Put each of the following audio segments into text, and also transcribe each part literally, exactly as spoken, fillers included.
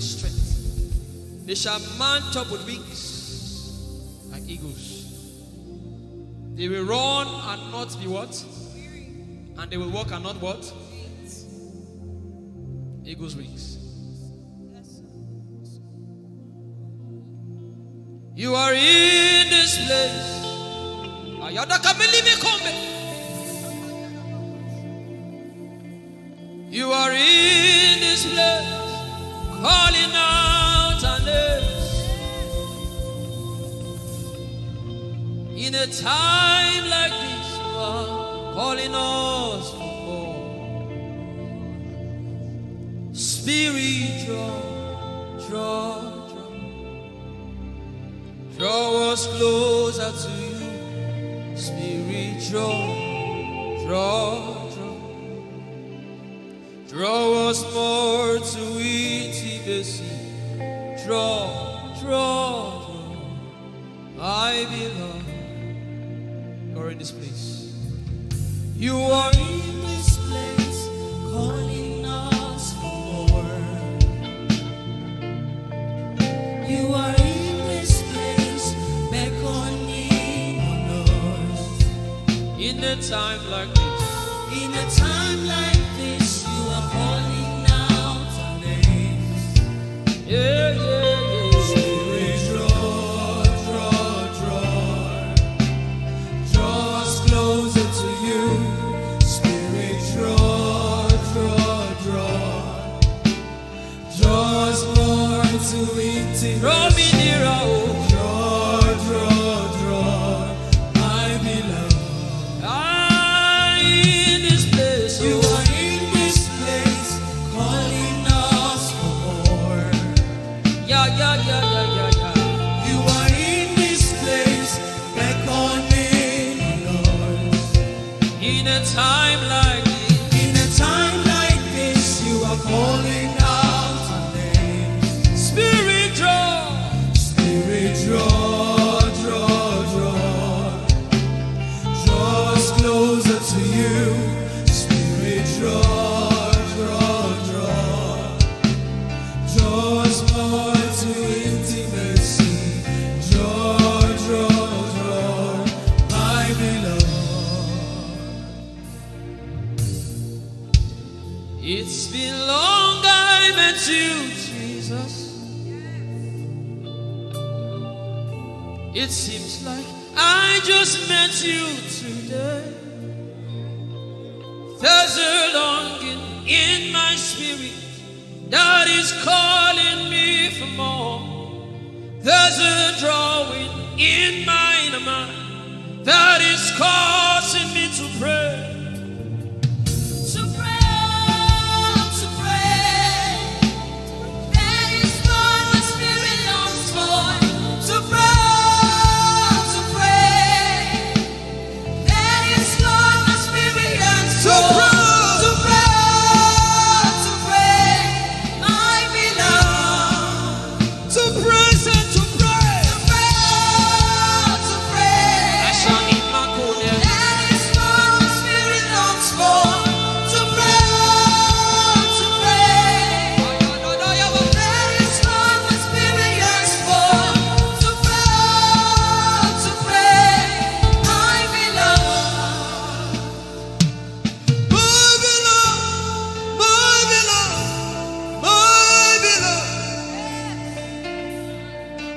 strength. They shall mount up with wings like eagles. They will run and not be what? And they will walk and not what? Eagle's wings. You are in this place. Ayada kamili mi kombe. You are in this place, calling out our names. In a time like this, you are calling us for more. Spirit, draw, draw, draw. Draw us closer to you. Spirit, draw, draw, draw. Draw us more to intimacy. Draw, draw, draw. I belong. You're in this place. You are in this place, calling us for more. You are in this place, beckoning on us. In a time like this, in a time like this, you are calling out our names. Yeah, yeah, yeah. Spirit, draw, draw, draw. Draw us closer to you. Spirit, draw, draw, draw. Draw us more to intimacy. Draw me nearer, oh. Draw, draw, draw. I belong. Ah, in this place, you are in this place, calling us for more. Yeah, yeah, yeah, yeah, yeah, yeah. You are in this place, beckoning on us. In a time like this, in a time like this, you are calling out our names. Spirit, draw. Spirit, draw, draw, draw. Draw us closer to you. Spirit, draw, draw, draw. Draw us more to intimacy. Draw, draw, draw, my beloved. It's been long I met you, Jesus. It seems like I just met you today. There's a longing in my spirit that is calling me for more. There's a drawing in my mind that is causing me to pray. To pray, to pray. That is what my spirit longs for. To pray, to pray. That is what my spirit yearns for. To pray, to pray, my beloved. To praise and to pray. To pray, to pray. That is what my spirit longs for. To pray, to pray. That is what my spirit yearns for. To pray, to pray, my beloved. My beloved, my beloved, my beloved.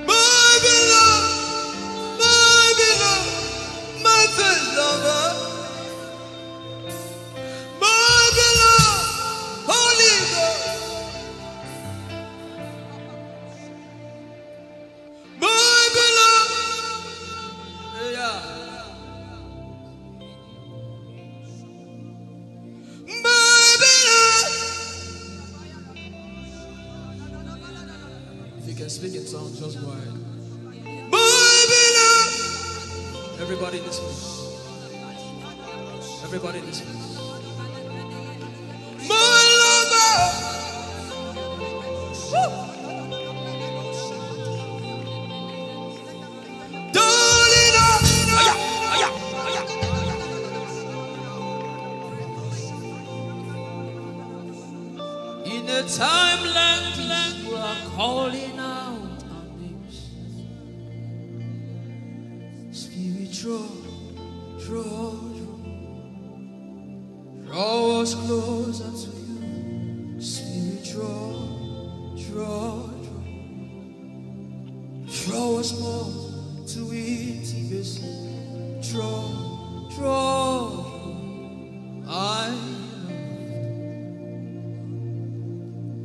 My beloved, my beloved, my first lover. My beloved, Holy Ghost. My beloved. Yeah. My beloved. If you can speak in tongues, just go ahead. My beloved. Everybody in this place. Everybody in this place. My lover. Woo. Darling, I In a time like this, you are Draw us more to intimacy. Draw, draw. I.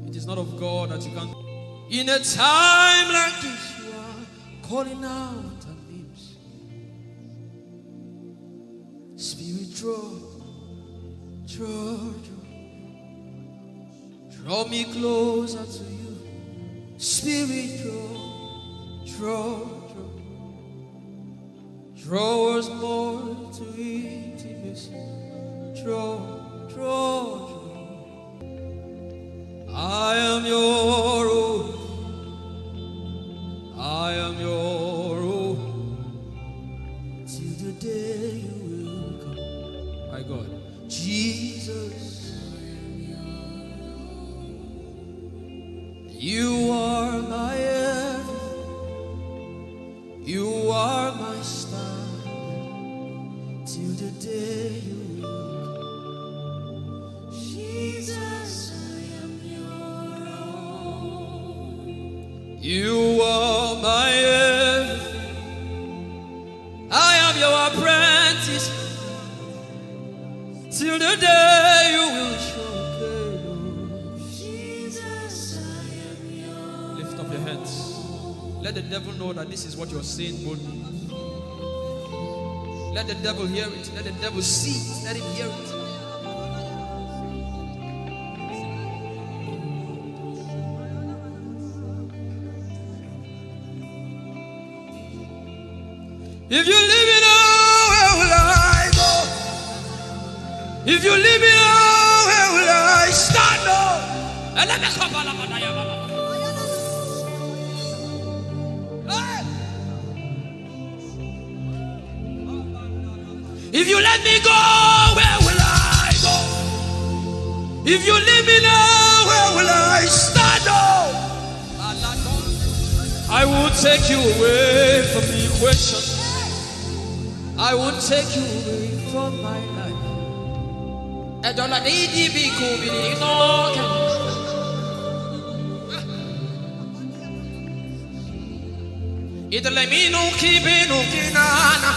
It is not of God that you can. In a time like this, you are calling out our names. Spirit, draw, draw, draw. Draw me closer to you. Spirit, draw, draw, draw. Draw us more to intimacy. Draw, draw, draw. I am your own. I am your own. Till the day you will come. My God. Jesus. You are my everything. You are my standard. Till the day you will come. Jesus, I am your own. You are my everything. I am your apprentice. Till the day you will show up. Jesus, I am your. Lift up your hands. Let the devil know that this is what you're saying boldly. Let the devil hear it. Let the devil see it. Let him hear it. If you leave me now, where will I go? If you leave me now, where will I stand? Oh, and let me come. Hey! If you let me go, where will I go? If you leave me now, where will I stand? Oh, I won't take you away from the equation. I won't take you away from my life. Edola di di bi ku bi di no ke. Italemino ki binu ki nana.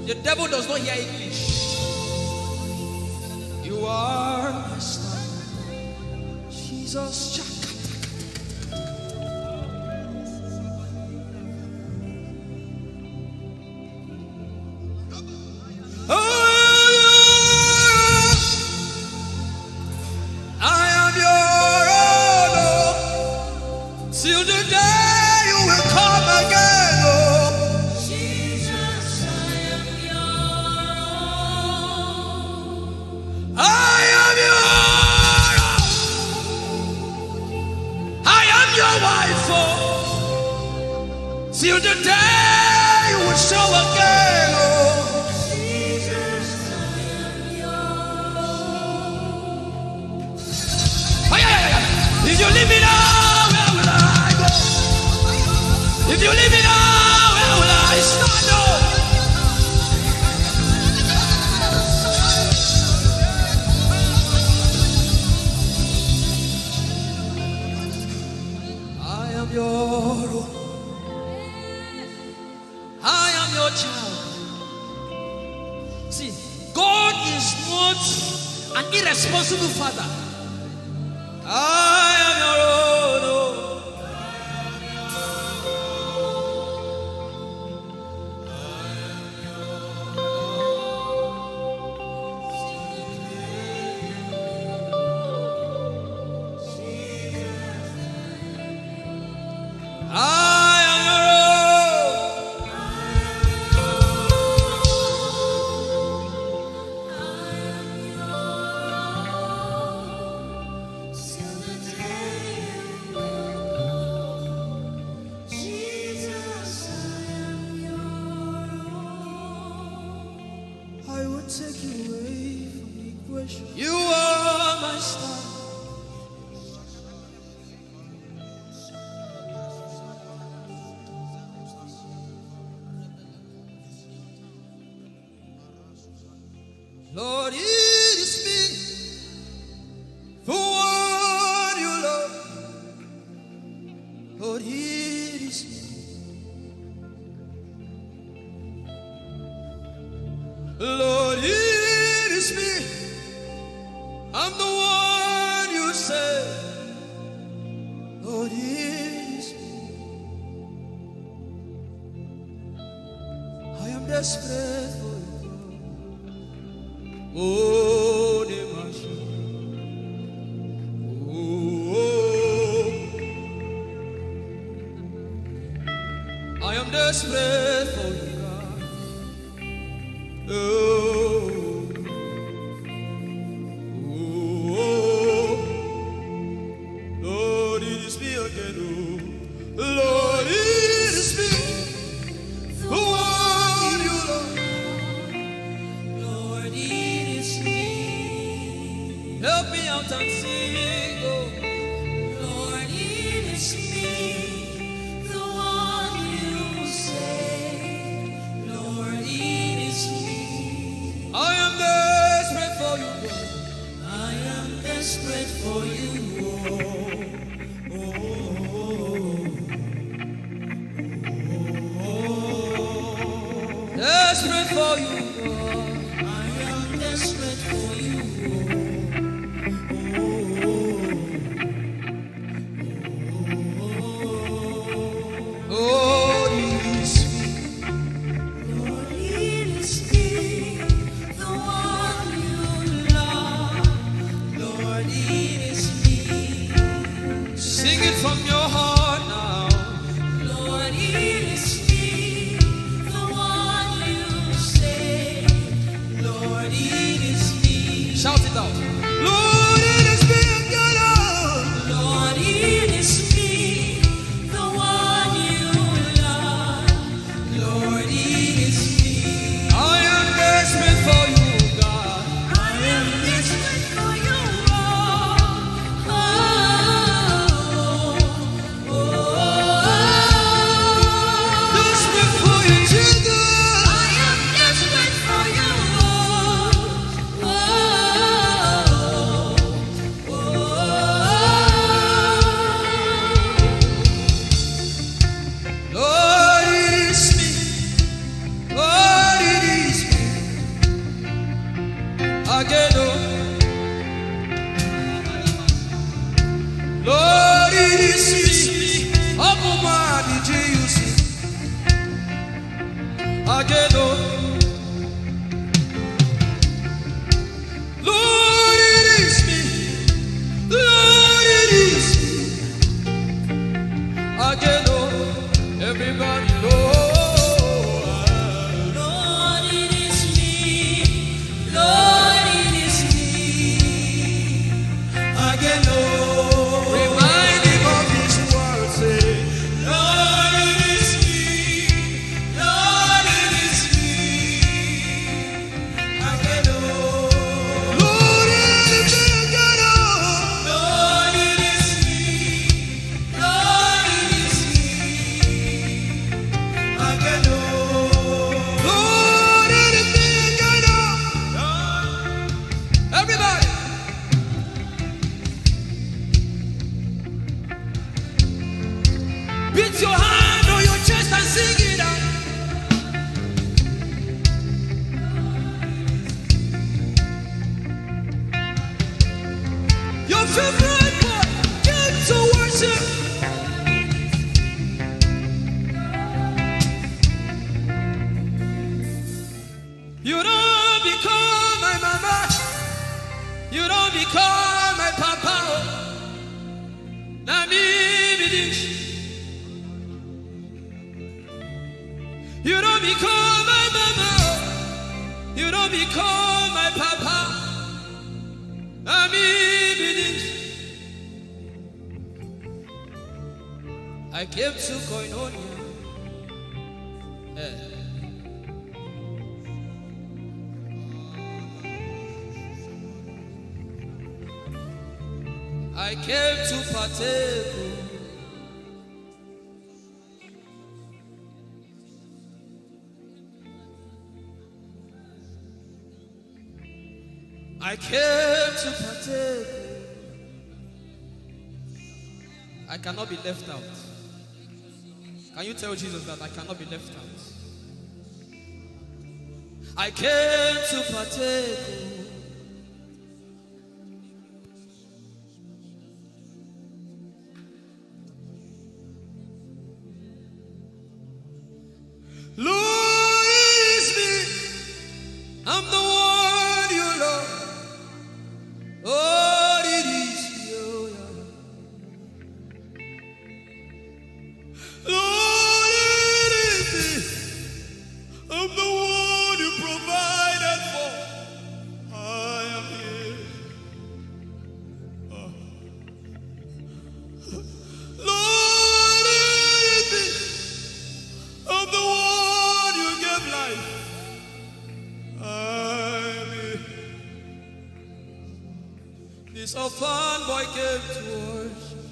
The devil does not hear English. You are my star. Jesus. Oh, I am your own, oh, till the day you will come again, oh. Jesus, I am your own. I am your own. I am your wife, oh, till the day you will show again, oh. Ay, ay, ay, ay. If you leave me now, where will I go? If you leave me now, where will I stand? Oh. I am your own. I am your child. See, God is not an irresponsible father. I am your own. Oh. I am your own. Jesus, I am your own. I will take you away from the equation. You are my star. Lord, it is me for what you love. Lord, it Lord, it is me. I'm the one you say. Lord, it is me. I am desperate for you. Oh, the Master. Oh, I am desperate for you, God. Oh, oh, oh. Lord, it is me again. Oh, Lord, it is me. The one you love. Lord, it is me. Help me out and sing, oh. Lord, it is me. The one you say. Lord, it is me. I am desperate for you, Lord. I am desperate for you, oh, oh, oh, oh, oh. Desperate for you, Lord. I am desperate for you, oh, oh, oh, oh. Oh, it is me. Lord, it is me, the one you love. Lord, it is me. Sing it from your heart now. Lord, it is me, the one you say. Lord, it is me. Shout it out. Lord, it is me again, oh. Lord, it is me, the one you love. Lord, it is me. I am desperate for you, God. I am desperate for you, oh, oh, oh, oh. Desperate for you, Jesus. I am desperate for you, oh, oh, oh, oh. Lord, it is me. Lord, it is me. Again, oh. Lord, it is me. Open my D G U C. Again, oh. Lord, it is me. Lord, it is me. Again, oh, everybody, Lord. Lord, it is me. Lord, it is me. Again, oh, remind him of his word, say, Lord, it is me. Lord, it is me. Lord, it is me. Lord, it is me. Lord, it is me. Lord, it is me. Everybody. Beat your hand on your chest and sing it out. Your favorite part, came to worship. You don't become my mama. You don't become my papa. Oh. Na me be this. You don't become my mama. You don't become my papa. Na me be this. I came to Koinonia. Eh. I came to partake. I came to partake. I cannot be left out. Can you tell Jesus that I cannot be left out? I came to partake. Lord, it is me. I'm the one you love. Lord, it is you. Lord, it is me. I'm the one you provided for. I am here. Oh. Lord, it is me. I'm the one you gave life. I am here. This orphan boy came to worship.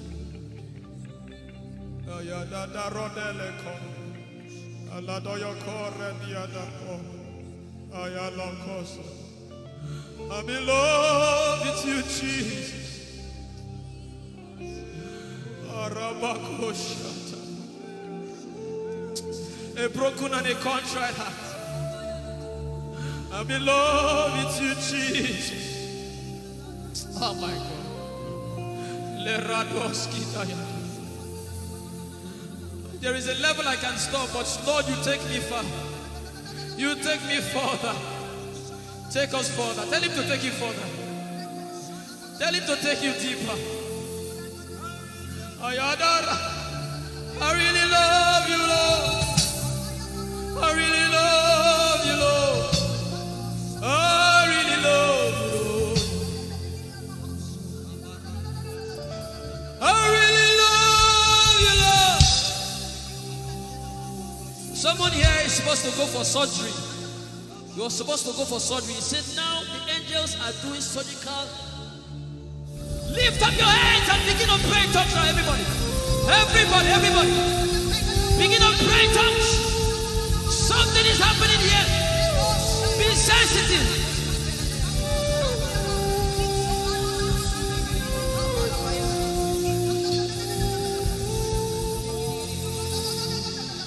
Ayadada rodele ko. Aladoyo kore diadako. Ayalokoso. I'm in love with you, Jesus. Arabakoshata. A broken and a contrite heart. I'm in love with you, Jesus. Oh my God. Leradoskitaya. There is a level I can stop, but Lord, you take me far. You take me further. Take us further. Tell him to take you further. Tell him to take you deeper. Ayadara. I really love you, Lord. I really love you, Lord. I really love you, Lord. I really love you, Lord. Someone here is supposed to go for surgery. You're supposed to go for surgery. He said, "Now the angels are doing surgical." Lift up your hands and begin to pray in tongues now, everybody. Everybody, everybody. Begin to pray in tongues. Something is happening here. Be sensitive.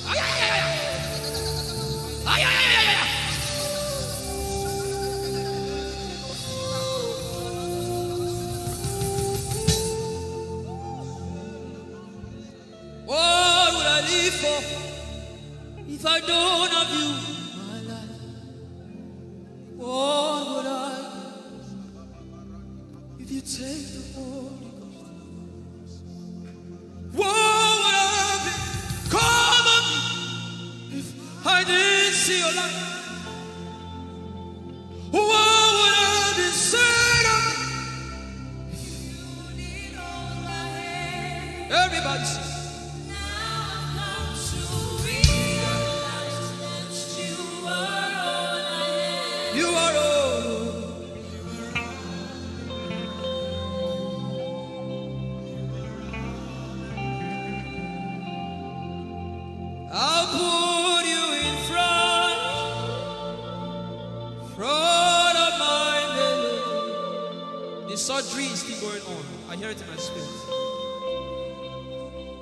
Ay, ay, ay, ay, ay. Ay, ay, ay, ay, ay, ay. What would I live for if I don't have you in my life? What would I give if you take the Holy Ghost? What would I have become of me if I didn't see your light? What would I have been said of me? Everybody sing. You are all. I'll put you in front, front of my melody. The surgery is still going on. I hear it in my spirit.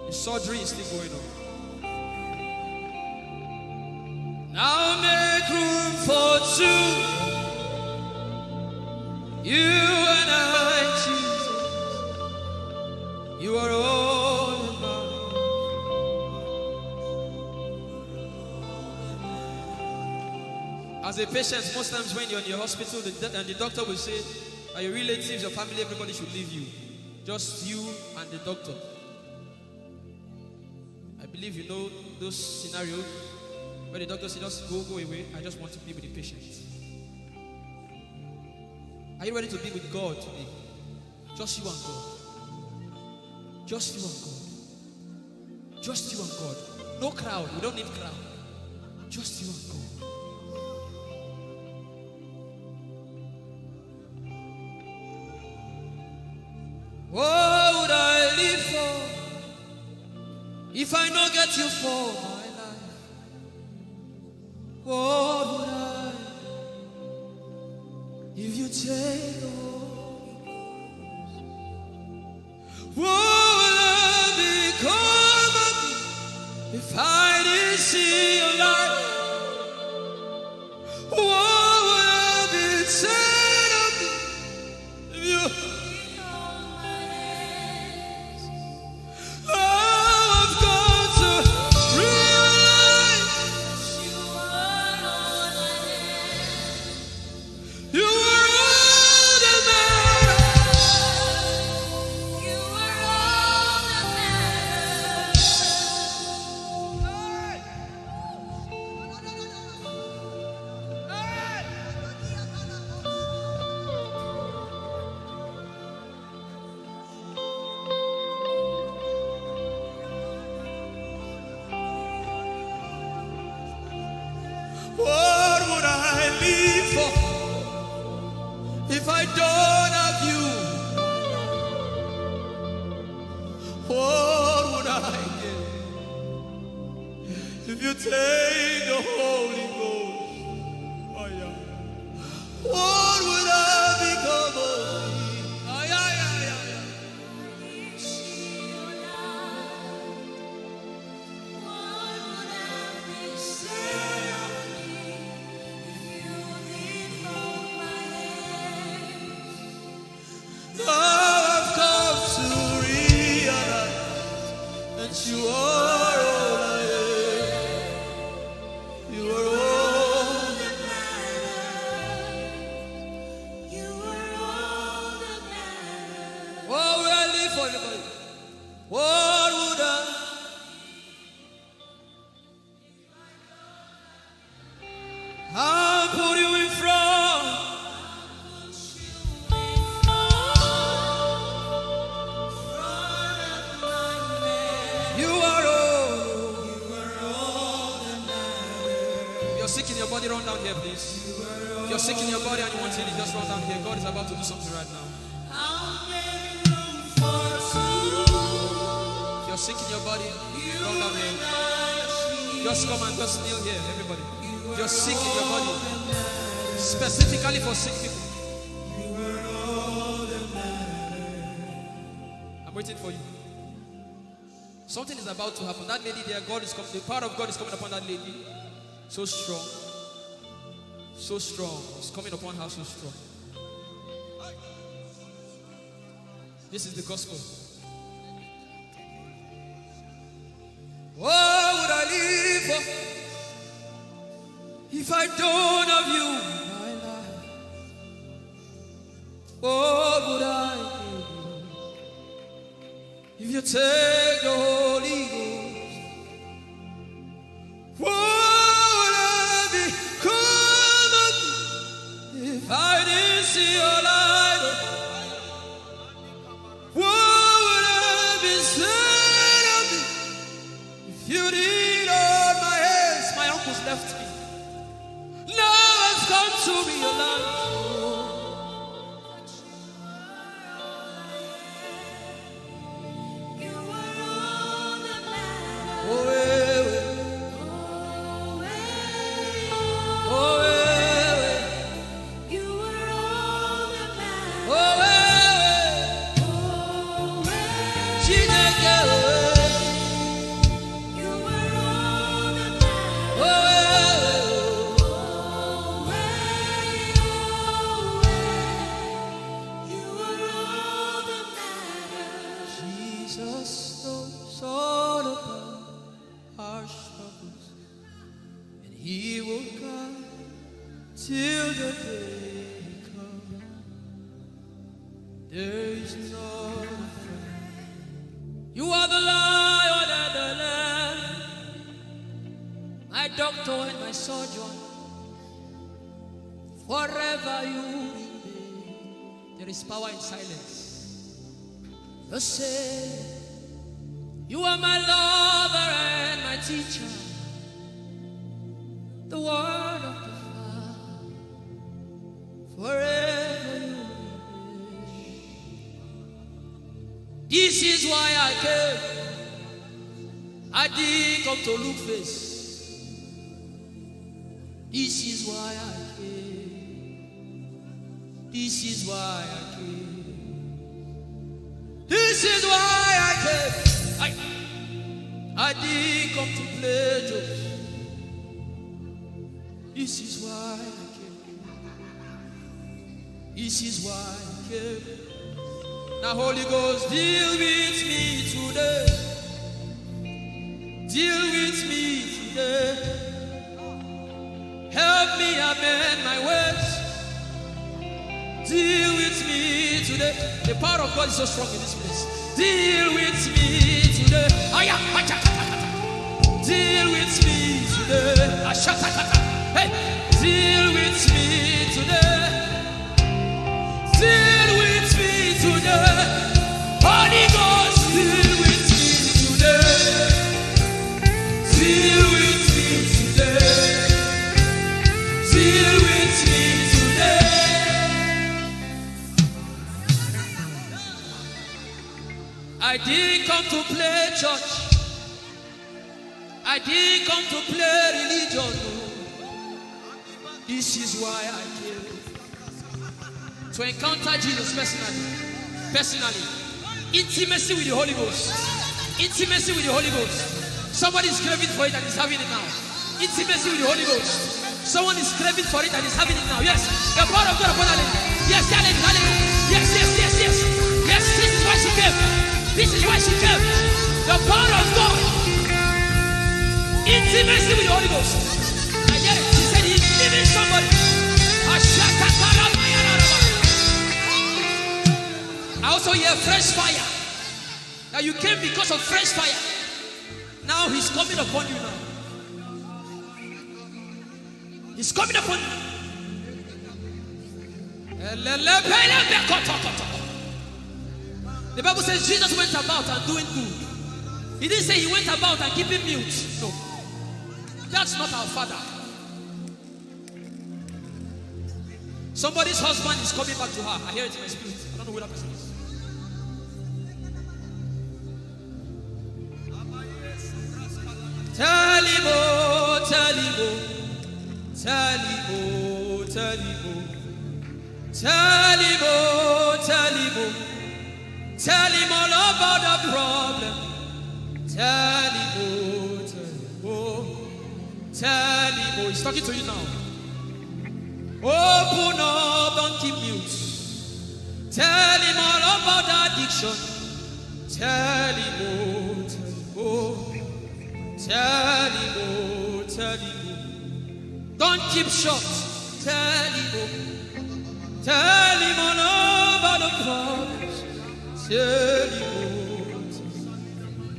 The surgery is still going on. Now make room for two. You and I, Jesus. You are all about. As a patient, most times when you're in your hospital, the, do- and the doctor will say, "Are your relatives, your family, everybody should leave you. Just you and the doctor." I believe you know those scenarios where the doctor says, "Just go, go away. I just want to be with the patient." Are you ready to be with God today? Just you and God. Just you and God. Just you and God. No crowd. We don't need crowd. Just you and God. What would I live for if I not get you for my life? What would I if you take the Holy Ghost? What would I become of me if I didn't see your light? What If I don't have you, what would I get? If you take the Holy Ghost, oh yeah, what would I become of me? Oh yeah, yeah, yeah, yeah. Now I've come to realize that you are all I am. You are all that matters. You are all that matters. Oh, we are live for everybody. What would I? I'll put you in front. You are all. If you're sick in your body, run down here, please. If you're sick in your body and you want healing, just run down here. God is about to do something right now. If you're sick in your body, run down here. Just come and just kneel here, everybody. If you're sick in your body, specifically for sick people. I'm waiting for you. Something is about to happen. That lady there, God is coming. The power of God is coming upon that lady. So strong. So strong. It's coming upon her so strong. This is the gospel. What would I live for if I don't have you in my life? What would I give if you take the Holy Ghost? What would I become of me if I didn't see your light? What would I be said of me if you didn't hold my hands? My uncles left me. Now I've come to realize. Jesus knows all about our struggles, and He will guide till the day comes. There is no fear. You are the Lion and the Lamb, my doctor and my surgeon. Forever you remain. There is power in silence. You say, you are my lover and my teacher. The word of the Father. Forever you remain. This is why I came. I didn't come to look face. This is why I came. This is why I came. This is why I came. I, I didn't come to play jokes. This is why I came. This is why I came. Now, Holy Ghost, deal with me today. Deal with me today. Help me amend my ways. Deal with me today. The power of God is so strong in this place. Deal with me today. Aya, acha, acha, acha. Deal with me today. Asha, acha, acha. Hey, deal with me today. Deal with me today. Holy Ghost, deal with me today. Deal with me today. Deal with me today. I didn't come to play church. I didn't come to play religion. Oh. This is why I came. To encounter Jesus personally. Personally. Intimacy with the Holy Ghost. Intimacy with the Holy Ghost. Somebody is craving for it and is having it now. Intimacy with the Holy Ghost. Someone is craving for it and is having it now. Yes. The power of God upon that lady. Yes, that lady, that lady. Yes, yes, yes, yes. Yes, this is why she came. This is why she came. The power of God. Intimacy with the Holy Ghost. I get it. He said he's giving somebody. I also hear fresh fire. Now you came because of fresh fire. Now he's coming upon you now. He's coming upon you. The Bible says Jesus went about and doing good. He didn't say he went about and keeping mute. No. That's not our Father. Somebody's husband is coming back to her. I hear it in my spirit. I don't know who that person is. Tell him, oh, tell him, oh, tell him, oh, tell him, oh, tell him, oh, tell him, oh, tell him all about the problem. Tell him, oh, tell him, oh, tell him, oh. He's talking to you now. Open up, don't keep mute. Tell him all about the addiction. Tell him, oh, tell him, oh. Tell him, oh, tell him, oh. Don't keep short. Tell him, oh. Tell him all about the problems. Tell him, oh, tell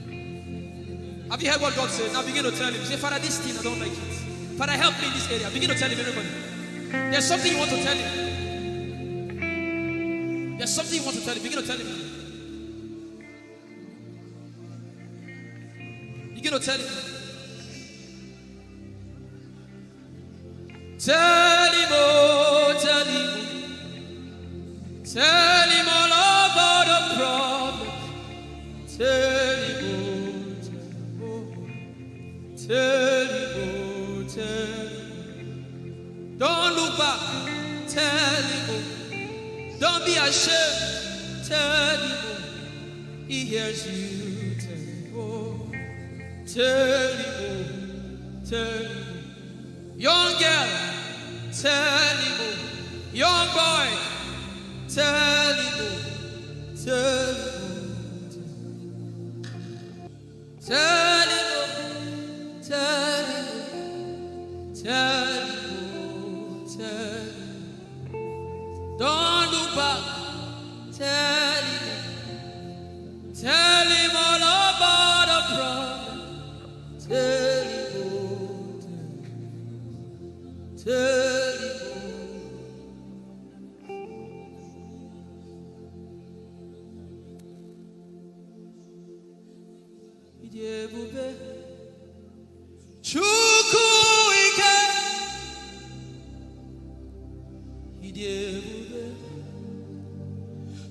him. Have you heard what God said? Now begin to tell him. Say, "Father, this thing, I don't like it. Father, help me in this area." Begin to tell him, everybody. There's something you want to tell him. There's something you want to tell him. Begin to tell him. Begin to tell him. Tell him, oh, tell him. Tell him all about the problem. Tell him, oh, tell him, oh. Tell him, oh, tell him. Don't look back. Tell him, oh. Don't be ashamed. Tell him, oh. He hears you. Tell him, oh. Tell him, oh. Tell him, oh. Young girl, tell him, oh. Young boy, tell him, oh. Tell him, oh. Tell him, oh. Tell him, oh. Tell him, oh. Tell him. Don't look back. Tell him. Tell him all about the problem. Tell him, oh, tell him, oh. Ịdị ebube. Chukwu ike. Ịdị ebube.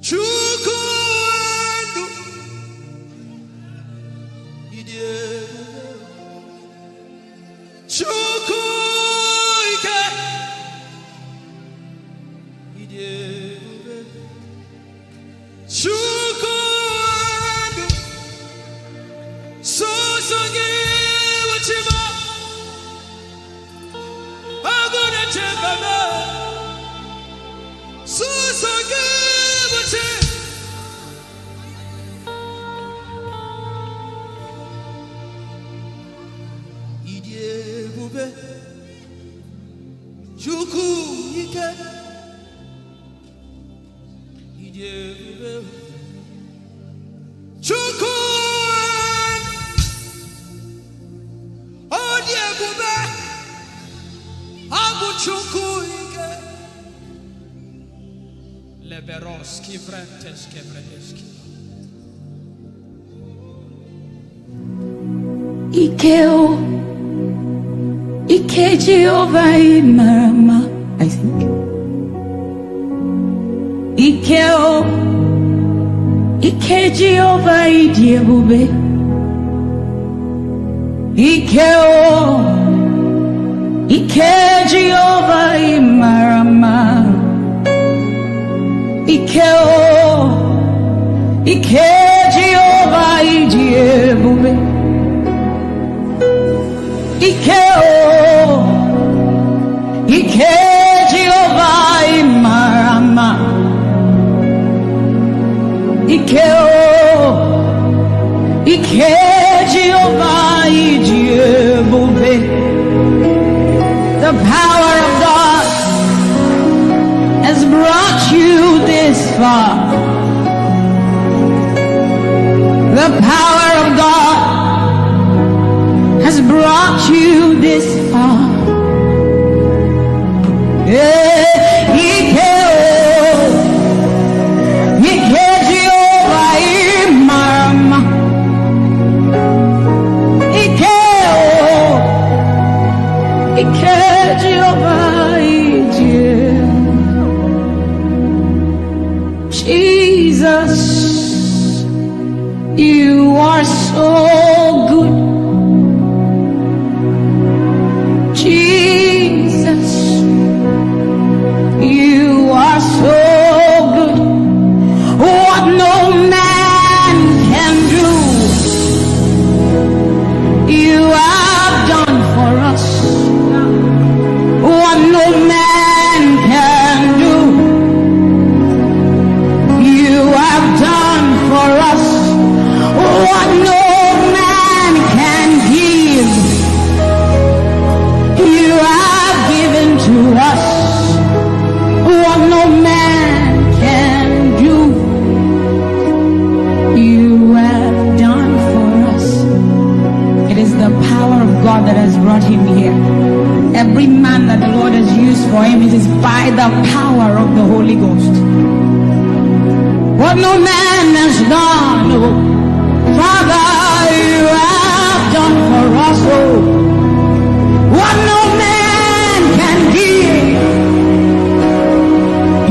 Chukwu ndụ. Ịdị ebube. Chukwu ike. Ịdị ebube. Chukwu ndụ. Sọsọ gị bụ chi m. Agụ na-eche mba m. Sọsọ gị bụ chi. Ịdị ebube. Chukwu ike. Ịdị ebube. Chukwu. Ọ dị ebube. Ọ bụ Chukwu ike. Leberos kivrentesh kevredesh kiva. Ike o, ike Jehova ị mara mma, I think. Ike o, Ike Jehova ịdị ebube. Ike o. Ike Jehova ị mara mma. Ike o. Ike Jehova ịdị ebube. Ike o. Ike Jehova ị mara mma. Ike o. Ike Jehova ịdị ebube. The power of God has brought you this far. The power of God has brought you this far. Eh, ike o, ike Jehova ị mara mma. Ike o, ike Jehova ịdị ebube. Jesus, you are so good. Jesus, you are so good. What no man can do, you have done for us. What no man can do, you have done for us. What no man can give, you have given to us. What no man can do, you have done for us. It is the power of God that has brought him here. Every man that the Lord has used for him, it is by the power of the Holy Ghost. What no man has done, oh, Father, you have done for us, oh. What no man can give,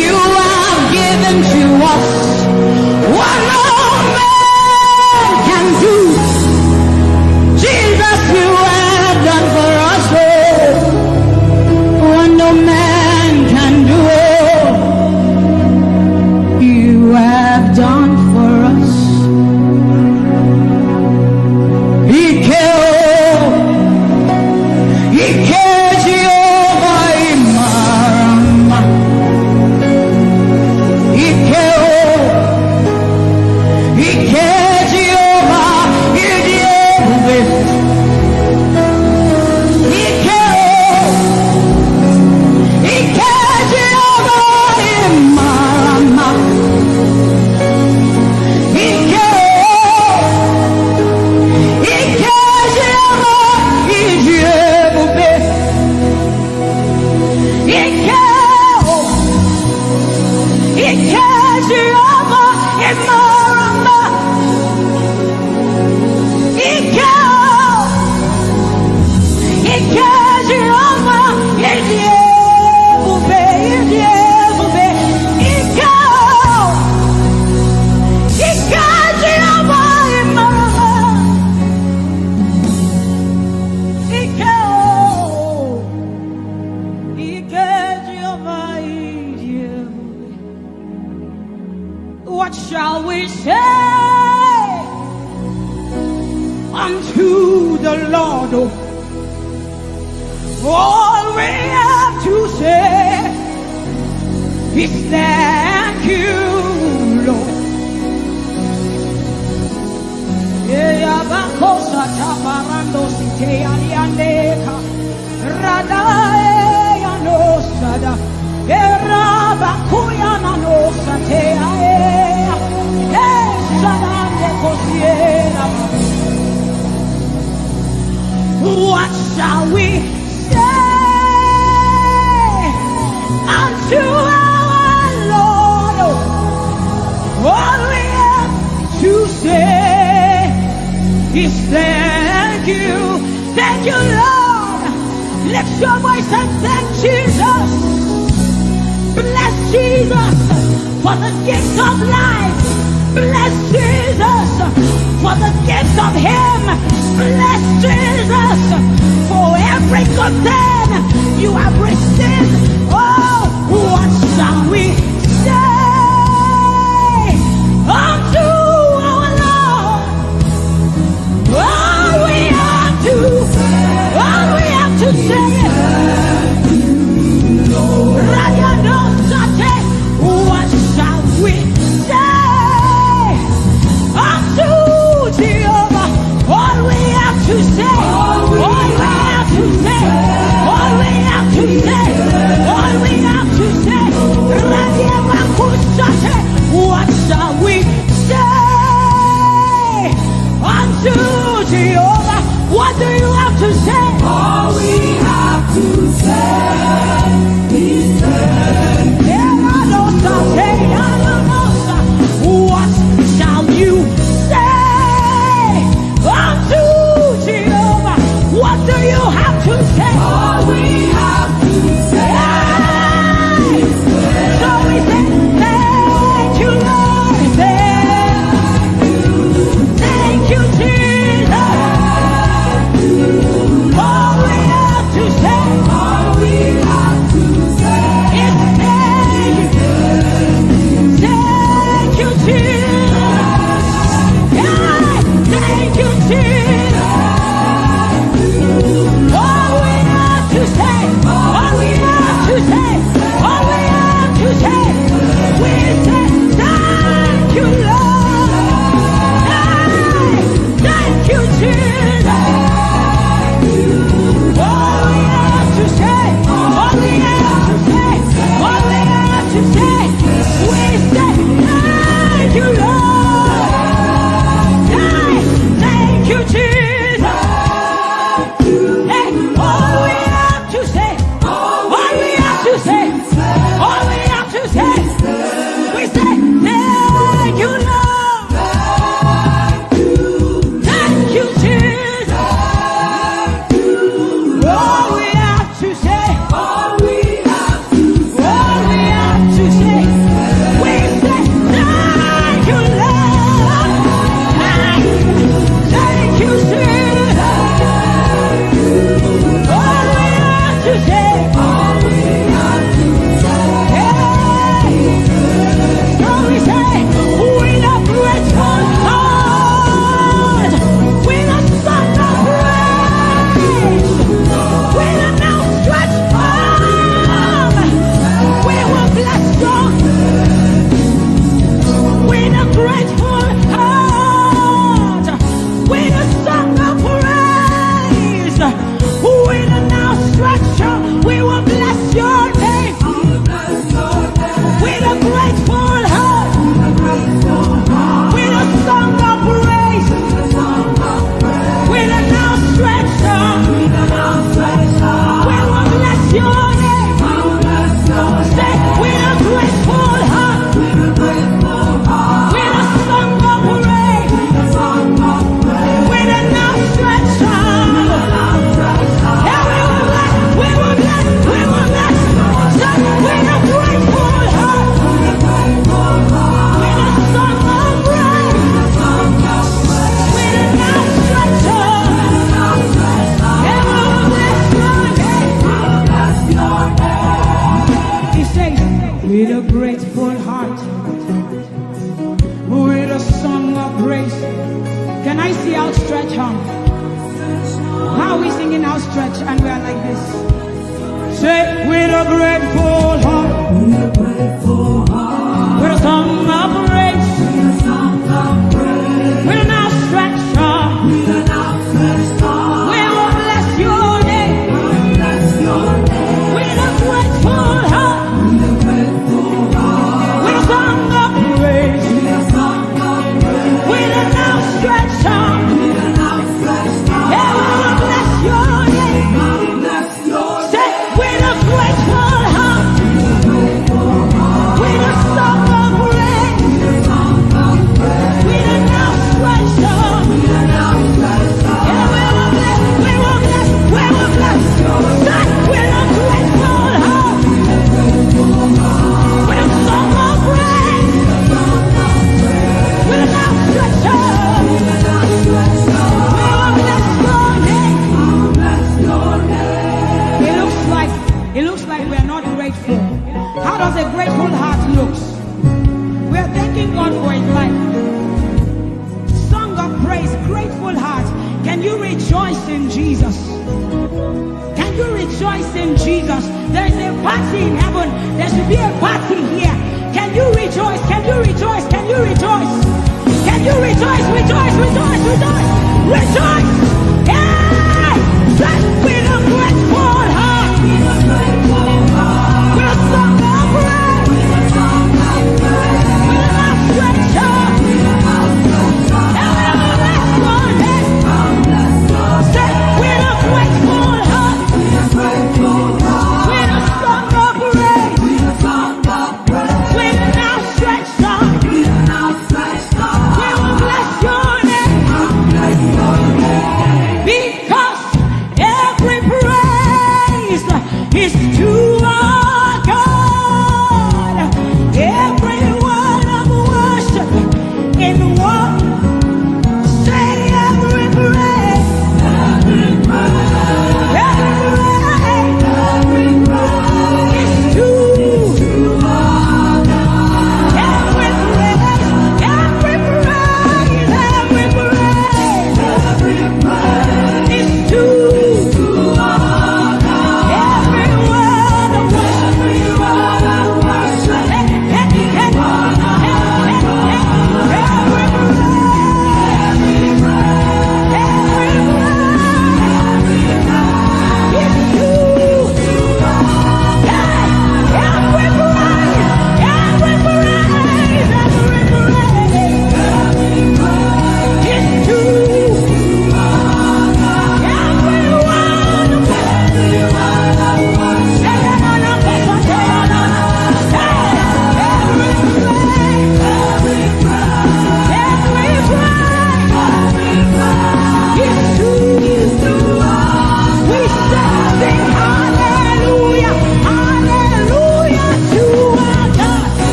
you have given to us. What no man can do, Jesus, you have done for us, oh. What no man can do, oh, you have done for us. Ike o, ike Jehova ị mara mma. Ike o, ike Jehova ịdị ebube. Ike o, ike Jehova ị mara mma. Ike o, ike Jehova ịdị ebube. Ike o, ike Jehova ị mara mma. Ike o, ike Jehova ịdị ebube, ịdị ebube. Ike o, ike Jehova ị mara mma. Ike o, ike Jehova ịdị ebube. What shall we say unto the Lord? All we have to say is thank you, Lord. Eya bakosa tabarando site aliandeka. Radae anosada. Erabakuya nanosa te aea. Esadande kosiera. What shall we say unto our Lord? All we have to say is thank you. Thank you, Lord. Lift your voice and thank Jesus. Bless Jesus for the gift of life. Bless Jesus for the gift of Him. Bless Jesus for every good thing you have received. Oh, what shall we say unto our Lord? All we have to, all we have to say is, Radianosate, what shall we say unto Jehovah? All we have to say, all we have to say, all we have to say, all we have to say, Radiamakusate, what shall we say unto Jehovah? What do you have to say? All we have to say is thank you. What shall you say unto Jehovah? What do you have to say? All we have to say is thank you. So we say, thank you, Lord. Thank you, Jesus. All we have to say, all we have to say is thank you. Thank you, Jesus. Yeah, thank you, Jesus. All we have to say, all we have to say, all we have to say, we say, thank you, Lord. Hey, thank you, Jesus. All we have to say, all we have to say, all we have to say, we say, thank you, Lord. Hey, thank you, Jesus. Hey, all we have to say, all we have to say, all we have to say, we say, thank you, Lord. Thank you, Jesus. All we have to say, all we have to say, we say, thank you, Lord. Thank you, Jesus. All we have to say, all we have to say, hey. So we say, with a grateful heart, with a song of praise, with an outstretched arm, we will bless you. With a grateful heart, with a song of praise, with an outstretched arm, we will bless your name. With a grateful heart, with a song of praise, with an outstretched arm, we will bless your name. Say, with a grateful heart, with a song of praise, with an outstretched arm. Yeah, we will bless, we will bless, we will bless. Say, with a grateful heart, with a song of praise, with an outstretched arm. Yeah, we will bless your name. He says, with a grateful heart, with a song of praise. Can I see outstretched arm? How are we singing outstretched and we are like this? Say, with a grateful heart, with a song of praise, with an outstretched arm, we will bless your name. With a grateful heart, with a song of praise, with an outstretched arm, yeah, we will bless your name. Say, with a grateful heart, with a song of praise, in Jesus. Can you rejoice in Jesus? There is a party in heaven. There should be a party here. Can you rejoice? Can you rejoice? Can you rejoice? Can you rejoice? Rejoice, rejoice, rejoice, rejoice. Hey! Just with a grateful heart. We'll sing of praise. With an outstretched hand. And we'll bless your name. Say, with a grateful heart. With a song of praise. With an outstretched hand. We will bless your name.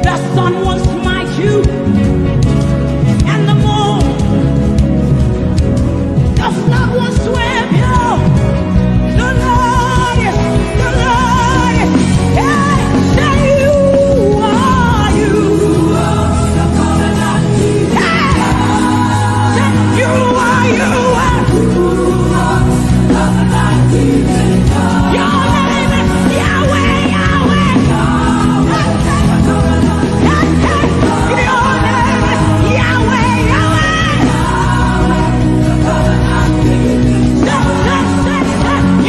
The sun will smite you, and the moon. The flood will sweep you. The Lord is, the Lord is. Hey, say you are, you are the covenant keeping. Hey, say you are, you are. Your name is Yahweh, Yahweh. Your name is Yahweh, Yahweh.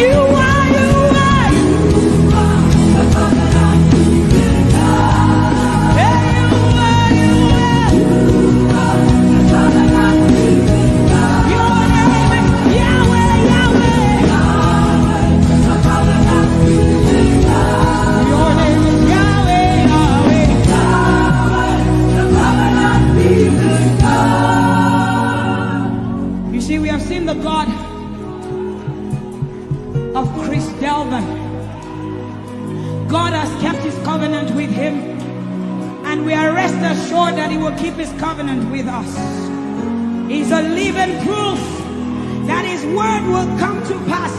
You are, you are. You see, we have seen the God of Chris Delvin. God has kept his covenant with him, and we are rest assured that he will keep his covenant with us. He's a living proof that his word will come to pass.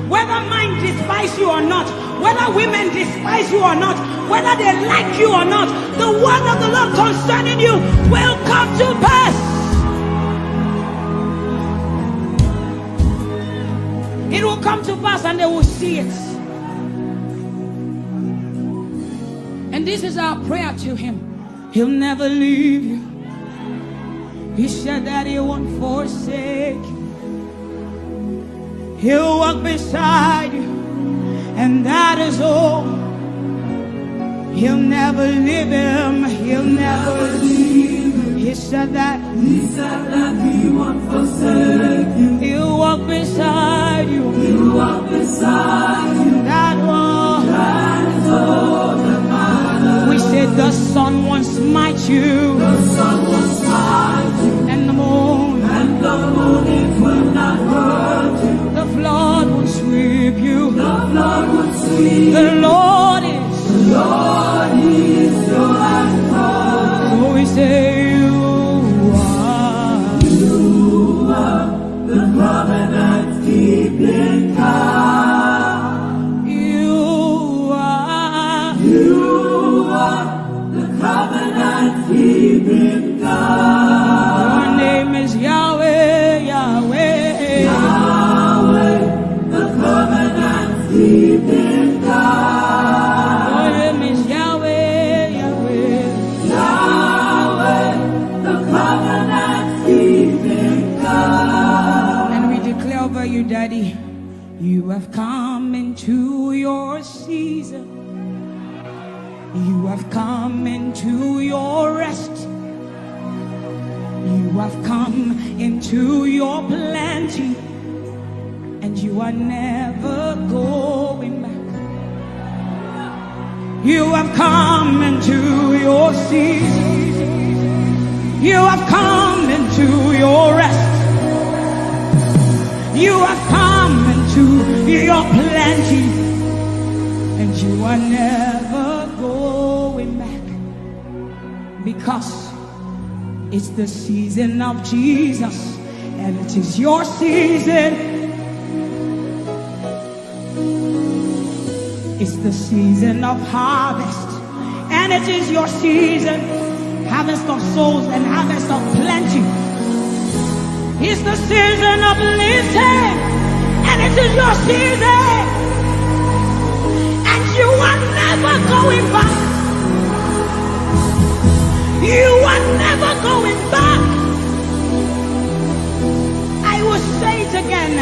Whether men despise you or not, whether women despise you or not, whether they like you or not, the word of the Lord concerning you will come to pass. It will come to pass and they will see it. And this is our prayer to him. He'll never leave you. He said that he won't forsake you. He'll walk beside you, and that is all. He'll never leave him. He'll never leave him. He said that. He said that he won't forsake you. He'll walk beside you. He'll walk beside you. That one. That is all that matters. We said the sun won't smite you. The sun won't smite you. And the moon. And the moon, it will not hurt you. The flood will sweep you. The flood will sweep. The Lord is. The Lord is your anchor. So we say you are. You are the covenant keeping God. You are. You are the covenant keeping God. Your name is Yahweh, Yahweh. Yahweh, the covenant keeping God. Your name is Yahweh, Yahweh. Yahweh, the covenant keeping God. And we declare over you, Daddy, you have come into your season. You have come into your rest. You have come into your plenty. And you are never going back. You have come into your season. You have come into your rest. You have come into your plenty. And you are never going back. Because it's the season of Jesus, and it is your season. It's the season of harvest, and it is your season. Harvest of souls and harvest of plenty. It's the season of lifting, and it is your season. And you are never going back. You are never going back. I will say it again.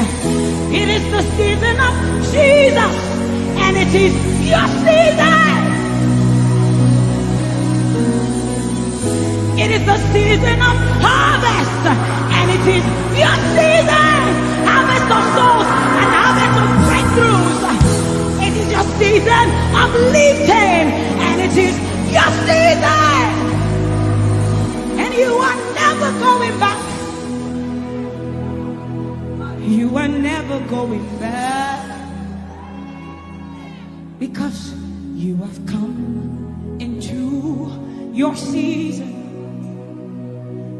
It is the season of Jesus, and it is your season. It is the season of harvest, and it is your season. Harvest of souls and harvest of breakthroughs. It is your season of lifting, and it is your season. And you are never going back. You are never going back. Because you have come into Your season.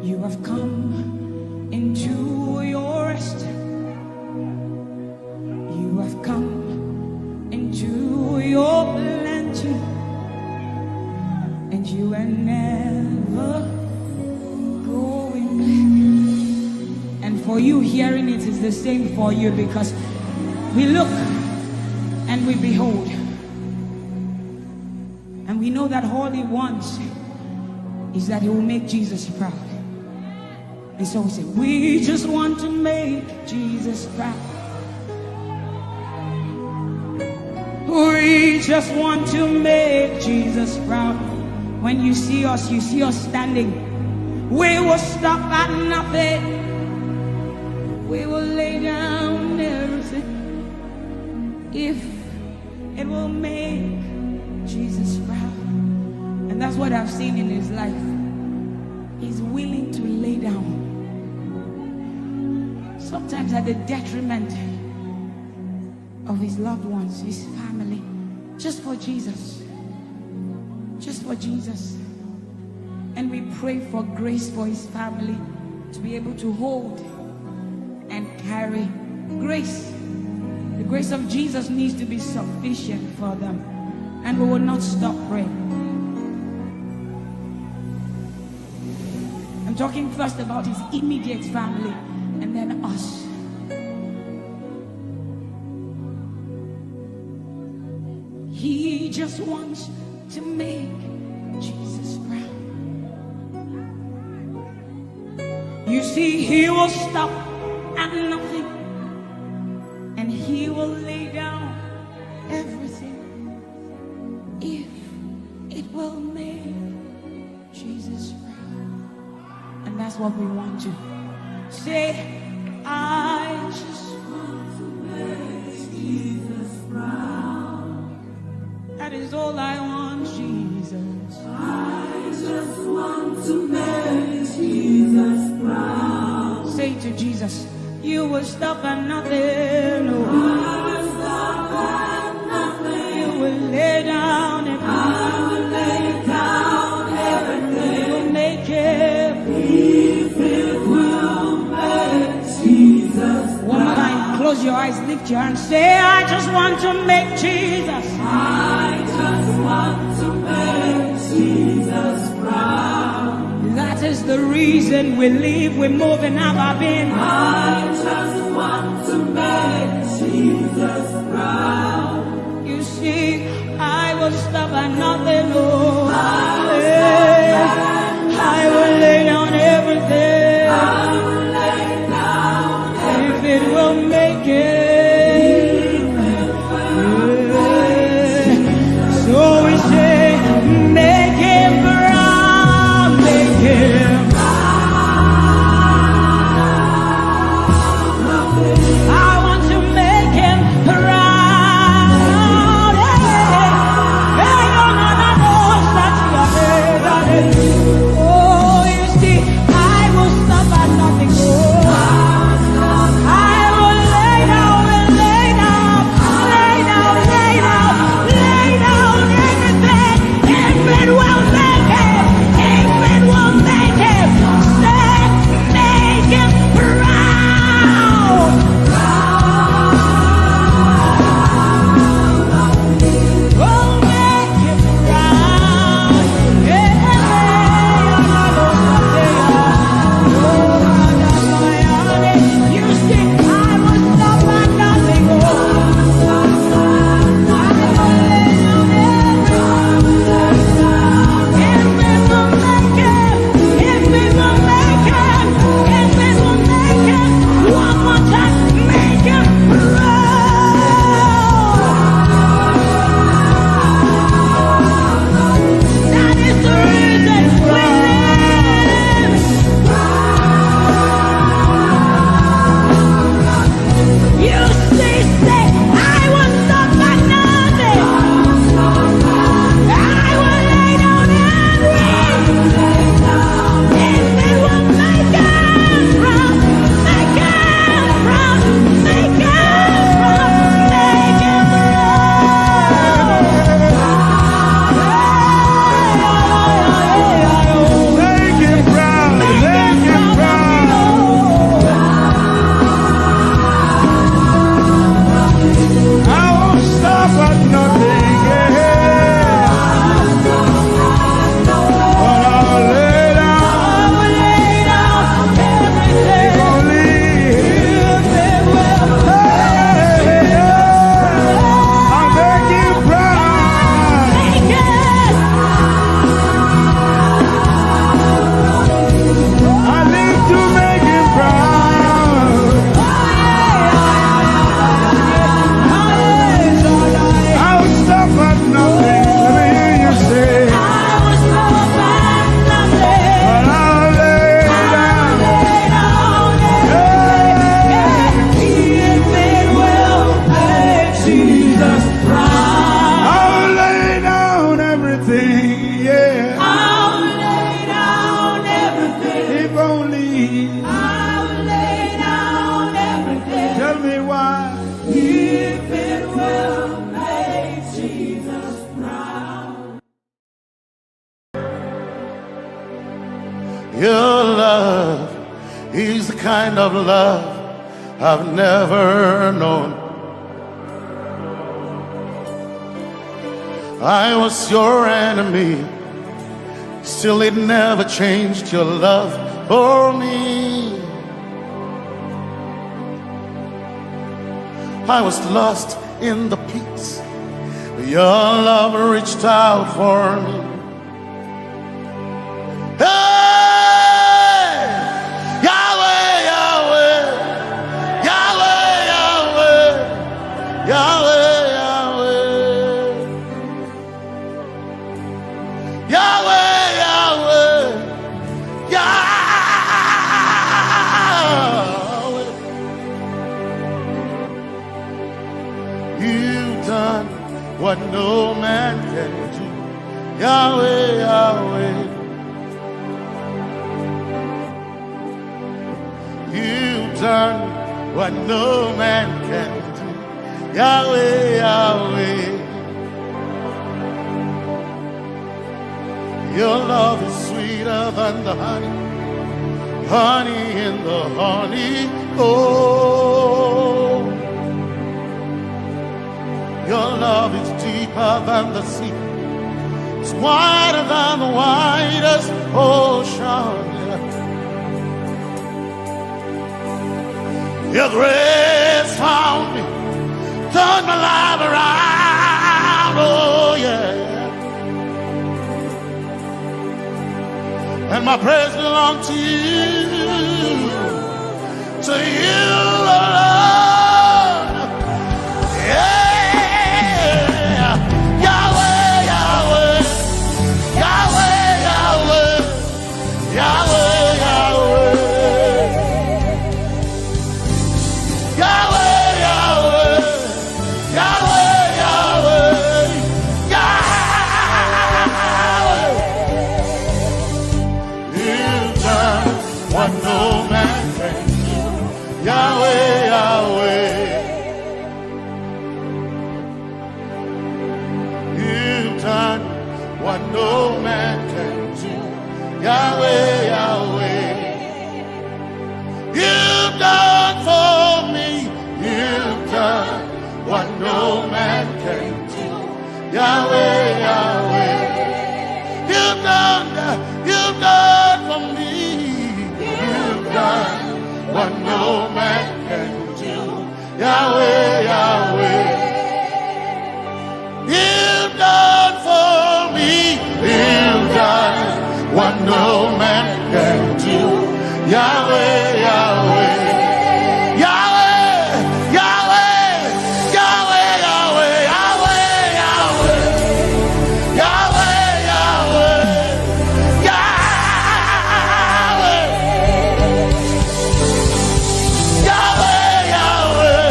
You have come into your rest. You have come into your plenty. And you are never going back. And for you, hearing it is the same for you, because we look and we behold. And we know that all he wants is that he will make Jesus proud. And so we say, we just want to make Jesus proud. We just want to make Jesus proud. When you see us, you see us standing. We will stop at nothing. We will lay down everything if it will make Jesus proud. And that's what I've seen in his life. He's willing to lay down, sometimes at the detriment of his loved ones, his family, just for Jesus. Just for Jesus. And we pray for grace for his family to be able to hold and carry grace. The grace of Jesus needs to be sufficient for them. And we will not stop praying. I'm talking first about his immediate family and then us. He just wants to make Jesus proud. You see, he will stop at nothing and he will lay down everything if it will make Jesus proud. And that's what we want to say. I just want to make Jesus proud. That is all I want, Jesus. I just want to make Jesus proud. Say to Jesus, you will stop at nothing. Oh. I will stop at nothing. You will lay down and I will lay down everything. You will make it. If it will make Jesus. One more time, close your eyes, lift your hand, say, I just want to make Jesus. I just want to make Jesus proud. That is the reason we live, we move, and have our being. I just want to make Jesus proud. You see, I will stop at nothing, Lord. I will stop at nothing. I will lay down everything. I will lay down if it will make it. So we say, make him proud, make him proud. I want to make him proud. Hey, hey, no, no, no, no, such a Oh, you see, I will stop at nothing. Oh, I will lay down, will lay down, lay down, lay down, lay down everything. If it will make it, if it will make it, say, make it proud. Oh, make it proud. Yeah. Your love is the kind of love I've never known. I was your enemy, still it never changed your love for me. I was lost in the pits, but your love reached out for me. Hey! Yahweh, Yahweh, Yahweh, Yahweh, Yahweh, Yahweh. Yahweh, Yahweh, Yahweh. You've done what no man can do. Yahweh, Yahweh. You've done what no man can do. Yahweh, Yahweh. Your love is sweeter than the honey, honey in the honeycomb. Your love is deeper than the sea. It's wider than the widest ocean. Your grace found me, turned my life around. Oh, yeah. And my praise belongs to you, to you alone. Yeah. Yahweh, Yahweh, Yahweh, Yahweh, Yahweh, Yahweh, Yahweh, Yahweh, Yahweh, Yahweh, Yahweh. You've done what no man can do. Yahweh, Yahweh. You've done what no man can do. Yahweh, Yahweh. You've done for me. You've done what no man can do. Yahweh, Yahweh. You've done, you've done for me. You've done what no man can do. Yahweh, Yahweh. You've done for me. You've done what no man can do. Yahweh, Yahweh. Yahweh, Yahweh. Yahweh, Yahweh, Yahweh, Yahweh, Yahweh. Yahweh, Yahweh. Yahweh, Yahweh.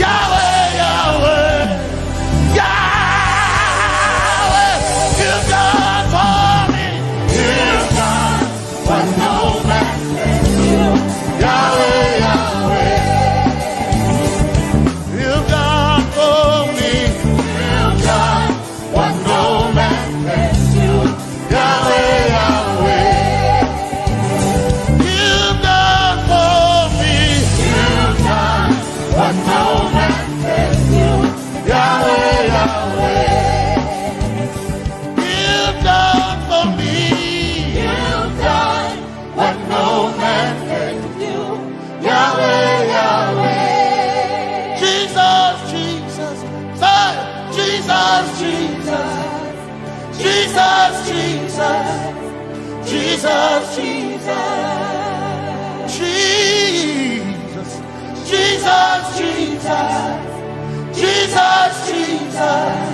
Yahweh, Yahweh. Yahweh, you've done for me. You've done what no man can do. Yahweh, Yahweh. You've done for me. You've done what no man can do. Yahweh, Yahweh. You've done for me. You've done what no man can do. Yahweh, Yahweh. You've done for me. You've done what no man can do. Yahweh, Yahweh. Jesus, Jesus. Say, Jesus, Jesus. Jesus, Jesus. Jesus, Jesus. Jesus, Jesus, Jesus. Jesus, Jesus.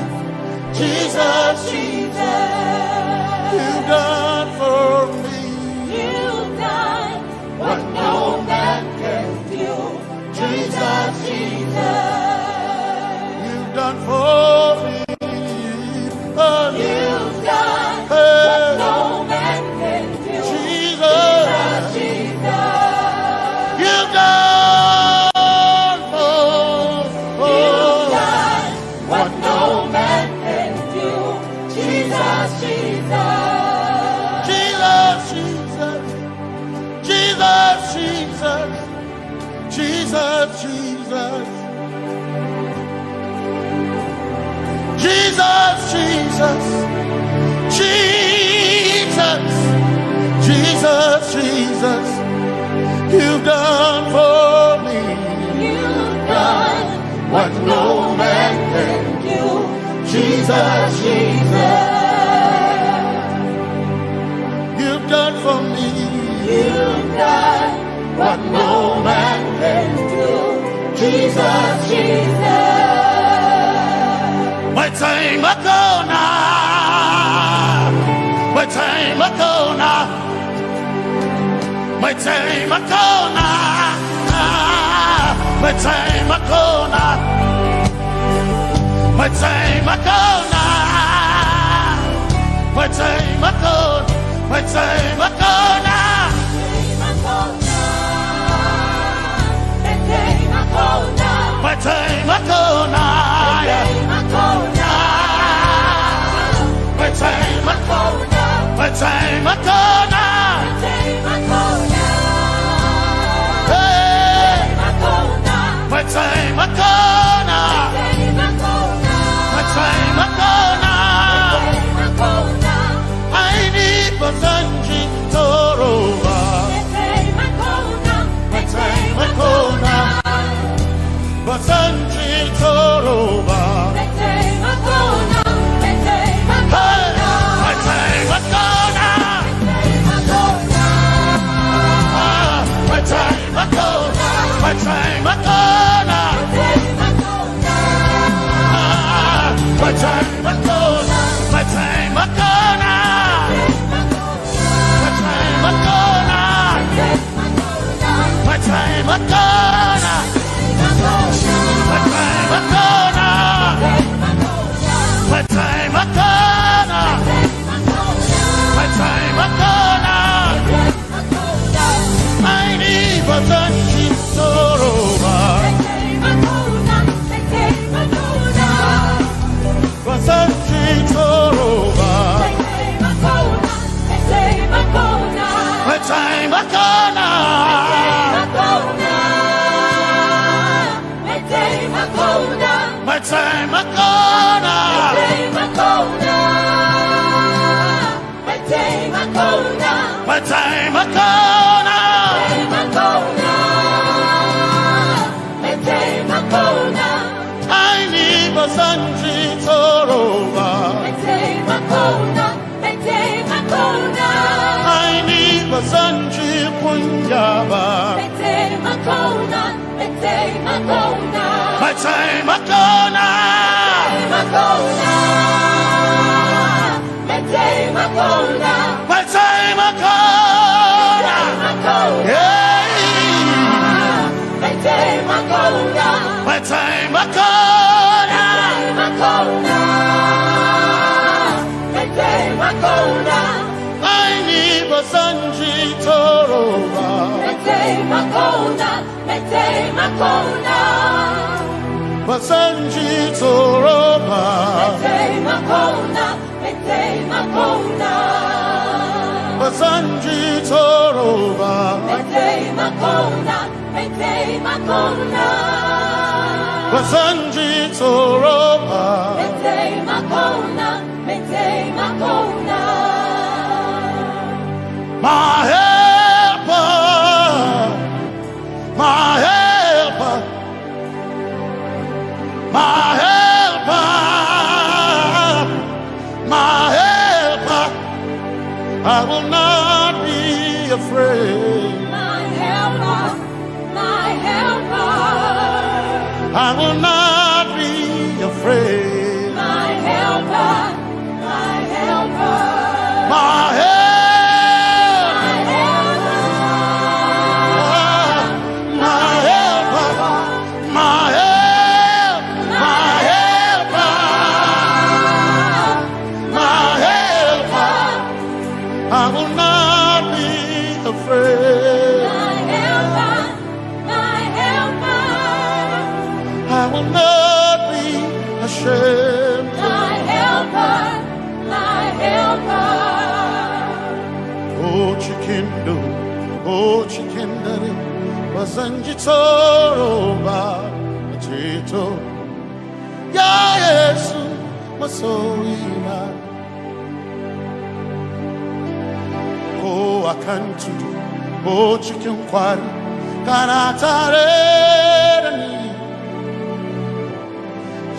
Jesus, Jesus. You've done for me. You've done what no man can do. Jesus, Jesus. You've done for me. Oh, you've done, hey, what no man can do. Jesus. Jesus, Jesus. You've done for, oh, you've done what no man can do. Jesus, Jesus. Jesus, Jesus, Jesus, Jesus, Jesus, you've done for me. You've done what no man can do. Jesus, Jesus, you've done for me. You've done what no man can do. Jesus, Jesus. Metsei makona. Metsei makona. Metsei makona. Metsei makona. Metsei makona. Metsei makona. Metsei makona. Metsei makona. Metsei makona. Metsei makona. Hey. Metsei makona. Metsei makona. Aini basanji toroba. Metsei makona. Basanji toroba. Hey, metsei makona. Ah, metsei makona. Metsei makona. Ah, metsei makona. Metsei makona. Metsei makona. Metsei makona. Metsei makona. Metsei makona. Metsei makona. Aini basanji toroba. Basanji toroba. Metsei makona. Metsei makona. Metsei makona. Aini basanji toroba. Aini basanji kunyaba. Metsei makona. Metsei makona. Metsei makona. Metsei makona. Hey. Metsei makona. Aini basanji toroba. Basanji toroba. Basanji toroba. Basanji toroba. My helper, my helper, my helper, my helper. I will not be afraid. My helper, my helper. I will not be afraid. My helper, my helper. My helper. My helper. My helper. My help. My helper. My helper. I will not be afraid. My helper. My helper. I will not be ashamed. My helper, my helper. Oh, chikindo, oh, chikindari, basanji toroba, chito. Ya Yesu, masoyina. Ko akan tudu, ko cikin kwari, kana tare da ni.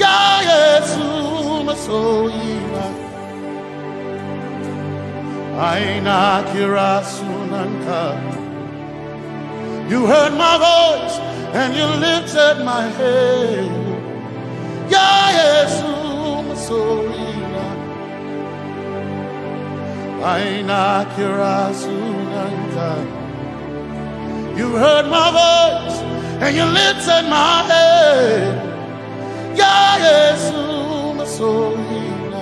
Ya Yesu masoyina, ai na kira sunanka. You heard my voice and you lifted my head. Ya Yesu masoyina, ai na kira sunanka. You heard my voice and you lifted my head. Ya Yesu masoyina,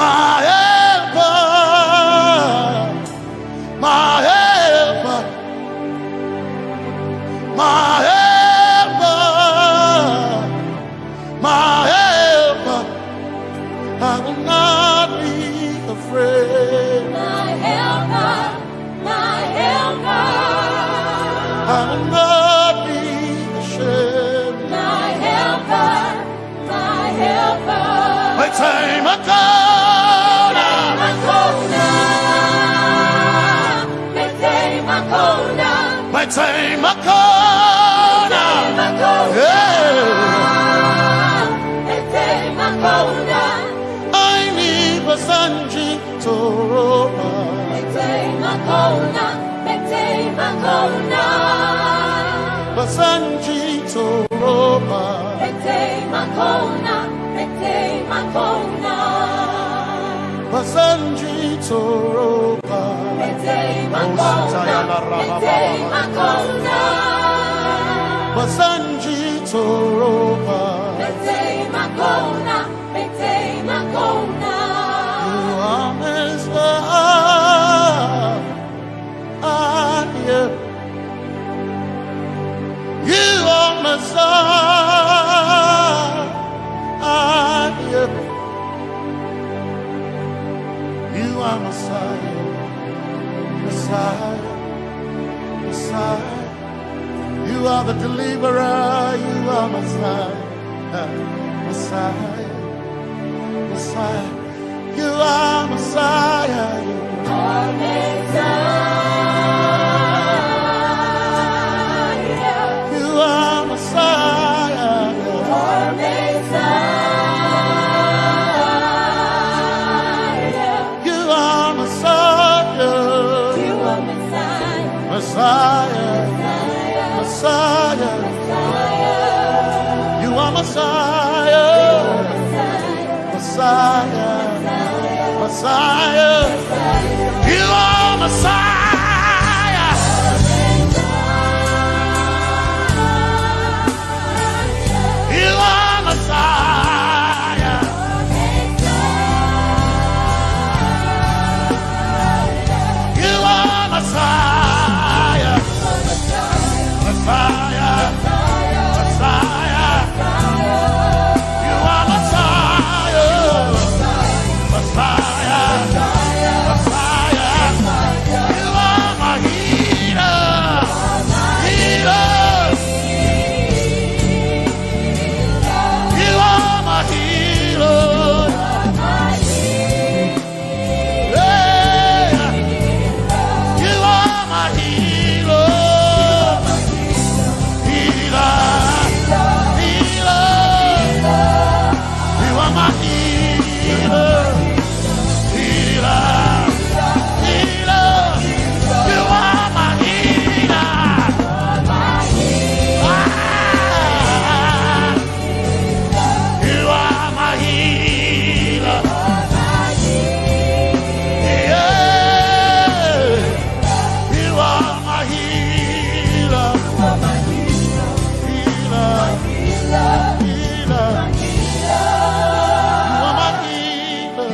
my helper, my helper, my helper, my helper. I will not be afraid. My helper, my helper. I will not be ashamed. My helper, my helper. Mai taimako na. Mai taimako na. Mai taimako na. Mai taimako na. Yeah. Mai taimako na. Ai ni ba zan ji tsoro ba. Mai taimako na, mai taimako na. Ba zan ji tsoro ba. Mai taimako na, mai taimako na. Ba zan ji tsoro ba. Mai taimako na, mai taimako na. Ba zan ji tsoro ba. Mai taimako na. Mai taimako na. You are Messiah. You are Messiah. You are Messiah. Messiah. Messiah. You are the deliverer. You are Messiah. Messiah. Messiah. You are Messiah. You are Messiah. You are Messiah. You are Messiah. You are Messiah. You are Messiah. Messiah. Messiah. Messiah. You are Messiah. Messiah. Messiah. You are Messiah. You are Messiah. You are Messiah. Messiah. Messiah. You are Messiah. Messiah. Messiah. You are my healer. Healer. You are my healer. Yeah. You are my healer. Healer. Healer. You are my healer. Healer. Healer. You are my healer. Ah. You are my healer. Yeah. You are my healer. Healer. Healer. You are my healer.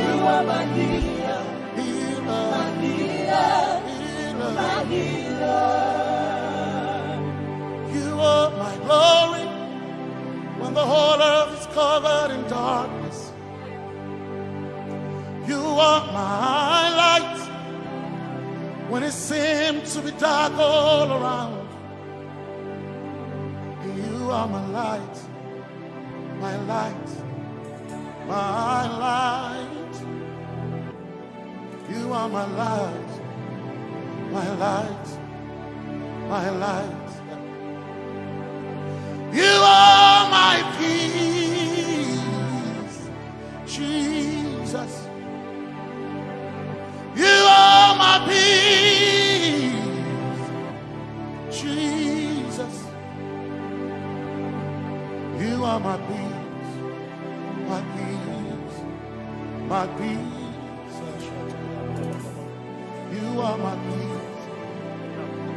Healer. Healer. You are my glory when the whole earth is covered in darkness. You are my light when it seems to be dark all around. You are my light, my light. My light, you are my light, my light, my light. You are my peace, Jesus. You are my peace, Jesus. You are my peace, my peace, my peace. You are my peace,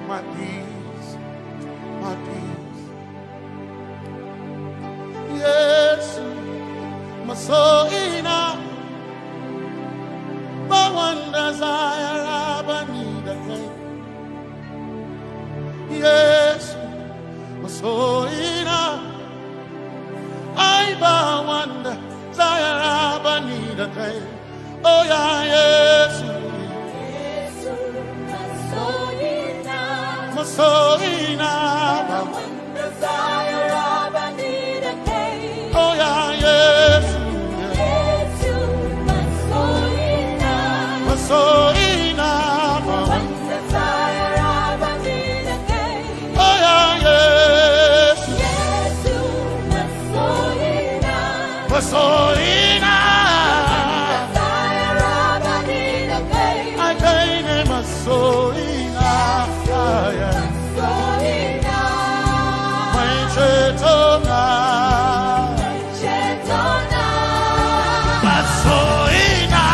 my peace, my peace. Yesu, masoina, mawanda zayara bani da kai. Yesu, masoina, ai ba wanda zayara bani da kai. Oh ya Yesu, masoina, oh ya Yesu, masoina, oh ya Yesu, masoina, ai kai ne masoina, mai cetona, masoina,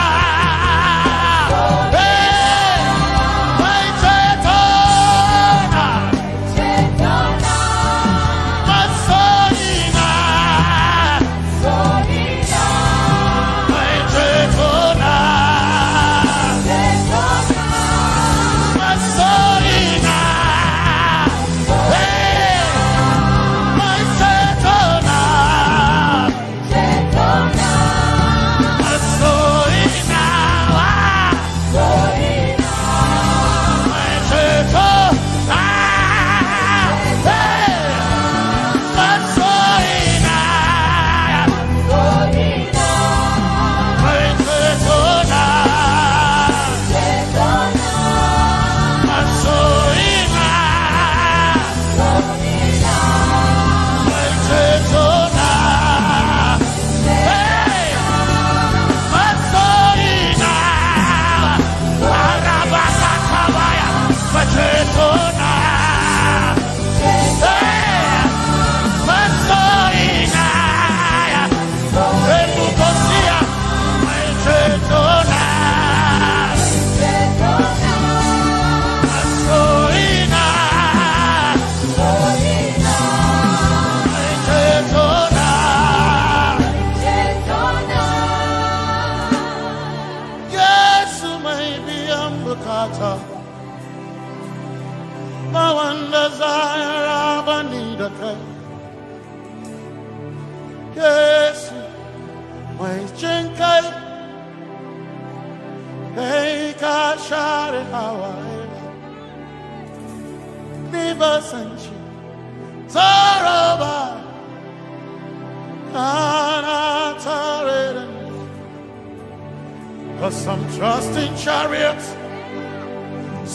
mai cetona, masoina, mai cetona, masoina, mai cetona, masoina, mai cetona, masoina, mai cetona, masoina, mai cetona, hey, masoina, arabakakabaya, mai cetona, hey, masoina, ebukosia, mai cetona, masoina, mai cetona. Yesu mai biyan bukata, ba wanda zayara bani da kai. Yesu mai jin kai, kai ka share hawaye. Rivers and Zaraba, kana tare da ni. 'Cause some trust in chariots,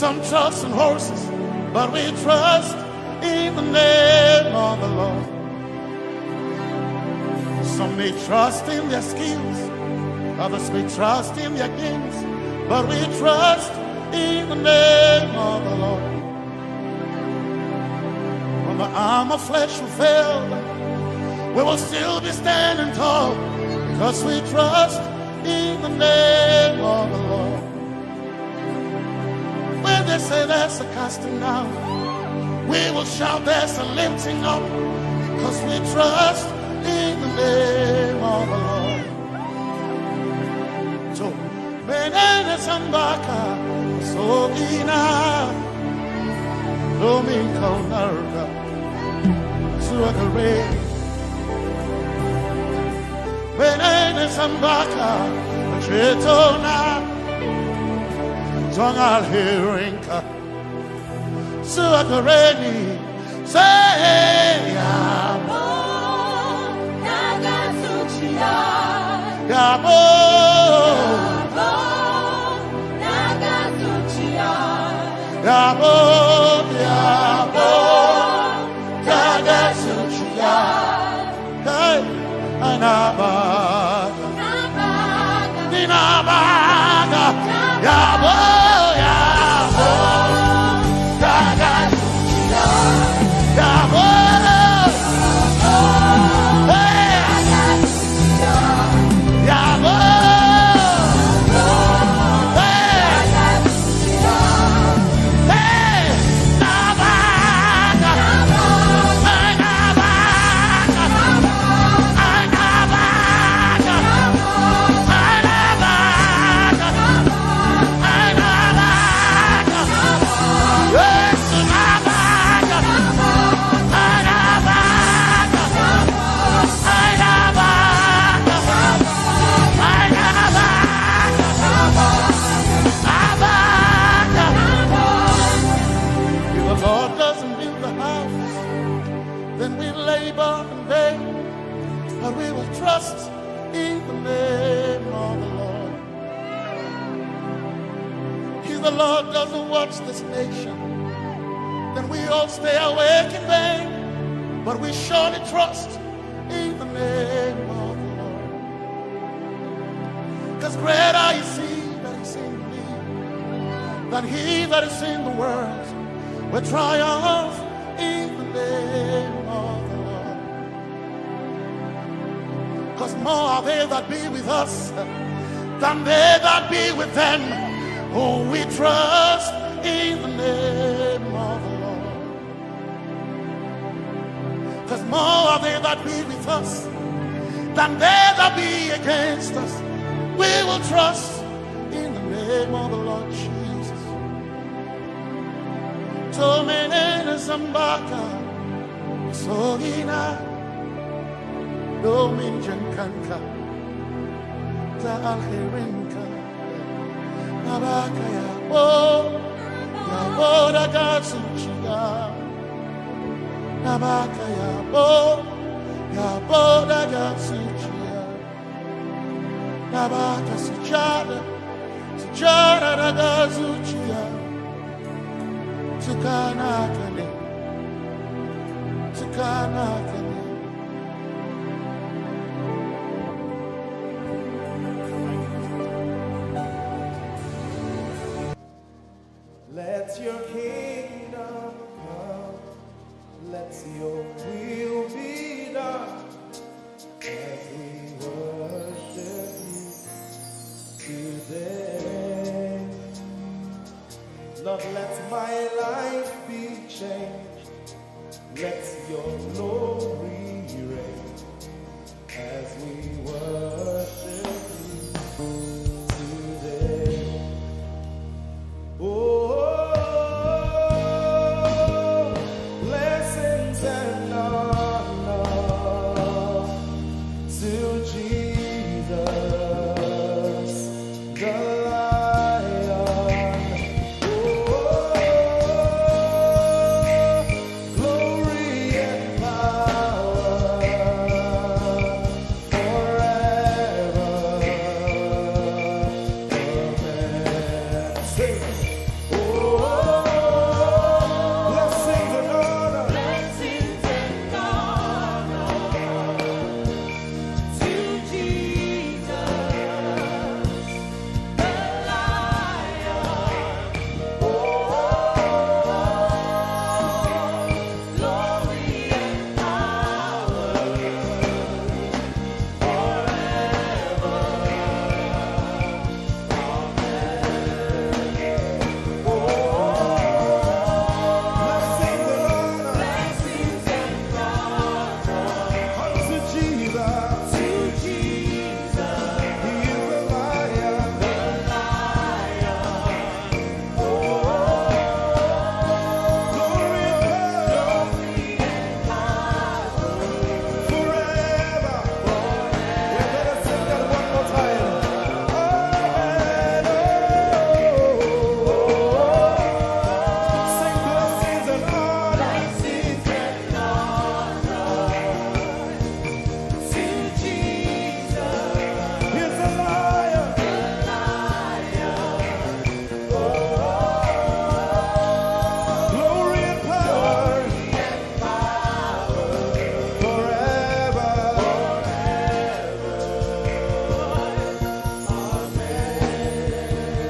some trust in horses, but we trust in the name of the Lord. Some may trust in their skills, others may trust in their gifts, but we trust in the name of the Lord. When the arm of flesh will fail, we will still be standing tall, because we trust in the name of the Lord. When they say there's a casting down, we will shout there's a lifting up, because we trust in the name of the Lord. So, menene zan baka, sogina, domin kaunarka, zuwa gare ni. Menene zan baka, cetona, don alherinka, zuwa gare ni, sai yabo. Na ga zuciya Yabo, yabo, yabo, yabo, yabo, yabo, yabo, If the Lord doesn't build the house, then we labor in vain, but we will trust in the name of the Lord. If the Lord doesn't watch this nation, then we all stay awake in vain, but we surely trust in the name of the Lord. Because greater is he that is in me than he that is in the world. We triumph in the name of the Lord. Because more are they that be with us than they that be with them. Who we trust in the name of the Lord. Because more are they that be with us than they that be against us. We will trust in the name of the Lord Jesus. Tomenene zambaka, sogina, domin jankanka, ta alherinka. Nabaka yabo, yabo daga zuciya. Nabaka yabo, yabo daga zuciya. Nabaka sujada, sujada daga zuciya. Tukana kane, tukana kane. Let your kingdom come. Let your will be done as we worship you today. Lord, let my life be changed. Let your glory reign as we worship you today. Oh, blessings and honor to Jesus, the Lion. Oh, glory and power forever.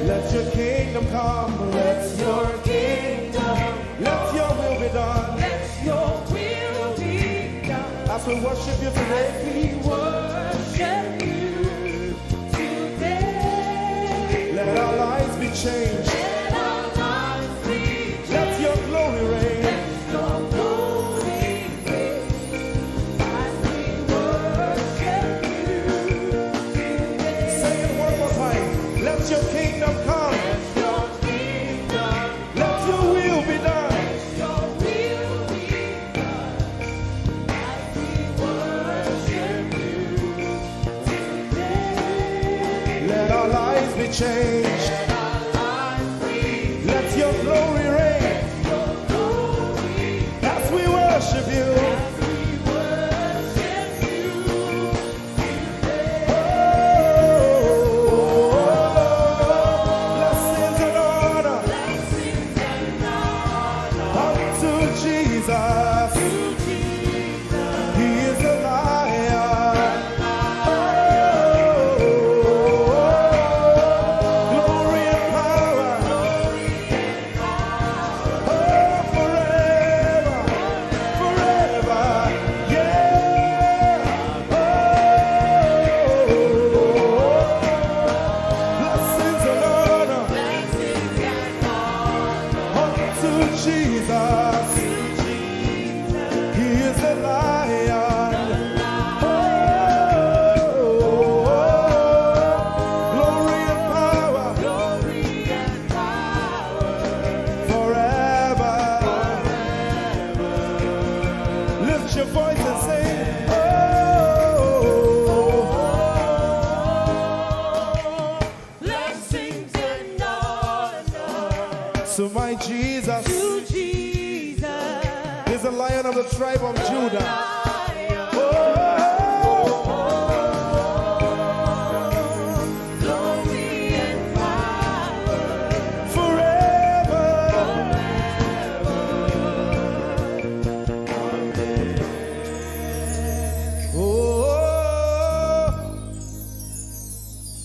Let your kingdom come. Let your kingdom. Let your will be done. Let your will be done. As we worship you today, we worship you today. Let our lives be changed. Let our lives be changed. Let your glory reign. Let your glory reign. As we worship you today. Say it one more time. Let your kingdom come. Let your kingdom. Let your will be done. Let your will be done. As we worship you today. Let our lives be changed. Let our lives be. Let your glory reign. Let your glory. As we worship you. As we worship you. Blessings and honor unto Jesus. He is the Lion. Oh, glory and power. Oh, forever, forever, yeah. Oh, blessings and honor unto Jesus. He is the Lion. Oh, glory and power. Forever. Lift your voice and sing. Oh, blessings and honor to my Jesus. To Jesus. He's the Lion of the tribe of Judah. Oh, glory and power. Forever. Oh,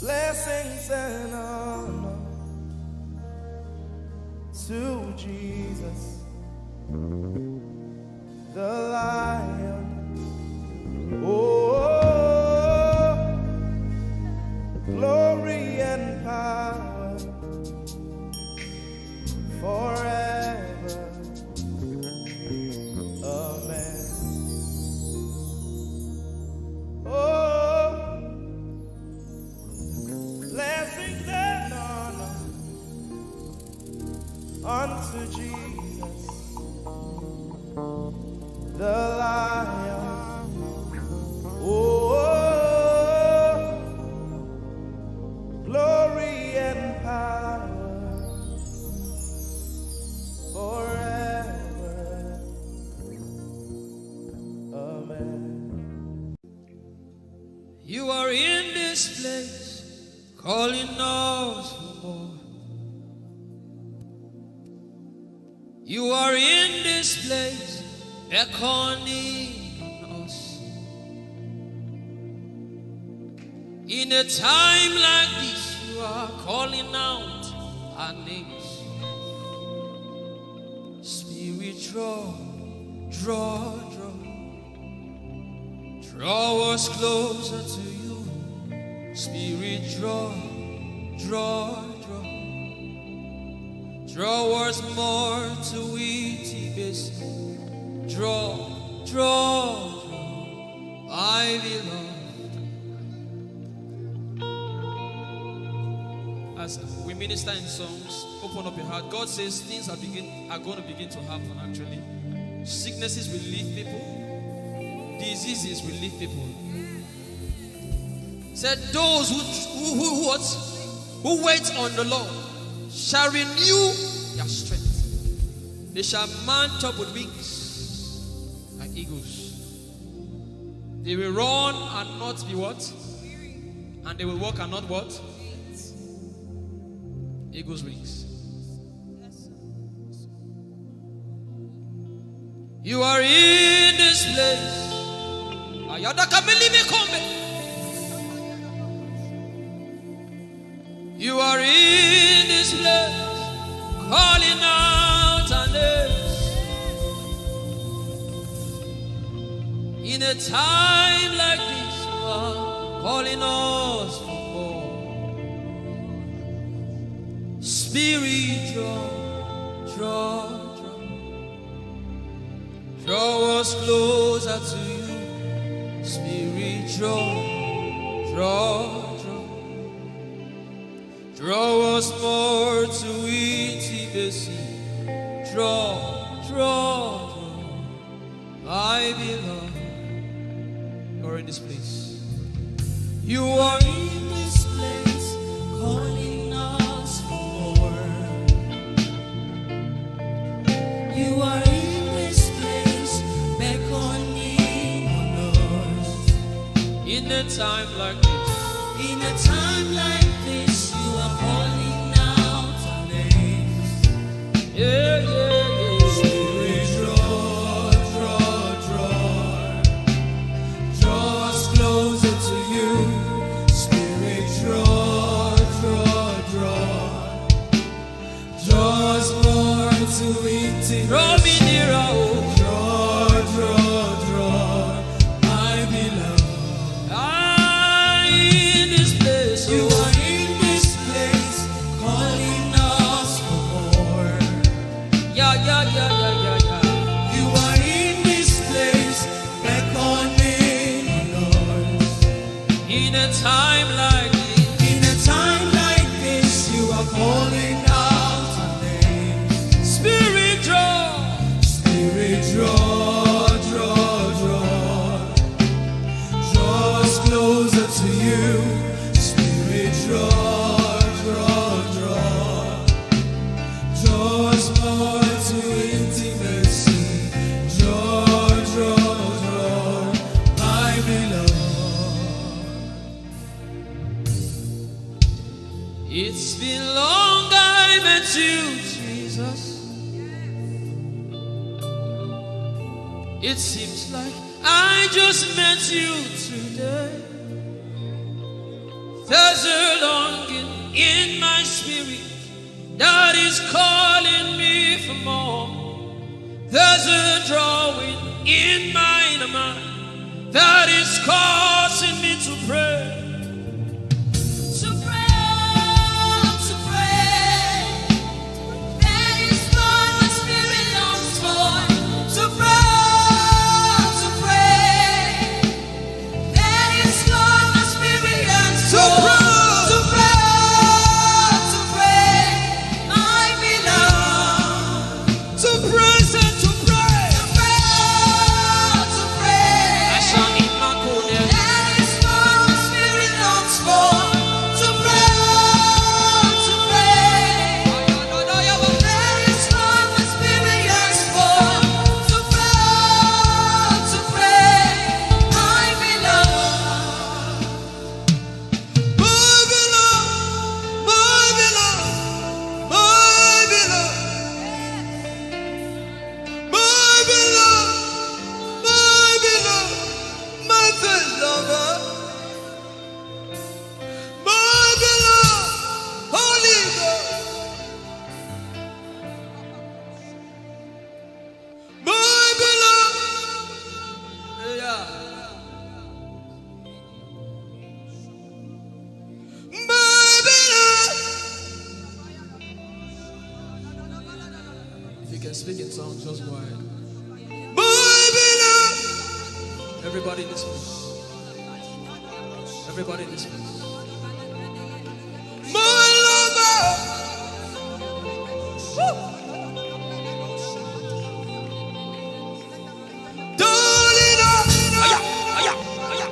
blessings and honor to Jesus, the Lion. Oh, glory and power forever. Amen. Oh, blessings and honor unto Jesus, the Lion. Oh, glory and power forever. Amen. You are in this place, calling us for more. You are in this place, beckoning us. In a time like this, you are calling out our names. Spirit, draw, draw, draw. Draw us closer to you. Spirit, draw, draw, draw. Draw us more to intimacy. Draw, draw, draw, my beloved. As we minister in songs, open up your heart. God says things are begin are going to begin to happen. Actually, sicknesses will leave people, diseases will leave people. Said those who who who, what, who wait on the Lord shall renew their strength. They shall mount up with wings like eagles. They will run and not be what? And they will walk and not what? Eagle's wings. You are in this place. Ayada kamili me kombe. You are in this place, calling out our names. In a time like this, you are calling us for more. Spirit, draw, draw, draw. Draw us closer to you. Spirit, draw, draw, draw. Draw us more to intimacy. Draw, draw, draw. My beloved, you're in this place. You are in this place, calling us for more. You are in this place, beckoning on us. In a time like this, in a time like this, you are calling out our names. Yeah, yeah, yeah. Spirit, draw, draw, draw. Draw us closer to you. Spirit, draw, draw, draw. Draw us more to intimacy. Draw me nearer, oh. Draw, draw, draw, my beloved. Ah, in this place, you are in this place, calling us for more. Yeah, yeah, yeah, yeah, yeah, yeah. You are in this place, beckoning on us. In a time like this, in a time like this, you are calling out our names. Spirit, draw. Spirit, draw, draw, draw. Draw us closer to you. Spirit, draw, draw, draw. Draw us more to intimacy. Draw, draw, draw, my beloved. It's been long I met you, Jesus. It seems like I just met you today. There's a longing in my spirit that is calling me for more. There's a drawing in my mind that is causing me to pray. To pray, to pray. That is what my spirit longs for. To pray, to pray. That is what my spirit yearns for. To pray, to pray, to pray, my beloved. To praise and to pray. To pray, to pray. That is what my spirit longs for. To pray, to pray. That is what my spirit yearns for. To pray, to pray, my beloved. My beloved, my beloved, my beloved. My beloved, my beloved, my first lover. My beloved, Holy Ghost. My beloved. Yeah. My beloved. If you can speak in tongues, just go ahead. My beloved. Everybody in this place. Everybody in this place. My lover. Woo! Darling, oh. Aya, aya, aya.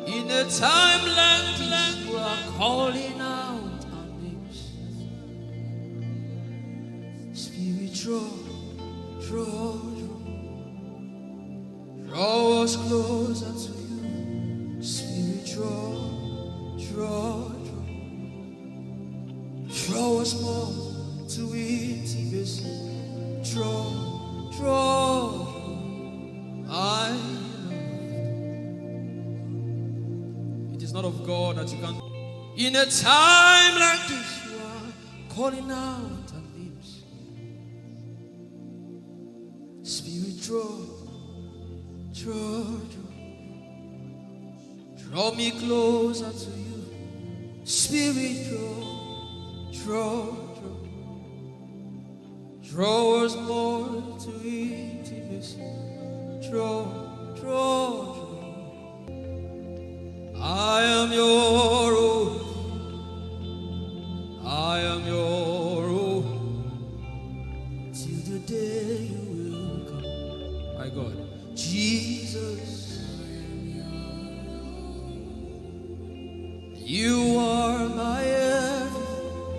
In a time like this, you are calling out our names. Spirit, draw, draw, draw. Draw us closer to you. Spirit, draw, draw, draw. Draw us more to intimacy. Draw, draw. I love. It's not of God that you can't. In a time like this, you are calling out our names. Spirit, draw, draw, draw. Draw me closer to you. Spirit, draw, draw, draw. Draw us more to intimacy. Draw, draw, draw. I am your own. I am your own. Till the day you will come. My God. Jesus. You are my everything.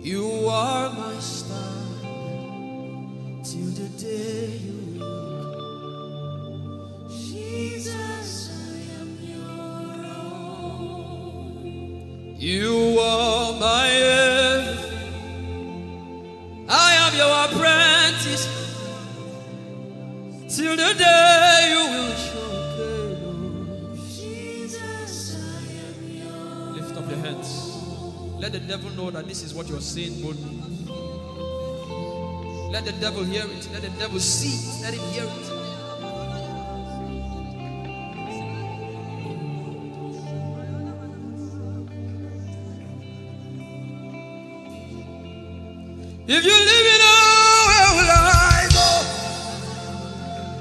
You are my standard. Till the day you will come. Jesus, I am your own. You are my everything. I am your apprentice. Till the day you will show up. Jesus, I am your. Lift up your hands. Let the devil know that this is what you're saying boldly. Let the devil hear it. Let the devil see it. Let him hear it. If you leave me now, where will I go?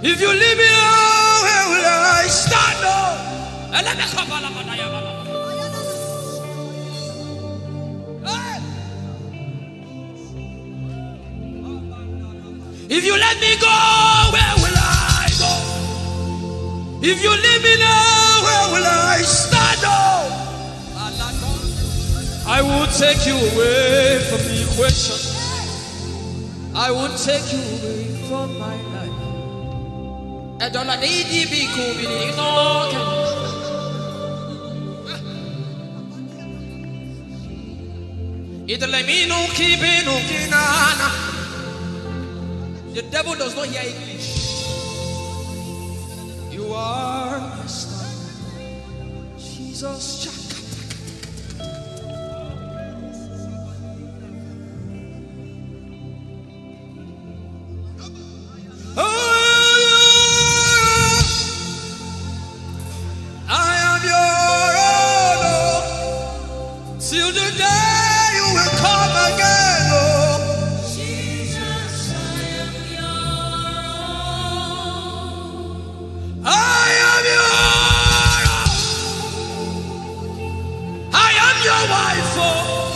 If you leave me now, where will I stand? Oh? Hey! If you let me go, where will I go? If you leave me now, where will I stand? Oh? I won't take you away from the equation. I won't take you away from my life. Edola di di bi ku bi ni no ke. Italemino ki bino ki nana. The devil does not hear English. You are my star. Jesus. Oh, I am your own, oh, till the day you will come again, oh. Jesus, I am your own. I am your own. I am your wife, oh,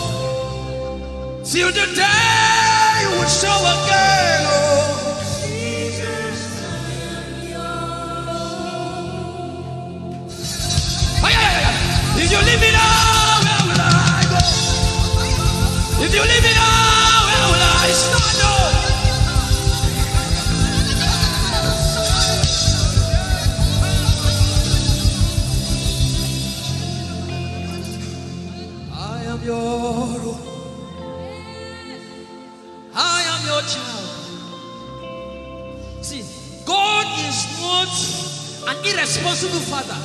till the day you will show again, oh. Ay, ay, ay, ay. If you leave me now, where will I go? If you leave me now, where will I stand? Oh? I am your own. I am your child. See, God is not an irresponsible father.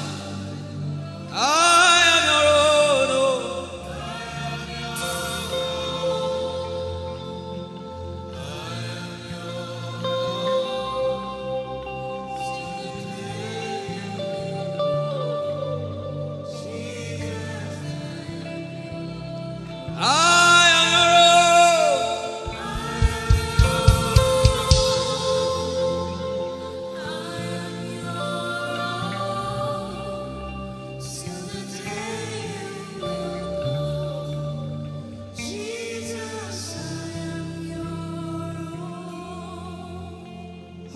I am your own. Oh. I am your own. Jesus, I am your own.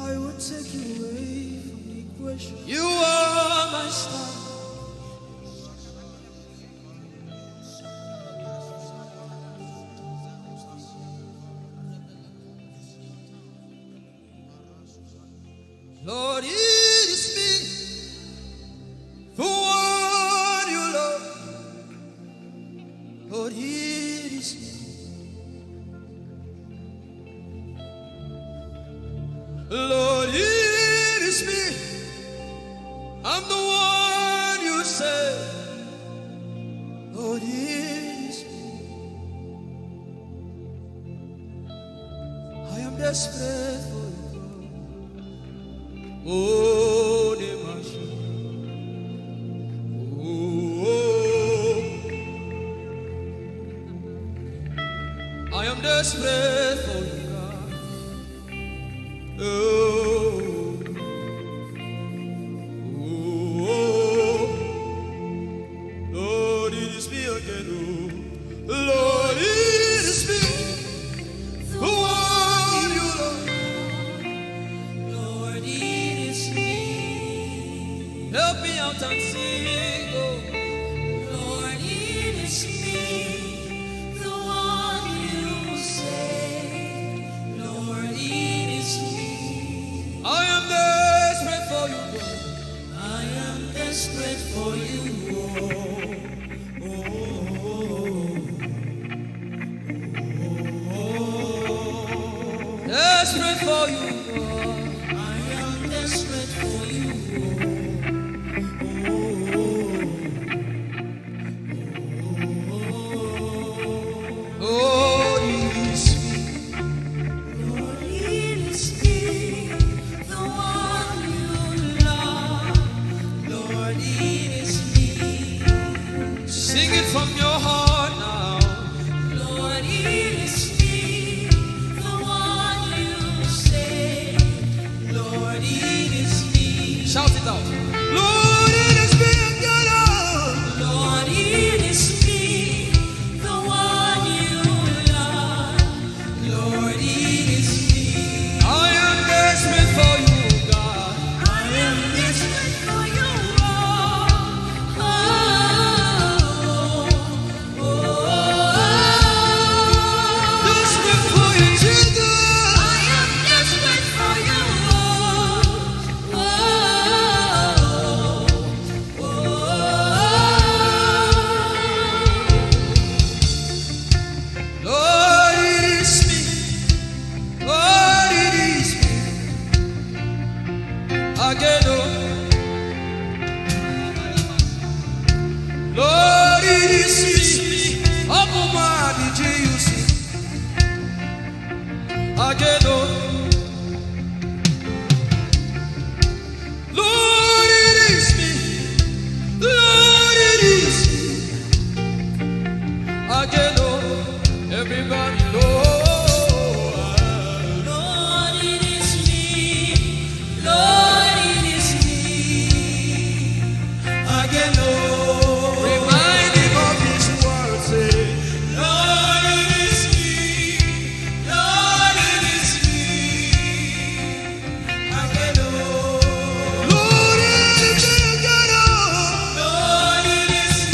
I will take you away from the equation. You are my star. Lord, it is me. For what you love. Lord, it is me. Lord, it is me. I'm the one you say. desperate for you, God. Oh, the mercy. Oh, I am desperate for you, God. Oh, oh, oh. Lord, it is me again. Oh, Lord, it is me. The one you love. Lord, it is me. Help me out and sing, oh. Lord, it is me. The one you say. Lord, it is me. I am desperate for you, God. I am desperate for you, oh. Oh, oh, oh, oh, oh. Desperate for you, God. I am desperate for you, oh. Oh, oh, oh. Oh, it is me. Lord, it is me, the one you love. Lord, it is me. Sing it from your heart now. Lord, it is me, the one you say. Lord, it is me. Shout it out. Lord, it is me again, oh. Lord, it is me, the one you love. Lord, it is me. I am desperate for you, God. I am desperate for you, oh. Oh, oh, oh, oh. Desperate for you, Jesus. I am desperate for you, oh. Oh, oh, oh, oh. Lord, it is me. Lord, it is me. Again, oh. Lord, it is me. Open my eyes, did you see? Again, oh. Lord, it is me. Lord, it is me. Again, oh, everybody, Lord. Lord, it is me. Lord, it is me. Again, oh. Remind him of his word, say, Lord, it is me. Lord, it is me. Lord, it is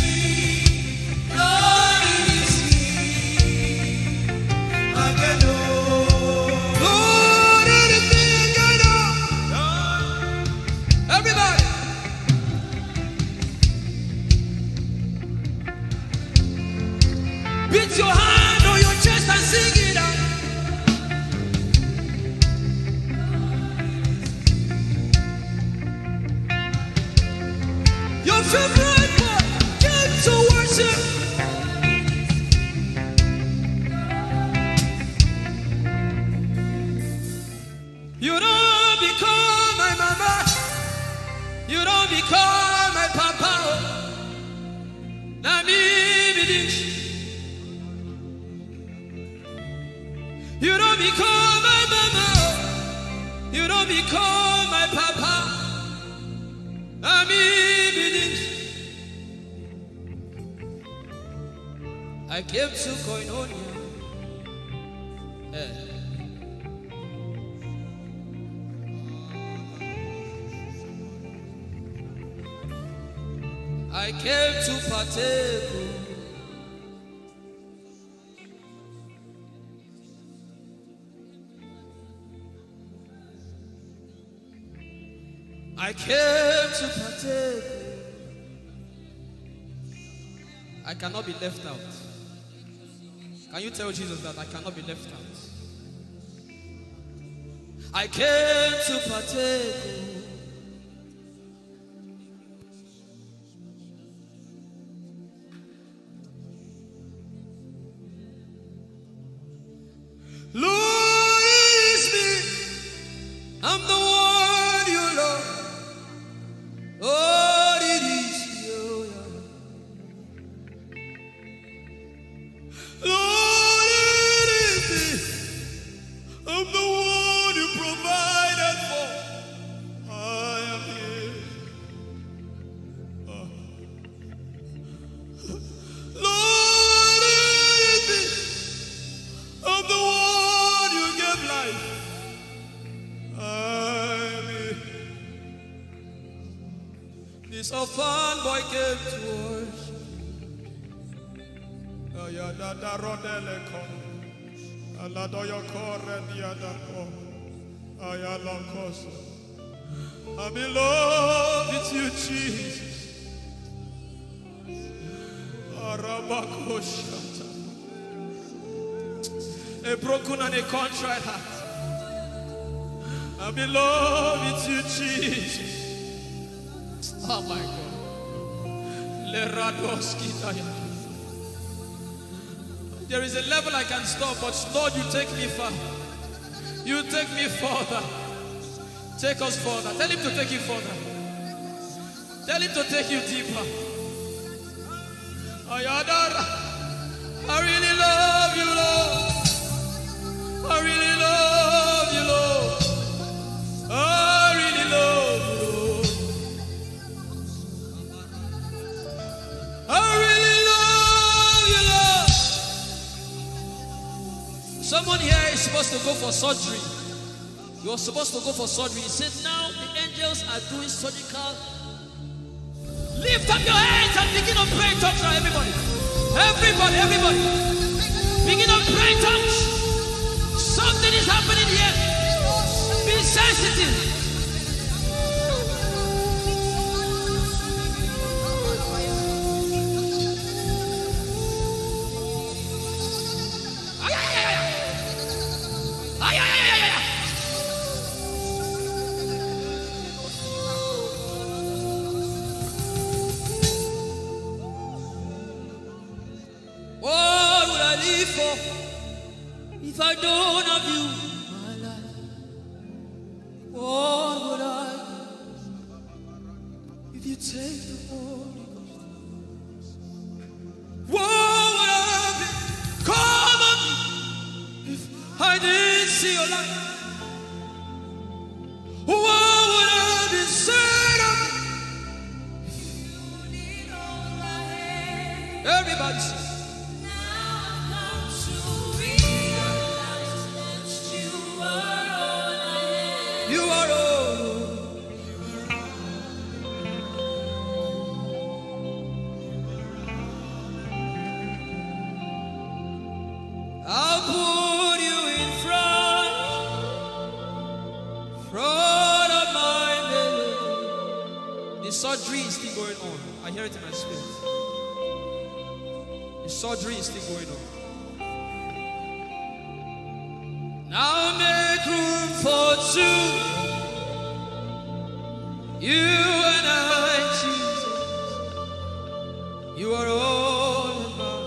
me. Lord, it is me. Everybody. Beat your hand on your chest and sing it out. Your favorite part, came to worship. You don't become my mama. You don't become my papa. Oh. Na me be this. You don't become my mama. You don't become my papa. Na me be this. I came to koinonia. Eh. I came to partake. I came to partake. I cannot be left out. Can you tell Jesus that I cannot be left out? I came to partake. Lord, it is So fine boy came to worship. Ayadada rodele kon. Aladoyo kore diada o. Ayalokos. I'm in love with you, Jesus. Arabakoshata. A broken and a contrite heart. I'm in love with you, Jesus. Oh my God. Leradoski daya. There is a level I can stop, but Lord, you take me far. You take me further. Take us further. Tell him to take you further. Tell him to take you deeper. Ayadara. I really love you, Lord. I really love you, Lord. I really love you, Lord. I really love you, Lord. Someone here is supposed to go for surgery. You're supposed to go for surgery. He said, "Now the angels are doing surgical." Lift up your hands and begin to pray in tongues now, everybody. Everybody, everybody. Begin to pray in tongues. Something is happening here. Be sensitive. What would I live for if I don't have you in my life? What would I give if you take the Holy Ghost? What would I have become of me if I didn't see your light? What would I be said of me? Everybody sing. You are all. I'll put you in front, front of my melody. The surgery is still going on. I hear it in my spirit. The surgery is still going on. Now make room for two. You and I, Jesus. You are all about.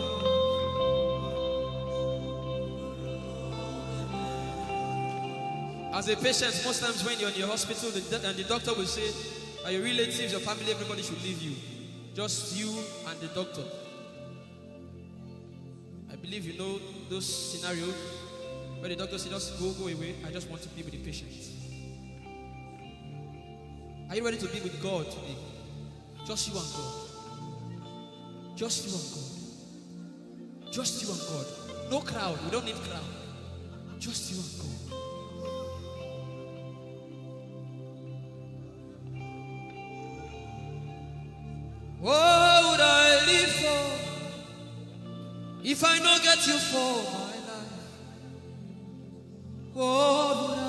As a patient, most times when you're in your hospital, the, do- and the doctor will say, "Are your relatives, your family, everybody should leave you. Just you and the doctor." I believe you know those scenarios where the doctor says, "Just go, go away. I just want to be with the patient." Are you ready to be with God today? Just you and God. Just you and God. Just you and God. No crowd. We don't need crowd. Just you and God. What would I live for if I no get you for my life? What would I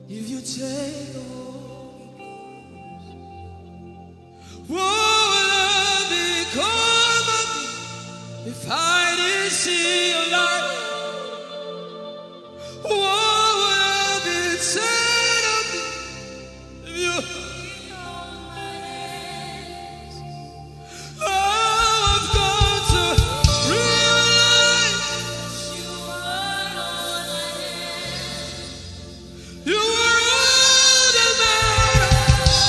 if you take the Holy Ghost? What would I become of me if I didn't see your light? What would I be said of me if you I've come to realize you are all that matters.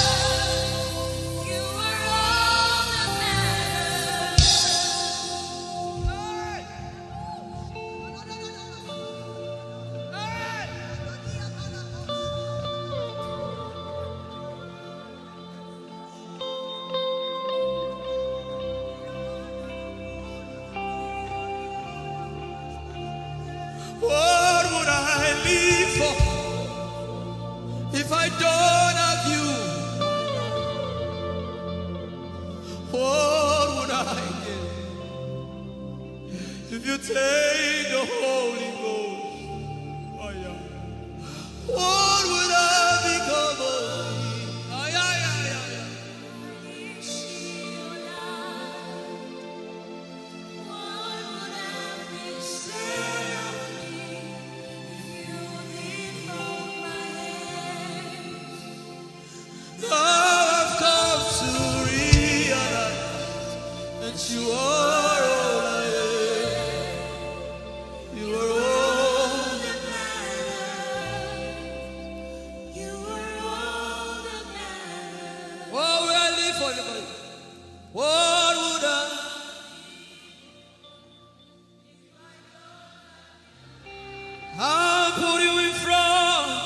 What would I live for if I don't have you? What would I give if you take the Holy Ghost? Oh, yeah. What would I become of me? Oh, yeah, yeah, yeah, yeah. Now I've come to realize that you are all I am. You are all that matters. You are all that matters. What would I live for, everybody? What would I? I'll put you in front.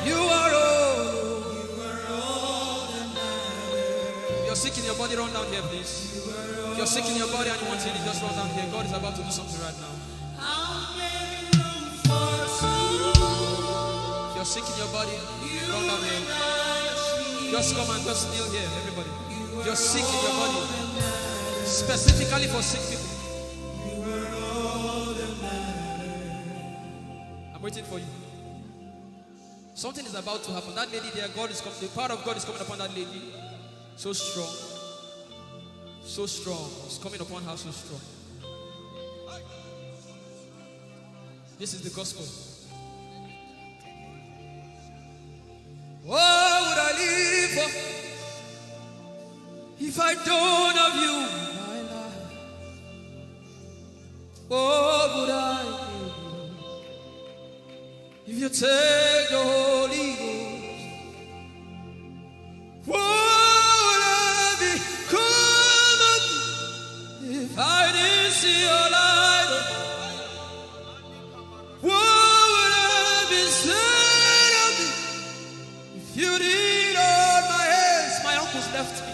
You are all. If you're sick in your body, run down here, please. If you're sick in your body and you want healing, just run down here. God is about to do something right now. If you're sick in your body, run down here. Just come and just kneel here, everybody. If you're sick in your body, specifically for sick people. I'm waiting for you. Something is about to happen. That lady there, God is coming. The power of God is coming upon that lady. So strong. So strong. It's coming upon her so strong. This is the gospel. What would I live for if I don't have you in my life? What would I give if you take the Holy Ghost? What would I become of me if I didn't see your light? What would I be said of me if you didn't hold my hands? My uncles left me.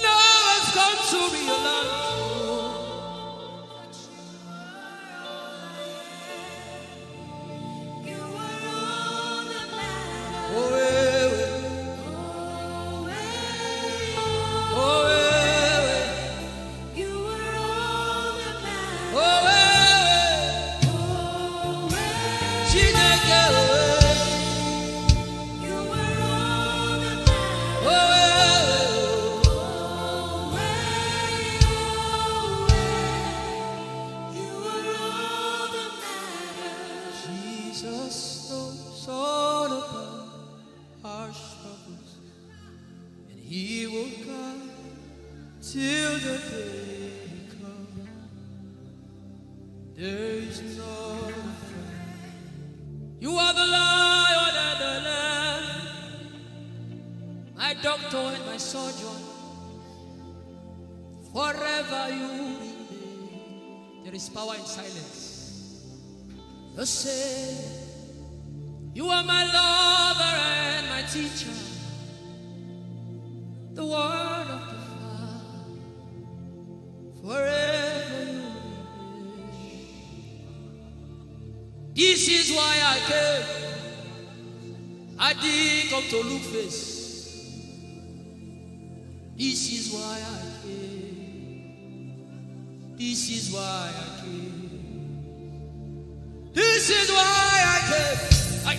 Now I've come to realize. Oh, eh, eh. Oh, eh, eh. Oh, eh, eh. Chineke, oh, eh. Oh, eh, eh. Jesus knows all about our struggles, and He will guide till the day comes. There is no fear. You are the Lion and the Lamb, my doctor and my surgeon. Forever you remain. There is power in silence. You say, you are my lover and my teacher. The word of the Father. Forever you remain. This is why I came. I didn't come to look face. This is why I came. This is why I came. This is why I came. I,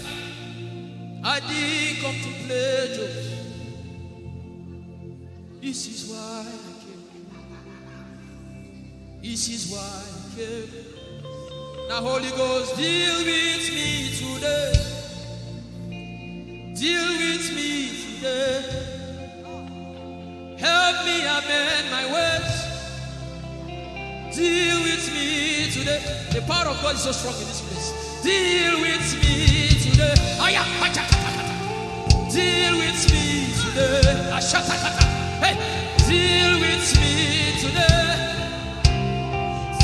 I didn't come to play jokes. This is why I came. This is why I came. Now, Holy Ghost, deal with me today. Deal with me today. Help me amend my ways. Deal with me today. The power of God is so strong in this place. Deal with me today. Aya, acha, kata, kata. Deal with me today. Ashata, kata. Hey, deal with me today.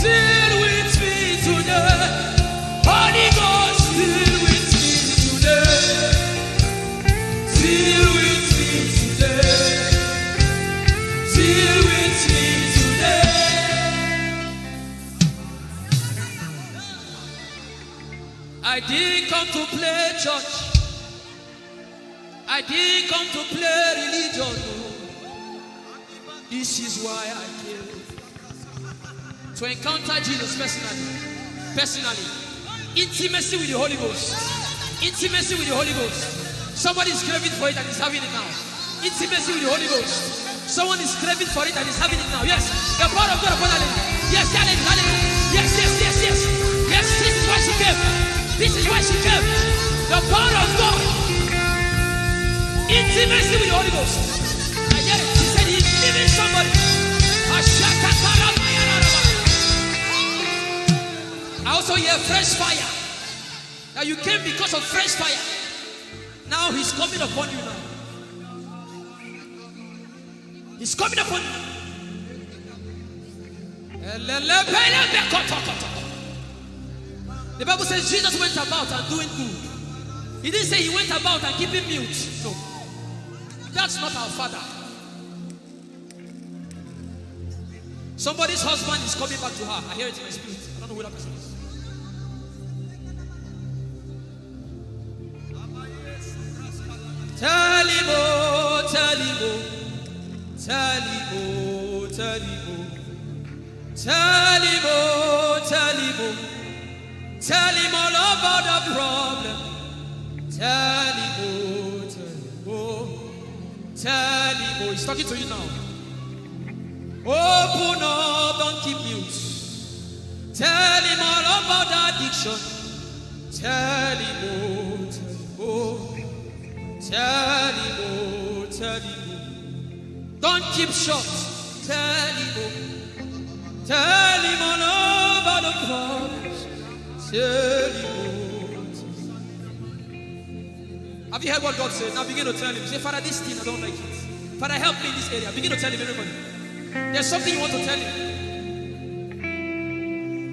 Deal with me today. Holy Ghost, deal with me today. Deal with me today. Deal with me today. I didn't come to play church. I didn't come to play religion. Oh. This is why I came. To encounter Jesus personally. Personally. Intimacy with the Holy Ghost. Intimacy with the Holy Ghost. Somebody is craving for it and is having it now. Intimacy with the Holy Ghost. Someone is craving for it and is having it now. Yes. The power of God upon that lady. Yes, that lady, that lady. Yes, yes, yes, yes. Yes, this is why she came. This is why she came. The power of God. Intimacy with the Holy Ghost. I hear it. She said he's leaving somebody. I also hear fresh fire. Now you came because of fresh fire. Now he's coming upon you now. He's coming upon you. The Bible says Jesus went about and doing good. He didn't say he went about and keeping mute. No. That's not our Father. Somebody's husband is coming back to her. I hear it in my spirit. I don't know who that person is. Tell him, oh, tell him, oh, tell him, oh, tell him, oh, tell him, oh, tell him, oh, tell him all about the problem. Tell him, oh, tell him, oh, tell him, oh. He's talking to you now. Open up, don't keep mute. Tell him all about the addiction. Tell him, oh, tell him, oh. Tell him, oh, tell him, oh. Don't keep short. Tell him, oh. Tell him all about the problems. Tell him, oh, tell him. Have you heard what God said? Now begin to tell him. Say, "Father, this thing, I don't like it. Father, help me in this area." Begin to tell him, everybody. There's something you want to tell him.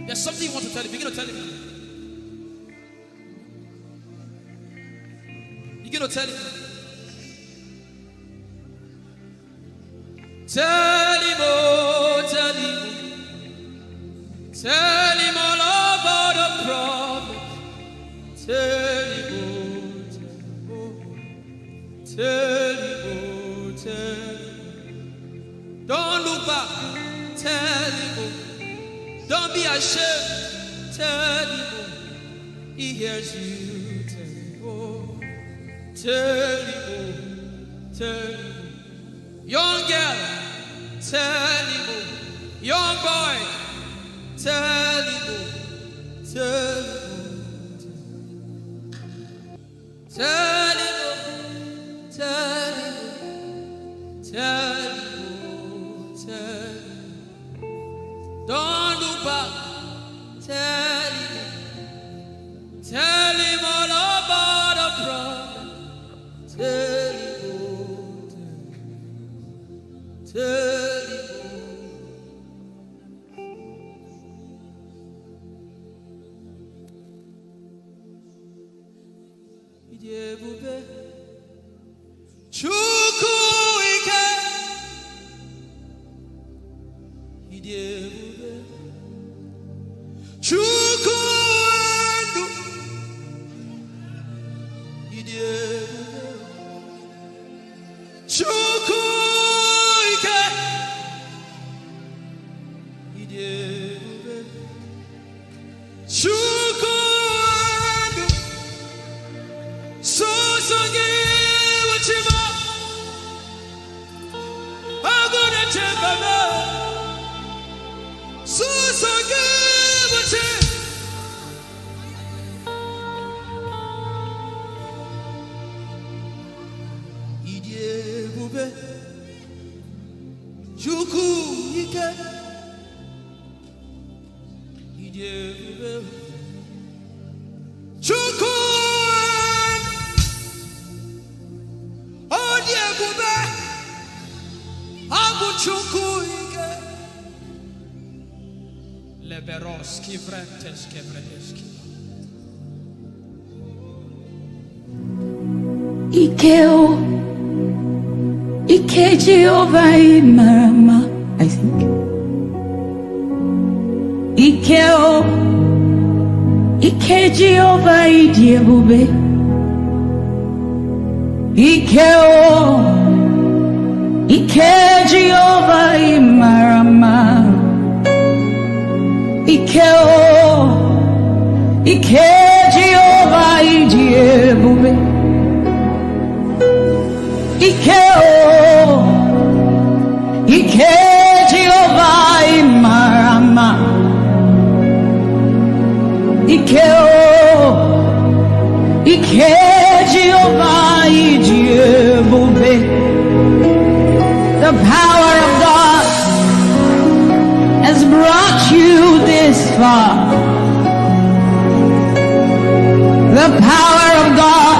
There's something you want to tell him. Begin to tell him. Begin to tell him. Tell him, oh, tell him. Tell him all about the problem. Tell him, oh, tell him, oh. Tell him, oh, tell him. Don't look back. Tell him, oh. Don't be ashamed. Tell him, oh. He hears you. Tell him, oh. Tell him, oh. Tell him, oh. Young girl, tell him, oh. Young boy, tell him, oh. Tell him, oh. Tell him, oh. Tell him, oh. Tell him, oh. Tell him, oh. Don't look back. Tell him, oh. Tell him all about the problem. Tell him, oh, tell him, oh. Ị dị ebube. Chukwu ike. Ị dị ebube. Chukwu ndụ. Ị dị ebube. Chukwu ike. Ị dị ebube. Chukwu ndụ. Sọsọ gị bụ chi m. Agụ na-eche mba m. Sọsọ gị bụ chi. Ị dị ebube. Chukwu ike. Ị dị ebube. Chukwu. Ọ dị ebube. Ọ bụ Chukwu ike. Leberos kivrentes kevredeski. Ike o, ike Jehova ị mara mma, I think. Ike o, Ike Jehova ịdị ebube. Ike o. Ike Jehova ị mara mma. Ike o. Ike Jehova ịdị ebube. Ike o. Ike Jehova ị mara mma. Ike o. Ike Jehova ịdị ebube. The power of God has brought you this far. The power of God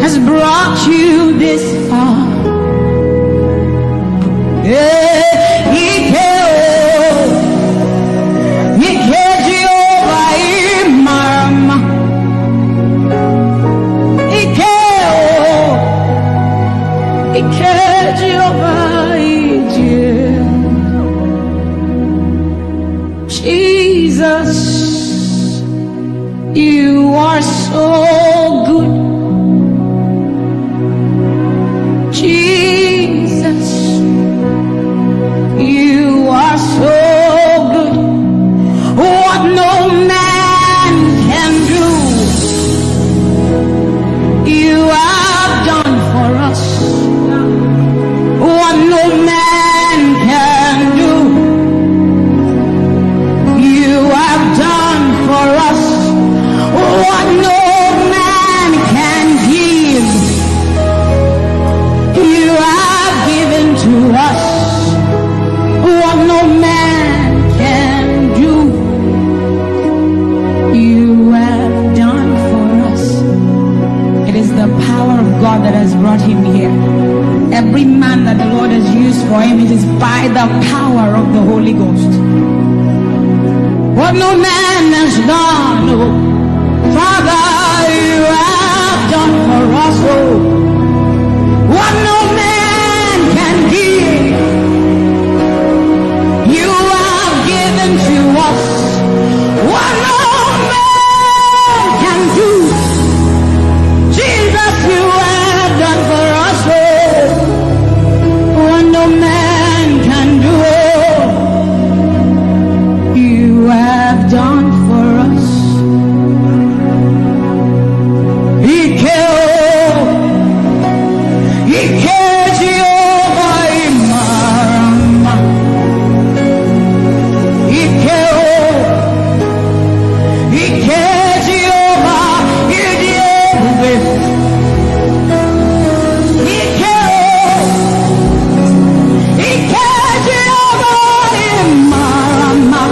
has brought you this far. Yeah, Ike o, Ike Jehova ị mara mma. Ike o, Ike Jehova ịdị ebube. Jesus, you are so good. Jesus, you are so good. What no man can do, you have done for us. What no man can do, you have done for us. What no man can give, you have given to us. What no man can do, you have done for us. It is the power of God that has brought him here. Every man that the Lord has used for him, it is by the power of the Holy Ghost. What no man has done, oh, Father, you have done for us, oh. What no man can give, you have given to us. What no man can do, Jesus, you have done for us, oh. What no man can do, oh, you have done for us. Ike o, Ike Jehova ị mara mma. Ike o, Ike Jehova ịdị ebube. Ike o, Ike Jehova ị mara mma.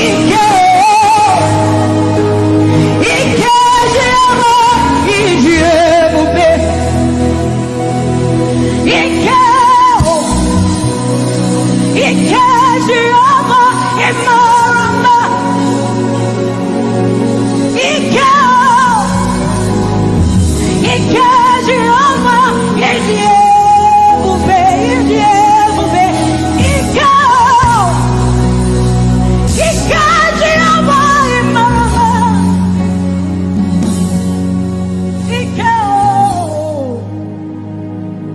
Ike o, Ike Jehova ịdị ebube. Ike o, Ike Jehova ị mara mma. Ike o, Ike Jehova ịdị ebube, ịdị ebube. Ike o, Ike Jehova ị mara mma. Ike o,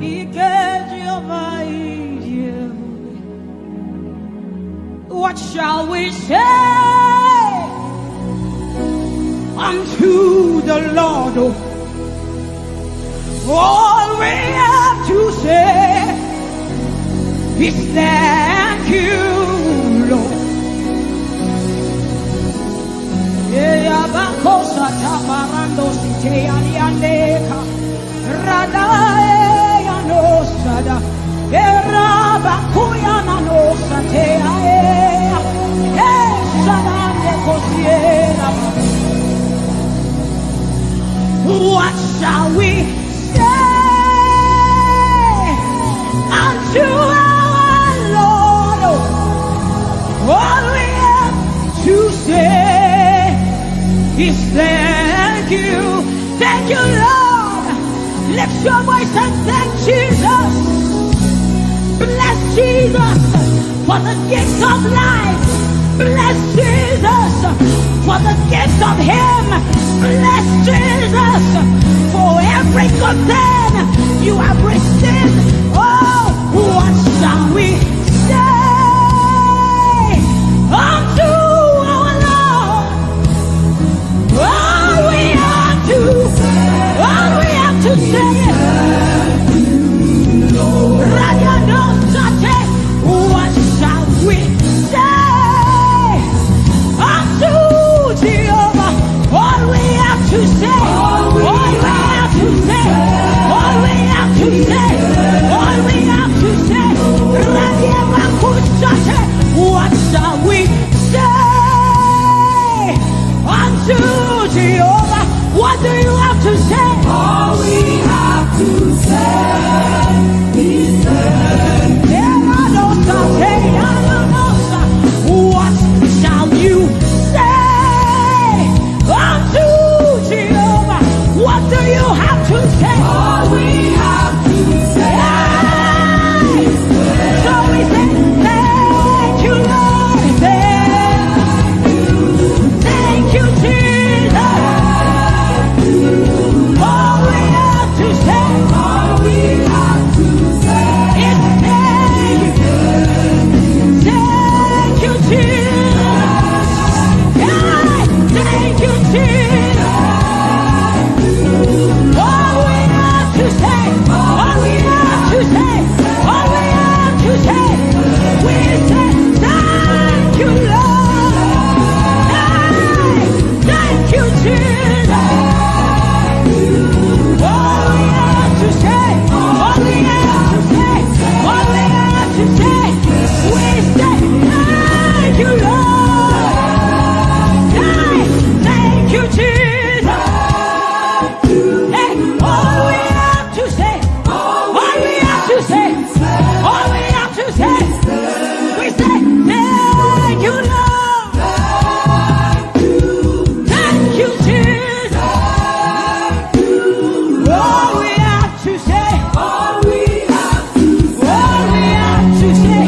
Ike Jehova ịdị ebube. What shall we say unto the Lord? All we have to say is thank you, Lord. Eya bakosa tabarando site aliandeka. Radae ya no sada. Era bakuya na no sate ae. Hey, Shabande Kosiera. What shall we say unto our Lord? All we have to say is thank you. Thank you, Lord. Lift your voice and thank Jesus. Bless Jesus for the gift of life. Bless Jesus for the gift of Him. Bless Jesus for every good thing you have received. Oh, what shall we say unto our Lord? All we have to, all we have to say is, Radianosate, what shall we say unto Jehovah? All we have to say, all we have to say, all we have to say, all we have to say, Radiabakusate, what shall we say unto Jehovah? What do you have to say? All we have to say is, what shall you say unto Jehovah? What do you have to say? All we have to say. So we say, thank you, Lord. Thank you, Jesus. All we have to say, all we have to say is thank you. Thank you, Jesus. Yeah, thank you, Jesus. All we have to say, all we have to say, all we have to say, we say, thank you, Lord. Hey, thank you, Jesus. All we have to say, all we have to say, all we have to say, we say, thank you, Lord. Hey, thank you, Jesus. Hey, all we have to say, all we have to say, all we have to say, we say, thank you, Lord. Thank you, Jesus. All we have to say, all we have to say,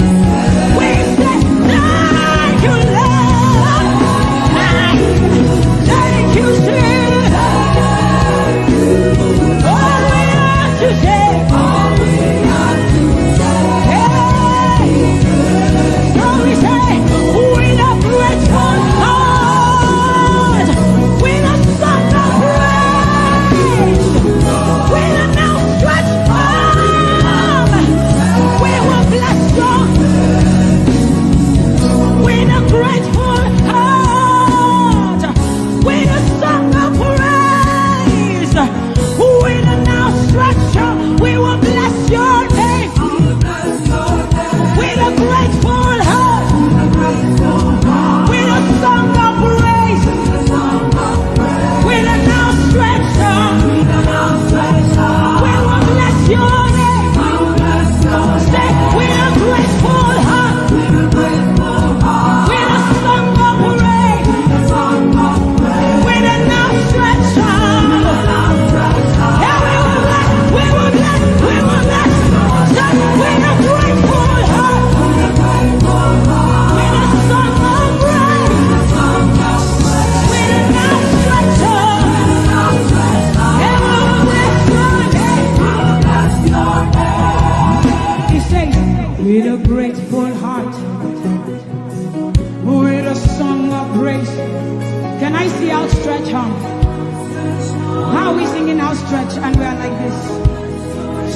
we say, thank you, Lord. Thank you, Jesus. All we have to say, all we have to say, hey. So we say, with a grateful heart, with a song of praise, with an outstretched arm, we will bless you. With a grateful heart, with a song of praise, with an outstretched arm, we will bless your name. With a grateful heart, with a song of praise, with an outstretched arm, we will bless your name. Say, with a grateful heart, with a song of praise, with an outstretched arm. Yeah, we will bless, we will bless, we will bless. Say, with a grateful heart, with a song of praise, with an outstretched arm. Yeah, we will bless your name. He says, with a grateful heart, with a song of praise. Can I see outstretched hand? How are we singing outstretched and we are like this?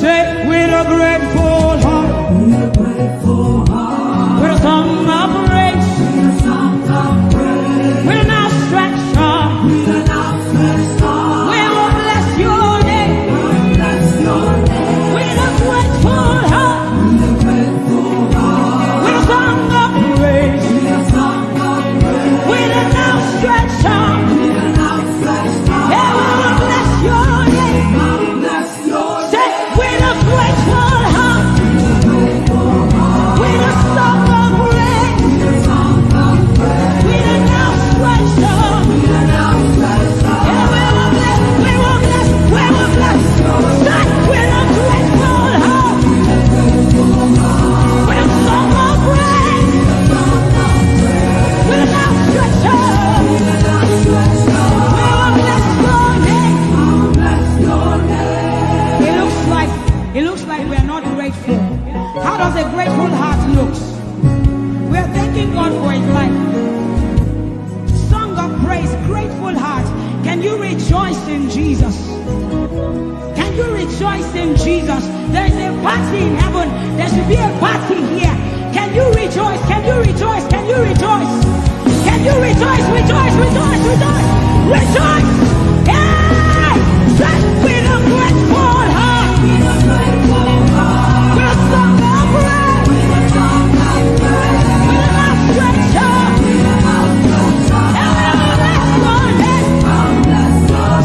Say, with a grateful heart, with a grateful heart, with a song of praise, with a song of praise, with an outstretched hand, with an outstretched hand, we will bless your name. We will bless your name. With a grateful heart, with a song of praise, with an outstretched arm. Yeah, we will bless your name. Say, with a grateful heart, with a song of praise, with You rejoice in Jesus. Can you rejoice in Jesus? There is a party in heaven. There should be a party here. Can you rejoice? Can you rejoice? Can you rejoice? Can you rejoice? Rejoice, rejoice, rejoice, rejoice. Hey! Say, with a grateful heart. With a grateful heart. With a song of praise. With a song of praise. With an outstretched hand. With an outstretched hand. Everyone, let's go and dance.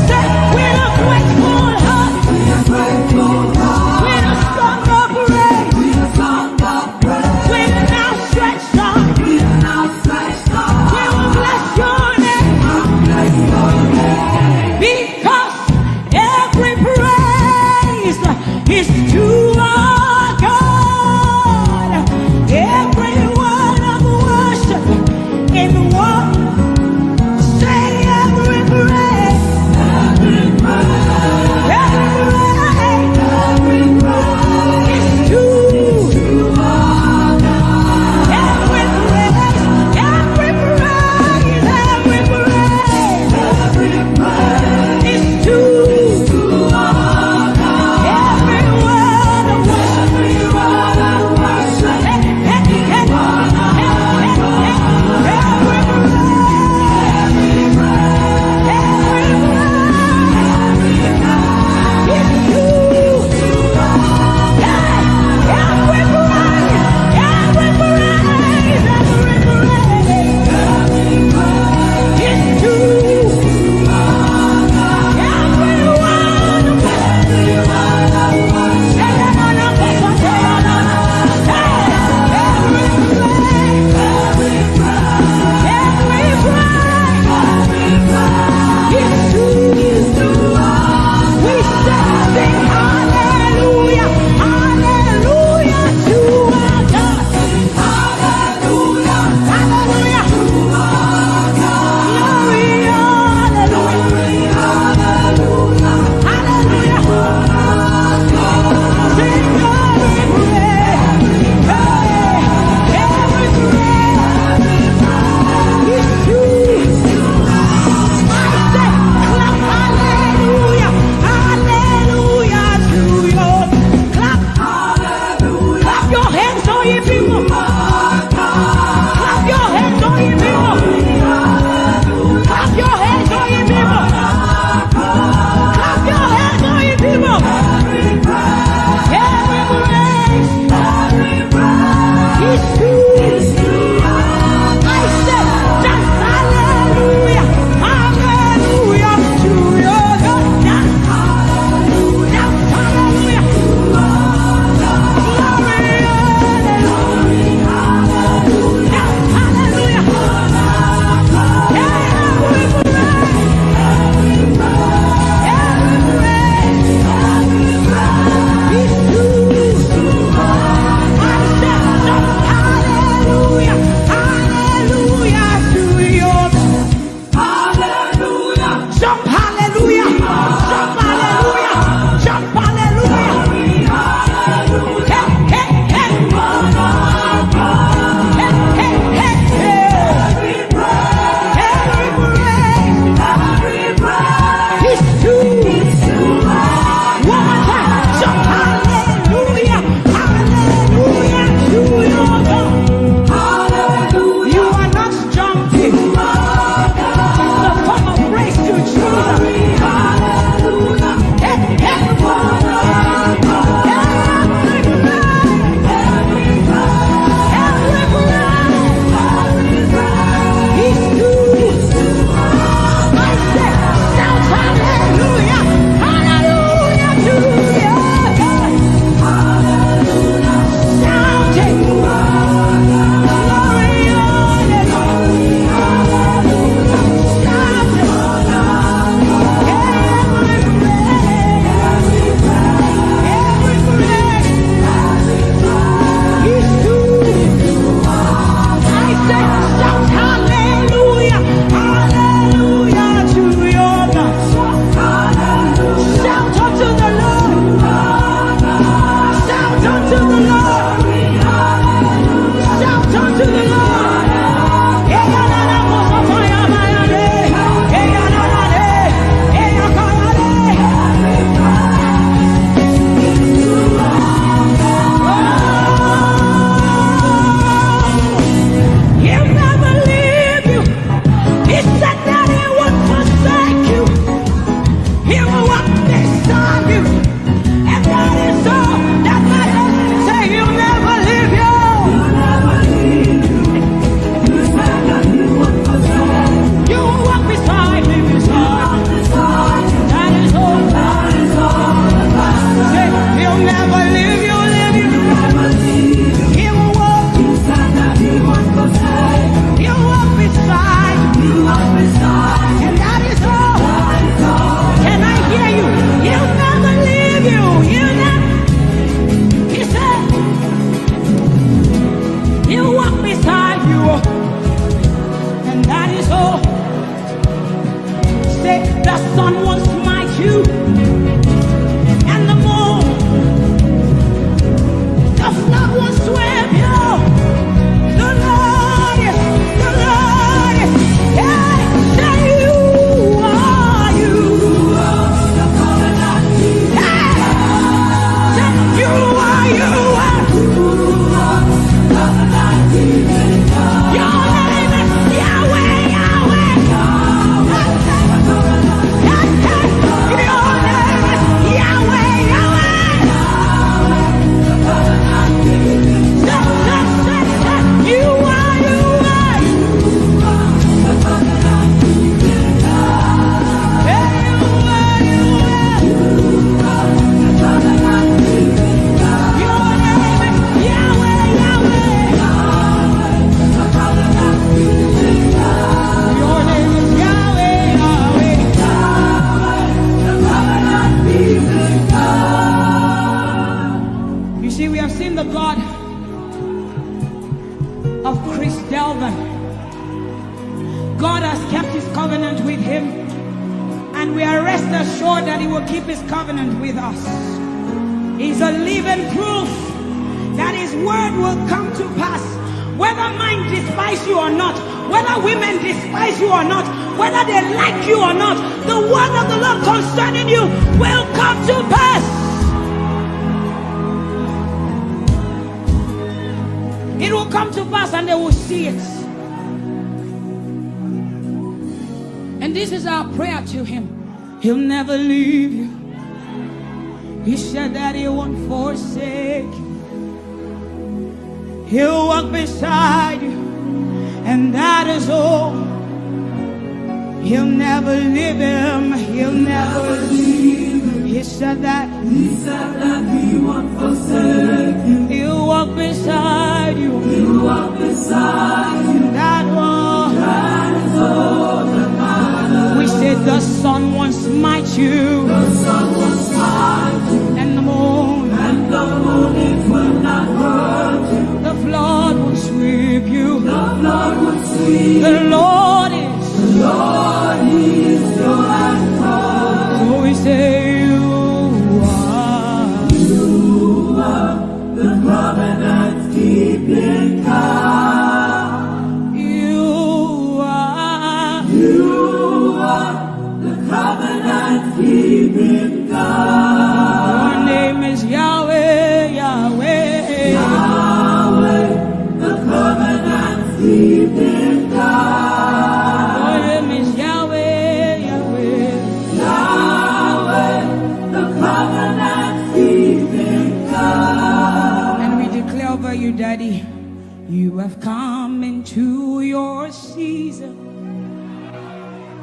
Say, with a grateful heart. With a grateful heart. With a song of praise. With a song of praise. With an outstretched hand. With an outstretched hand. We will bless your Walk beside me, beside me. That is all. Say, he'll never leave you, leave you. He will walk. He'll walk beside you. And that is all. Can I hear you? He'll never leave you. He'll never. He said, he'll walk beside you. And that is all. Say, the sun won't smite you, and the moon, the flood won't sweep you. The Lord is, the Lord is, yeah, say, you are, you are the covenant. Yeah, say, you are, you are. Your name is Yahweh, Yahweh. Your name is Yahweh, Yahweh. You are, you are. You see, we have seen the God of Chris Delvin. God has kept his covenant with him, and we are rest assured that he will keep his covenant with us. He's a living proof that his word will come to pass. Whether men despise you or not, whether women despise you or not, whether they like you or not, the word of the Lord concerning you will come to pass. It will come to pass and they will see it. And this is our prayer to him. He'll never leave you. He said that he won't forsake you. He'll walk beside you, and that is all. He'll never leave him. He'll never leave him. He said that. He said that he won't forsake you. He'll walk beside you. He'll walk beside you. That one. That is all that matters. We said the sun won't smite you. The sun won't smite you. And the moon. And the moon, it will not hurt you. The flood will sweep you. The flood will sweep you. The Lord is. The Lord is your anchor. So we say you are. You are the covenant keeping God. You are. You are the covenant keeping God. Your name is Yahweh, Yahweh. Yahweh, the covenant keeping God. Your name is Yahweh, Yahweh. Yahweh, the covenant keeping God. And we declare over you, Daddy, you have come into your season.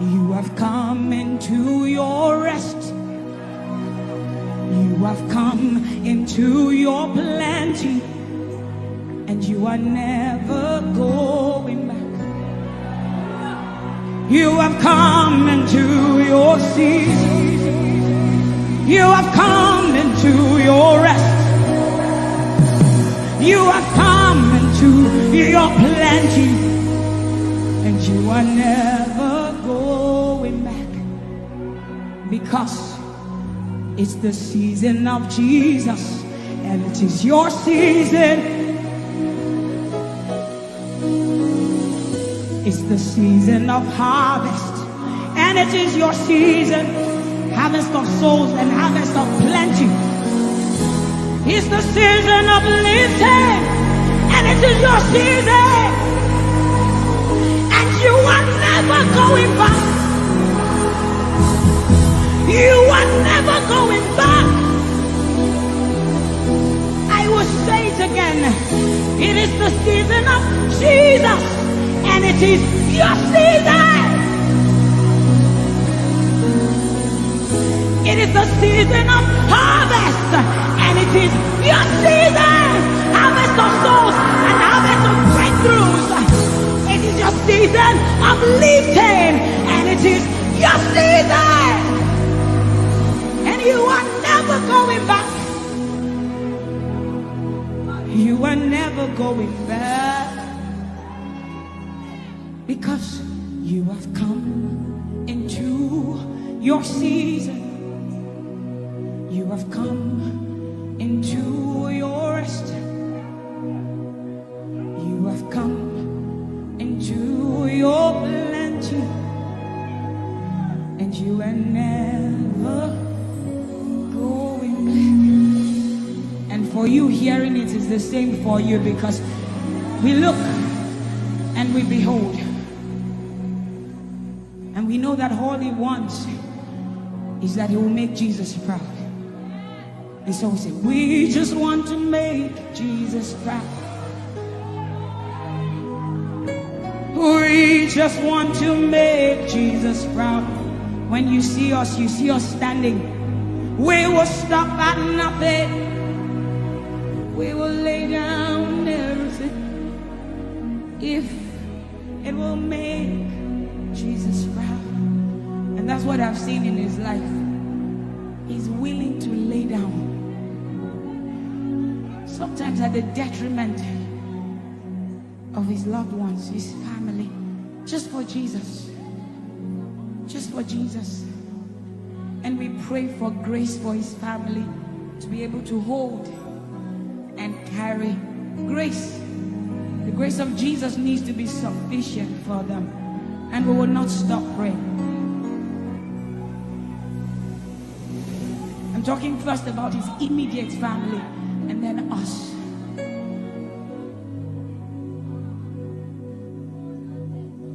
You have come into your rest. You have come into your plenty. And you are never going back. You have come into your season. You have come into your rest. You have come into your plenty. And you are never going back. Because it's the season of Jesus, and it is your season. It's the season of harvest, and it is your season. Harvest of souls and harvest of plenty. It's the season of lifting, and it is your season. And you are never going back. You are never going back. I will say it again. It is the season of Jesus, and it is your season. The season of harvest, and it is your season. Harvest of souls and harvest of breakthroughs. It is your season of lifting, and it is your season. And you are never going back. You are never going back. Because you have come into your season. You have come into your rest. You have come into your plenty. And you are never going back. And for you, hearing it is the same for you, because we look and we behold. And we know that all he wants is that he will make Jesus proud. And so we say, we just want to make Jesus proud. We just want to make Jesus proud. When you see us, you see us standing. We will stop at nothing. We will lay down everything if it will make Jesus proud. And that's what I've seen in his life. He's willing to lay down, sometimes at the detriment of his loved ones, his family, just for Jesus. Just for Jesus. And we pray for grace for his family to be able to hold and carry grace. The grace of Jesus needs to be sufficient for them. And we will not stop praying. I'm talking first about his immediate family and then us.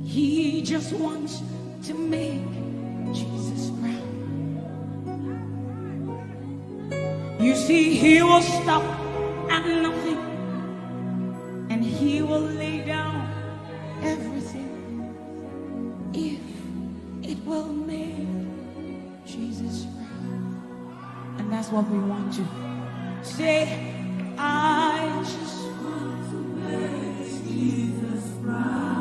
He just wants to make Jesus proud. You see, he will stop at nothing, and he will lay down everything if it will make Jesus proud. And that's what we want to say. I just want to make Jesus proud.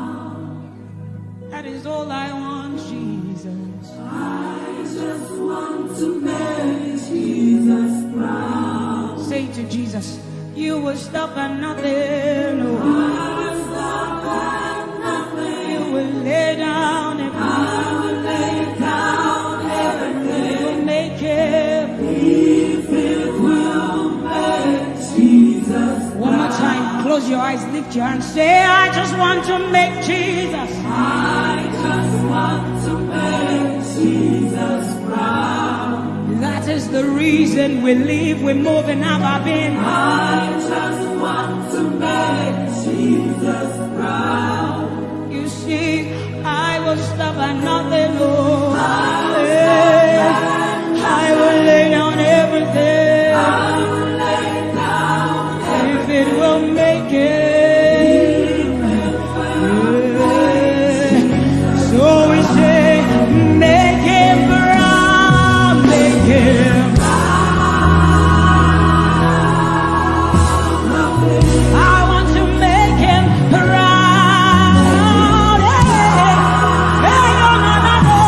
That is all I want, Jesus. I just want to make Jesus proud. Say to Jesus, you will stop at nothing. Oh. I will stop at nothing. You will lay down everything. I will lay down everything. You will make it. If it will make Jesus. One more time, close your eyes, lift your hand, say, I just want to make Jesus. I just want to make Jesus proud. That is the reason we live, we move, and have our being. I just want to make Jesus proud. You see, I will stop at nothing, Lord. I will lay down everything. I will lay down if it will make it. So we say, make him proud, make him. I want to make him proud. Yeah. Hey, no, no, no, no.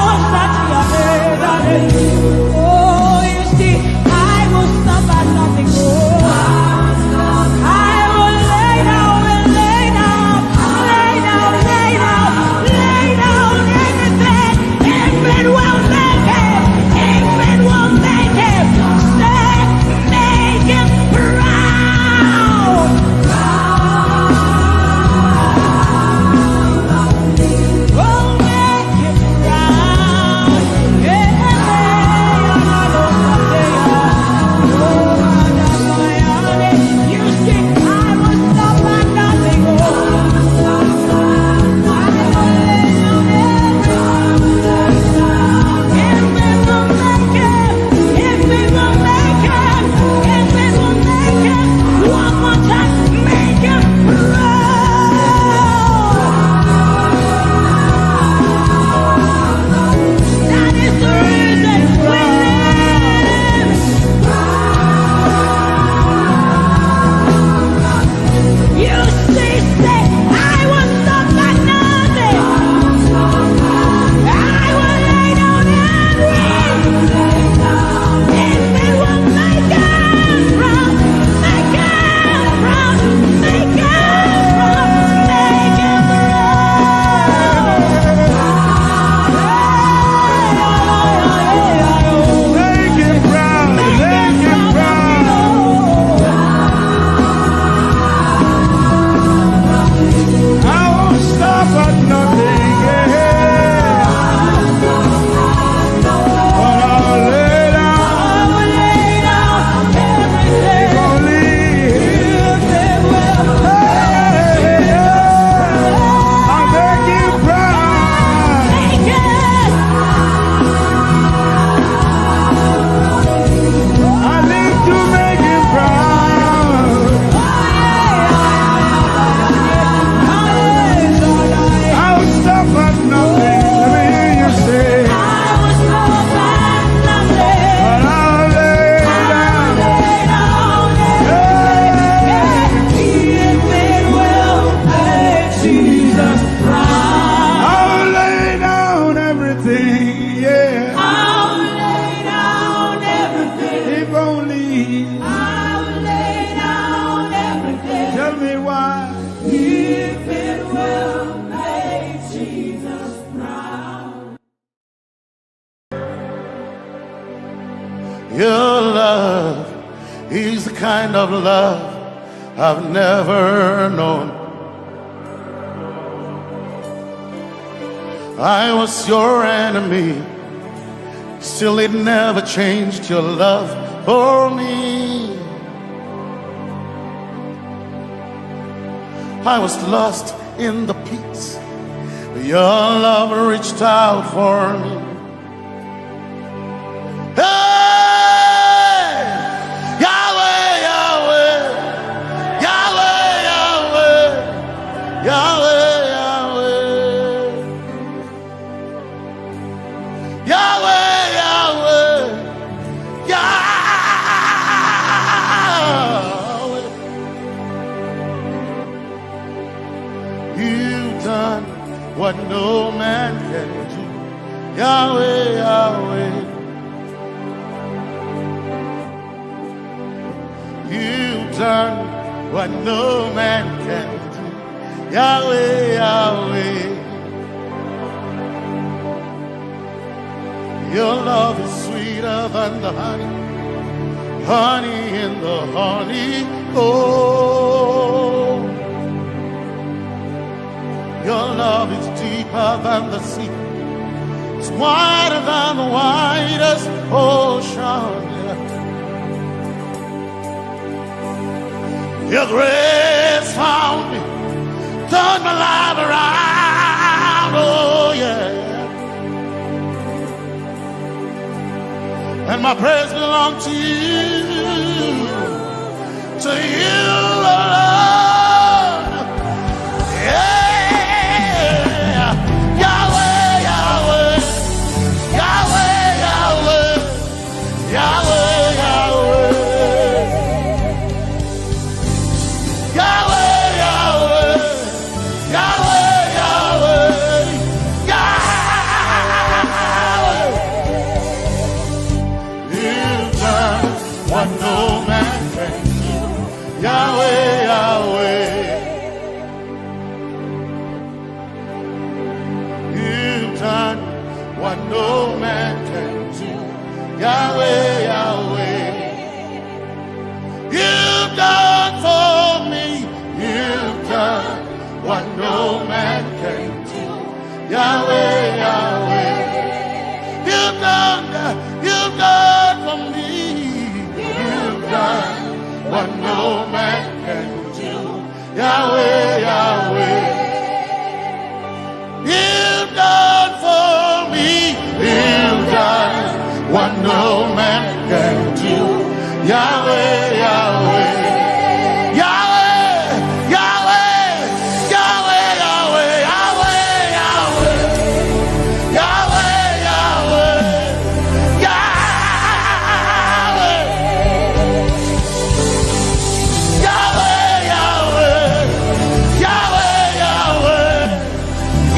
Your love is the kind of love I've never known. I was your enemy, still it never changed your love for me. I was lost in the pits, but your love reached out for me. Hey! Yahweh, Yahweh, Yahweh, Yahweh, Yahweh, Yahweh. Yahweh, Yahweh, Yahweh. You've done what no man can do. Yahweh, Yahweh. You've done what no man can do. Yahweh, Yahweh. Your love is sweeter than the honey, honey in the honeycomb. Your love is deeper than the sea. It's wider than the widest ocean. Yeah. Your grace found me, turned my life around. Oh yeah. And my praise belongs to you, to you alone. Yeah. Yahweh, Yahweh, Yahweh, Yahweh, Yahweh, Yahweh, Yahweh, Yahweh. Yahweh, Yahweh, Yahweh. You've done what no man can do. Yahweh, Yahweh. You've done what no man can do. Yahweh, Yahweh. You've done for me. You've done what no man can do. Yahweh, Yahweh. You've done, you've done for me. You've done what no man can do. Yahweh, Yahweh. You've done for me. You've done what no man can do. Yahweh, Yahweh. Yahweh, Yahweh. Yahweh, Yahweh, Yahweh, Yahweh. Yahweh, Yahweh. Yahweh. Yahweh, Yahweh. Yahweh, Yahweh.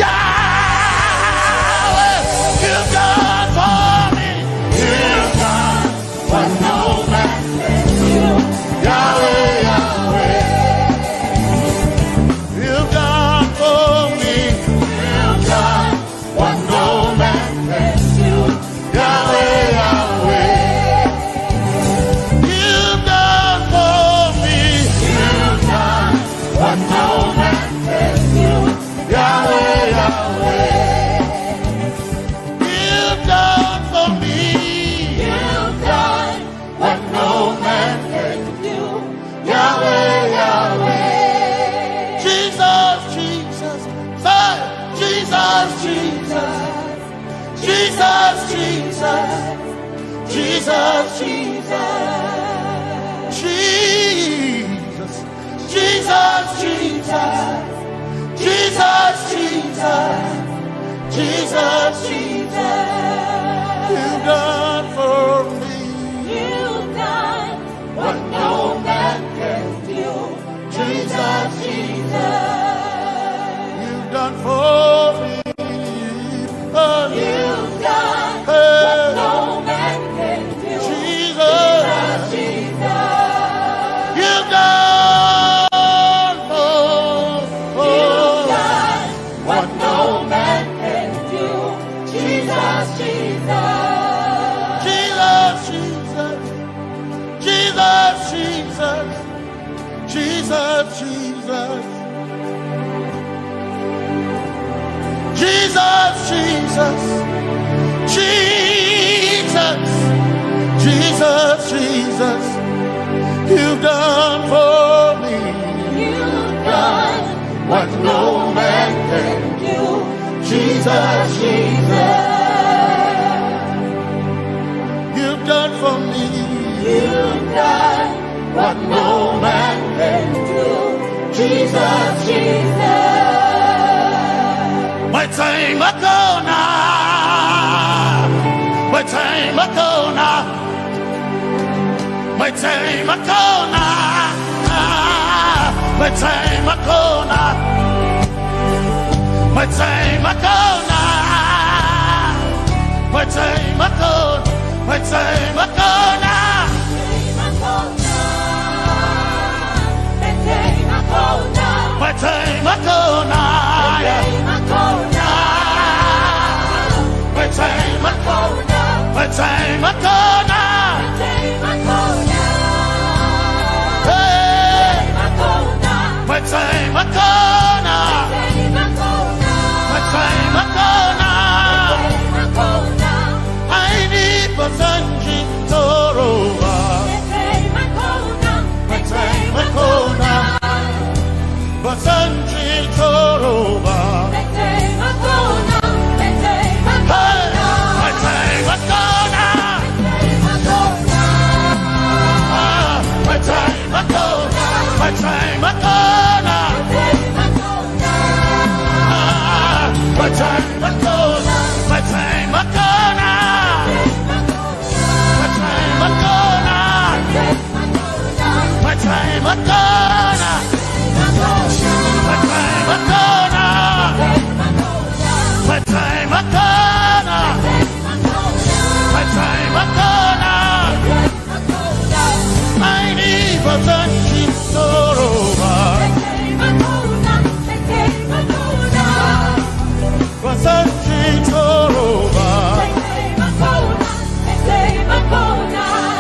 Yahweh, you've done for me. You've done what no man can do. Yahweh, Yahweh. You've done for me. You've done what no man can do. Yahweh, Yahweh. You've done for me. You've done what no man can do. Yahweh, Yahweh. You've done for me. You've done what no man can do. Yahweh, Yahweh. Jesus, Jesus. Say, Jesus, Jesus. Jesus, Jesus. Jesus, Jesus. Jesus. Jesus, Jesus. Jesus, Jesus. Jesus, Jesus. You've done for me. You've done what no man can do. Jesus, Jesus. You've done for me. Oh, you've done, hey, what no man can do. Jesus. Jesus, Jesus. You've done for, you've done what no man can do. Jesus, Jesus. Jesus, Jesus. Jesus, Jesus. Jesus, Jesus, Jesus, Jesus. You've done for me. You've done what no man can do. Jesus, Jesus. You've done for me. You've done what no man can do. Jesus, Jesus. My time I go now. My time I go now. My time I go now. My time I go now. My time I go now. My time I go. My time I go now. My time I go now. My time I go now. My time I go now. Hey. My time I go now. My time I go now. I need for Sanji Toroba. My time I go now. For Sanji Toroba. Hey, my time I go now. Ah, my time I go now. My time I go now. Ah, my time I go now. My time I go now. My time I go now. My time I go now. My time I go now. My time I go now. My time I go now. I need for Sanji Toroba. For Sanji Toroba.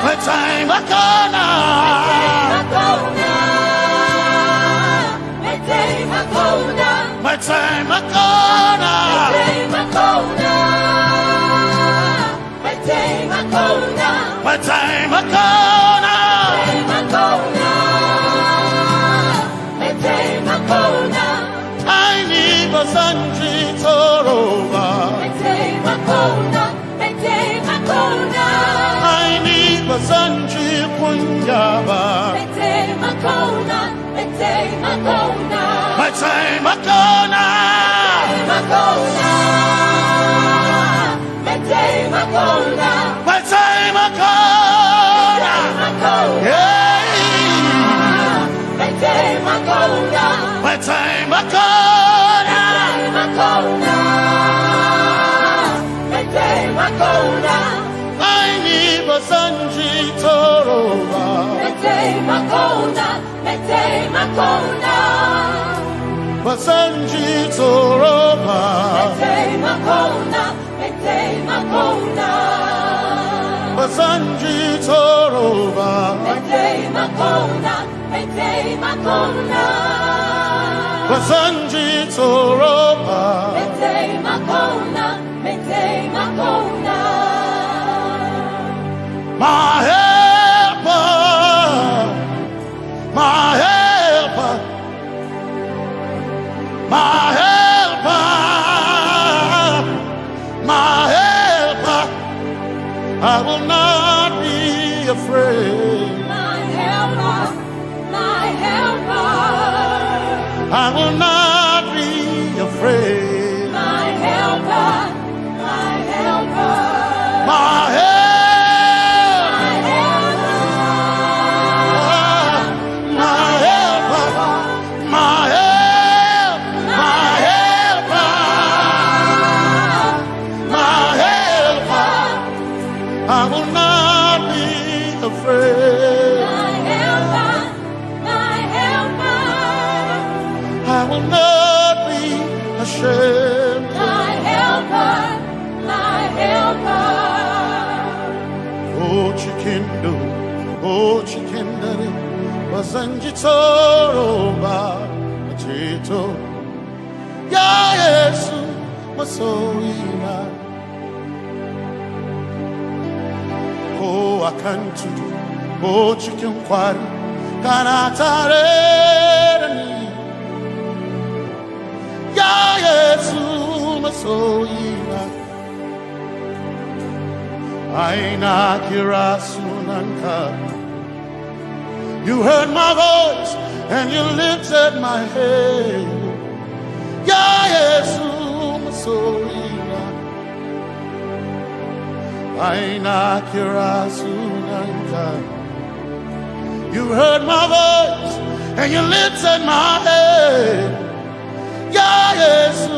My time I go now. My time I go now. My time I go now. I need for Sanji Toroba. I need for Sanji Kunyaba. My time I go now. My time I go now. Yeah. My time I go now. I need for Sanji Toroba. For Sanji Toroba. For Sanji Toroba. For Sanji Toroba. My helper, my helper, my helper, my helper. I will not be afraid. My helper, my helper. I will not be afraid. My helper, my helper. My help. My helper. My helper. My help. My helper. My helper. I will not be afraid. My helper, my helper. I will not be ashamed. My helper, my helper. Oh, Chikindo, oh, Chikindari. Ba zan ji tsoro ba, mace to. Ya Yesu, masoyina. Ko a kan tudu, ko cikin kwari, kana tare da ni. Ya Yesu, masoyina. Ai na kira sunanka. You heard my voice and you lifted my head. Ya Yesu, masoyina. Ai na kira sunanka. You heard my voice and you lifted my head. Ya Yesu,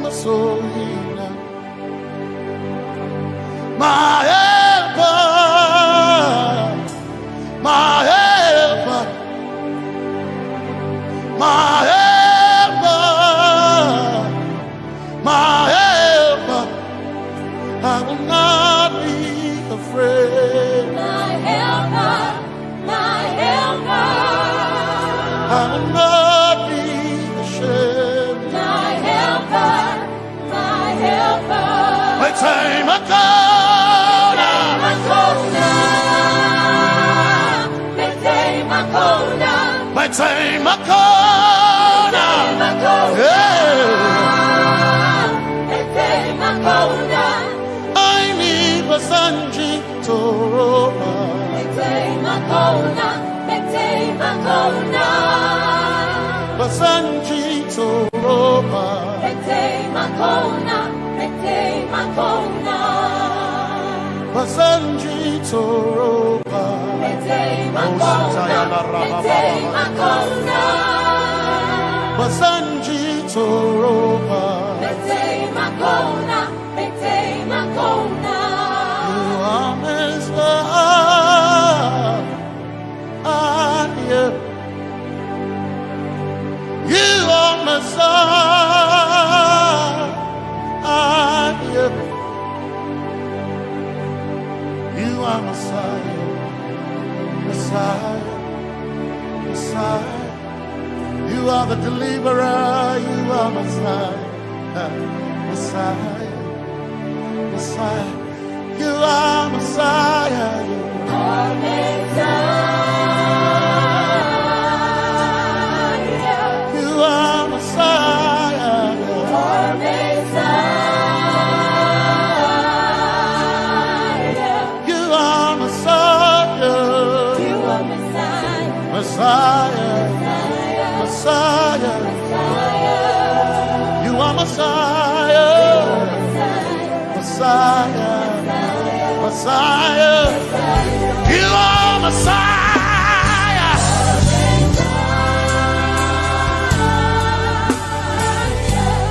masoyina. My helper, my helper, my helper, my helper. I will not be afraid. My helper, my helper. I will not be ashamed. My helper, my helper. Mai taimako na. Taimako na. Mai taimako na. Mai taimako na. Mai taimako na. Yeah. Mai taimako na. Ai ni ba zan ji tsoro ba. Mai taimako na, mai taimako na. Ba zan ji tsoro ba. Mai taimako na, mai taimako na. Ba zan ji tsoro ba. Mai taimako na, mai taimako na. Ba zan ji tsoro ba. Mai taimako na, mai taimako na. You are Messiah. You are Messiah. You are Messiah. Messiah. Messiah. You are the deliverer. You are Messiah. Messiah. Messiah. You are Messiah. You are Messiah. You are Messiah. You are Messiah. You are Messiah. You are Messiah. Messiah. Messiah. Messiah. You are Messiah. Messiah. Messiah. You are Messiah.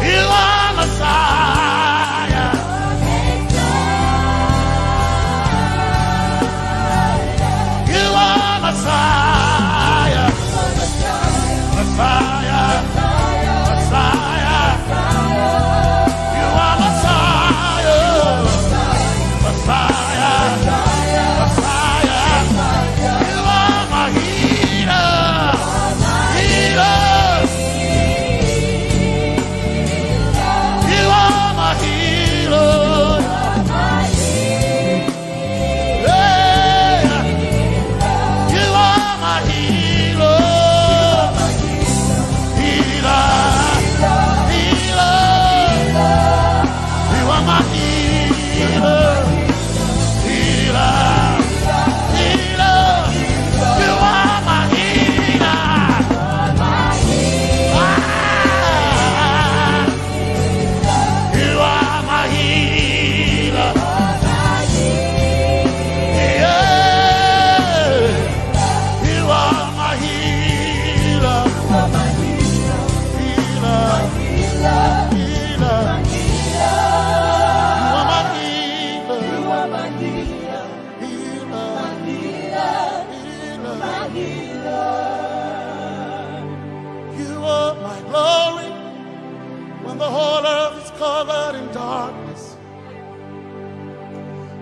You are Messiah. You are Messiah. Messiah. Messiah. You are Messiah. Messiah. Messiah. You are my healer. Healer. You are my healer. Yeah. You are my healer. Healer. Healer. You are my healer. Healer. Healer. You are my healer. Ah. You are my healer. Yeah. You are my healer. Healer. Healer. You are my healer. Healer. Healer. You are my glory when the whole earth is covered in darkness.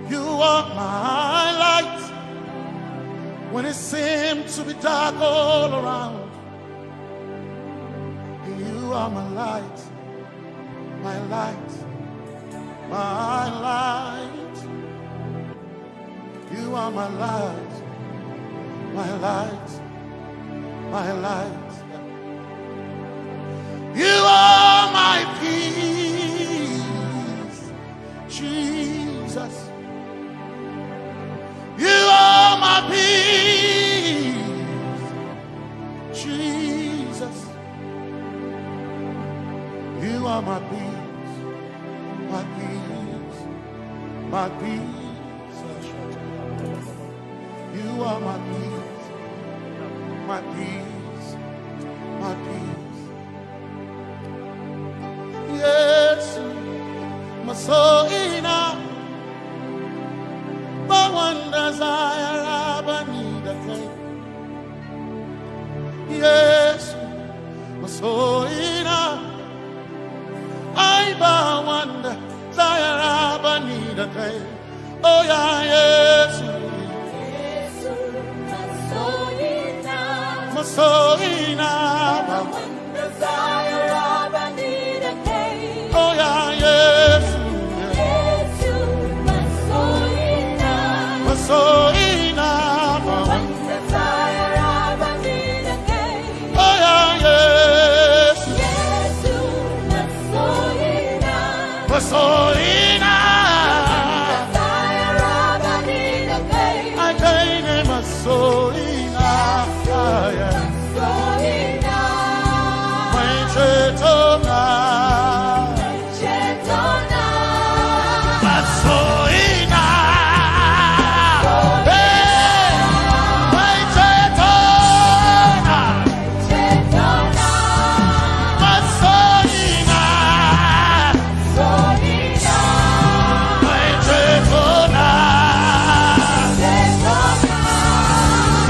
You are my light When it seems to be dark all around, you are my light, my light, my light. You are my light, my light, my light. You are my peace, Jesus. You are my peace, Jesus. You are my peace, my peace, my peace. You are my peace, my peace, my peace. Yesu, masoina, bawanda zayara bani da kai. Yesu, masoina, ai bawanda zayara bani da kai. Oh yeah, Yesu. Yesu, masoina. Masoina. Wanda zayara bani da kai. Oh yeah, Yesu. Yesu, masoina. Masoina. Wanda zayara bani da kai. Oh yeah, Yesu. Yesu, masoina. Masoina. Ai kai ne masoina. Mai cetona. Masoina. Hey. Mai cetona. Masoina. Mai cetona.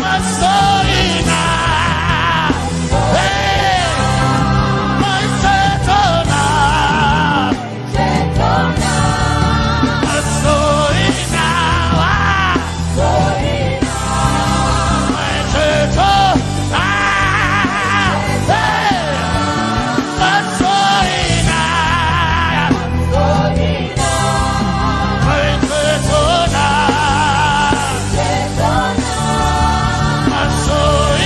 Masoina. Hey. Mai cetona. Masoina.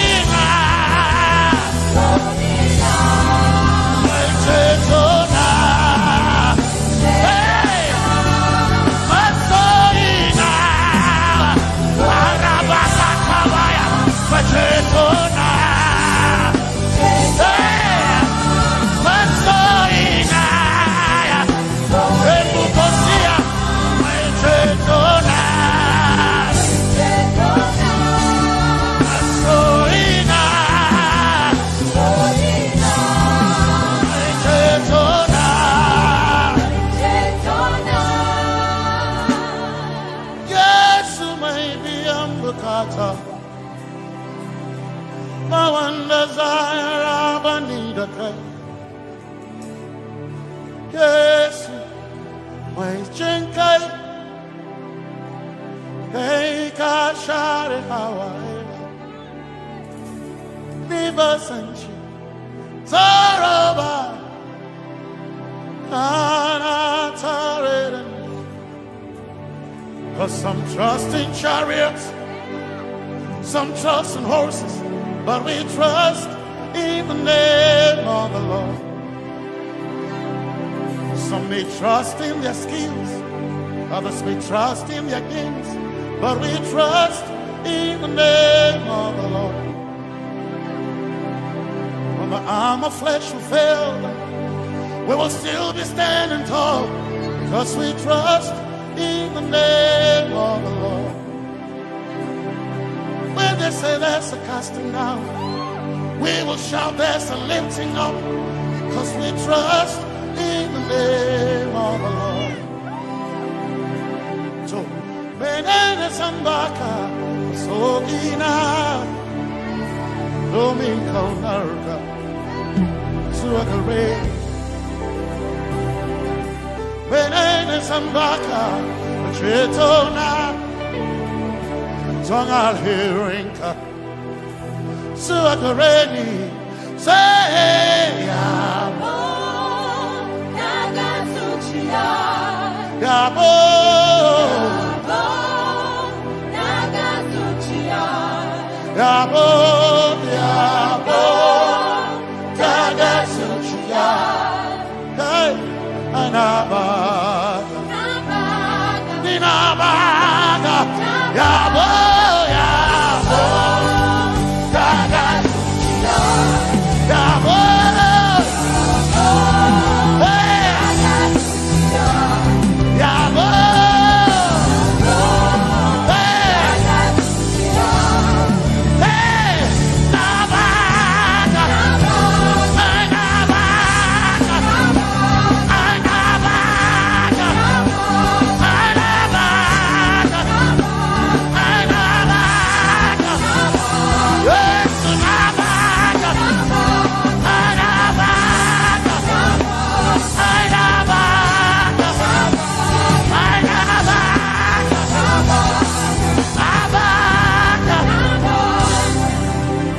Yesu mai biyan bukata, ba wanda zayara bani da kai. Yesu mai jin kai, kai ka share hawaye. Rivers and Taraba, kana tare da ni. 'Cause some trust in chariots, some trust in horses, but we trust in the name of the Lord. Some may trust in their skills, others may trust in their gifts, but we trust in the name of the Lord. When the arm of flesh will fail, we will still be standing tall, 'cause we trust in the name of the Lord. When they say there's a casting down, we will shout there's a lifting up, 'cause we trust in the name of the Lord. So, menene sambaka, sogina, domin kaunarka, zuwa gare. Menene sambaka, cetona, Tongal Hirinka Suakareni say Yabo Yabo Yabo Yabo Tagasuchia. Hey, Anaba. Ninabaga, yabo, yabo, daga, yabo, hey, yabo, hey.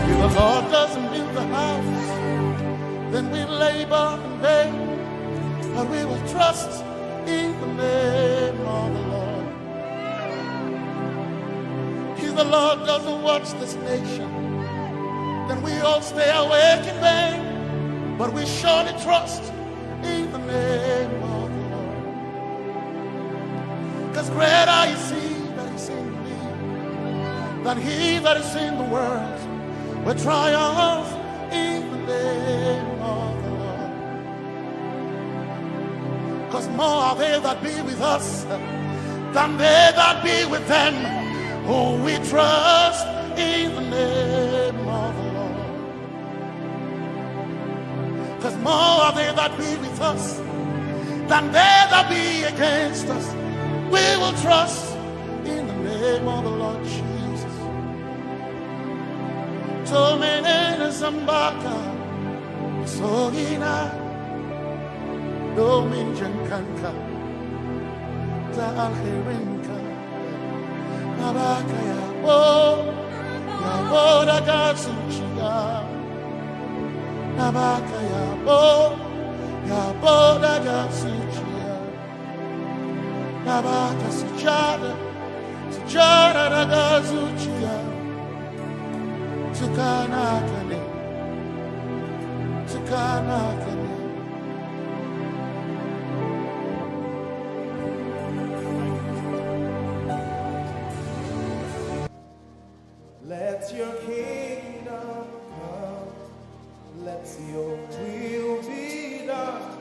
If the Lord doesn't build the house, then we labor in vain, but we will trust in the name of the Lord. If the Lord doesn't watch this nation, then we all stay awake in vain, but we surely trust in the name of the Lord. Because greater is he that is in me than he that is in the world. We triumph in the name of the Lord. Because more are they that be with us than they that be with them who we trust in the name of the Lord. Because more are they that be with us than they that be against us. We will trust in the name of the Lord Jesus. Tomenene zambaka, sogina, domin jankanka, ta alherinka, nabaka yabo, yabo daga zuciya, nabaka yabo, yabo daga zuciya, nabaka sujada, sujada daga zuciya. Tukana kane, tukana kane. Let your kingdom come, let your will be done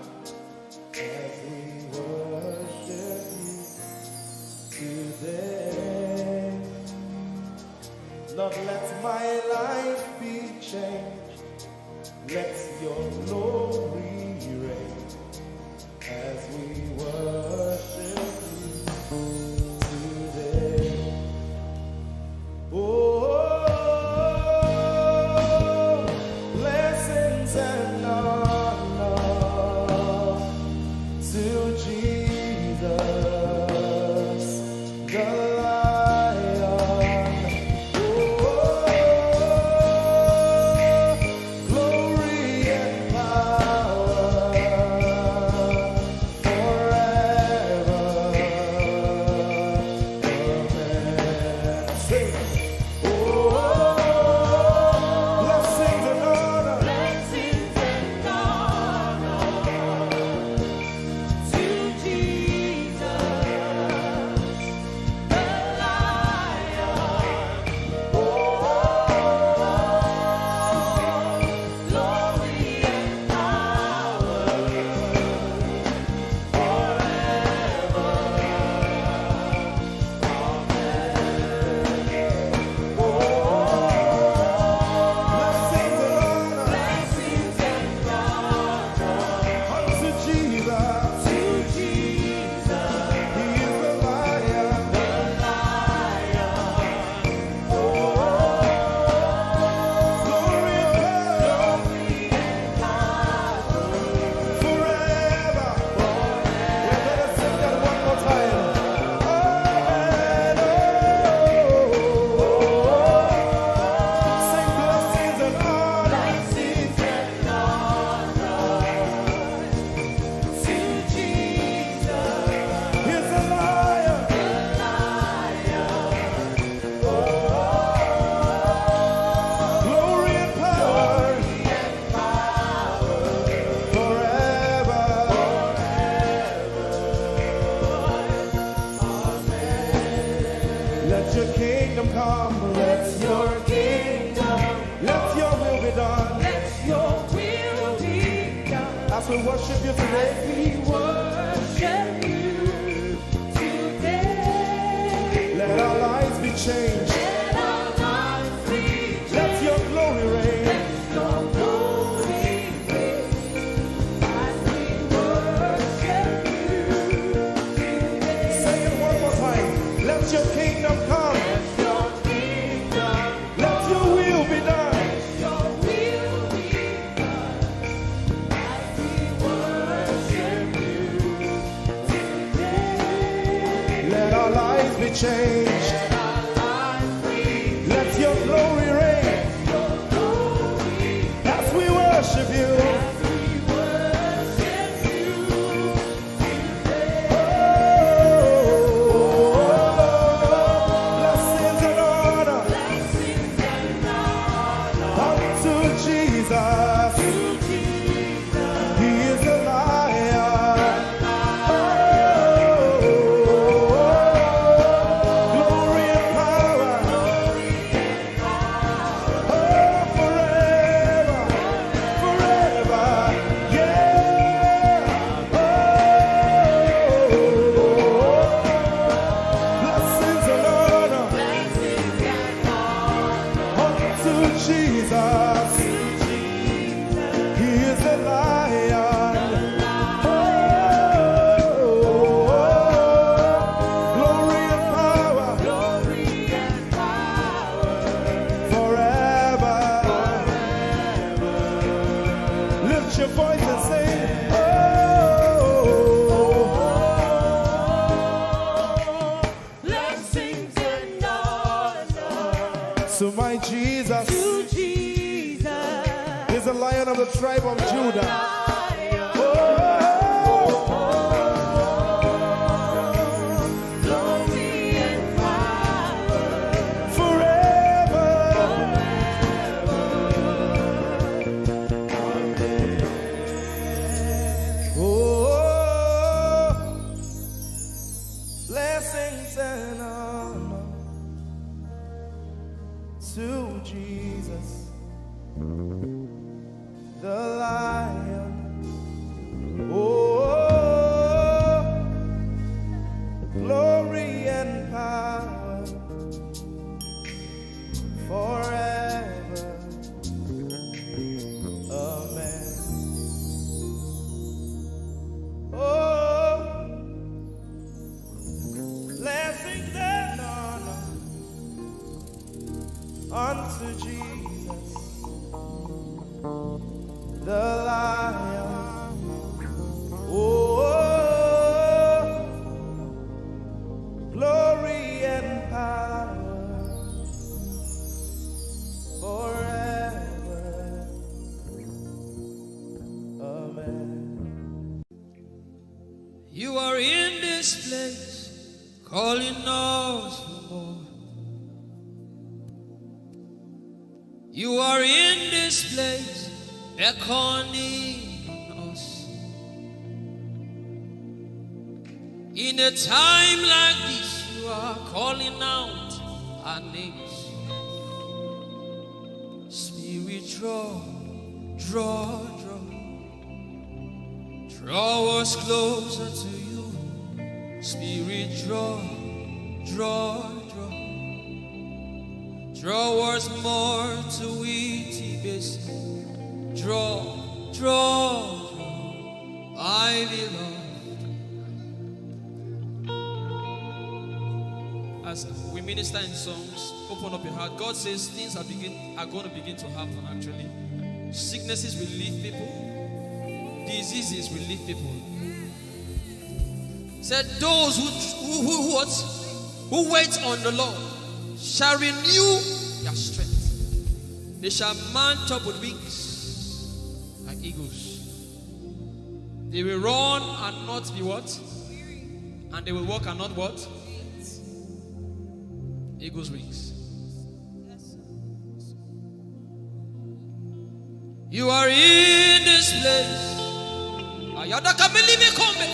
as we worship you today. Lord, let my life be changed. Let your glory reign as we worship you today. Oh, blessings and honor to Jesus, the Lion. Oh, glory and power Let your kingdom come. Let your kingdom. Let your will be done. Let your will be done. As we worship you today, we worship you today. Let our lives be changed. Let our lives be changed. Let your glory reign. Let your glory reign. As we worship you today. Say it one more time. Let your kingdom come. Let your kingdom. Let your will be done. Let your will be done. As we worship you today. Let our lives be changed. Let our lives be. Let your glory reign. Let your glory. As we worship you. As we worship you. Blessings and honor unto Jesus. He is a lion. Oh, glory and power. Oh, forever, forever, yeah. Oh, blessings and honor unto Jesus. He is a lion. Oh, glory and power. Forever. Lift your voice and sing. Oh, blessings and honor to my Jesus. To Jesus. He's the Lion of the tribe of Judah. Oh, glory and power. Forever. Oh, blessings and honor to Jesus, the Lion. Oh, glory and power forever. Amen. Oh, blessings and honor unto Jesus, the Lion. Oh, glory and power forever. Amen. You are in this place, calling us for more. You are in this place, beckoning us. In a time like this, you are calling out our names. Spirit, draw, draw, draw. Draw us closer to you. Spirit, draw, draw, draw. Draw us more to it, Ibesi. Draw, draw, draw, my beloved. As we minister in songs, open up your heart. God says things are begin are going to begin to happen. Actually, sicknesses will leave people, diseases will leave people. Said those who who who what who wait on the Lord shall renew their strength. They shall mount up with wings like eagles. They will run and not be what? And they will walk and not what? Eagle's wings. You are in this place. Ayada kamilimi kombe.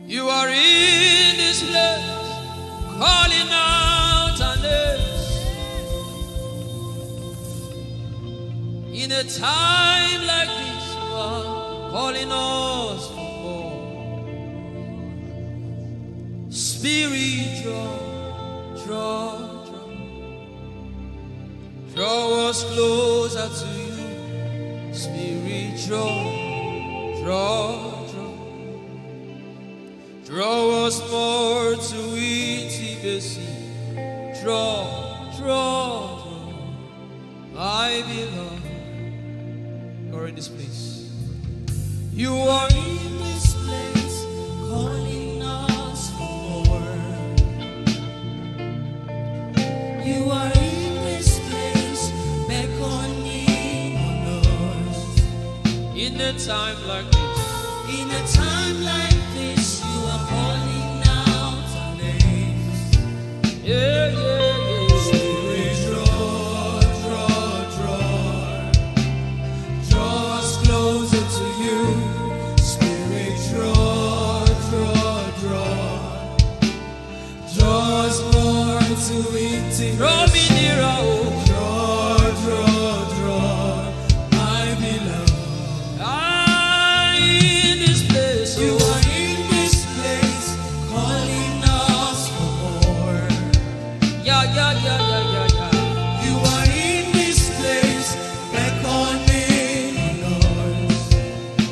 You are in calling out our names. In a time like this, you are calling us for more. Spirit, draw, draw, draw. Draw us closer to you. Spirit, draw, draw, draw. Draw us more to intimacy. Draw, draw, draw. My beloved, you're in this place. You are in this place, calling us for more. You are in this place, beckoning on us. In a time like this, in a time like this, you are calling out our names. Yeah, yeah, yeah. Spirit, draw, draw, draw. Draw us closer to you. Spirit, draw, draw, draw. Draw us more into intimacy. Draw me nearer, oh. Draw, draw, draw, my beloved. Ah, in this place, you are in this place, calling us for more. Yeah, yeah, yeah, yeah, yeah, yeah. You are in this place, beckoning on us.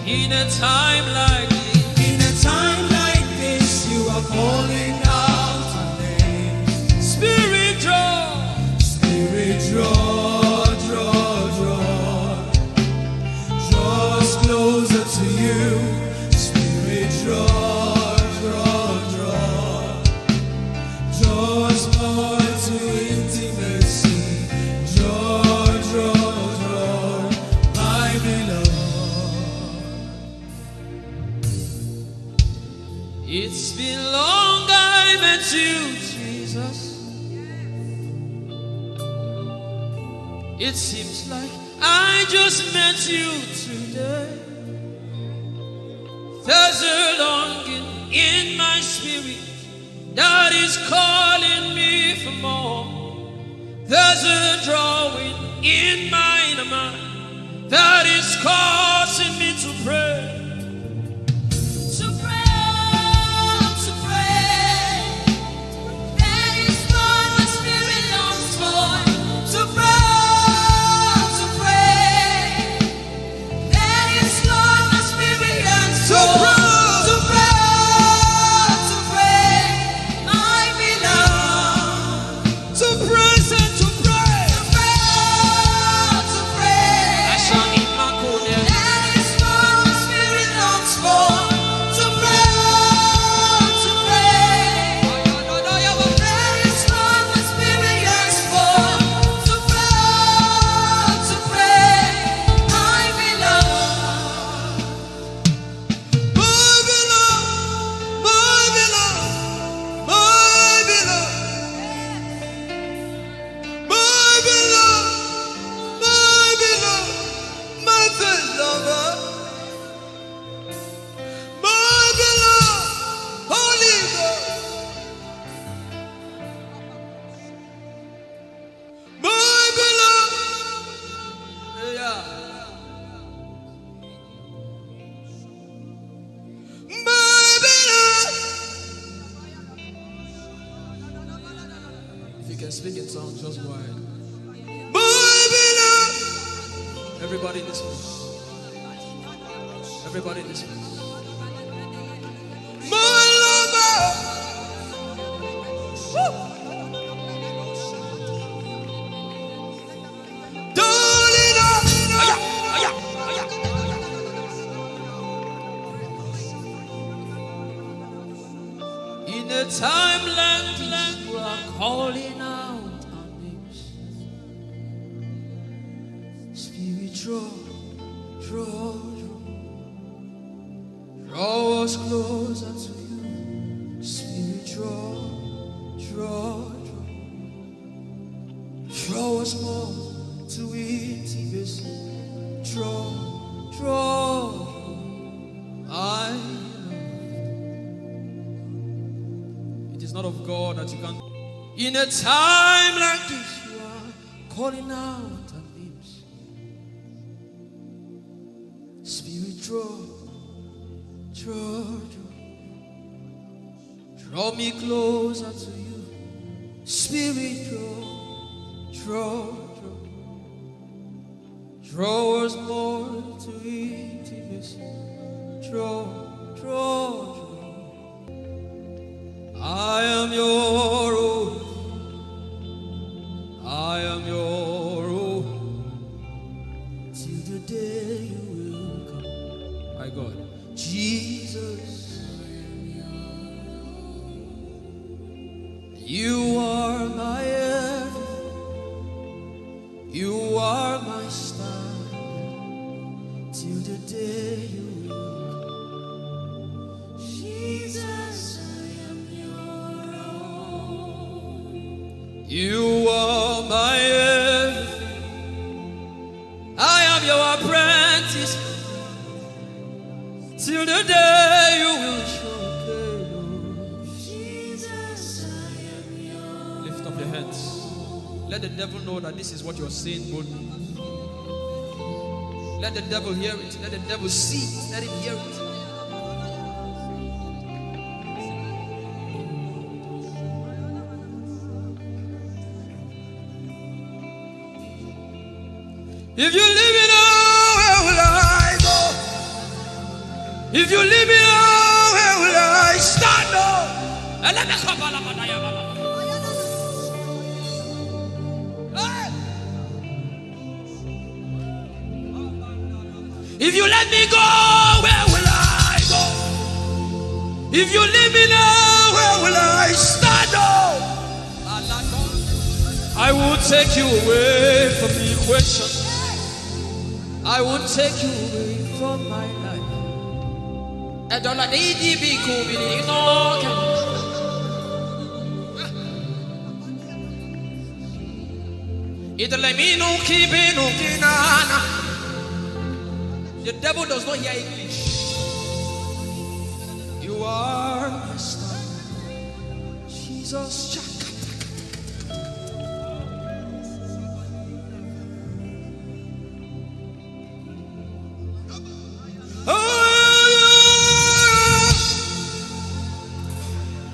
In a time like this, in a time like this, you are calling out our names. Spirit, draw. Spirit, draw, draw, draw. Draw us closer to you. Spirit, draw, draw, draw. Draw us more to intimacy. Draw, draw, draw, my beloved. It's been long I met you, Jesus. It seems like I just met you today. There's a longing in my spirit that is calling me for more. There's a drawing in my inner man that is causing me to pray. To pray, to pray. That is what my spirit longs for. To pray, to pray. That is what my spirit yearns for. To pray, to pray, my beloved. To praise and to pray. To pray, to pray. That is what my spirit longs for. To pray, to pray. That is what my spirit yearns for. To pray, to pray, my beloved. My beloved, my beloved, my beloved. My beloved, my beloved, my first lover. My beloved, Holy Ghost. My beloved. Yeah. My beloved. If you can speak in tongues, just go ahead. My beloved. Everybody in this place. Everybody in this place. My lover. Woo. Darling, oh. Aya, aya, aya. In a time like this, you are calling out our names. Spirit, draw, draw, draw. Draw us closer to you. Spirit, draw, draw, draw. Draw us more to intimacy. Draw, draw. I love. Not of God that you can't. In a time like this, you are calling out our names. Spirit, draw, draw, draw, draw me closer to you. Spirit, draw, draw, draw. Draw us more to intimacy. Draw, draw, draw. I am your own. I am your own. Till the day you will come. My God. Jesus. You are my everything. You are my standard till the day you will come. Jesus, I am your own. You are my everything. I am your apprentice. Till the day you will show. Jesus, I am your. Lift up your hands. Let the devil know that this is what you're saying boldly. Let the devil hear it. Let the devil see it. Let him hear it. If you leave me now, where will I go? If you leave me now, where will I stand? Oh, and let me come, hey! If you let me go, where will I go? If you leave me now, where will I stand? Oh, I won't take you away from the equation. I won't take you away from my life. Edola de di bi ku bi ni no ke. Italemino ki bino ki na na. The devil does not hear English. You are my star. Jesus, chaka. Oh,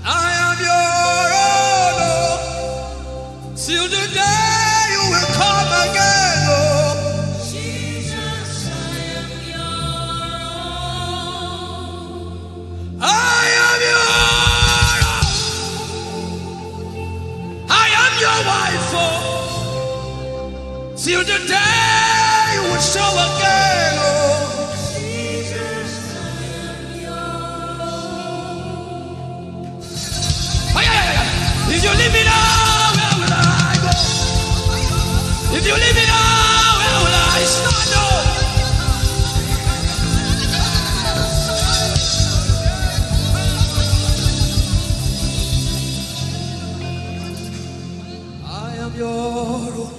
I am your own, oh, till the day you will come again, oh. Jesus, I am your own. I am your own. I am your wife, oh, till the day you will show again, oh. Jesus, I am your own. Ay, ay, ay, ay. If you leave me now, where will I go? If you leave me now, where will I stand? Oh. I am your own.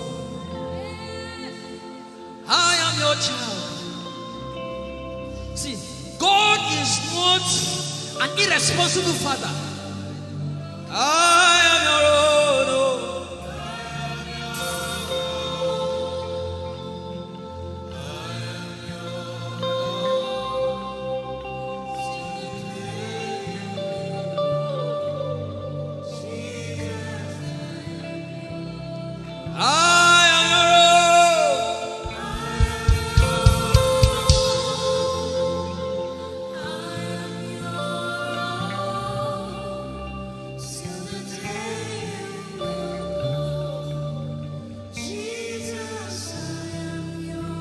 I am your child. See, God is not an irresponsible father. I am your own. Oh. I am your own. Jesus, I am your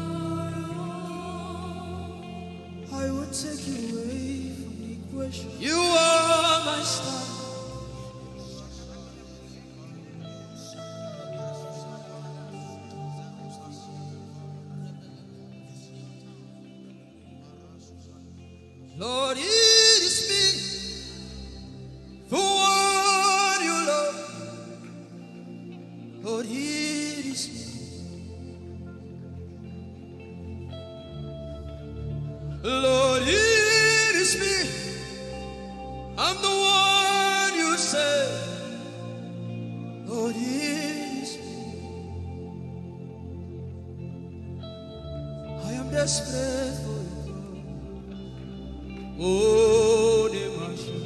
own. I will take you away from the equation. You are my star. Lord, it is me. For what you love. Lord, it is me. Lord, it is me. I'm the one you say. desperate for you, God. Oh, the Masha.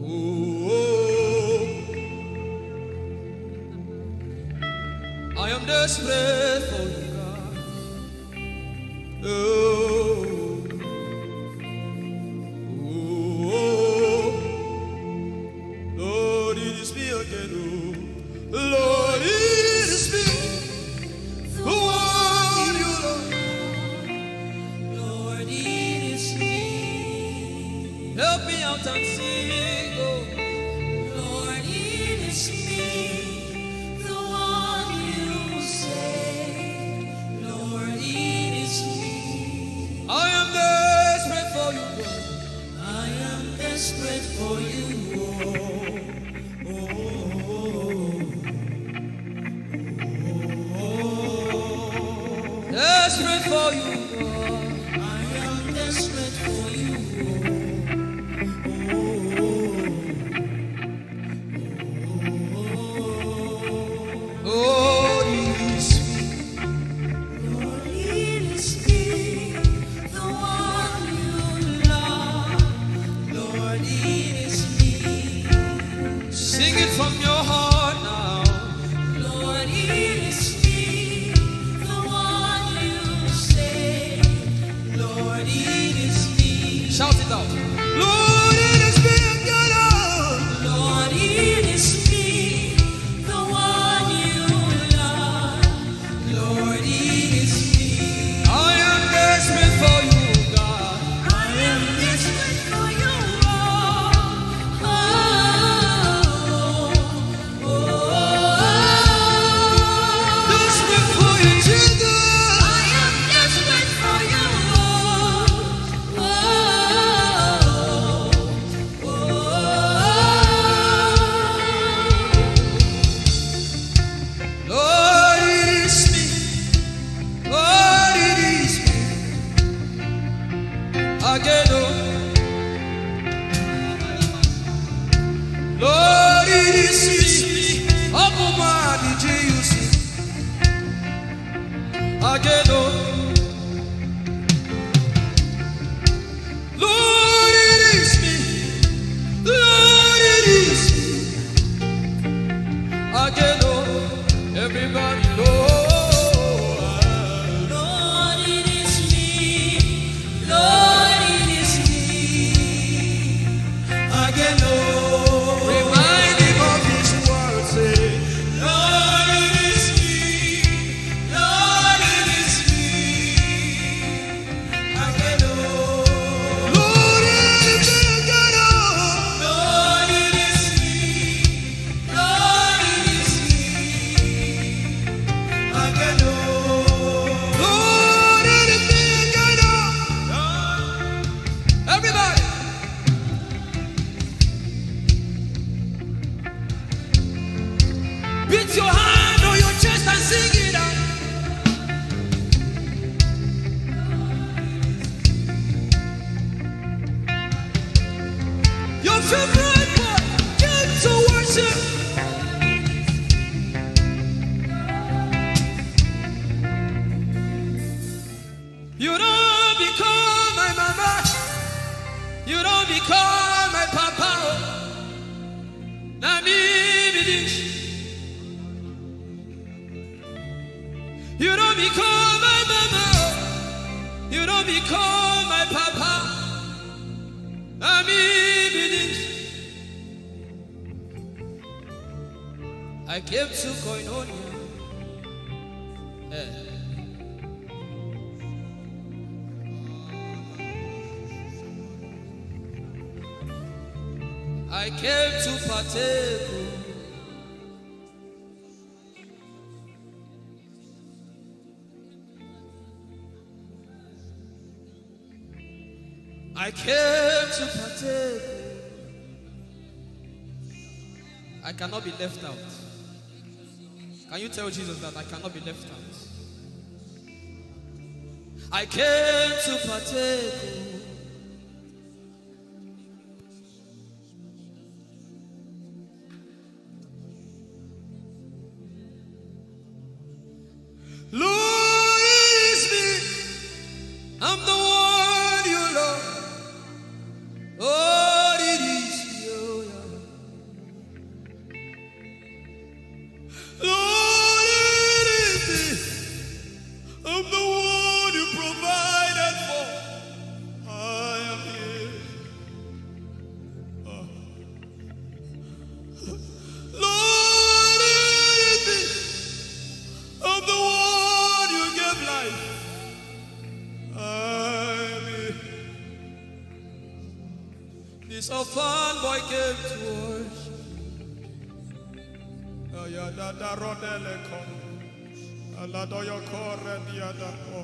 Oh, oh. I am desperate for you, God. Oh, oh, oh. Lord, it is me again. Oh, Lord, it is me. The one you love. Lord, it is me. Help me out and sing, oh. Lord, it is me, the one you say. Lord, it is me. I am desperate for you, God. I am desperate for you, oh. Oh, oh, oh, oh, oh. Desperate for you, God. I am desperate for you, oh. Oh, oh, oh, oh. Oh, it is me. Lord, it is me, the one you love. Lord, it is me. Sing it from your heart now. Lord, it is me, the one you say. Lord, it is me. Shout it out. Lord, it is me again, oh. Lord, it is me, the one you love. Lord, it is me. I am desperate for you, God. I am desperate for you, oh. Oh, oh, oh, oh. Desperate for you, Jesus. I am desperate for you, oh. Oh, oh, oh, oh. Lord, it is me. Lord, it is me. Again, oh. Lord, it is me. Open my heart, did you see? Again, oh. Lord, it is me. Lord, it is me. Again, oh, everybody, Lord. Lord, it is me. Lord, it is me. Again, oh. Remind him of his word, say, Lord, it is me. Lord, it is me. Again, oh. Lord, it is me. Lord, it is me. Lord, it is me. Again, oh. Lord, it is me again, oh. Everybody. Beat your hand on your chest and sing it out. Your favorite part, get to worship. You don't become my mama. You don't become my papa. Na me be this. You don't become my mama. You don't become my papa. Na me be this. I came to koinonia. Eh. I came to partake. I came to partake. I cannot be left out. Can you tell Jesus that I cannot be left out? I came to partake. Lord, it is This orphan boy came to worship. Ayadada rodele kon. Aladoyo kore diada ko.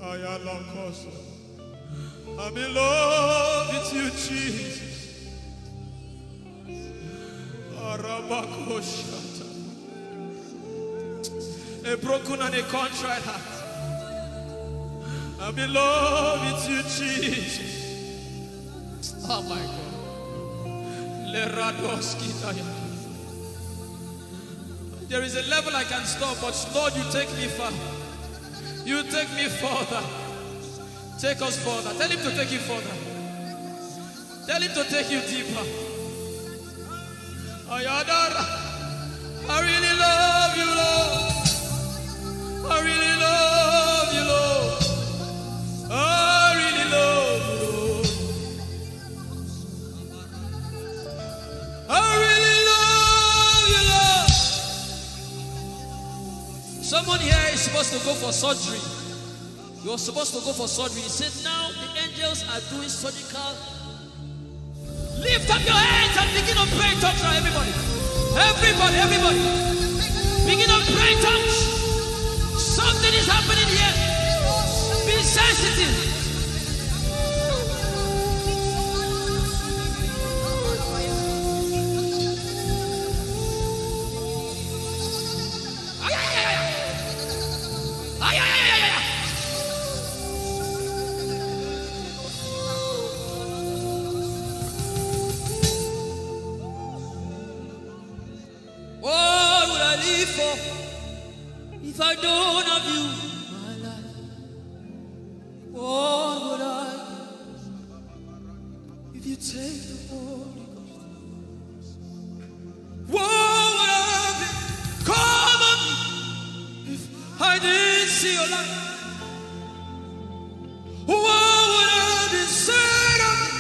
Ayalokoso. I'm in love with you, Jesus. Arabakoshata. A broken and a contrite heart. I'm in love with you, Jesus. Oh my God. Leradoskitaya. There is a level I can stop, but Lord, you take me far. You take me further. Take us further. Tell him to take you further. Tell him to take you deeper. Ayadara. I really love you, Lord. I really love you, Lord. I really love you, Lord. I really love you, Lord. Someone here is supposed to go for surgery. You're supposed to go for surgery. He said, "Now the angels are doing surgical." Lift up your hands and begin to pray in tongues now, everybody. Everybody, everybody. Begin to pray in tongues. Something is happening here. Be sensitive. Ay, ay, ay, ay, ay. Ay, ay, ay, ay, ay, ay. What would I live for if I don't have you in my life? What would I give if you take the Holy Ghost? What would have become of me if I didn't see your light? What would have been said of me?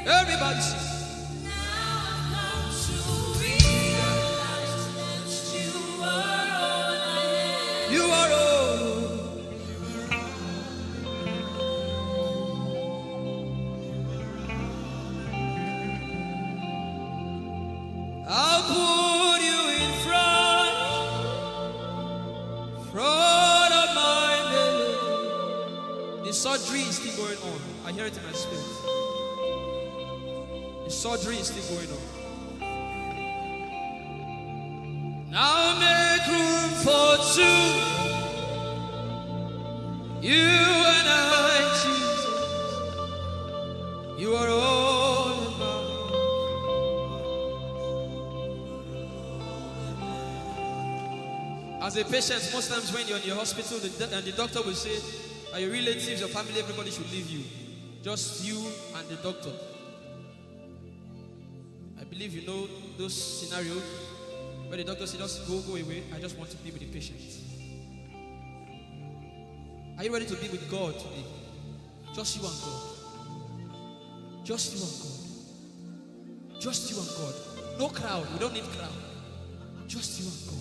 Everybody sing. Now I've come to realize that you are all I have. You are all. I'll put you in front, front of my melody. The surgery is still going on. I hear it in my spirit. The surgery is still going on. Now make room for two. You and I, Jesus. You are all about. As a patient, most times when you're in the hospital, the, do- and the doctor will say, "Are your relatives, your family, everybody should leave you. Just you and the doctor." I believe you know those scenarios where the doctor says, "Just go, go away. I just want to be with the patient." Are you ready to be with God today? Just you and God. Just you and God. Just you and God. No crowd. We don't need crowd. Just you and God.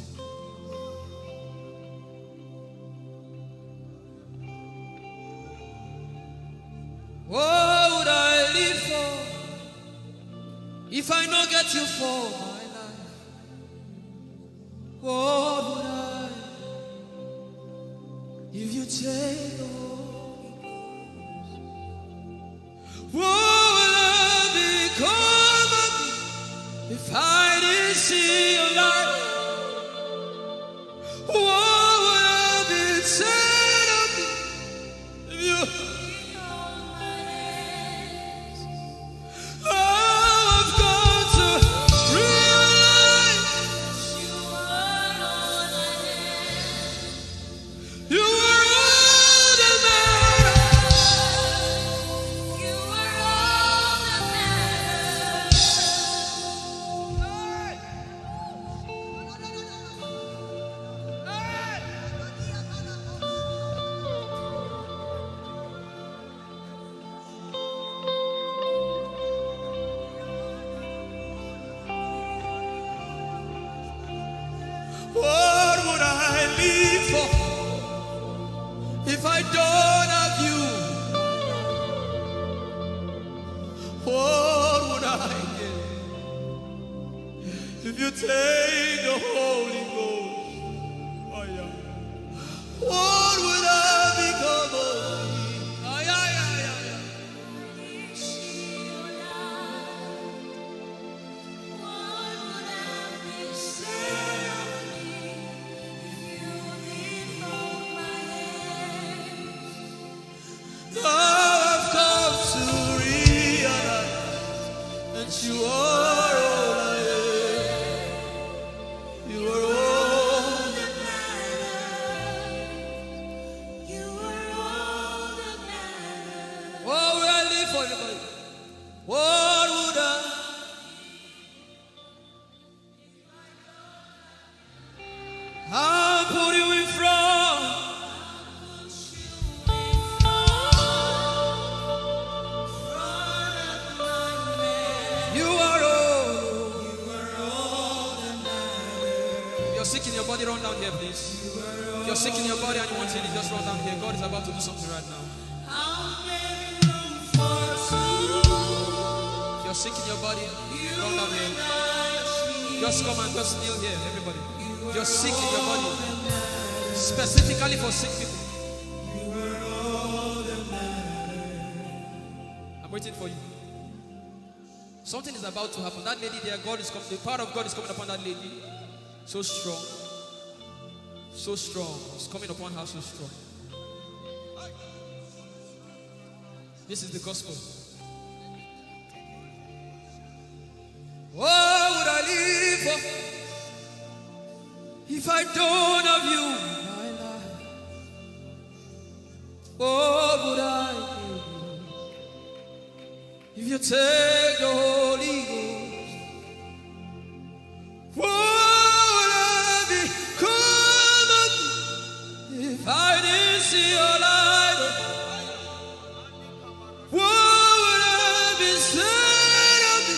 What would I live for if I no get you for my life? What would I if you take the Holy Ghost? What would have become of me if I didn't see your light? What would have been said of me if you I've come to realize you are all that matters. You are all that matters. What would I live for if I don't have you? If you take the Holy Ghost, oh yeah, what would I become of me? Oh yeah, yeah, yeah, yeah. Now I've come to realize that you are all I am. You are all that matters. You are all that matters. Oh, where I live for everybody. What would I I'll put you in front. You are all. If you're sick in your body, run down here, please. If you're sick in your body and you want healing, just run down here. God is about to do something right now. If you're sick in your body, run down here. Just come and just kneel here, everybody. If you're sick in your body, specifically for sick people, I'm waiting for you. Something is about to happen. That lady there, God is coming. The power of God is coming upon that lady. So strong. So strong. It's coming upon her so strong. This is the gospel. What would I live for if I don't have you in my life? What would I give if you take the Holy Ghost? What would I become of me if I didn't see your light? What would I be said of me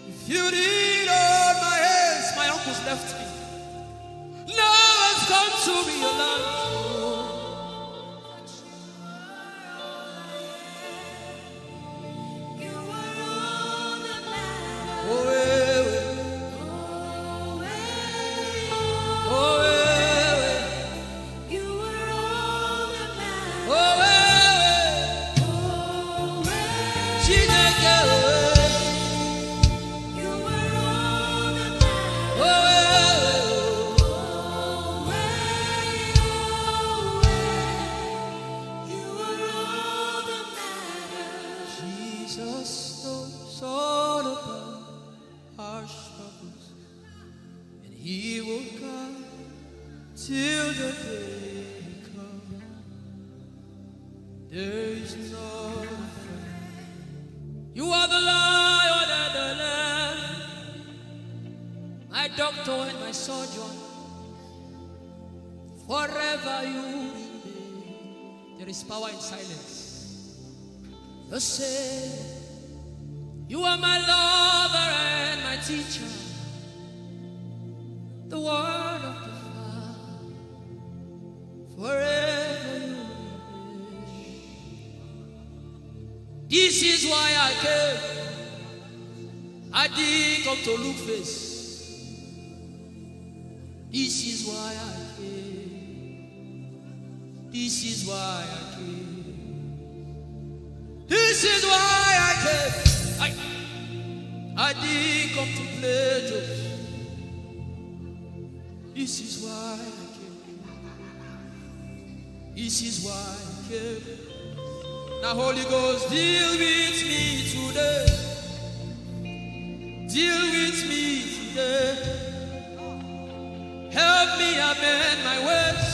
if you didn't hold my hands? My uncles left me. Now I've come to realize. Jesus knows all about our struggles, and He will guide till the day comes. There is no fear. You are the Lion and the Lamb, my doctor and my surgeon. Forever you remain. There is power in silence. The same. You are my lover and my teacher. The word of the Father. Forever you remain. This is why I came. I didn't come to look face. This is why I came. This is why I came. This is why I came. I, I didn't come to play jokes. This is why I came. This is why I came. Now, Holy Ghost, deal with me today. Deal with me today. Help me amend my ways.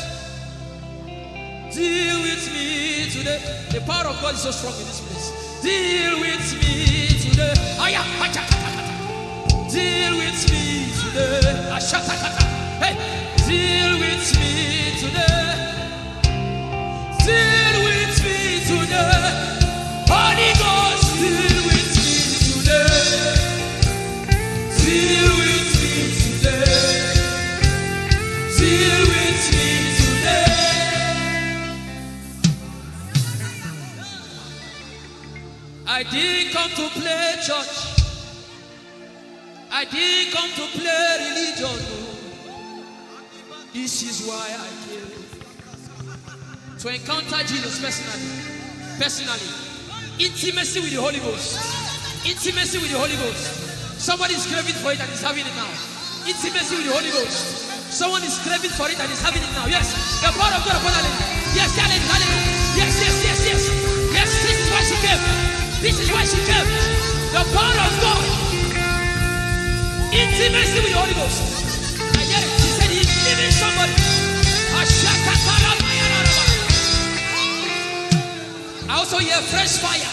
Deal with me today. The power of God is so strong in this place. Deal with me today. Aya, acha, kata, kata. Deal with me today. Ashata, kata. Hey, deal with me today. Deal with me today. Holy Ghost, deal with me today. Deal with me today. Deal with me today. I I didn't come to play church. I didn't come to play religion. Oh. This is why I came. To encounter Jesus personally. Personally. Intimacy with the Holy Ghost. Intimacy with the Holy Ghost. Somebody is craving for it and is having it now. Intimacy with the Holy Ghost. Someone is craving for it and is having it now. Yes. The power of God upon that lady. Yes, that lady, that lady. Yes, yes, yes, yes. Yes, this is why she came. This is why she came. The power of God. Intimacy with the Holy Ghost. I hear it. She said he's giving somebody. I also hear fresh fire.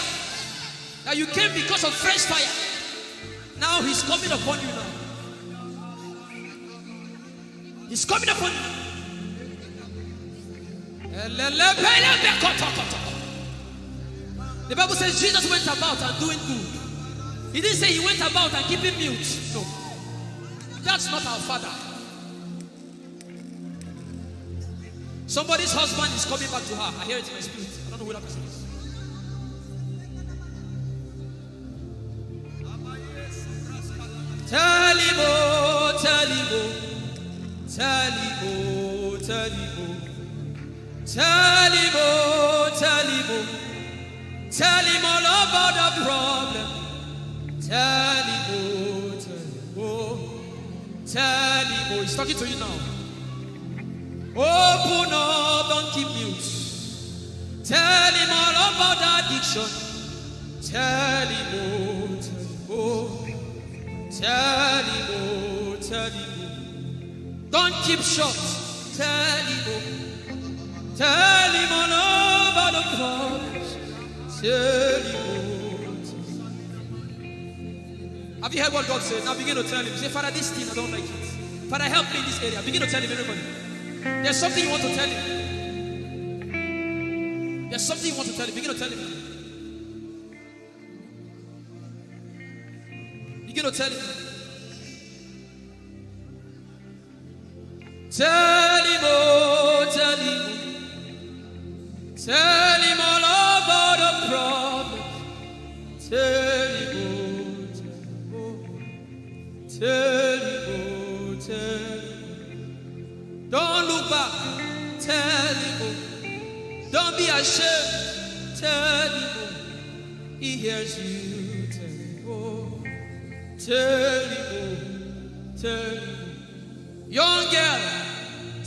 Now you came because of fresh fire. Now he's coming upon you now. He's coming upon you. The Bible says Jesus went about and doing good. He didn't say he went about and keeping mute. No. That's not our Father. Somebody's husband is coming back to her. I hear it in my spirit. I don't know who that person is. Tell him, oh, tell him, oh, tell him, oh, tell him, oh, tell him, oh, tell him, oh, tell him all about the problem. Tell him, oh, tell him, oh, tell him, oh. He's talking to you now. Open up, don't keep mute. Tell him all about the addiction. Tell him, oh, tell him, oh. Tell him, oh, tell him, oh. Don't keep short. Tell him, oh. Tell him all about the problems. Tell him, oh, tell him. Have you heard what God said? Now begin to tell him. Say, "Father, this thing, I don't like it. Father, help me in this area." Begin to tell him, everybody. There's something you want to tell him. There's something you want to tell him. Begin to tell him. Begin to tell him. Tell him, oh, tell him. Tell him all about the problem. Tell him, oh, tell him, oh. Tell him, oh, tell him. Don't look back. Tell him, oh. Don't be ashamed. Tell him, oh. He hears you. Tell him, oh. Tell him, oh. Tell him, oh. Young girl,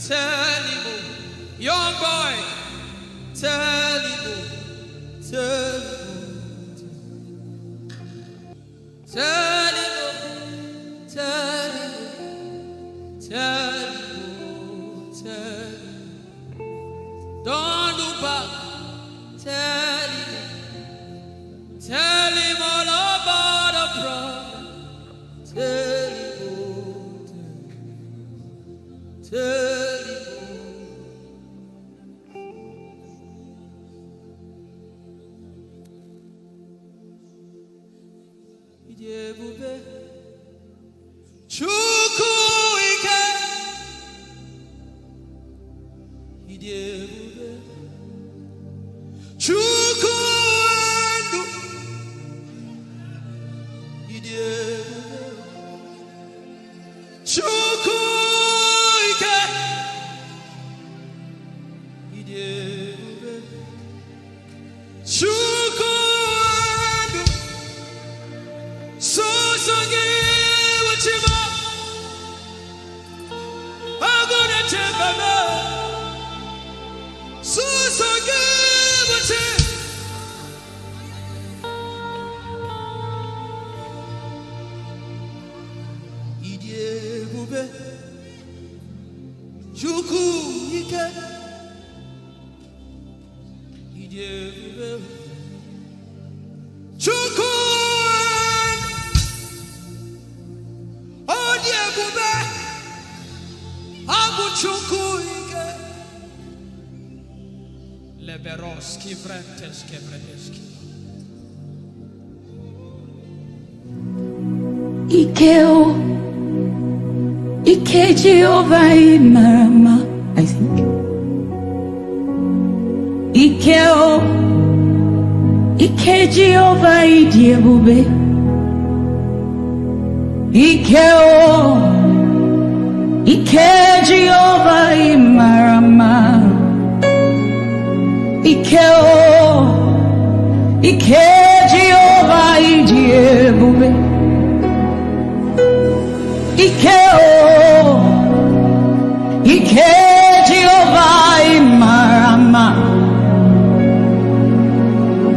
tell him, oh. Young boy, tell him, oh. Tell him, oh. Tell him, oh. Tell him, oh. Tell him, oh. Tell him, oh. Don't look back. Tell him, oh. Tell him all about the problem. Tell him, oh, tell him, tell him, oh. Ị dị ebube. Chukwu ike. Ị dị ebube. Chukwu ndụ. Ị dị ebube. Chukwu ike. Ị dị ebube. Chukwu ndụ. Sọsọ gị bụ chi m. Agụ na-eche mba m. Sọsọ gị bụ chi. Ị dị ebube. Chukwu ike. Ị dị ebube. Chukwu. Ọ dị ebube. Ọ bụ Chukwu ike. Leberos kivretes kevretes kiva. Ike o, ike Jehova ị mara mma, I think. Ike o, Ike Jehova ịdị ebube. Ike o. Ike Jehova ị mara mma. Ike o. Ike Jehova ịdị ebube. Ike o. Ike Jehova ị mara mma.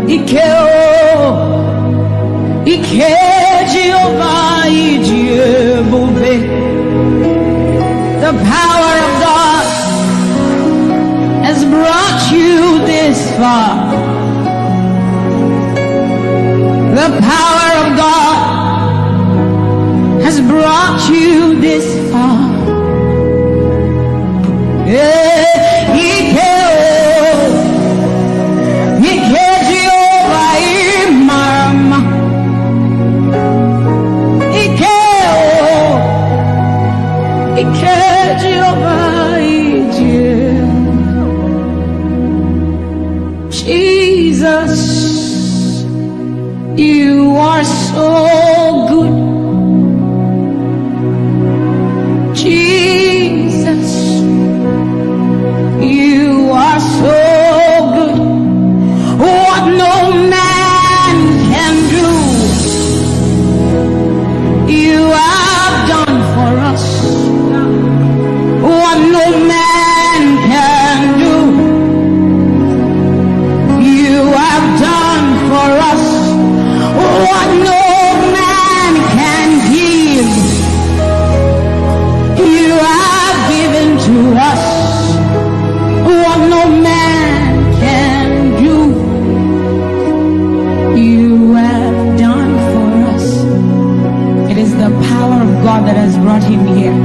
Ike o. Ike Jehova ịdị ebube. The power of God has brought you this far. The power of God has brought you this far. Eh, Ike o, Ike Jehova ị mara mma. Ike o, Ike Jehova ịdị ebube. Jesus, you are so good. Jesus, you are so good. What no man can do, you have done for us. What no man can do, you have done for us. What no man can give, you have given to us. What no man can do, you have done for us. It is the power of God that has brought him here.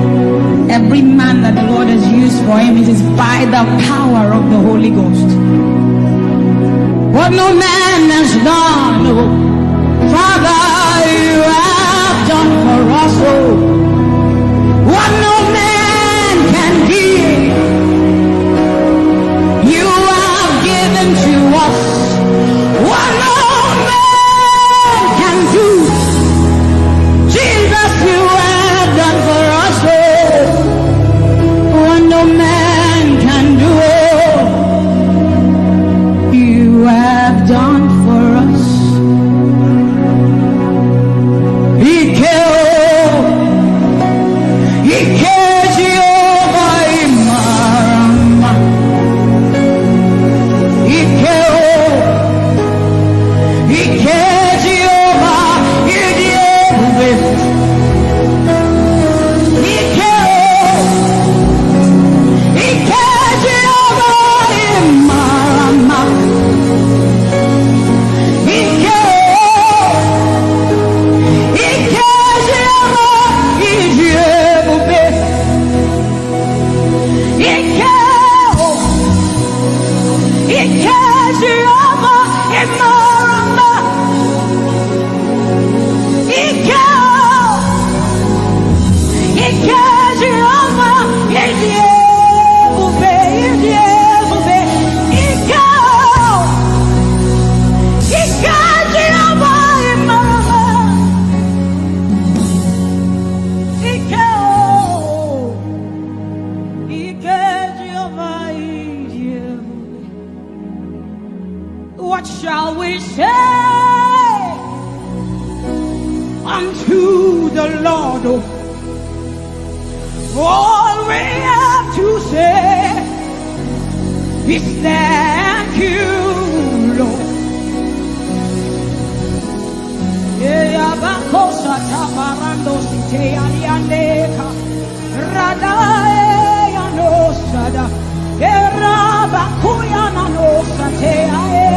Every man that the Lord has used for him, it is by the power of the Holy Ghost. What no man has done, oh, Father, you have done for us, oh. What no man can give, you have given to us. What no man can do, Jesus, you have done for us, oh. What no man can do, oh, you have done for us. Ike o, Ike Jehova ị mara mma. Ike o, Ike Jehova ịdị ebube. Ike o, Ike Jehova ị mara mma. Ike o, Ike Jehova ịdị ebube. Ike o, Ike Jehova ị mara mma. Ike o, Ike Jehova ịdị ebube, ịdị ebube. Ike o, Ike Jehova ị mara mma. Ike o, Ike Jehova ịdị ebube. What shall we say unto the Lord? All we have to say is thank you, Lord. Eyabakosa tabarando site aliandeka. Radae anosada. Erabakuya nanosa te ae.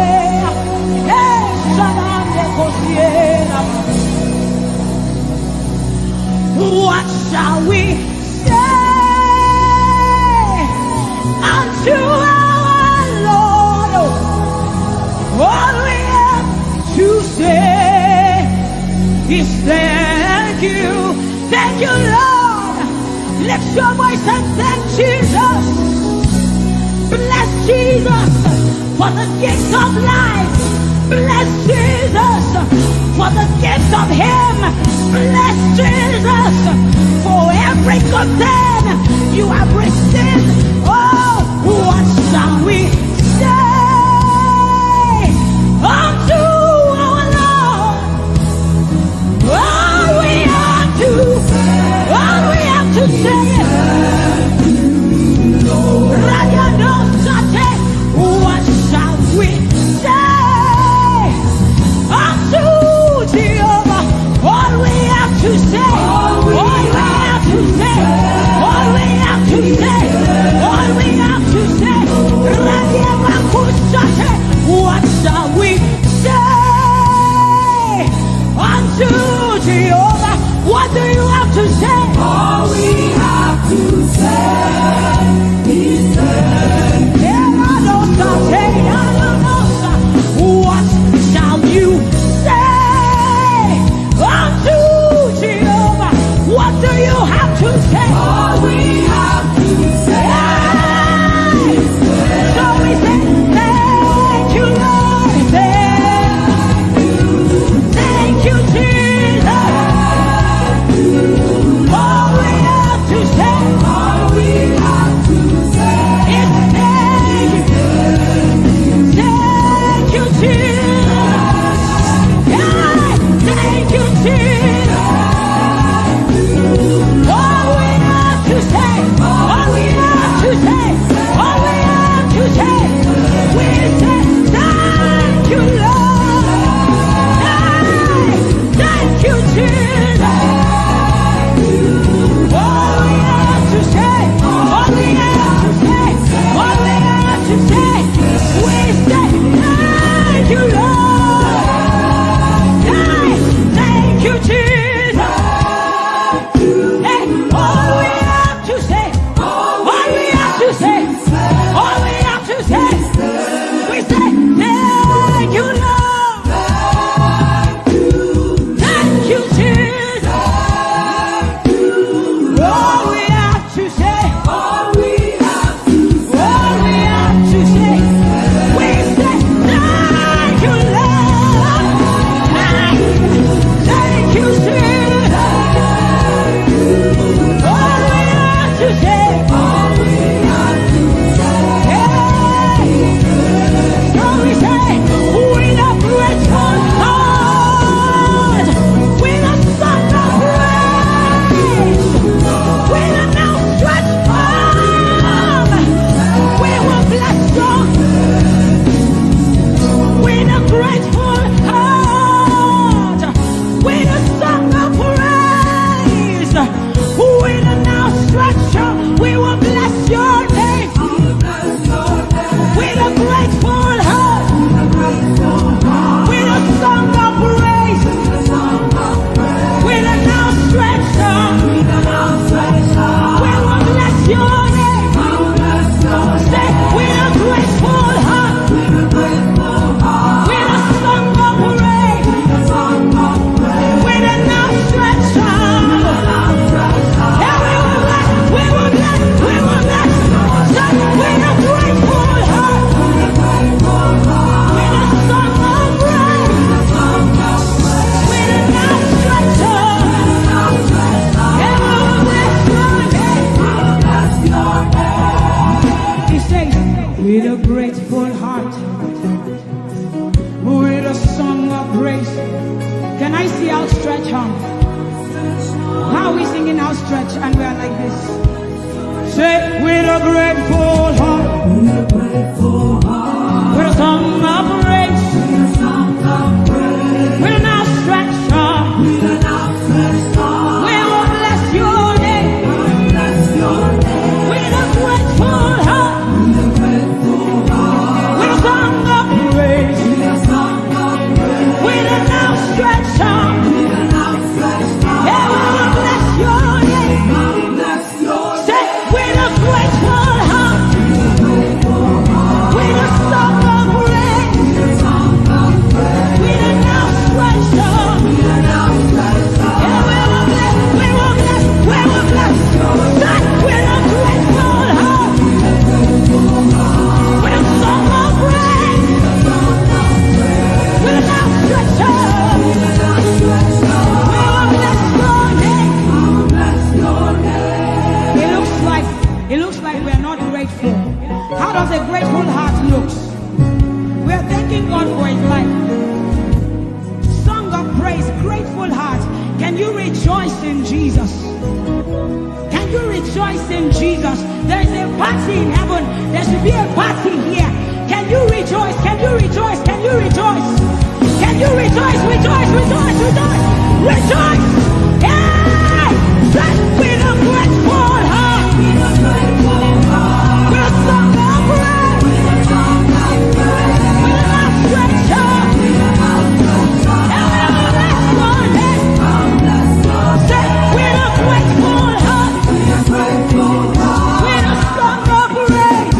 Esadande kosiera. What shall we say unto our Lord? All we have to say is thank you. Thank you, Lord. Lift your voice and thank Jesus. Bless Jesus for the gift of life. Bless Jesus for the gift of Him. Bless Jesus for every good thing you have received. Oh, what shall we say unto our Lord? All we have to, all we have to say is, Radianosate, what shall we say unto Jehovah? All we have to say, all we have to say, all we have to say, all we have to say, Radiabakusate, what shall we say unto Jehovah? What do you have to say? All we have to say is thank you. What shall you say unto Jehovah? What do you have to say? All we have to say is thank you. So we say, thank you, Lord. Thank you, Jesus. All we have to say, all we have to say is thank you. Thank you, Jesus. Yeah, thank you, Jesus. All we have to say, all we have to say, all we have to say, we say, thank you, Lord. Hey, thank you, Jesus. All we have to say, all we have to say, all we have to say, we say, thank you, Lord. Hey, thank you, Jesus. Hey, all we have to say, all we have to say, all we have to say, we say, thank you, Lord. Thank you, Jesus. All we have to say, all we have to say, we say, thank you, Lord. Thank you, Jesus. All we have to say, all we have to say, hey. So we say, with a grateful heart, with a song of praise, with an outstretched arm, we will bless you. With a grateful heart, with a song of praise, with an outstretched arm, we will bless your name. With a grateful heart, with a song of praise, with an outstretched arm, we will bless your name. Say, with a grateful heart, with a song of praise, with an outstretched arm. And we will bless, we will bless, we will bless. Say, with a grateful heart, with a song of praise, with an outstretched arm. And we will bless your name. He says, with a grateful heart, with a song of praise. Can I see outstretched arm? How are we singing outstretched and we are like this? Say, with a grateful heart, with a song of praise, with an outstretched arm, we will bless your name. With a grateful heart, with a song of praise, with an outstretched arm, yeah, we will bless your name. Say, with a grateful heart, with Party in heaven. There should be a party here. Can you rejoice? Can you rejoice? Can you rejoice? Can you rejoice? Rejoice, rejoice, rejoice, rejoice. Hey! Say, with a grateful heart. With a song of praise. With an outstretched hand. Everyone, let's go. Say, with a grateful heart. With a song of praise.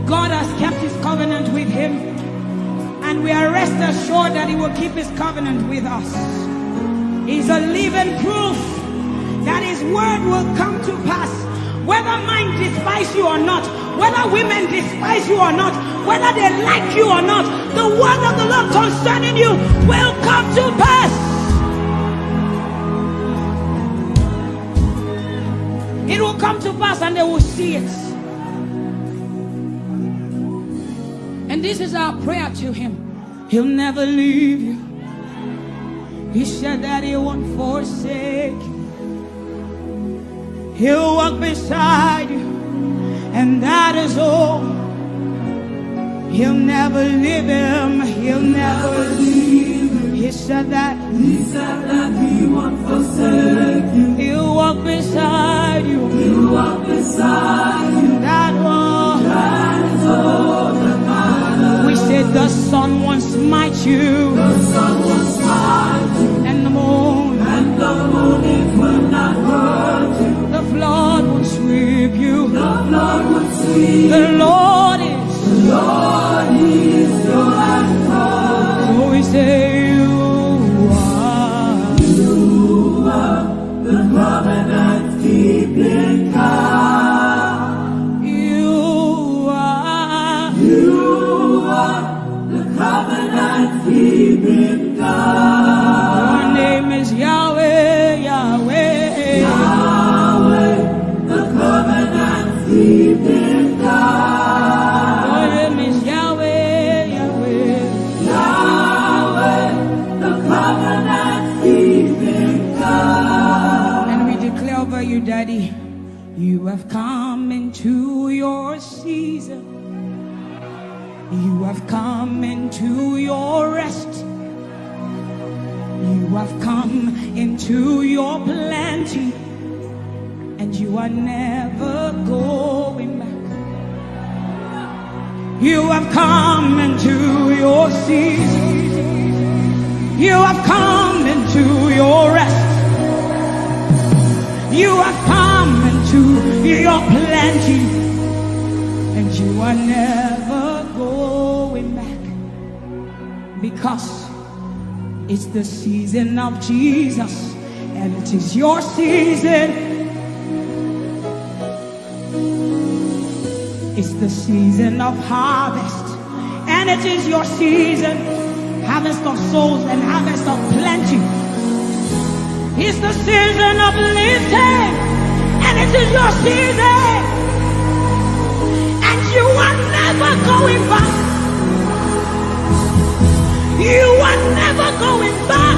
God has kept his covenant with him, and we are rest assured that he will keep his covenant with us. He's a living proof that his word will come to pass. Whether men despise you or not, whether women despise you or not, whether they like you or not, the word of the Lord concerning you will come to pass. It will come to pass and they will see it. And this is our prayer to him. He'll never leave you. He said that he won't forsake you. He'll walk beside you, and that is all. He'll never leave him. He'll never leave him. He said that. He said that he won't forsake you. He'll walk beside you. He'll walk beside you. That one. That is all that matters. We said the sun won't smite you. The sun won't smite you. And the moon. And the moon, it will not hurt you. The flood won't sweep you. The flood won't sweep you. The Lord is. The Lord is your anchor. So we say you are. You are the covenant keeping God. You are. You are the covenant keeping God. Your name is Yahweh, Yahweh. Yahweh, the covenant keeping God. Your name is Yahweh, Yahweh. Yahweh, the covenant keeping God. And we declare over you, Daddy, you have come into your season. You have come into your rest. You have come into your plenty. And you are never going back. You have come into your season. You have come into your rest. You have come into your plenty. And you are never going back. Because it's the season of Jesus, and it is your season. It's the season of harvest, and it is your season. Harvest of souls and harvest of plenty. It's the season of lifting, and it is your season. And you are never going back. You are never going back.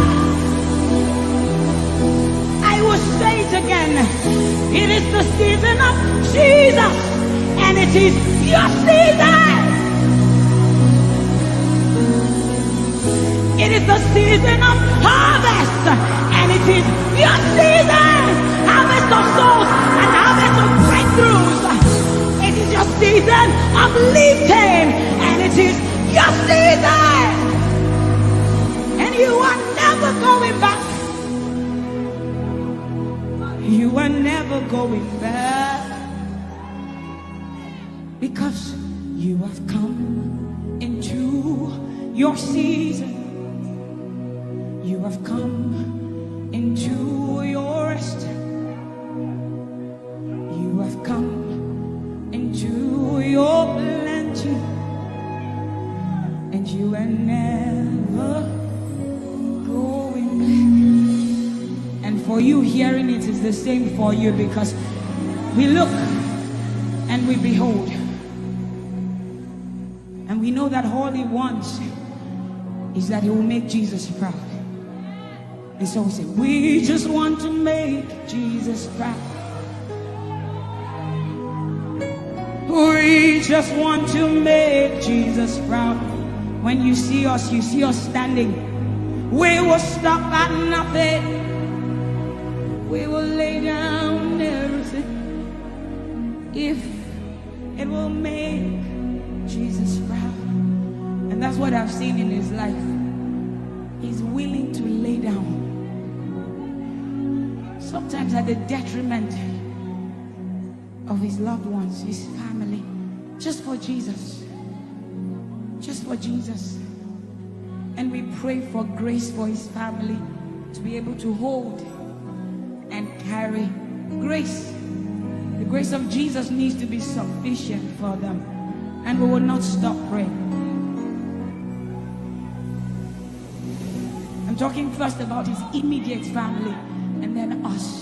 I will say it again. It is the season of Jesus, and it is your season. It is the season of harvest, and it is your season. Harvest of souls and harvest of breakthroughs. It is your season of lifting, and it is your season. And you are never going back. You are never going back. Because you have come into your season. You have come into your rest. You have come into your plenty. And you are never going back. And for you, hearing it is the same for you, because we look and we behold. And we know that all he wants is that he will make Jesus proud. And so we say, we just want to make Jesus proud. We just want to make Jesus proud. When you see us, you see us standing. We will stop at nothing. We will lay down everything if it will make Jesus proud. And that's what I've seen in his life. He's willing to lay down, sometimes at the detriment of his loved ones, his family, Just for Jesus. Just for Jesus. And we pray for grace for his family to be able to hold and carry grace. The grace of Jesus needs to be sufficient for them. And we will not stop praying. I'm talking first about his immediate family and then us.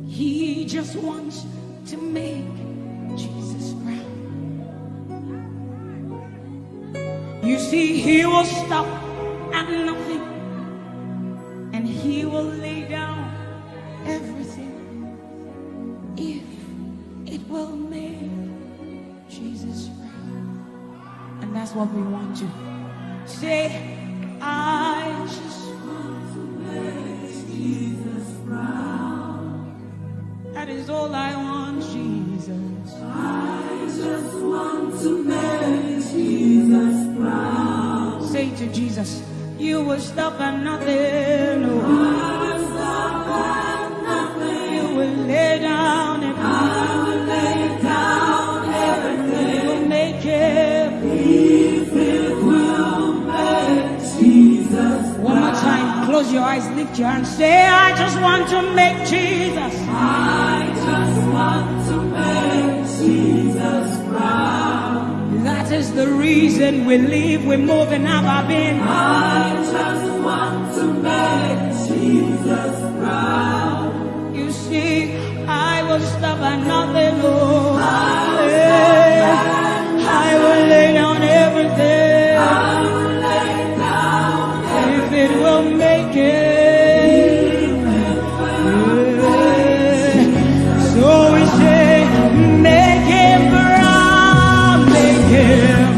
He just wants to make Jesus proud. You see, he will stop at nothing and he will lay down everything if it will make Jesus proud. And that's what we want to say. I just want to make Jesus proud. That is all I want, Jesus. I just want to make Jesus proud. Say to Jesus, you will stop at nothing. No. I will stop at nothing. You will lay down and I will lay down everything. You will make him. If it will make Jesus. One more time, close your eyes, lift your hand, say, I just want to make Jesus. I just want to make Jesus proud. That is the reason we live, we move, and have our being. I just want to make Jesus proud. You see, I will stop at nothing, Lord. I will lay down everything. I will lay down if it will make it. So we say, make him proud, make him.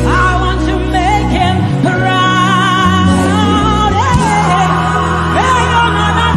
I want to make him proud. Hey, hey, no, no, no,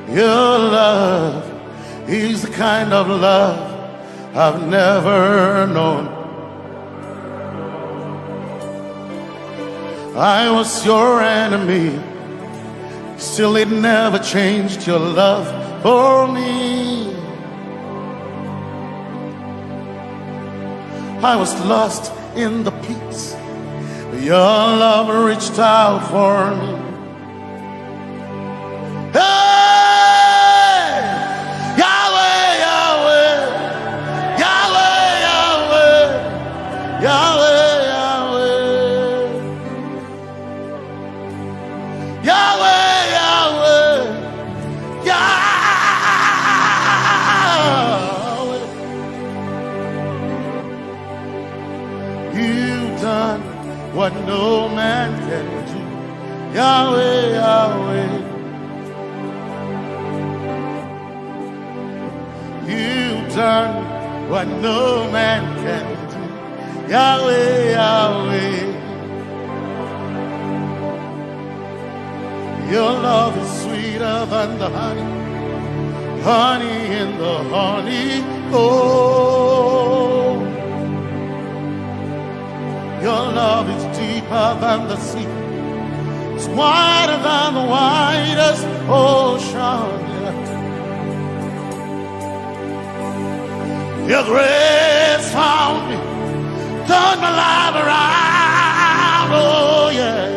Your love is the kind of love I've never known. I was your enemy, still it never changed your love for me. I was lost in the pits, but your love reached out for me. Hey! Yahweh, Yahweh, Yahweh, Yahweh, Yahweh, Yahweh, Yahweh, Yahweh, Yahweh. You've done what no man can do. Yahweh, Yahweh. You've done what no man can do. Yahweh, Yahweh. Your love is sweeter than the honey, honey in the honeycomb. Your love is deeper than the sea. It's wider than the widest ocean. Your grace found me, turned my life around. Oh, yeah.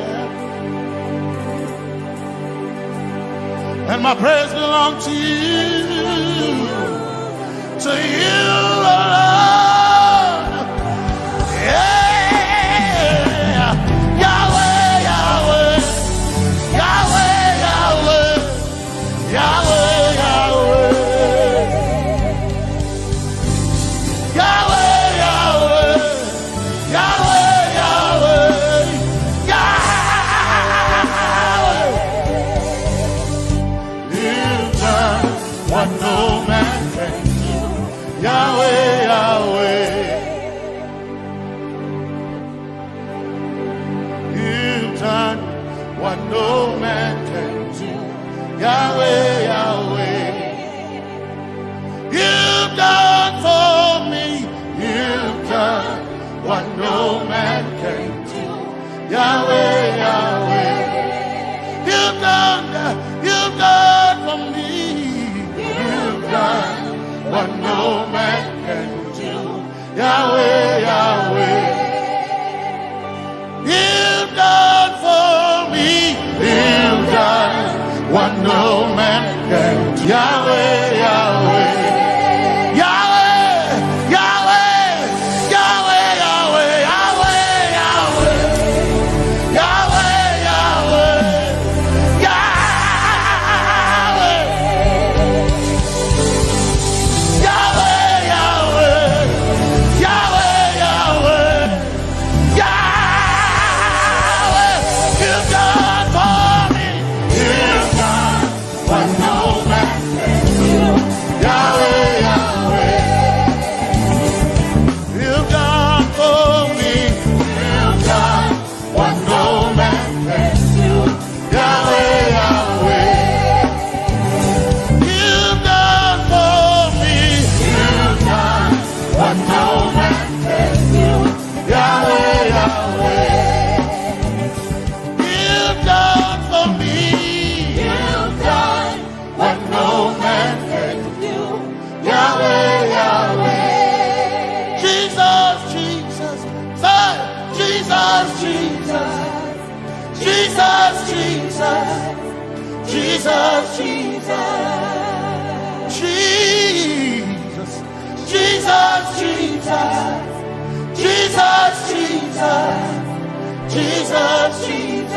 And my praise belongs to you, to you alone. Yeah. Yahweh, Yahweh, Yahweh, Yahweh, Yahweh, Yahweh, Yahweh, Yahweh. Yahweh, Yahweh, Yahweh. You've done what no man can do. Yahweh, Yahweh. You've done what no man can do. Yahweh, Yahweh. You've done for me, you've done what no man can do. Yahweh, Yahweh. You've done, you've done for me, you've done what no man can do. Yahweh, Yahweh. You've done for me. You've done what no man can do. Yahweh, Yahweh. Yahweh, Yahweh. Yahweh, Yahweh, Yahweh, Yahweh. Yahweh, Yahweh. Yahweh. Yahweh, Yahweh, Yahweh, Yahweh, Yahweh, you've done for me, you've done what no man can do. Yahweh, Yahweh, you've done for me, you've done what no man can do. Yahweh, Yahweh. You've done for me. You've done what no man can do. Yahweh, Yahweh. You've done for me. You've done what no man can do. Yahweh, Yahweh. Jesus, Jesus. Say, Jesus, Jesus. Jesus, Jesus. Jesus, Jesus. Jesus, Jesus, Jesus. Jesus, Jesus. Jesus, Jesus.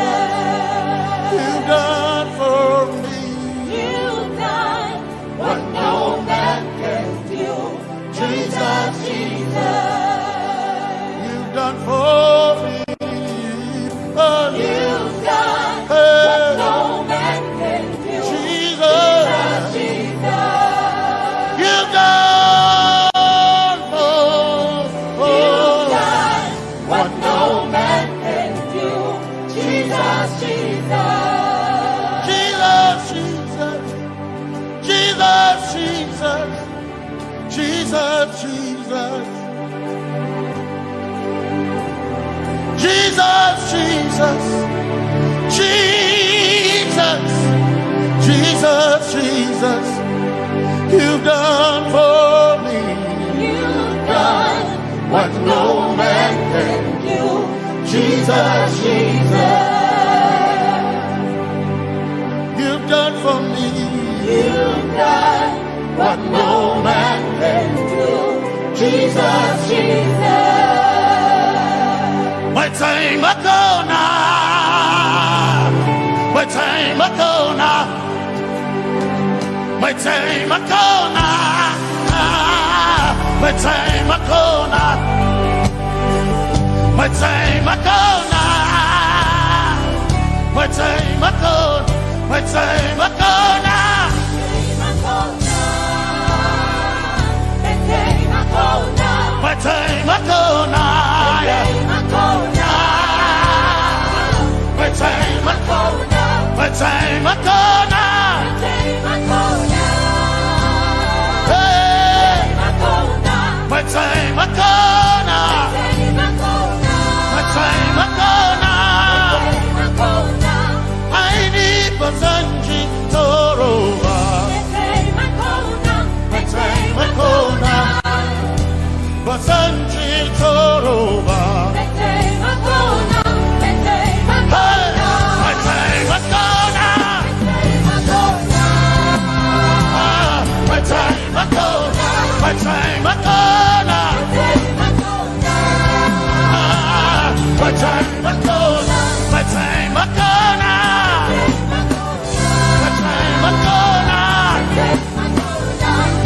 You've done for me. You've done what no man can do. Jesus, Jesus. You've done for me. Oh. You've done, hey, what no man can do. Jesus. Jesus, Jesus. You've done for, oh, you've done what no man can do. Jesus, Jesus. Jesus, Jesus. Jesus, Jesus. Jesus, Jesus. Jesus, Jesus. You've done for me. You've done what no man can do. Jesus, Jesus. You've done for me. You've done what no man can do. Jesus, Jesus. Metsai makona. Metsai makona. Metsai makona. Metsai makona. Metsai makona. Metsai makona. Metsai makona. Metsai makona. Metsai makona. Metsai makona. Hey. Metsai makona. Metsai makona. Aini bazanji toroba. Metsai makona. Bazanji toroba. Hey, metsai makona. Ah, metsai makona. Metsai makona. Ah, metsai makona. Metsai makona. Metsai makona.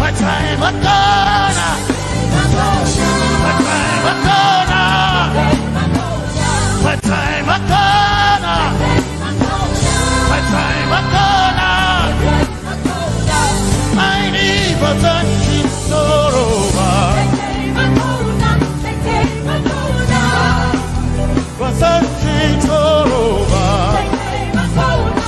Metsai makona. Metsai makona. Metsai makona. Metsai makona. Aini bazanji toroba. Bazanji toroba. Metsai makona.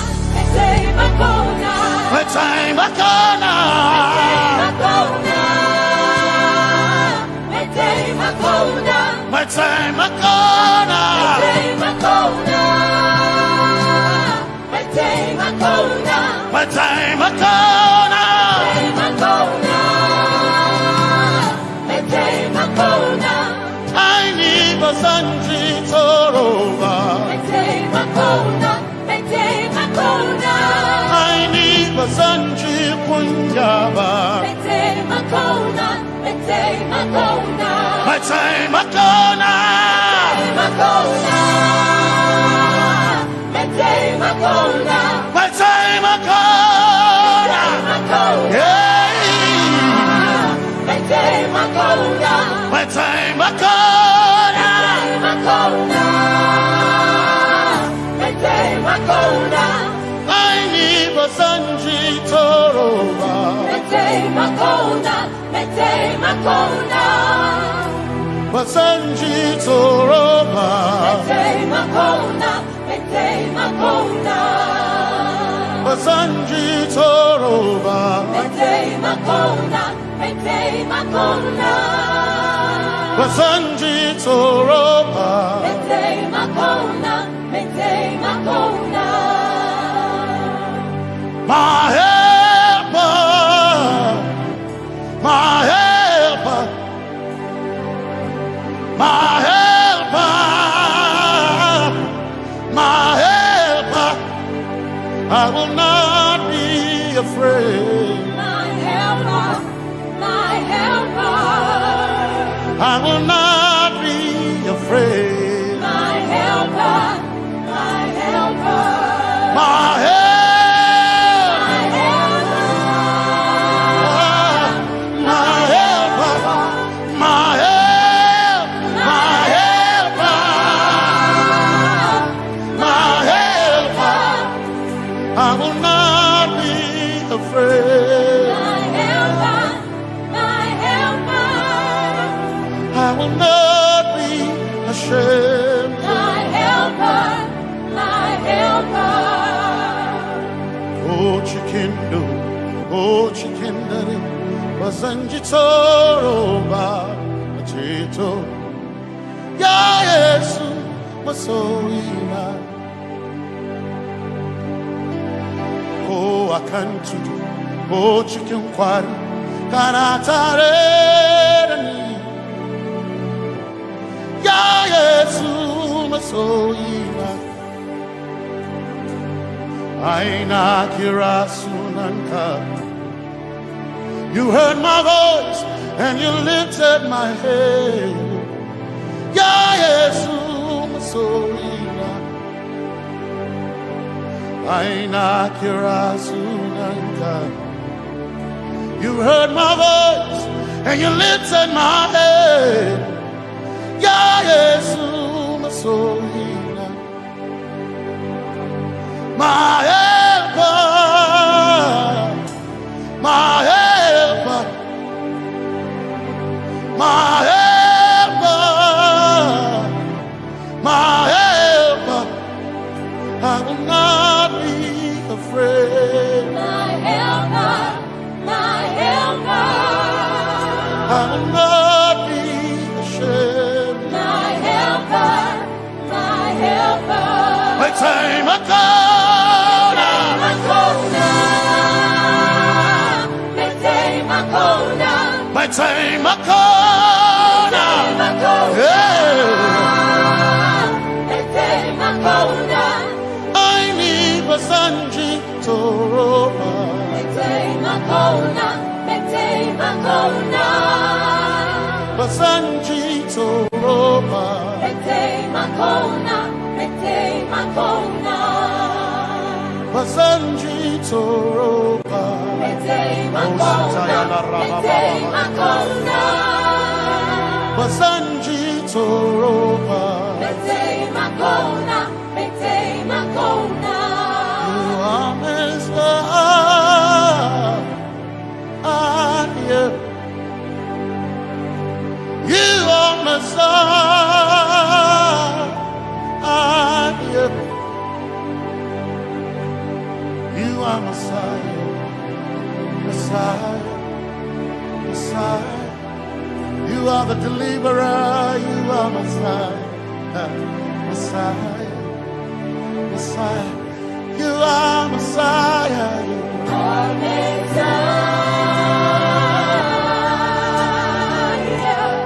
Metsai makona. Metsai makona. Aini bazanji toroba. Aini bazanji kunyaba. Metsai makona. Metsai makona. Hey. Metsai makona. Aini bazanji toroba. Bazanji toroba. Bazanji toroba. Bazanji toroba. My helper, my helper, my helper, my helper. I will not be afraid. My helper, my helper. I will not be afraid. My helper, my helper. My help. My helper. My helper. My help. My helper. My helper. I will not be afraid. My helper, my helper. I will not be ashamed. My helper, my helper. Oh, chikindo, oh, chikindari. Ba zan ji tsoro ba, a ceto. Ya Yesu, masoyina. Ko a kan tudu, ko cikin kwari, kana tare da ni. Ya Yesu, masoyina. Ai na kira sunanka. You heard my voice and you lifted my head. Ya Yesu, masoyina. Ai na kira sunanka. You heard my voice and you lifted my head. Ya Yesu, masoyina. My helper, my helper, my helper, my helper. I will not be afraid. My helper, my helper. I will not be ashamed. My helper, my helper. Mai taimako na. Mai taimako na. Mai taimako na. Mai taimako na. Mai taimako na. Yeah. Mai taimako na. Ai ni ba zan ji tsoro ba. Mai taimako na, mai taimako na. Ba zan ji tsoro ba. Mai taimako na, mai taimako na. Ba zan ji tsoro ba. Mai taimako na, mai taimako na. Ba zan ji tsoro ba. Mai taimako na, mai taimako na. You are Messiah. You are Messiah. You are Messiah. Messiah. Messiah. You are the deliverer. You are Messiah. Messiah. Messiah. You are Messiah. You are Messiah.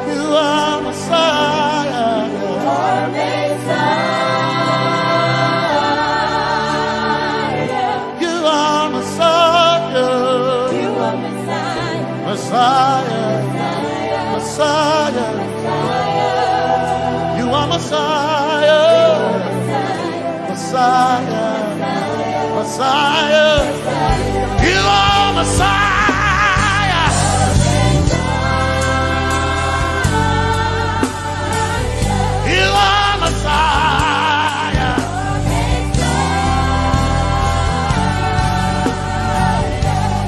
You are Messiah. You are Messiah. You are Messiah. You are Messiah. Messiah. Messiah. Messiah. You are Messiah. Messiah. Messiah. You are Messiah. You are Messiah.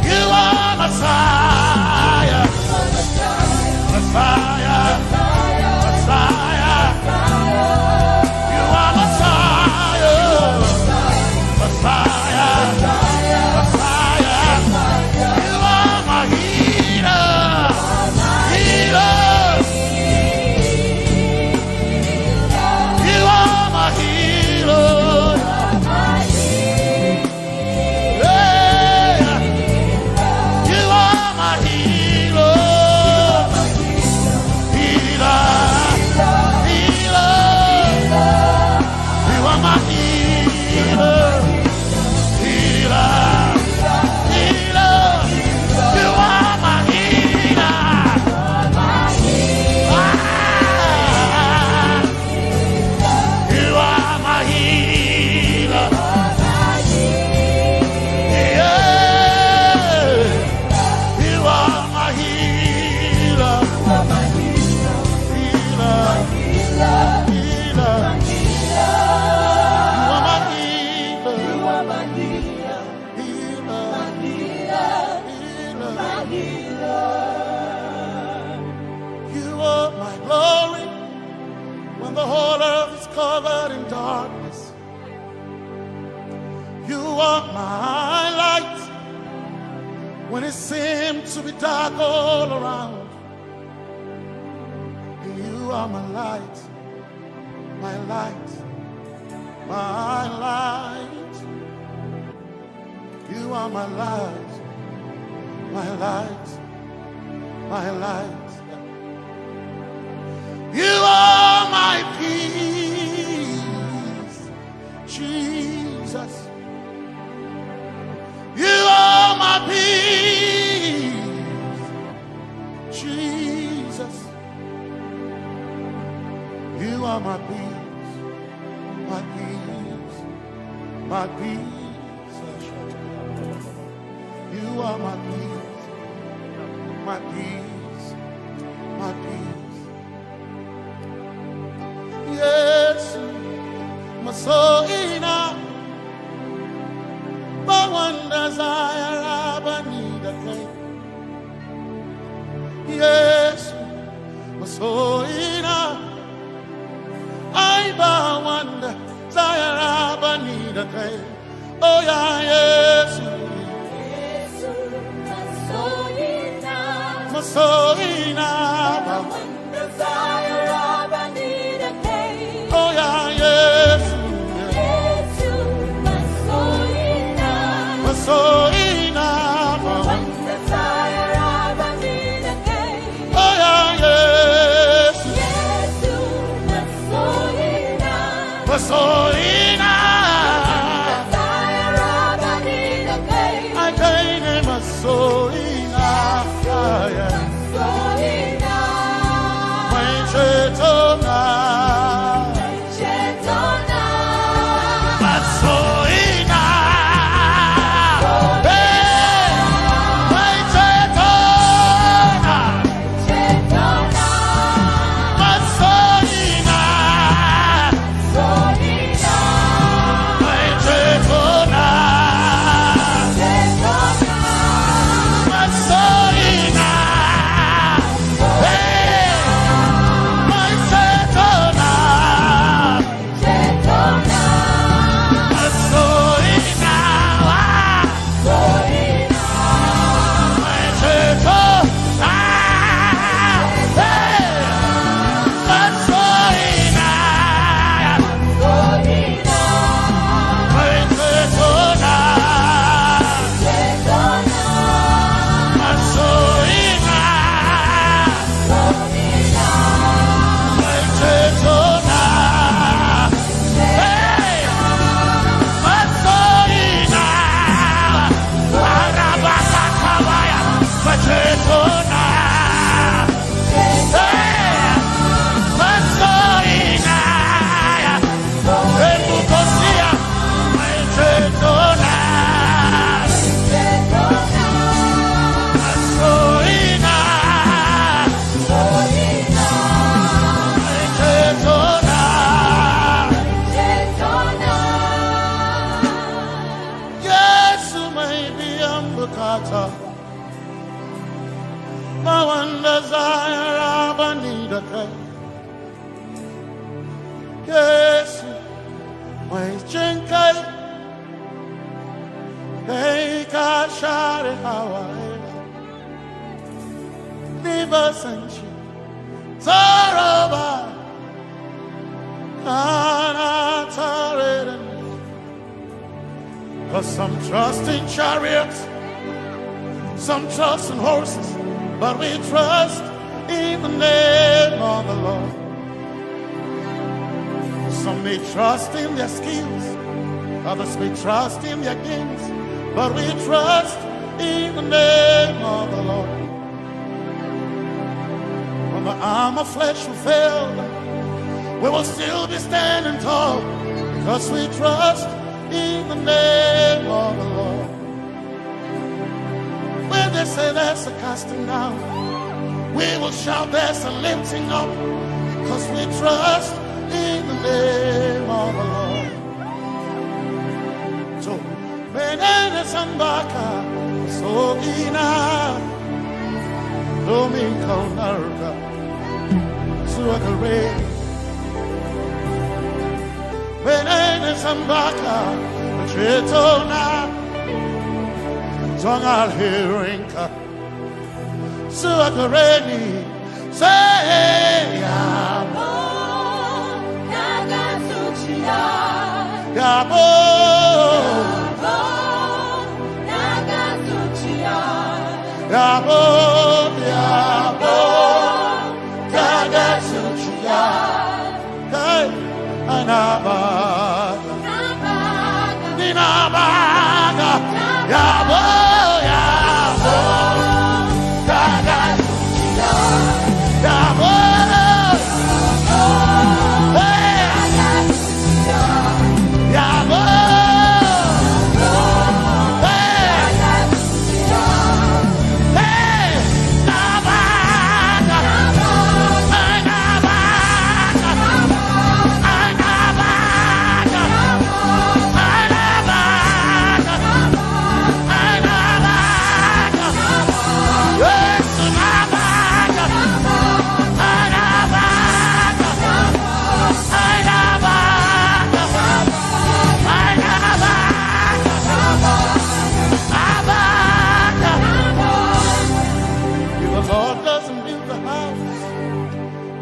You are Messiah. Messiah. Messiah. You are Messiah. Messiah. Messiah. You are my healer. Healer. You are my healer. Yeah. You are my healer. Healer. Healer. You are my healer. Healer. Healer. You are my healer. Ah. You are my healer. Yeah. You are my healer. Healer. Healer. You are my healer. Healer. Healer. You are my glory when the whole earth is covered in darkness. You are my light When it seems to be dark all around, you are my light, my light, my light. You are my light, my light, my light. You are my peace, Jesus. You are my peace, Jesus. You are my peace, my peace, my peace. You are my peace, my peace, my peace. Yesu, masoina, bawanda zayara bani da kai. Yesu, masoina, ai bawanda zayara bani da kai. Oh ya Yesu, masoina, masoina, bawanda zayara bani da kai. Oh ya Yesu, Yesu, masoina, masoina, bawanda zayara bani da kai. Oh ya Yesu, Yesu, masoina, masoina, zayara bani da kai. Ai kai ne masoina, masoina, mai cetona, mai cetona, masoina. Hey, mai cetona, mai cetona, masoina. Yesu mai biyan bukata, ba wanda za ya raba ni da kai. Yesu mai jin kai, kai ka share hawaye. Ni ba san shi tsoro ba, kana tare da ni. 'Cause some trust in chariots, some trust in horses, but we trust in the name of the Lord. Some may trust in their skills, others may trust in their gifts, but we trust in the name of the Lord. When the arm of flesh will fail, we will still be standing tall because we trust in the name of the Lord. When they say there's a casting down, we will shout there's a lifting up because we trust in the name of the Lord. So, menene zan baka, masoyina, domin kaunarka zuwa gare ni. Menene zan baka, mai cetona, Tongal hirinka. Suakareni. Say, Yabo. Yabo. Yabo. Yabo. Hey, anaba. Ninabaga, yabo, yabo, yabo, yabo. Hey, yabo. Hey, hey, nabaga, hey, nabaga. If the Lord doesn't build the house,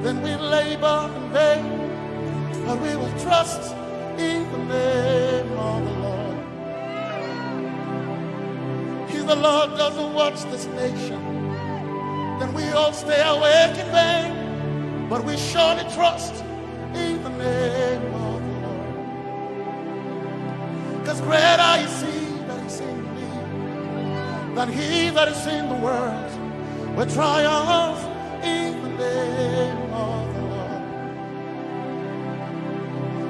then we labor in vain, but we will trust in the name of the Lord. If the Lord doesn't watch this nation, then we all stay awake in vain, but we surely trust in the name of the Lord. Because greater is he that is in me than he that is in the world. We triumph in the name of the Lord.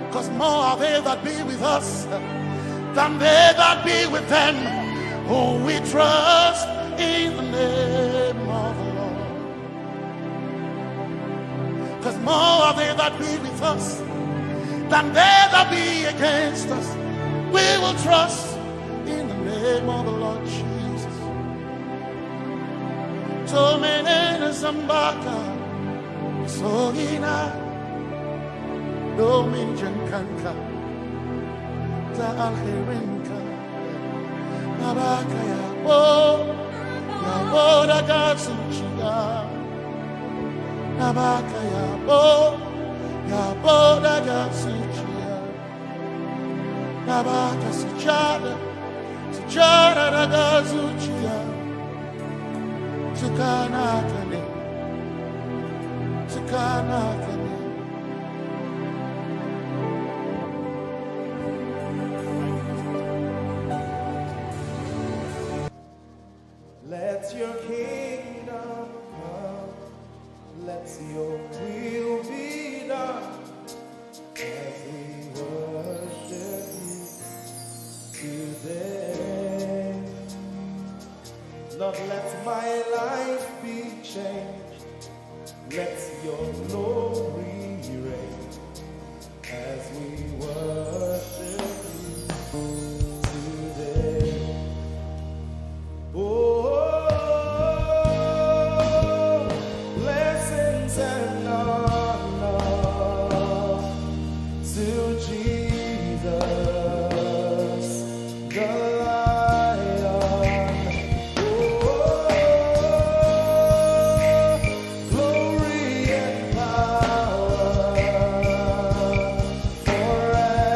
Because more are they that be with us than they that be with them who we trust in the name of the Lord. Because more are they that be with us than they that be against us. We will trust in the name of the Lord Jesus. Tomenene zambaka, sogina, domin jankanka, ta alherinka, nabaka yabo, yabo daga zuciya, nabaka yabo, yabo daga zuciya, nabaka sujada, sujada daga zuciya. Tukana kane, tukana kane. Let your kingdom come. Let your will be done as we worship you today. Lord, let my life be changed. Let your glory reign as we worship you today. Oh, blessings and honor to Jesus, the Lion. Oh, glory and power forever.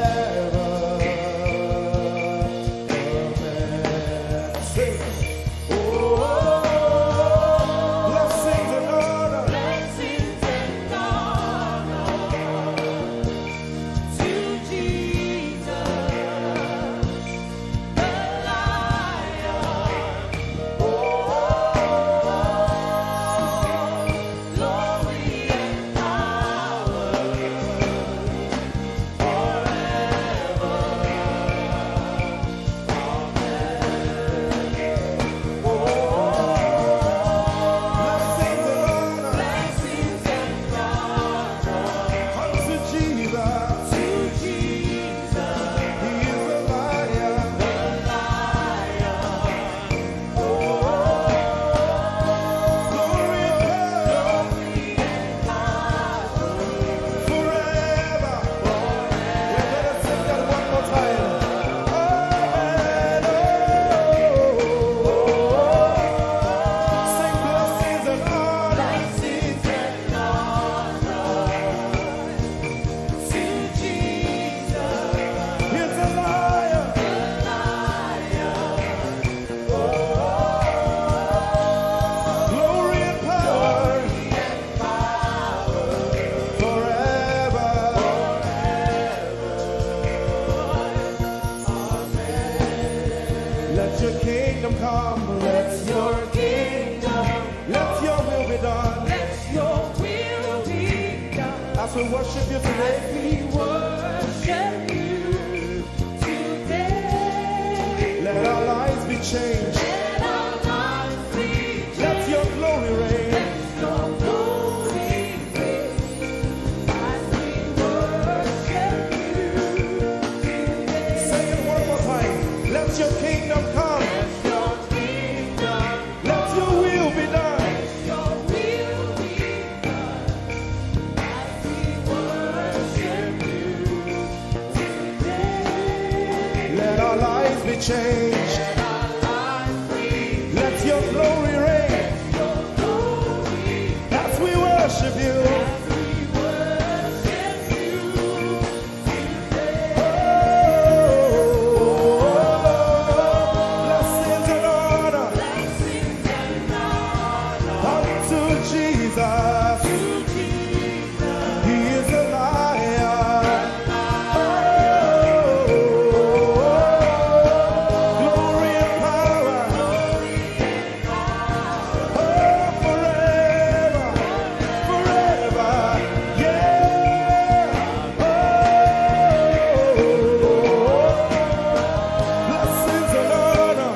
We worship you today. We worship you today. Let our lives be changed. Let our lives be changed. Let your glory reign. Let your glory reign as we worship you today. Say it one more time. Let your kingdom come. Let your kingdom, let your will be done. Let your will be done as we worship you today. Let our lives be changed. Let our lives be changed. Let your glory reign. Let your glory reign as we worship you. As we worship you. Blessings and honor unto Jesus. He is a lion. Glory and power. Oh, forever, forever, yeah. Oh, blessings and honor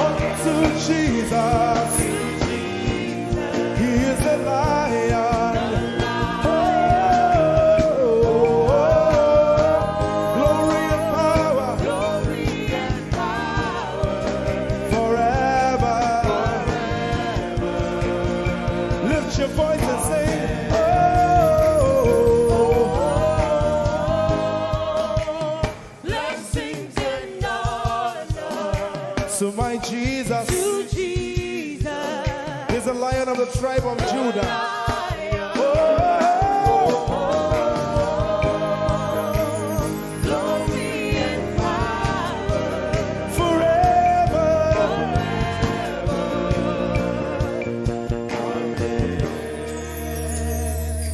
unto Jesus. He is a lion. Oh, glory and power forever. Lift your voice and sing. Oh, blessings and honor to my Jesus. To Jesus. He's the Lion of the tribe of Judah. Oh, glory and power forever.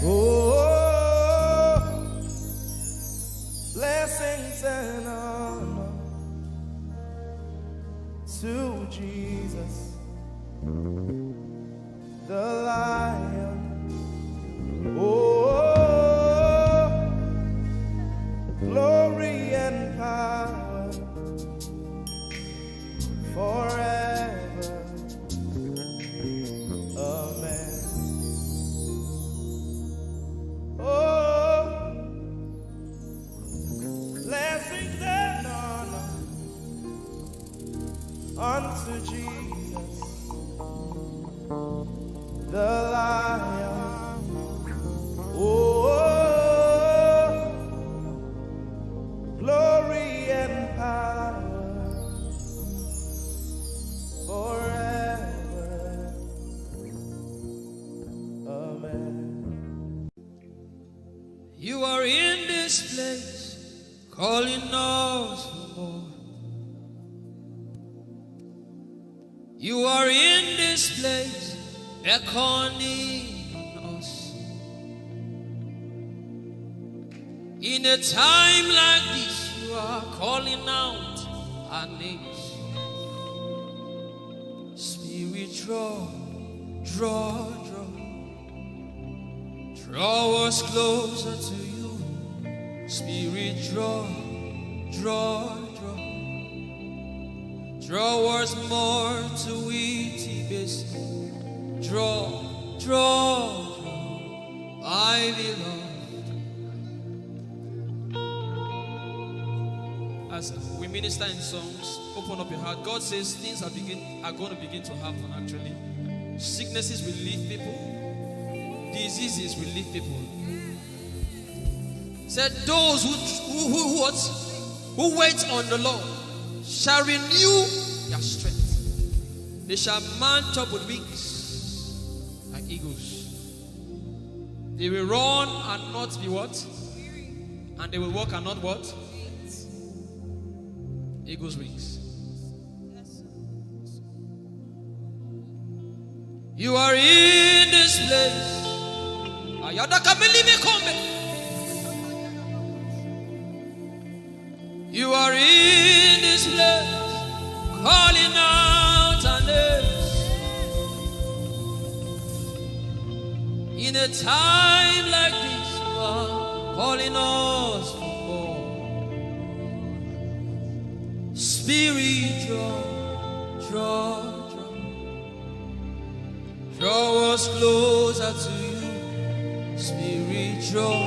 Oh, blessings and honor to Jesus, the Lion. Oh, glory and power forever. Amen. Oh, blessings and honor unto Jesus, the Lion. Oh, glory and power forever. Amen. You are in this place, calling us for more. You are in this place, beckoning us. In a time like this, you are calling out our names. Spirit, draw, draw, draw. Draw us closer to you. Spirit, draw, draw, draw. Draw us more to intimacy. Draw, draw, draw, my beloved. As we minister in songs, open up your heart. God says things are begin are going to begin to happen. Actually, sicknesses will leave people, diseases will leave people. Said those who who, who what who wait on the Lord shall renew their strength. They shall mount up with wings like eagles. They will run and not be what? And they will walk and not what? Eagle's wings. You are in this place. Ayada kamilimi kombe. You are in this place, calling out our names. In A time like this, you are calling us for more. Spirit, draw, draw, draw. Draw us closer to you. Spirit, draw,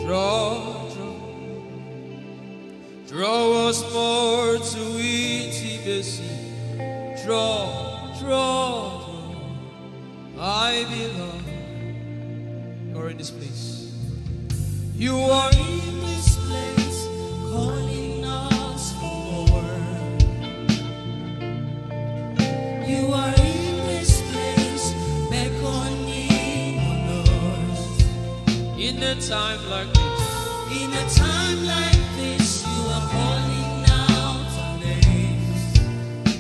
draw, draw. Draw us more to intimacy. Draw, draw, draw. I belong. You're in this place. You are in this place, calling us for more. You are in this place, beckoning on us. In a time like this, in a time like this, you are calling out our names.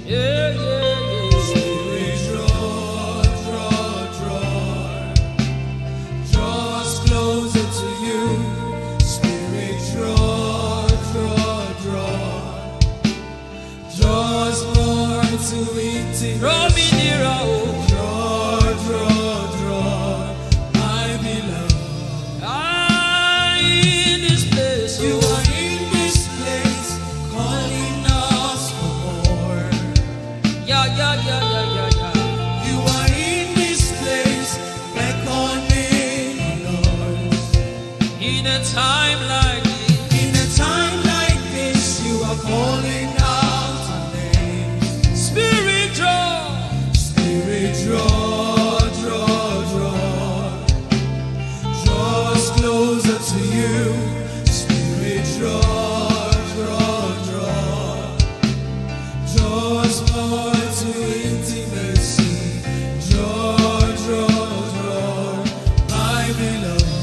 Yeah, yeah, yeah. Spirit, draw, draw, draw. Draw us closer to you. Spirit, draw, draw, draw. Draw us more to intimacy. Draw me nearer, oh. Draw, draw, draw. I belong. Ah, in this place, you are in this place, calling us for more. Yeah, yeah, yeah, yeah, yeah, yeah. You are in this place, beckoning on us. In a time like this, in a time like this, you are calling out our names. Spirit, draw. Spirit, draw, draw, draw. Draw us closer to you. Spirit, draw, draw, draw. Draw us more to intimacy. Draw, draw, draw. I belong.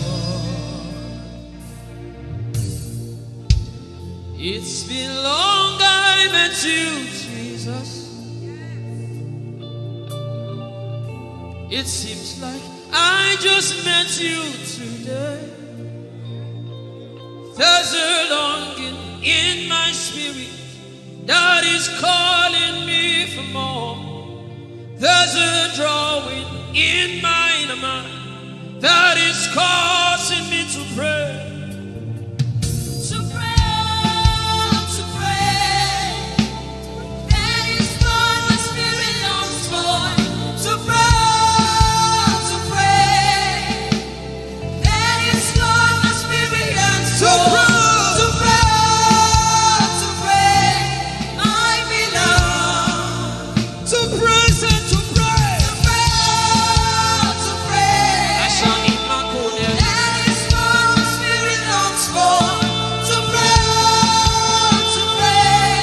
It's been long I met you, Jesus. It seems like I just met you today. There's a longing in my spirit that is calling me for more. There's a drawing in my mind that is causing me to pray. To pray, to pray. That is what my spirit longs for. To pray, to pray. That is what my spirit yearns for. To pray, to pray, I belong. To praise and to pray. To pray, to pray. That is what my spirit longs for. To pray, to pray.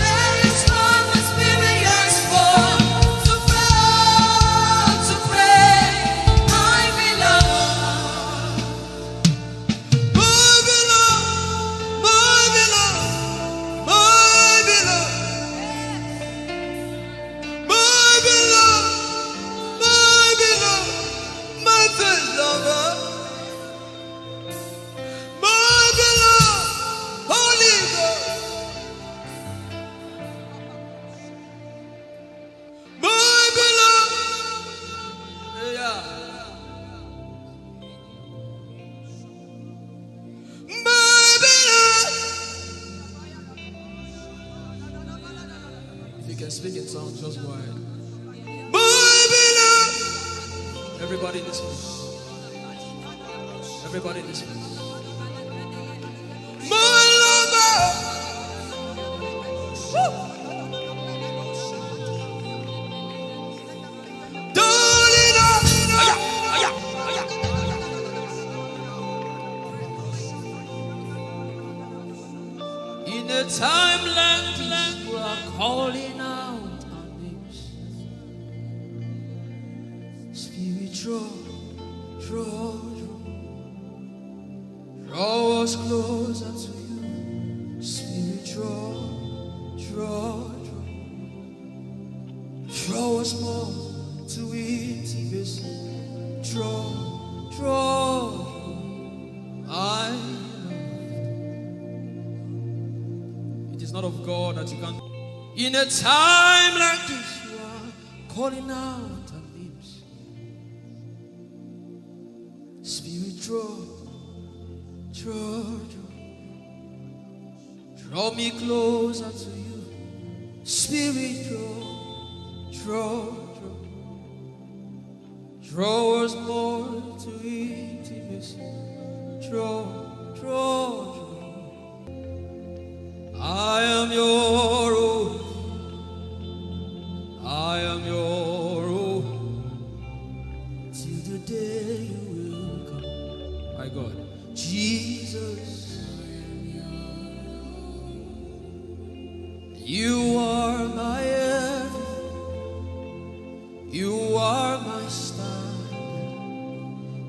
That is what my spirit yearns for. To pray, to pray, I belong. If you can speak in tongues, just go ahead. Everybody in this place. Everybody in this place. In a time like this, you are calling out our names. Spirit, draw, draw, draw. Draw us closer to you. Spirit, draw, draw, draw. Draw us more to intimacy. Draw, draw. I love. It is not of God that you can. In a time like this, you are calling out our names. Draw, draw, draw. Draw me closer to you. Spirit, draw, draw, draw. Draw us more to intimacy. Draw, draw, draw. I am your own. I am your own. Till the day you will come. My God. Jesus. You are my everything. You are my standard.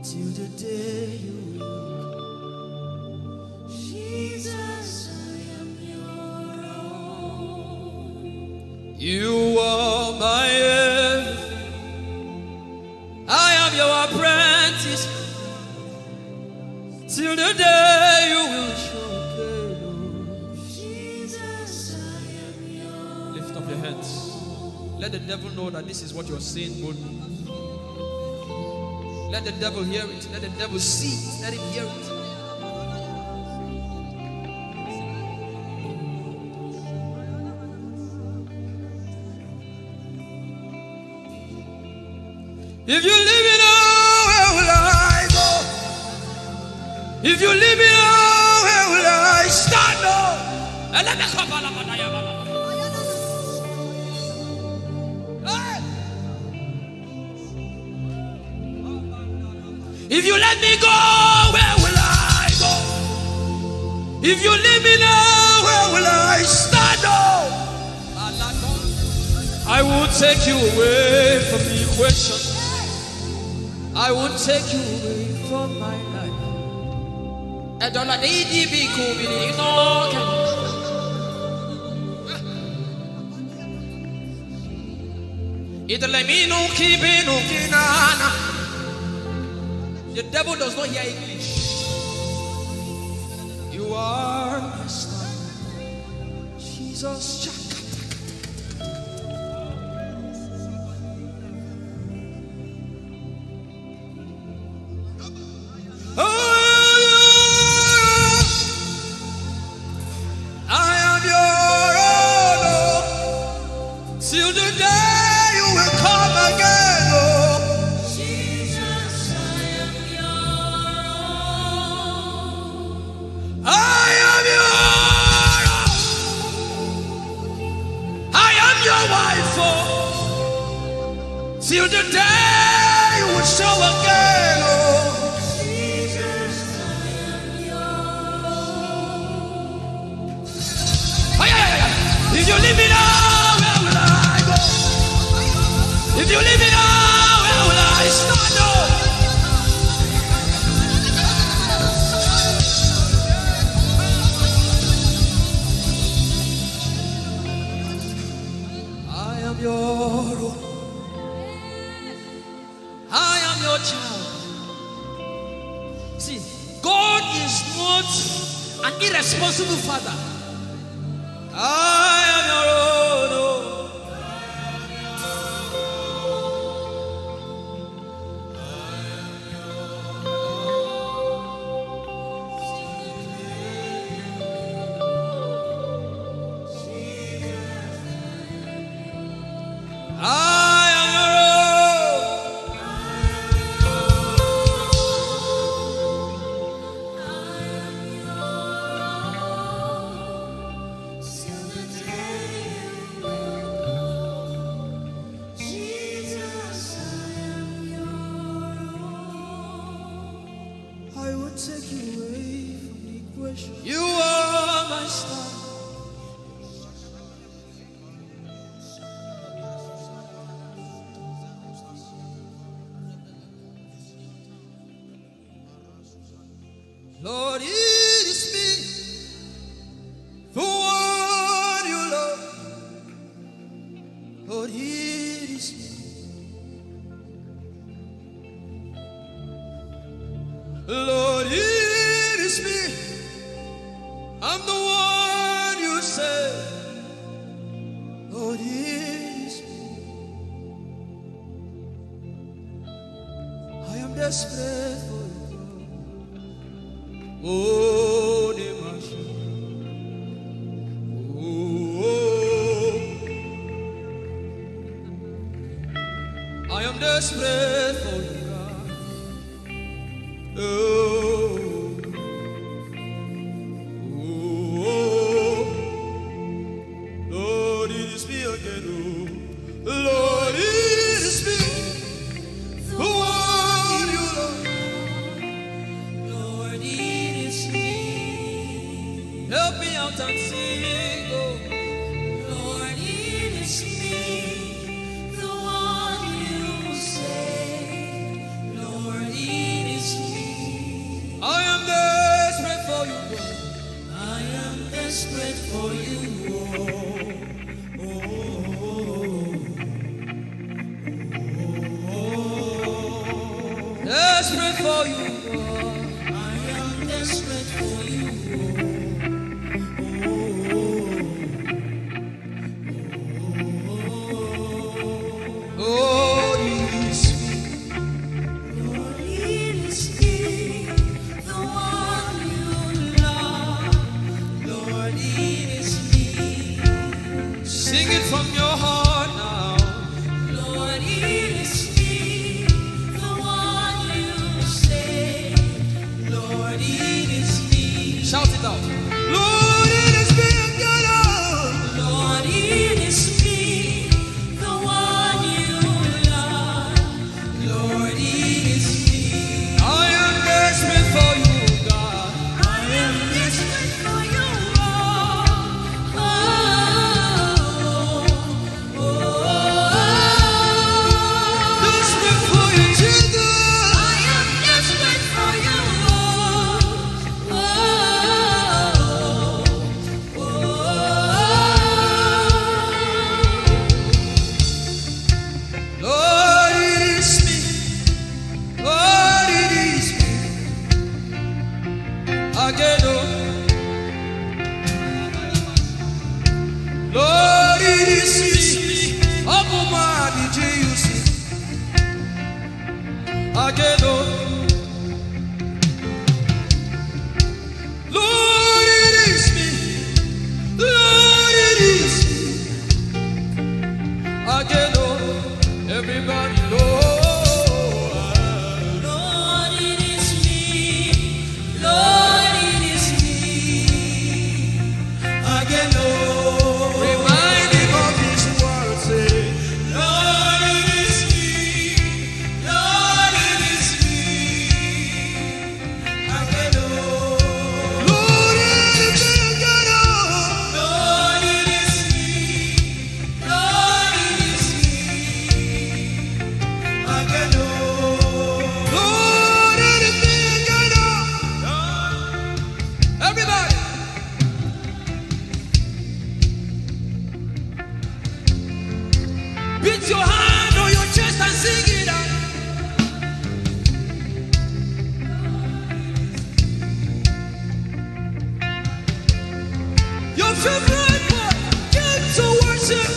Till the day you will come. Jesus, I am your own. You are my everything. I am your apprentice. Till the day you will show up. Jesus, I am your own. Lift up your hands. Let the devil know that this is what you're saying boldly. Let the devil hear it. Let the devil see it. Let him hear it. If you leave me now, where will I go? If you leave me now, where will I stand? Oh? Hey! If you let me go, where will I go? If you leave me now, where will I stand? Oh? I won't take you away from the equation. I won't take you away from my life. Edola di di bi ku bi di no ke. Italemino ki bino ki nana. The devil does not hear English. You are my star. Jesus. Oh, I am your own, oh, till the day you will come again, oh. Jesus, I am your own. I am your own. I am your wife, oh, till the day you will show again, oh. Ay, ay, ay, ay. If you leave me now, where will I go? If you leave me now, where will I stand? Oh? I am your own. I am your child. See, God is not an irresponsible father. I am your own. Oh. I am your own. Jesus, I am your own. I won't take you away from the equation. You are my star. Lord, it is me. For what you love. Lord, it is me. Lord, it is me. I'm the one you say. Lord, it is me. I am desperate for you. Oh, the mercy. Oh, I am desperate for you, God. Oh, oh, oh. Lord, it is me again, oh. Lord, it is me. The one you love. Lord, it is me. Help me out and sing, oh. Lord, it is me. The one you say. Lord, it is me. I am desperate for you, Lord. I am desperate for you, oh. Oh, oh, oh, oh. Desperate for you, Lord. I am desperate for you, oh. Oh, oh, oh, oh. Oh, it is me. Lord, it is me, the one you love. Lord, it is me. Sing it from your heart now. Lord, it is me, the one you say. Lord, it is me. Shout it out. Lord, it is me, God, oh. Lord, it is me, the one you love. Lord, it is me. I am desperate for you, God. I am desperate for you, oh, oh, oh, oh. Desperate for you, Jesus. I am desperate for you, oh, oh, oh, oh. Lord, it is me. Lord, it is me. Again, oh. Lord, it is me. Open my eyes, did you see? Again, oh. Lord, it is me. Lord, it is me. Again, oh, everybody, Lord. Lord, it is me. Lord, it is me. Again, oh, remind him of his word, say, Lord, it is me. Lord, it is me. Everybody, beat your hand on your chest and sing it out. Your favorite part, came to worship.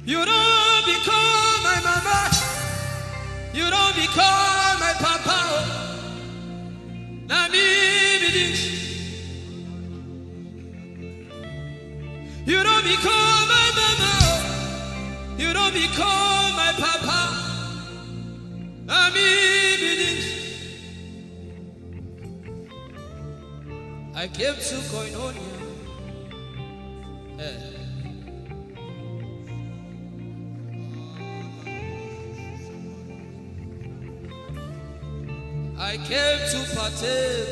You don't become my mama. You don't become my papa. Oh. Na me be this. You don't become my mama. You don't become my papa. Na me be this. I came to koinonia. Eh. I came to partake.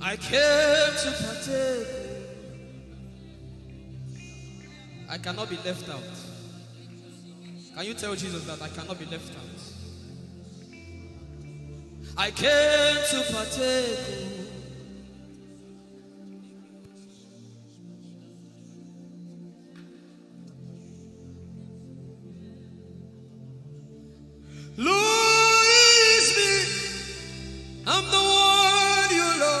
I came to partake. I cannot be left out. Can you tell Jesus that I cannot be left out? I came to partake. Lord, it is me. I'm the one you love.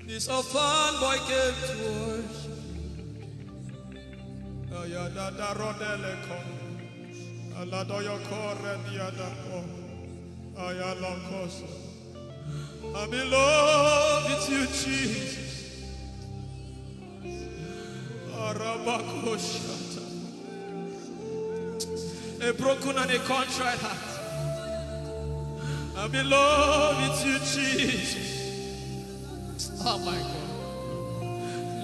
This orphan boy came to worship. Ayadada rodele ko. Aladoyo kore diadako. Ayalokoso. I'm in love with you, Jesus. Arabakoshata. A broken and a contrite heart. I'm in love with you, Jesus. Oh my God.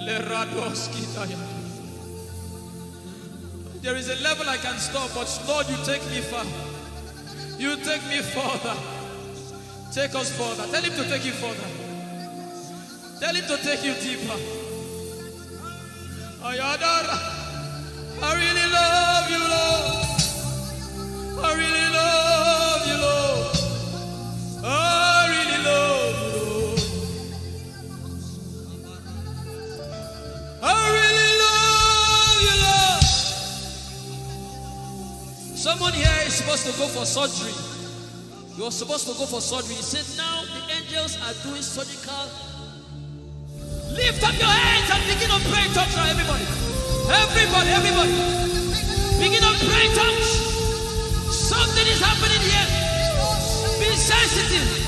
Leradoskitaya. There is a level I can stop, but Lord, you take me far. You take me further. Take us further. Tell him to take you further. Tell him to take you deeper. Ayadara. I really love you, Lord. I really love you, Lord. I really love you, Lord. I really love you, Lord. Someone here is supposed to go for surgery. You're supposed to go for surgery. He said, "Now the angels are doing surgical." Lift up your hands and begin to pray in tongues now, everybody. Everybody, everybody. Begin to pray in tongues. Something is happening here. Be sensitive.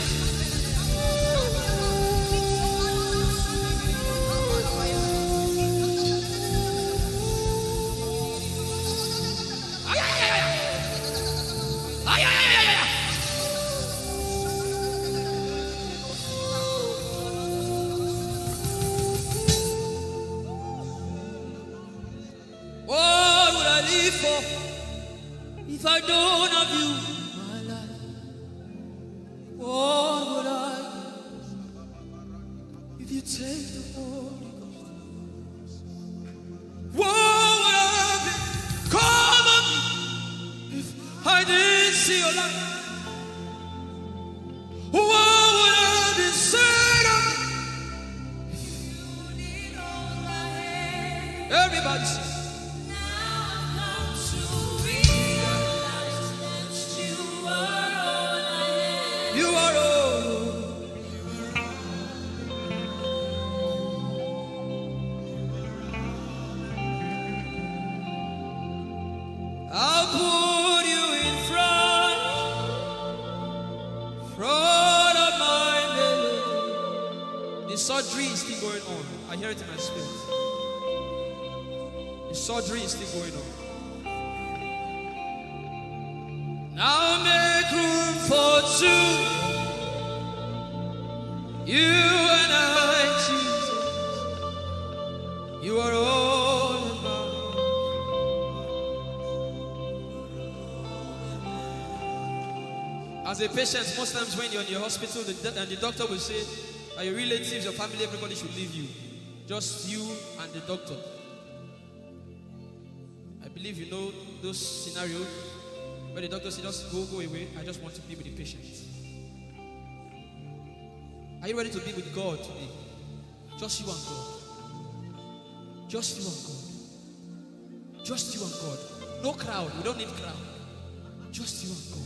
What would I live for if I don't have you in my life? What would I give if you take the Holy Ghost? What would I have become of me if I didn't see your light? What would I have been said of me? Everybody sing. Now I've come to realize that you are all I have. You are all. I'll put you in front, front of my melody. The surgery is still going on. I hear it in my spirit. The surgery is still going on. Now make room for two. You and I, Jesus. You are all about. As a patient, most times when you're in your hospital, the, do- and the doctor will say, "Are your relatives, your family, everybody should leave you. Just you and the doctor." I believe you know those scenarios where the doctor says, "Just go, go away. I just want to be with the patient." Are you ready to be with God today? Just you and God. Just you and God. Just you and God. No crowd. We don't need crowd. Just you and God.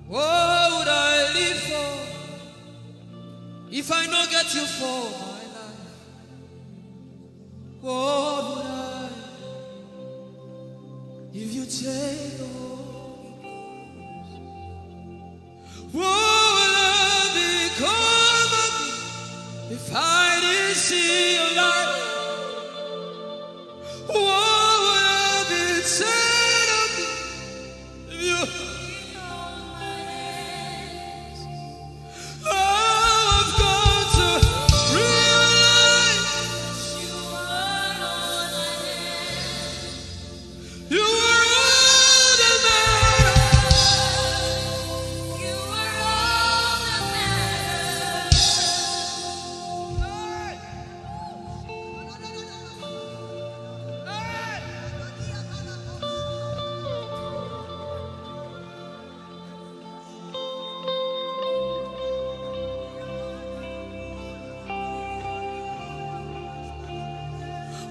What would I live for if I no get you for my life? What would I if you take the Holy Ghost? What would I become of me if I didn't see your light? What would I be said of me if you I've come to realize you are all that matters. You are all that matters.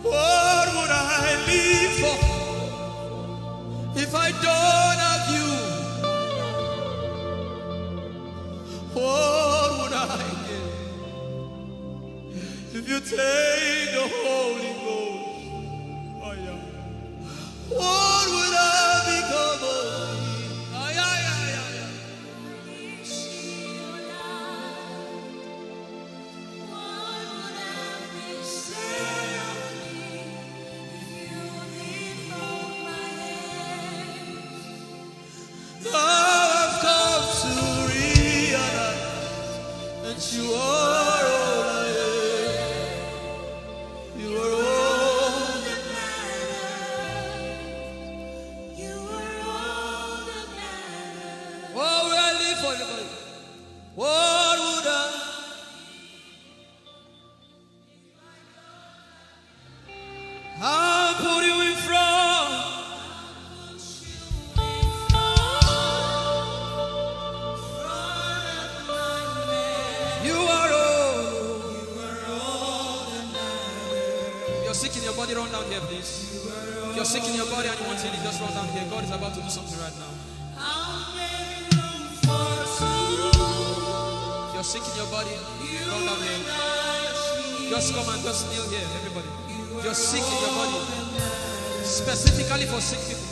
What would I live for if I don't have you? Take the Holy Ghost. Oh, yeah. What would I become of me? Ah, yeah, yeah, yeah, yeah. Now I've come to realize that you are all I am. You are all that matters. You are all that matters. Oh, where I live for everybody. What would I I'll put you in front. You are all. If you're sick in your body, run down here, please. If you're sick in your body and you want healing, just run down here. God is about to do something right now. If you're sick in your body, come down here. Just come and just kneel here, everybody. If you're sick in your body, specifically for sick people.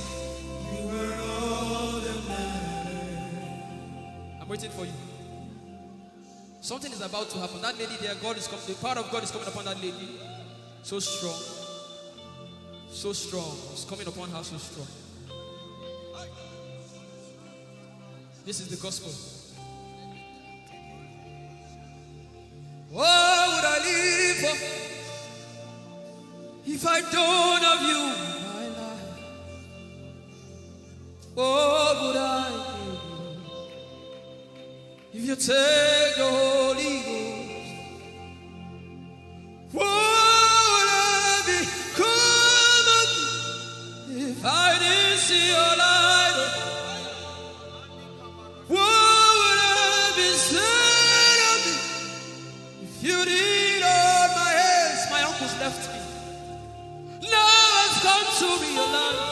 I'm waiting for you. Something is about to happen. That lady there, God is coming. The power of God is coming upon that lady. So strong. So strong. It's coming upon her so strong. This is the gospel. What would I live for if I don't have you in my life? What would I give if you take the Holy Ghost? What would I become of me if I didn't see your light? What would I be said of me if you didn't hold my hands? My uncles left me. Now I've come to realize.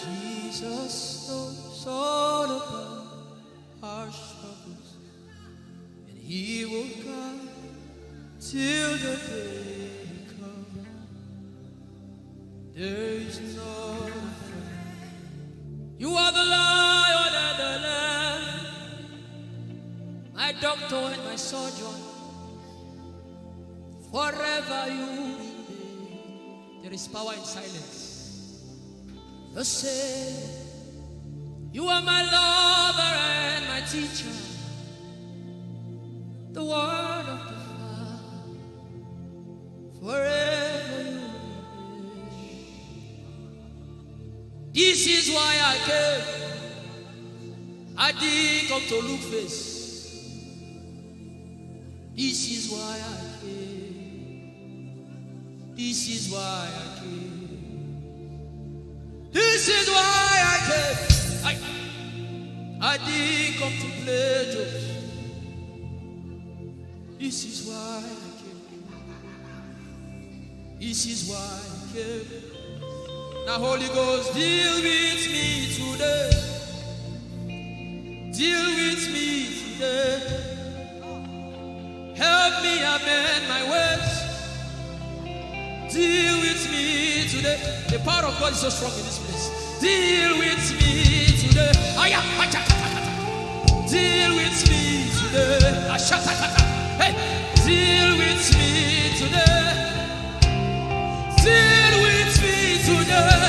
Jesus knows all about our struggles, and He will guide till the day comes. There is no fear. You are the Lion and the Lamb, my doctor and my surgeon. Forever you will be. There is power in silence. The same. You are my lover and my teacher. The word of the Father. Forever you will be. This is why I came. I didn't come to look face. This is why I came. This is why I came. This is why I came. I, I didn't come to play jokes. This is why I came. This is why I came. Now, Holy Ghost, deal with me today. Deal with me today. Help me amend my ways. Deal with me today. The power of God is so strong in this place. Deal with me today. Aya, acha, acha, acha. Deal with me today. Asha, acha, acha. Hey, deal with me today. Deal with me today.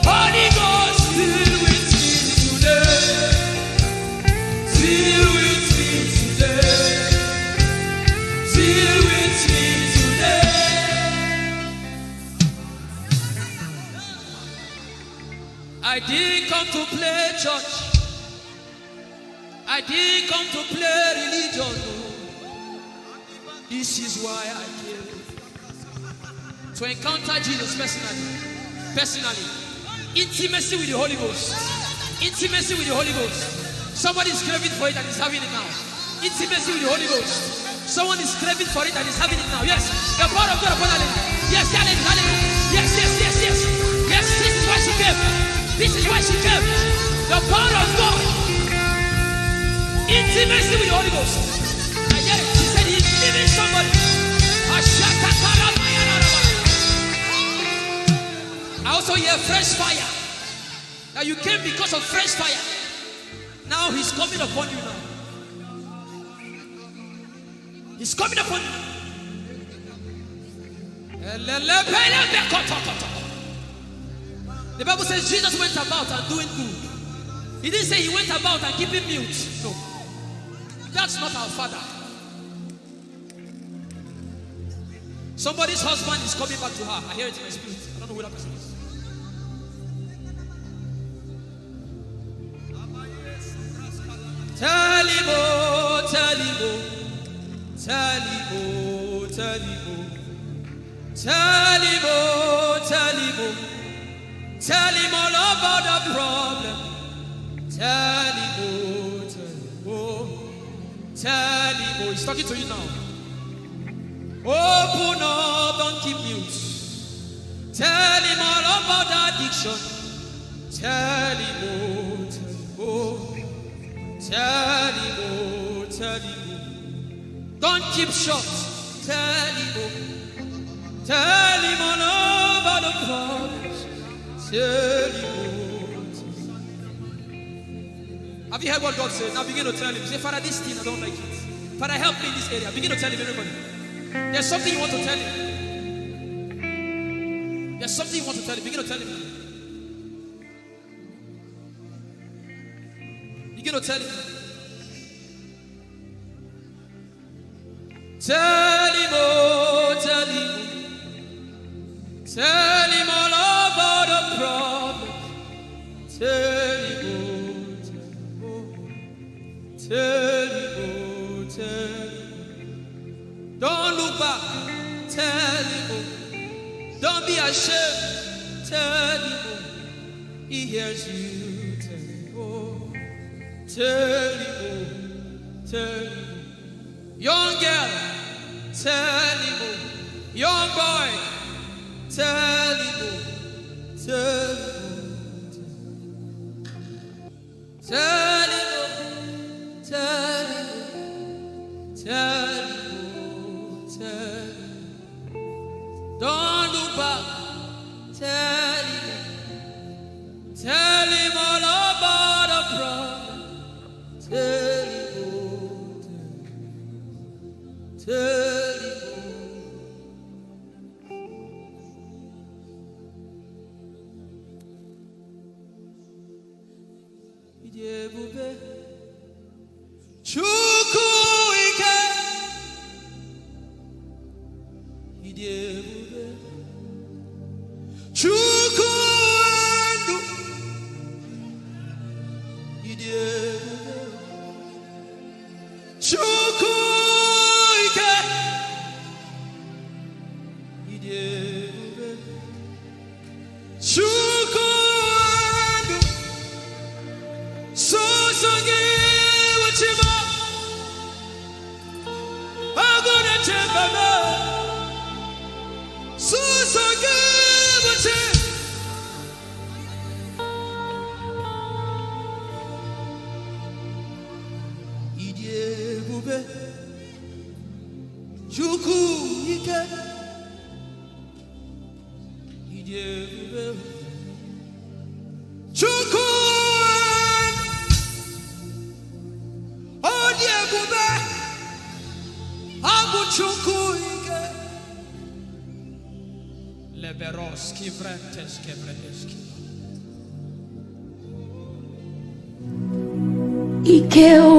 Holy Ghost, deal with me today. Deal with me today. Deal with me today. I didn't come to play church. I didn't come to play religion. Oh. This is why I came. To encounter Jesus personally. Personally. Intimacy with the Holy Ghost. Intimacy with the Holy Ghost. Somebody is craving for it and is having it now. Intimacy with the Holy Ghost. Someone is craving for it and is having it now. Yes. The power of God upon that lady. Yes, that lady, that lady. Yes, yes, yes, yes. Yes, this is why she came. This is why she came. The power of God. Intimacy with the Holy Ghost. I hear it. She said he's leaving somebody. I also hear fresh fire. Now you came because of fresh fire. Now he's coming upon you now. He's coming upon you. The Bible says Jesus went about and doing good. He didn't say he went about and keeping mute. No. That's not our Father. Somebody's husband is coming back to her. I hear it in my spirit. I don't know who that person is. Tell him, oh, tell him, oh, tell him, oh, tell him, oh, tell him, oh, tell him, oh, tell him all about the problem. Tell him, oh, tell him, oh, tell him, oh. He's talking to you now. Open up, don't keep mute. Tell him all about the addiction. Tell him, oh, tell him, oh. Tell him, oh, tell him, oh. Don't keep short. Tell him, oh. Tell him all about the problems. Tell him, oh, tell him. Have you heard what God said? Now begin to tell him. Say, "Father, this thing, I don't like it. Father, help me in this area." Begin to tell him, everybody. There's something you want to tell him. There's something you want to tell him. Begin to tell him. Begin to tell him. Tell him, oh, tell him. Tell him all about the problem. Tell him, oh, tell him, oh. Tell him, oh, tell him. Don't look back. Tell him, oh. Don't be ashamed. Tell him, oh. He hears you. Tell him, oh. Tell him, oh. Tell him, oh. Young girl, tell him, oh. Young boy, tell him, oh. Tell him, oh. Tell him, oh. Tell him, oh. Tell him, oh. Tell him. Don't look back. Tell him. Tell him all about the problem. Tell him, oh, tell him, tell him, oh. Ị dị ebube, Chukwu ike. Ị dị ebube, Chukwu ndụ. Ị dị ebube, Chukwu ike. Ị dị ebube, Chukwu ndụ. Sọsọ gị bụ chi m. Agụ na-eche mba m. Sọsọ gị bụ chi. Ị dị ebube, Chukwu ike. Ị dị ebube, Chukwu. Ọ dị ebube, ọ bụ Chukwu ike. Leberos kivrentes kevredeski. Ike o,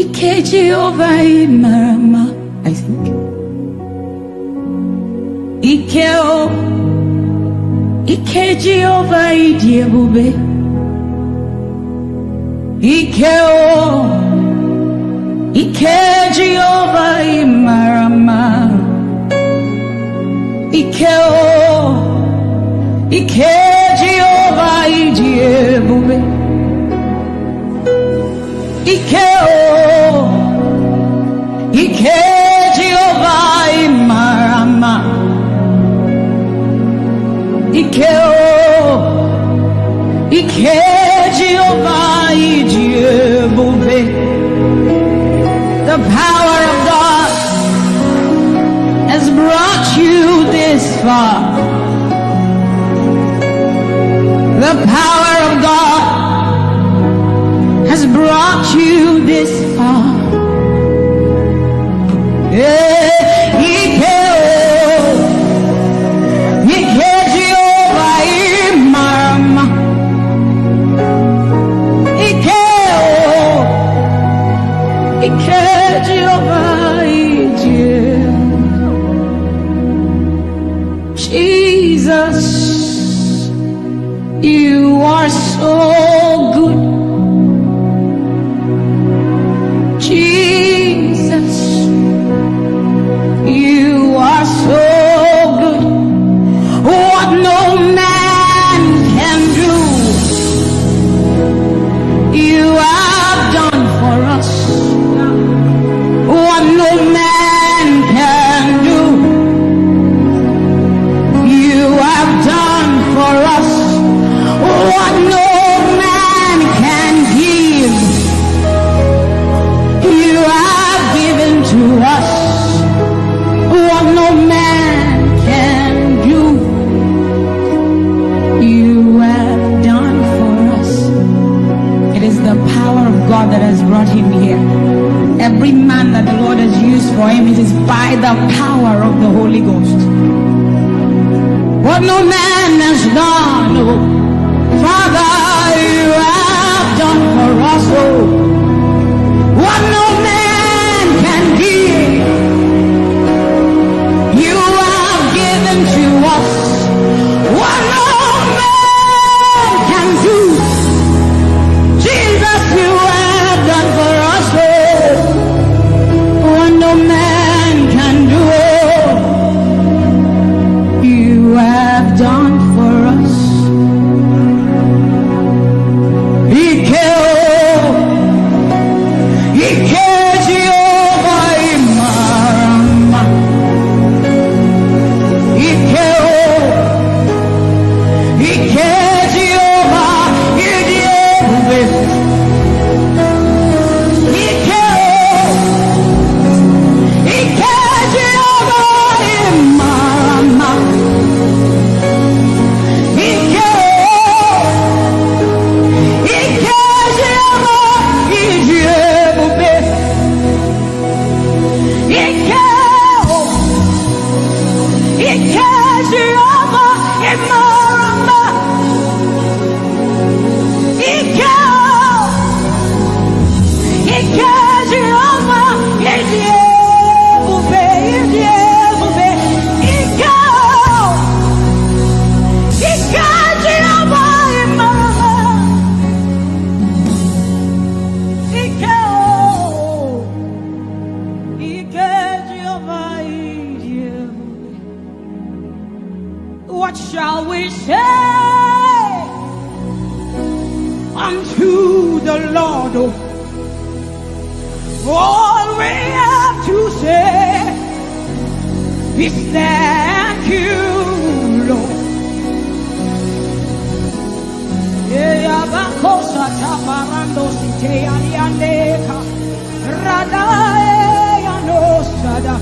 ike Jehova ị mara mma, I think. Ike o, ike Jehova ị dị ebube. Ike o, ike Jehovah ị mara mma. Ike o, ike Jehovah ị dị ebube. Ike o, ike Jehovah ị mara mma. Ike o, ike Jehovah ị dị ebube. The power of God has brought you this far. The power of God has brought you this far. Eh, ike o, ike Jehovah ị mara mma. Ike o, ike Jehovah ị dị ebube. Jesus, you are so good. Jesus, you are so good. What no man can do, you have done for us. What no man can do, you have done for us. What no man can give, you have given to us. What no man can do, you have done for us. It is the power of God that has brought him here. Every man that the Lord has used for him, it is by the power of the Holy Ghost. What no man has done, oh, Father, you have done for us, oh. What no man can give, you have given to us. What no man can do, Jesus, you have done for us, oh. What no man can do, oh, you have done for us. Ike o, ike Jehovah ị mara mma. Ike o, ike Jehovah ị dị ebube. Ike o, ike Jehovah ị mara mma. Ike o, ike Jehovah ị dị ebube. Ike o, ike Jehovah ị mara mma. Ike o, ike Jehovah ị dị ebube, ị dị ebube. Ike o, ike Jehovah ị mara mma. Ike o, ike Jehovah ị dị ebube. What shall we say unto the Lord? Oh, all we have to say is thank you, Lord. Eya bakosa tabarando site aliandeka. Radae ya no sada.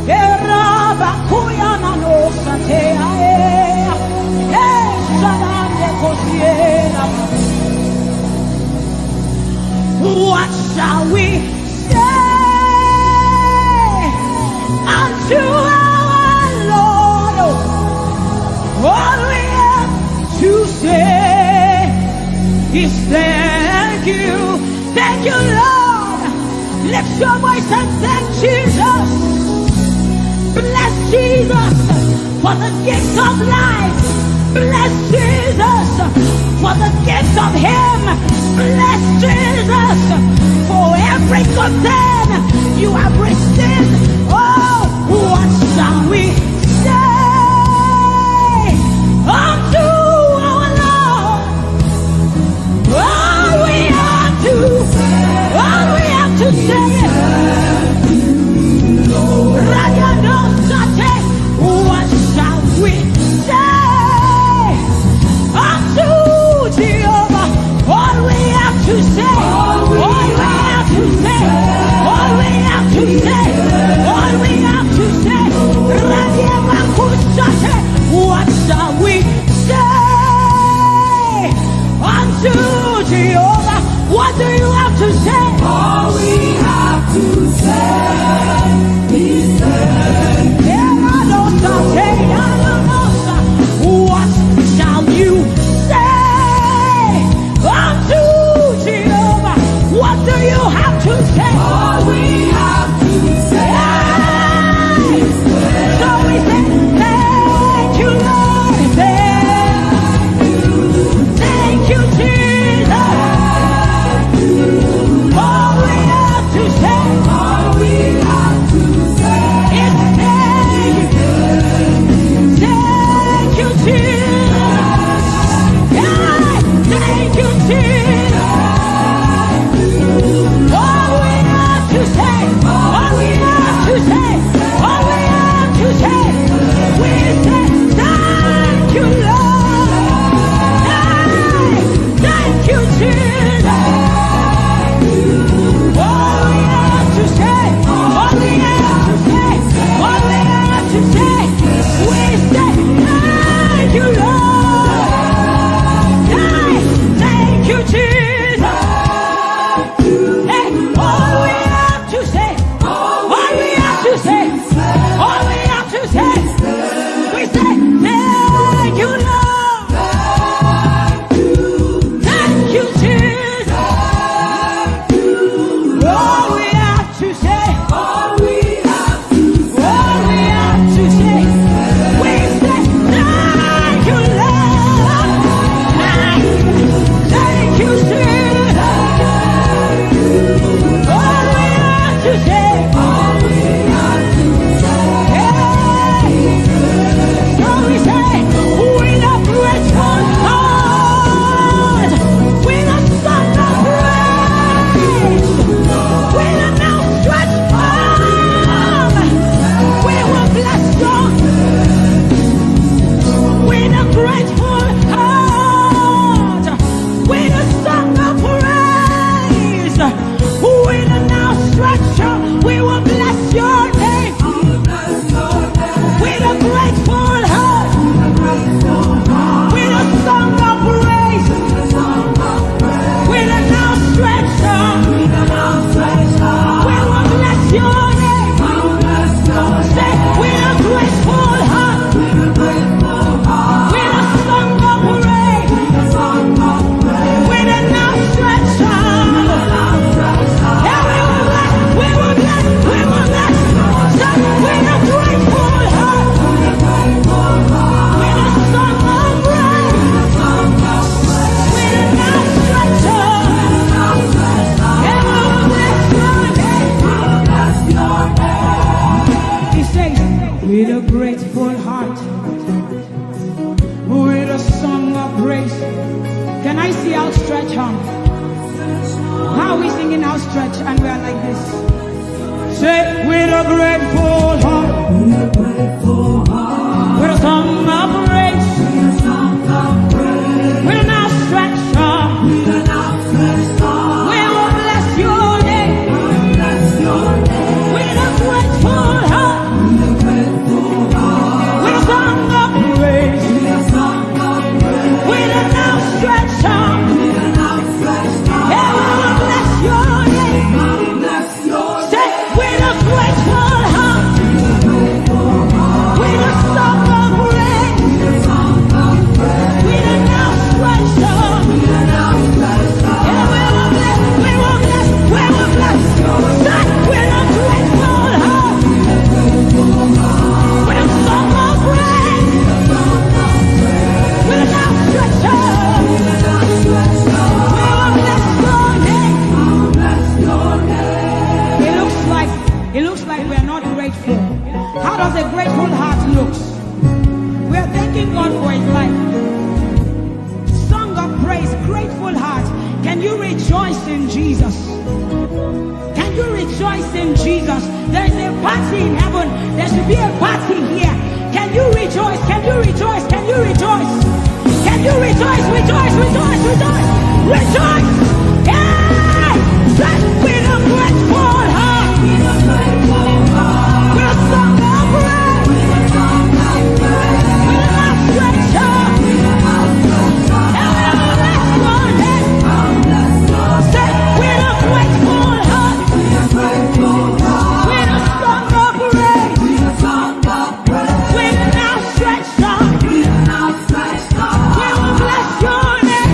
Era bakuya na no sate ae. Eh, sada de kosiela. What shall we say unto our Lord? All we have to say is thank you. Thank you, Lord. Lift your voice and thank Jesus. Bless Jesus for the gift of life. Bless Jesus for the gift of him. Bless Jesus for every good thing you have received. Oh, what shall we say unto our Lord? All we have to, all we have to say is, Ragado Sate, what shall we say unto Jehovah? All we have to say, all we have to say, all we have to say, all we have to say, Radiabakusate, what shall we say unto Jehovah? What do you have to say? All we have to say is thank you. What shall you say unto Jehovah? What do you have to say? All we have to say is thank you. So we say, thank you, Lord. Thank you, Jesus. All we have to say, all we have to say is thank you. Thank you, Jesus. Yeah, thank you, Jesus. All we have to say, all we have to say, all we have to say, we say, thank you, Lord. Hey, thank you, Jesus. All we have to say, all we have to say, all we have to say, we say, thank you, Lord. Hey, thank you, Jesus. Hey, all we have to say, all we have to say, all we have to say, we say, thank you, Lord. Thank you, Jesus. All we have to say, all we have to say, all we have to say, we say, thank you, Lord. Thank you, Jesus. All we have to say, all we have to say, hey. So we say, with a grateful heart, with a song of praise, with an outstretched arm, we will bless God. With a grateful heart, with a song of praise, with an outstretched arm, we will bless your name. With a grateful heart, with a song of praise, with an outstretched arm, we will bless your name. Say, with a grateful heart, with a song of praise, with an outstretched arm. Yeah, we will bless, we will bless, we will bless. Say, with a grateful heart, with a song of praise, with an outstretched arm. Yeah, we will bless your name. He says, with a grateful heart, with a song of praise. Can I see outstretched arm? How are we singing outstretched and we are like this? Say, with a grateful heart, with a song of praise, with an outstretched arm, we will bless your name. With a grateful heart, with a song of praise, with an outstretched arm, yeah, we will bless your name. Say, with a grateful heart, with Song of praise, grateful heart. Can you rejoice in Jesus? Can you rejoice in Jesus? There is a party in heaven. There should be a party here. Can you rejoice? Can you rejoice? Can you rejoice? Can you rejoice? Rejoice, rejoice, rejoice, rejoice. Hey! Say, with a grateful heart. With a song of praise. With a outstretched hand. Say, with a grateful heart. With a song of praise. With an outstretched hand. We will bless your name.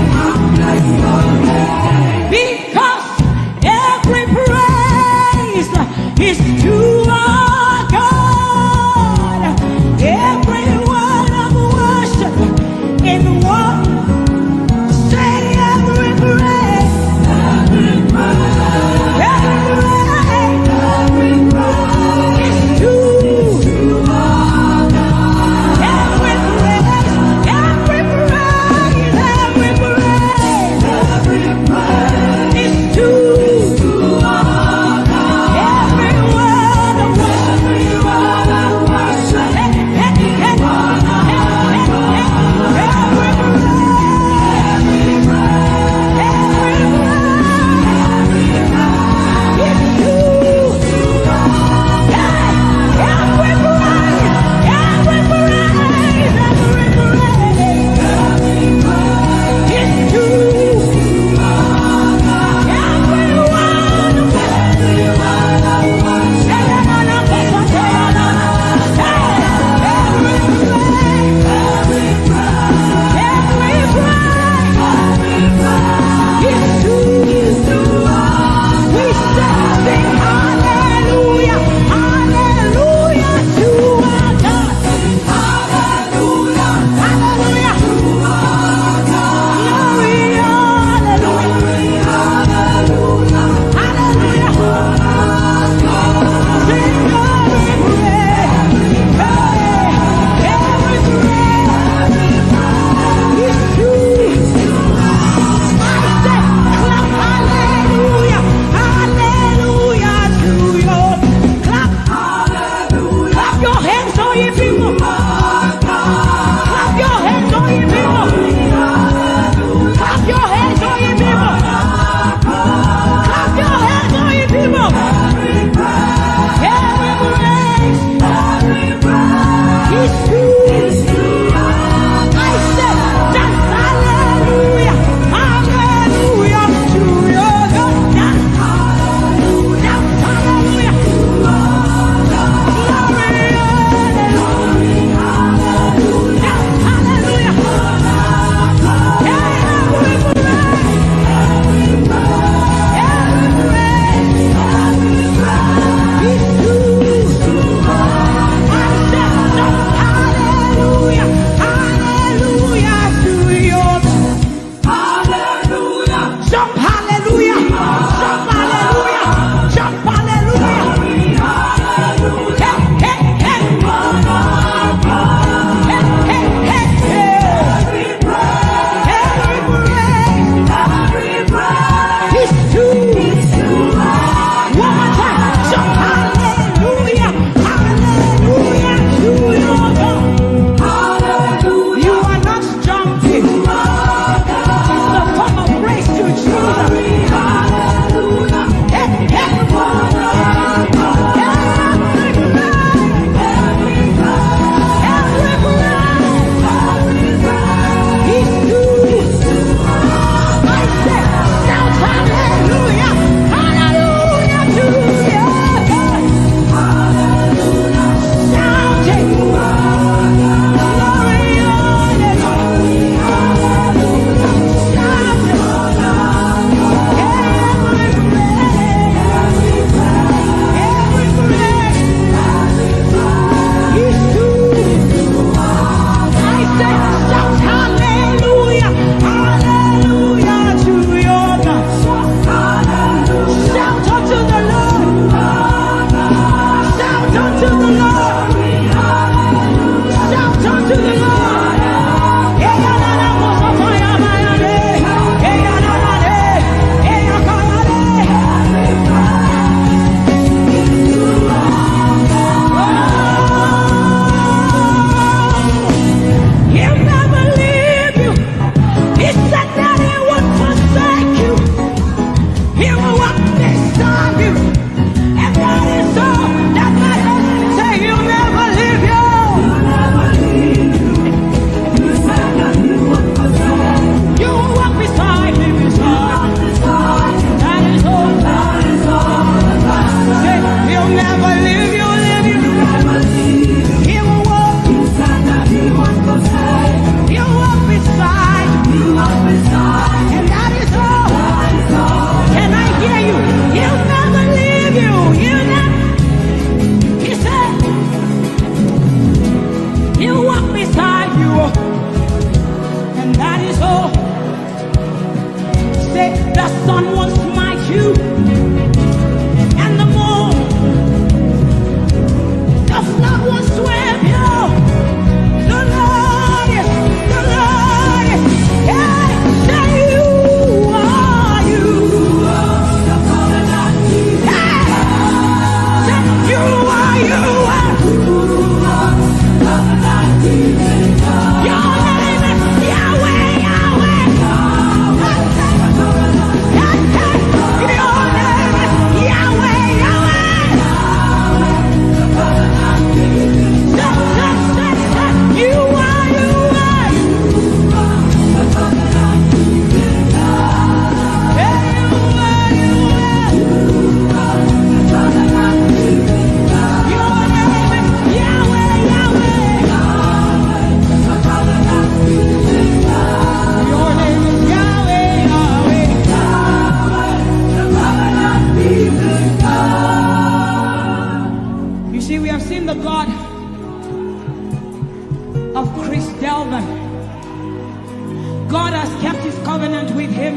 him,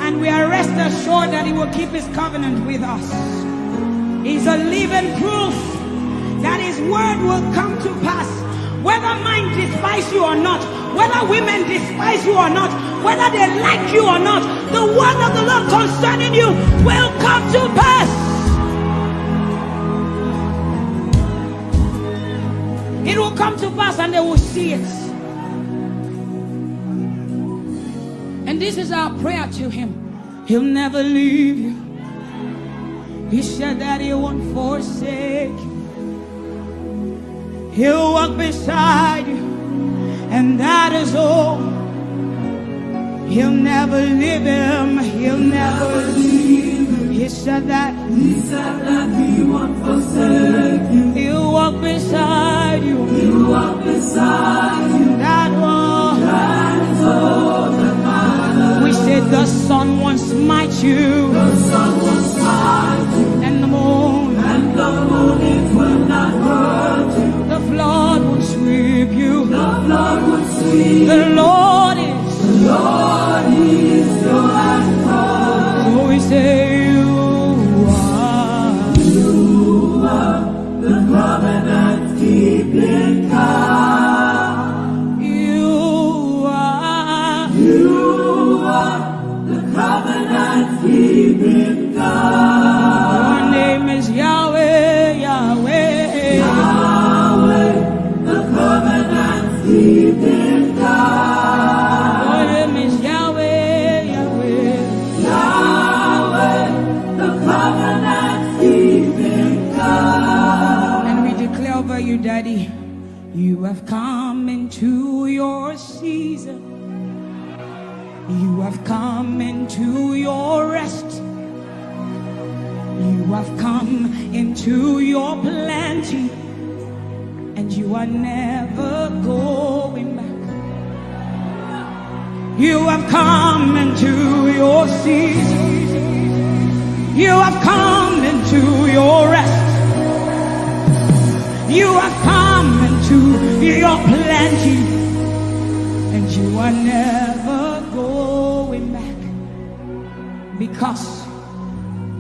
and we are rest assured that he will keep his covenant with us. He's a living proof that his word will come to pass. Whether men despise you or not, whether women despise you or not, whether they like you or not, the word of the Lord concerning you will come to pass. It will come to pass and they will see it. And this is our prayer to him. He'll never leave you. He said that he won't forsake you. He'll walk beside you, and that is all. He'll never leave him. He'll never leave him. He said that. He said that he won't forsake you. He'll walk beside you. He'll walk beside you. That one. That is all that matters. We said the sun won't smite you. The sun won't smite you. And the moon. And the moon, it will not hurt you. The flood won't sweep you. The flood won't sweep you. The Lord is. The Lord is your anchor. So we say you are. You are the covenant keeping God. You are. You are the covenant keeping God. Your name is Yahweh, Yahweh. Yahweh, the covenant keeping God. Your name is Yahweh, Yahweh. Yahweh, the covenant keeping God. And we declare over you, Daddy, you have come into your season. You have come into your rest. You have come into your plenty. And you are never going back. You have come into your season. You have come into your rest. You have come into your plenty. And you are never going back. Because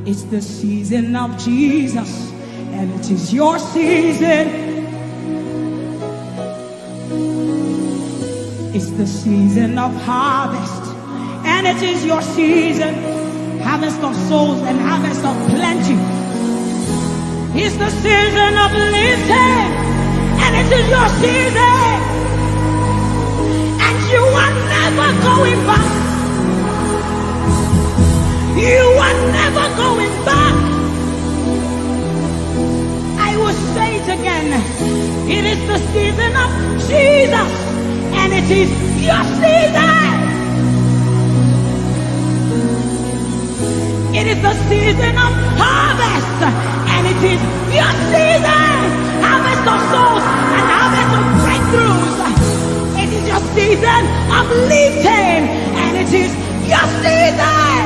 it's the season of Jesus, and it is your season. It's the season of harvest, and it is your season. Harvest of souls and harvest of plenty. It's the season of lifting, and it is your season. And you are never going back. You are never going back. I will say it again. It is the season of Jesus, and it is your season. It is the season of harvest, and it is your season. Harvest of souls and harvest of breakthroughs. It is your season of lifting, and it is your season.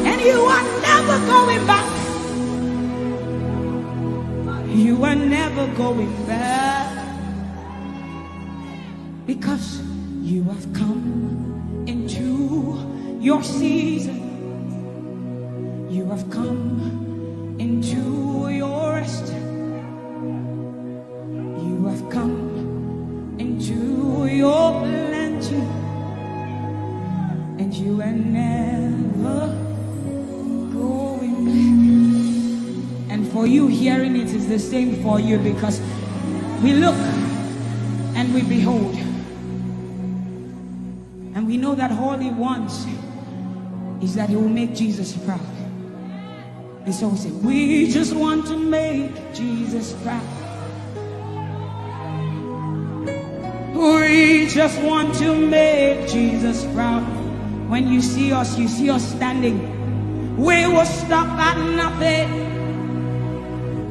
And you are never going back. You are never going back. Because you have come into your season. You have come into your rest. You have come into your plenty. And you are never going back. And for you, hearing it is the same for you, because we look and we behold. And we know that all he wants is that he will make Jesus proud. And so we say, we just want to make Jesus proud. We just want to make Jesus proud. When you see us, you see us standing. We will stop at nothing.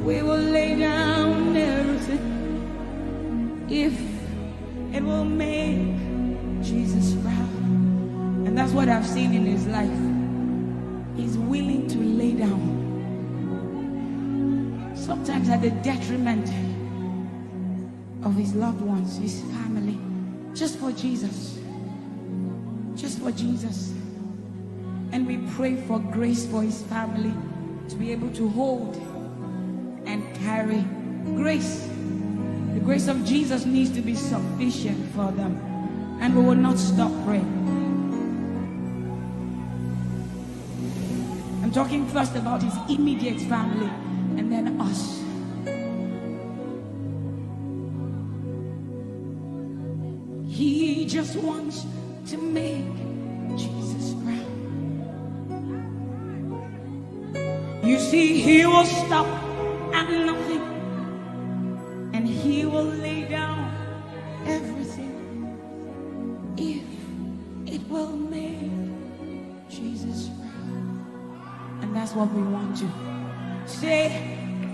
We will lay down everything if it will make Jesus proud. And that's what I've seen in his life. He's willing to lay down, sometimes at the detriment of his loved ones, his family, just for Jesus. Just for Jesus. And we pray for grace for his family to be able to hold and carry grace. The grace of Jesus needs to be sufficient for them. And we will not stop praying. I'm talking first about his immediate family and then us. He just wants to make Jesus proud. You see, he will stop at nothing and he will lay down everything if it will make Jesus proud. And that's what we want to say.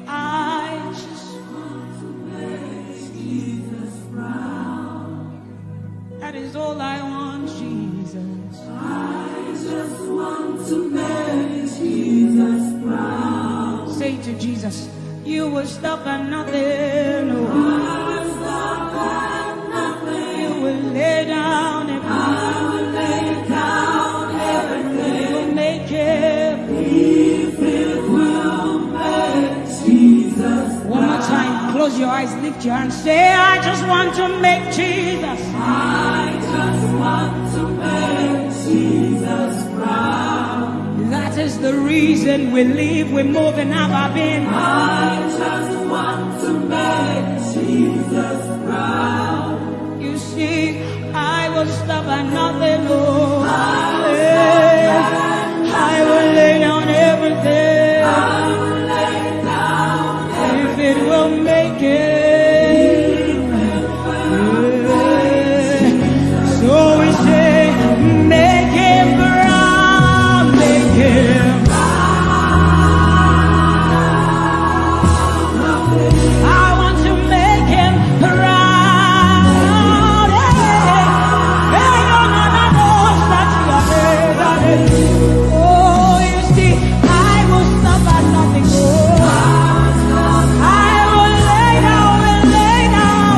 I just want to make Jesus proud. That is all I want, Jesus. I just want to make Jesus proud. Say to Jesus, you will stop at nothing. Oh. I will stop at nothing. You will lay down everything. I will lay down everything. You will make it. If it will make Jesus. One more time, close your eyes, lift your hand, say, I just want to make Jesus. I just want to make Jesus proud. That is the reason we live, we move, and have our being. I just want to make Jesus proud. You see, I will stop at nothing, oh. I will stop at nothing. I will lay down everything. I will lay down everything. If it will make it. So we say, make him proud, make him proud. I want to make him proud. Hey, hey, no, no, no, no, such a way. Oh, you see, I will stop at nothing. Oh, I will lay down, will lay down,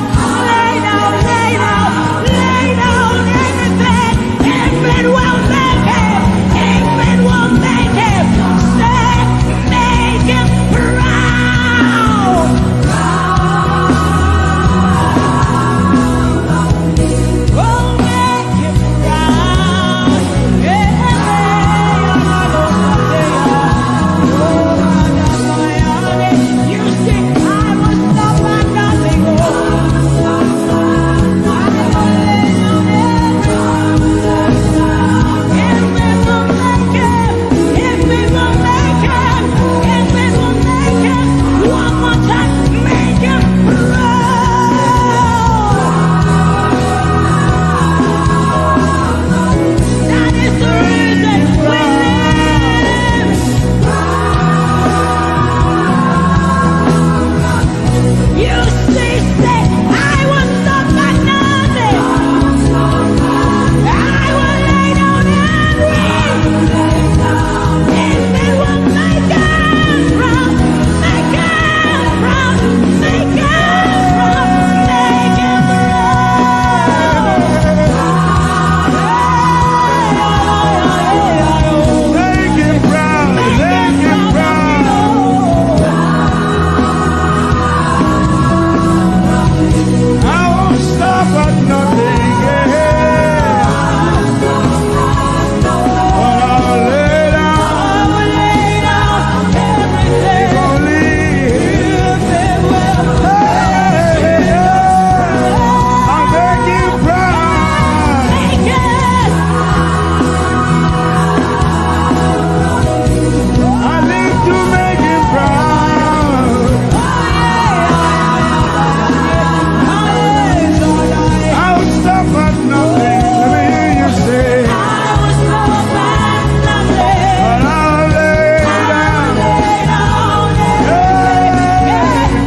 lay down, lay down, lay down everything. If it will make him, if it will make him, say, make him proud. Oh, make him proud. Yeah. You sing, I will stop at nothing. Oh. You say, say, I will stop at nothing. I will lay down everything. If it will make us proud, make us proud, make us proud, make us proud. Make him proud, make him proud. I won't stop at nothing, yeah. But I'll lay down, if only, hey, I'll make him proud. I live to make him proud. I'll stop at nothing. Let me hear you say, but I'll lay down. Yeah.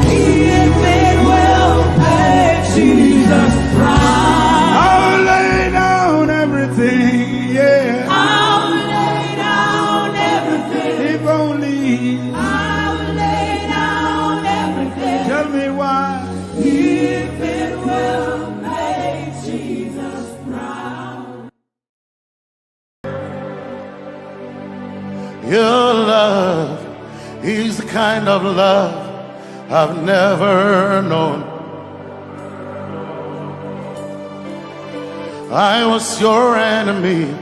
If it will make Jesus proud. I'll lay down everything, yeah. I'll lay down everything. If only. I'll lay down everything. Tell me why. If it will make Jesus proud. Your love is the kind of love I've never known. I was your enemy,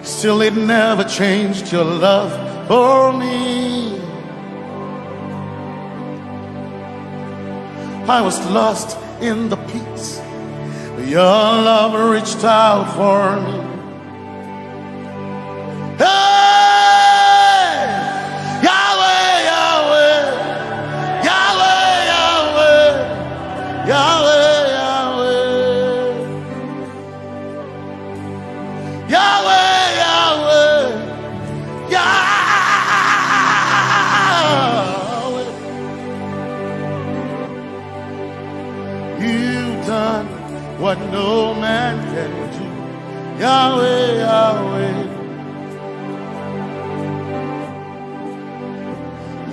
still it never changed your love for me. I was lost in the pits, but your love reached out for me. Hey! Yahweh, Yahweh, Yahweh, Yahweh, Yahweh, Yahweh. Yahweh, Yahweh, Yahweh. You've done what no man can do. Yahweh, Yahweh.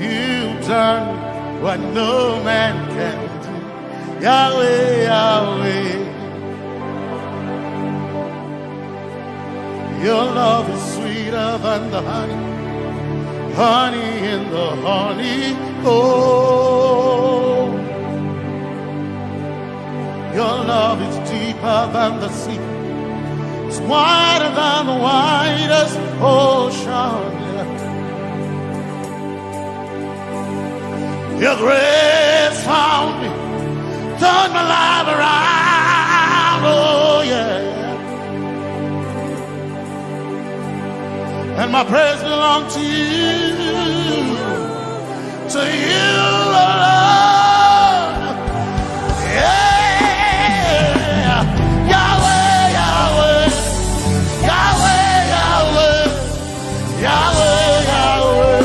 You've done what no man can do. Yahweh, Yahweh. Your love is sweeter than the honey, honey in the honey. Oh, your love is deeper than the sea. It's wider than the widest ocean. Yeah. Your grace found me, turned my life around. Oh, yeah. And my praise belongs to you, to you alone. Yeah. Yahweh, Yahweh, Yahweh, Yahweh, Yahweh, Yahweh, Yahweh,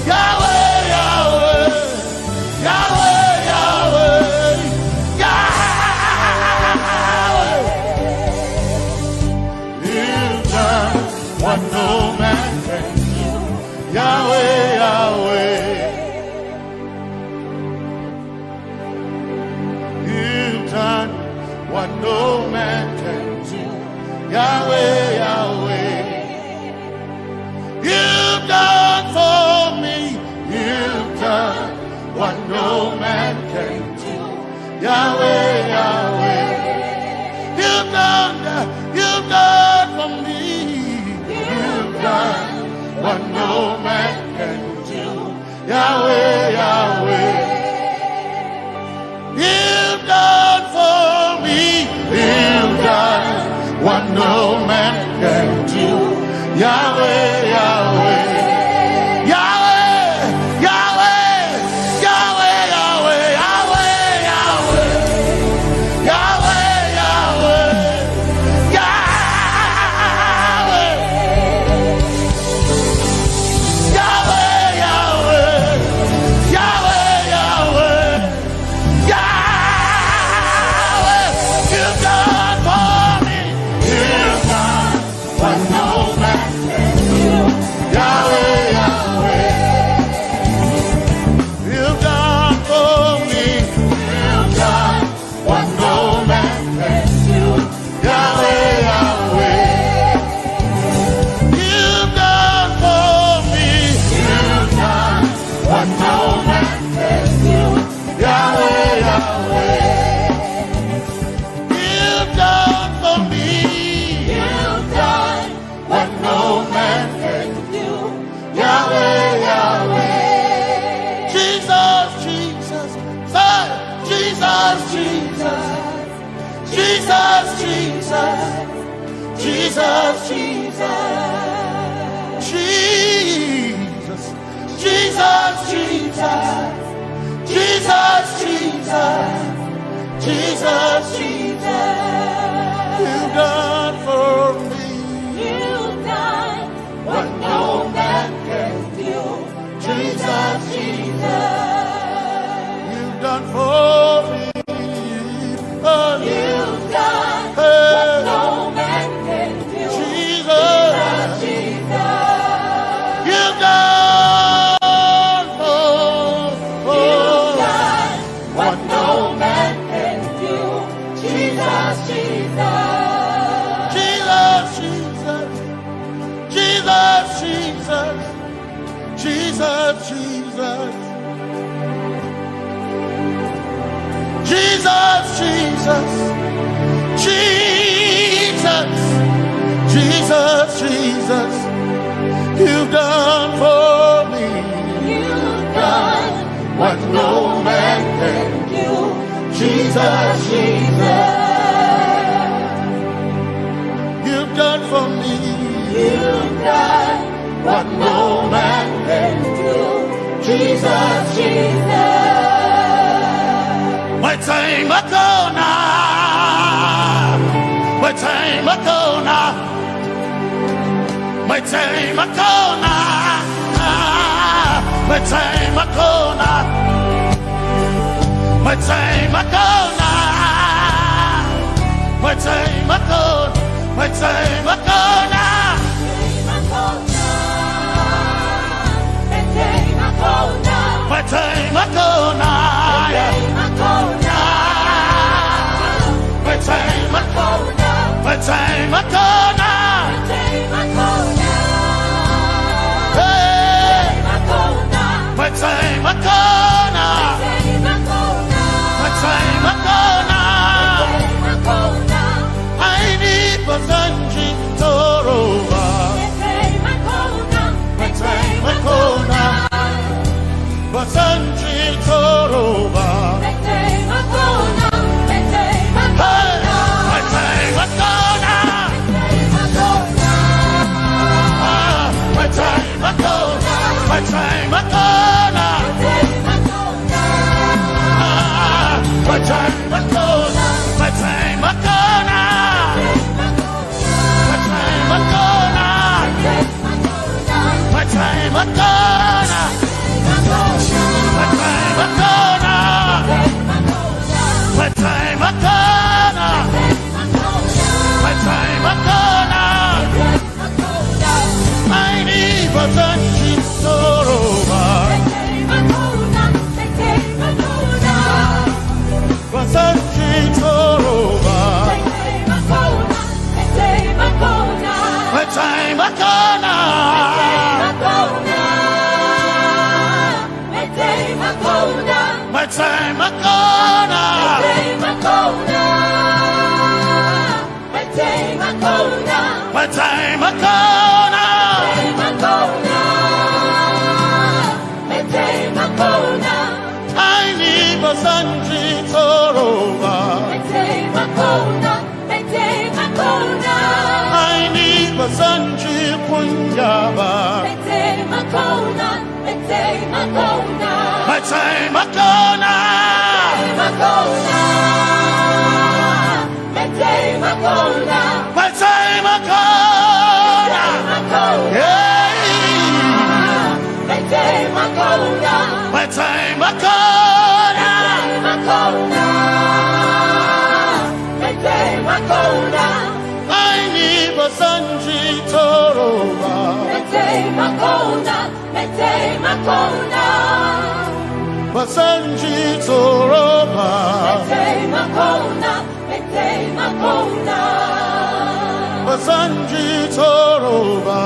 Yahweh. Yahweh, Yahweh, Yahweh. You've done what no man can do. Yahweh, Yahweh. You've done what no man can do. Yahweh, Yahweh. You've done for me. You've done what no man can do. Yahweh, Yahweh. You've done, you've done for me. You've done what no man can do. Yahweh, Yahweh. You've done for me. You've done what no man can do. Yahweh, Yahweh. Yahweh, Yahweh. Yahweh, Yahweh, Yahweh, Yahweh. Yahweh, Yahweh. Yahweh. Yahweh, Yahweh. Yahweh, Yahweh. Yahweh, you've done for me. You've done what no man can do. Yahweh, Yahweh. You've done for me. You've done what no man can do. Yahweh, Yahweh. You've done for me. You've done what no man can do. Yahweh, Yahweh. You've done for me. You've done what no man can do. Yahweh, Yahweh. Jesus, Jesus. Say, Jesus, Jesus. Jesus, Jesus. Jesus, Jesus. Jesus. Jesus, Jesus. Jesus, Jesus. Jesus, Jesus. You've done for me. You've done what no man can do. Jesus, Jesus. You've done for me. Oh, you've done what no man can do. Jesus. Jesus, Jesus. You've done for me. You've done what no man can do. Jesus, Jesus, Jesus, Jesus, Jesus, you've done for me. You've done what no man can do. Jesus, Jesus, you've done for me. You've done what no man can do. Jesus, Jesus. Metsei makona. Metsei makona. Metsei makona. Metsei makona. Metsei makona. Metsei makona. Metsei makona. Metsei makona. Metsei makona. Metsei makona. Metsei makona. Hey. Metsei makona. Metsei makona. Aini bazanji toroba. Metsei makona. Bazanji toroba. Hey, metsei makona. Ah, metsei makona. Metsei makona. Ah, metsei makona. Metsei makona. Metsei makona. Metsei makona. Metsei makona. Metsei makona. Metsei makona. Aini bazanji toroba. Bazanji toroba. Metsei makona. Metsei makona. Metsei makona. Aini bazanji toroba. Aini bazanji kunyaba. Metsei makona. Metsei makona. Metsei makona. Hey. Metsei makona. Aini bazanji toroba. Bazanji toroba. Bazanji toroba.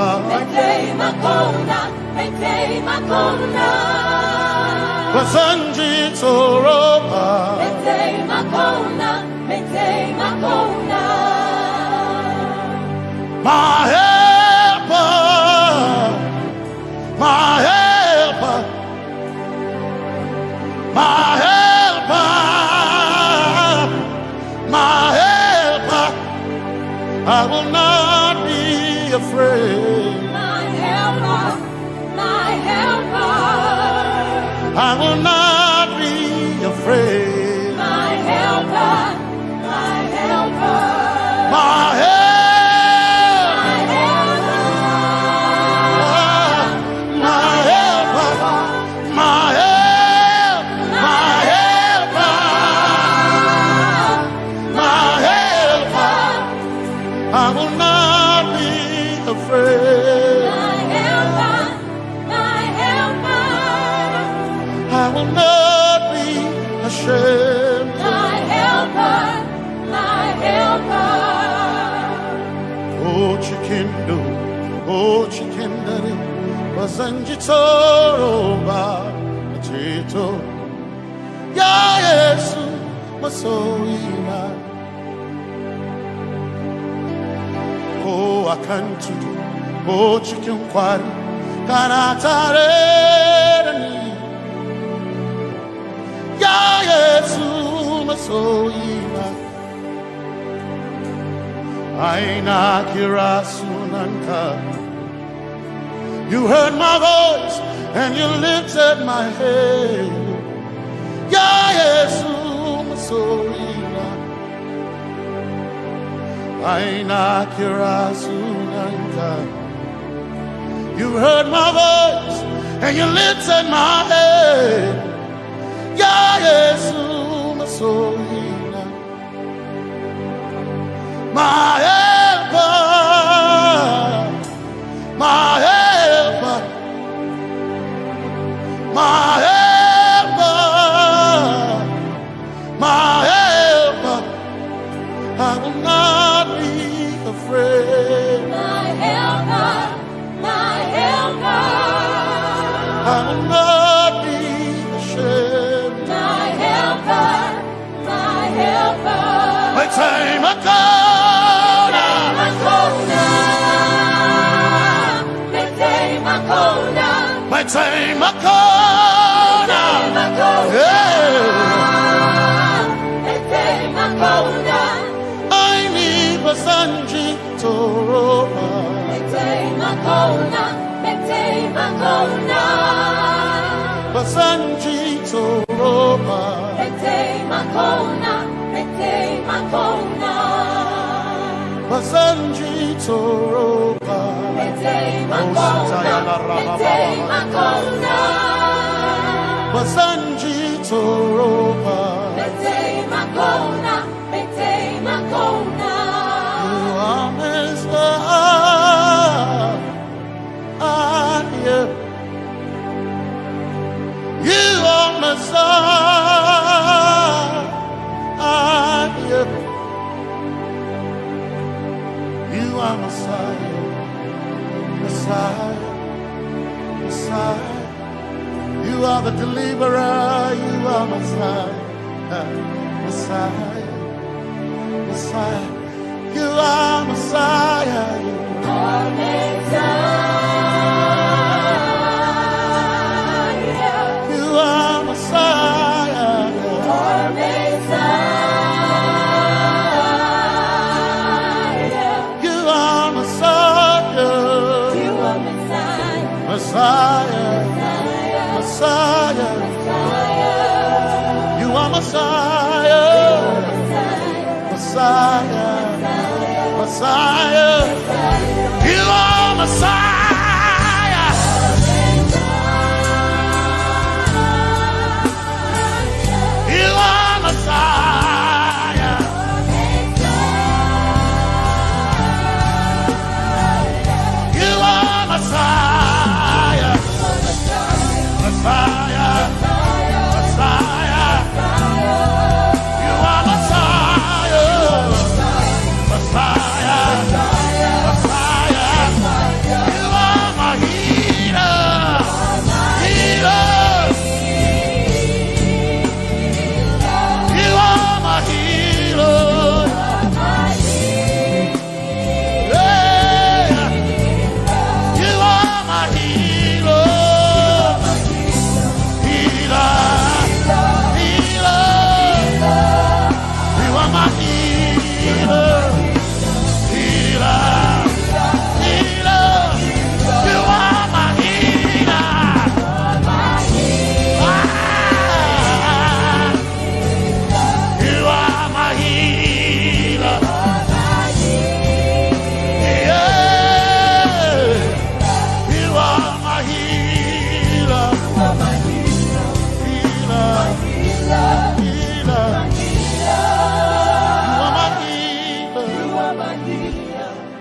Bazanji toroba. My helper, my helper, my helper, my helper. I will not be afraid. My helper, my helper. I will not be afraid. My helper, my helper. My helper. My helper. My helper. My help. My helper. My helper. I will not be afraid. My helper, my helper. I will not be ashamed. My helper, my helper. Oh, chikindo, oh, chikindari, bazanji toroba, chito. Ya Yesu, Masoyina, ko a kan tudu, ko cikin kwari, kana tare da ni. Ya Yesu masoyina, ai na kira sunanka. You heard my voice and you lifted my head. Ya Yesu masoyina, ai na kira sunanka. You heard my voice and you lifted my head. Ya Yesu masoyina, my helper, my helper, my helper, my helper. I will not be afraid. My helper, my helper. I will not be ashamed. My helper, my helper. Mai taimako na. Mai taimako na. Mai taimako na. Mai taimako na. Yeah. Mai taimako na. Ai ni ba zan ji tsoro ba. Mai taimako na, mai taimako na. Ba zan ji tsoro ba. Mai taimako na, mai taimako na. Ba zan ji tsoro ba. Mai taimako na, mai taimako na. Ba zan ji tsoro ba. Mai taimako na. You are Messiah. You are Messiah. You are Messiah. Messiah. Messiah. You are the deliverer. You are Messiah. Messiah. Messiah. You are Messiah. You are Messiah. You are Messiah. You are Messiah. You are Messiah. You are Messiah. Messiah. Messiah. Messiah. You are Messiah. Messiah. Messiah. You are Messiah. You are Messiah. You are Messiah. Messiah. Messiah. You are Messiah. Messiah. Messiah. You are my healer. Healer. You are my healer. Yeah. You are my healer. Healer. Healer. You are my healer. Healer. Healer. You are my healer. Ah. You are my healer. Yeah. You are my healer. Healer. Healer. You are my healer.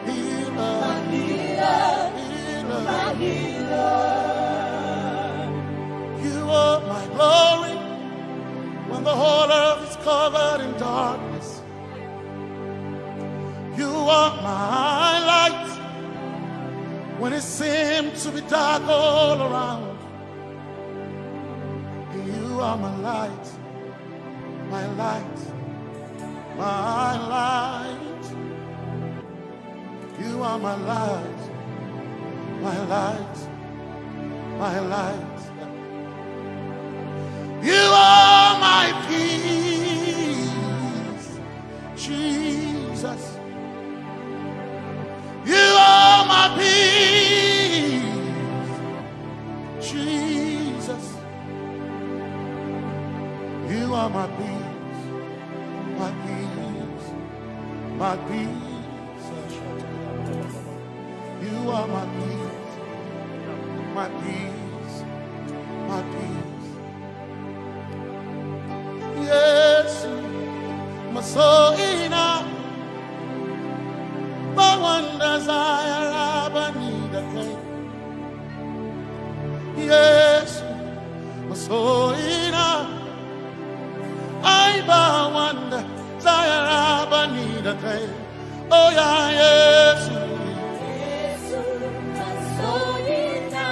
Healer. Healer. You are my glory. When the whole earth is covered in darkness, you are my light. When it seems to be dark all around, you are my light, my light. My light, you are my light, my light, my light. You are my peace, Jesus. You are my peace, Jesus. You are my peace, my peace, my peace. You are my peace, my peace, my peace. Yesu, masoina, bawanda zayara banida kai. Yesu, masoina, ai bawanda zayara banida kai. Oh yeah, Yesu, masoina,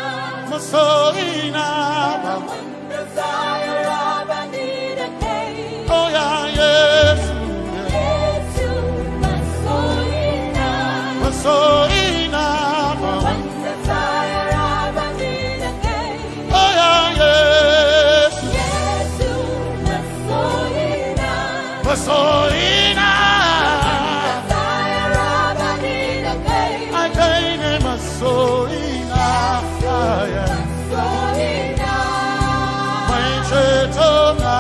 oh yeah, Yesu, masoina, oh yeah, Yesu, masoina, I can't masoina, yeah. Maichetona.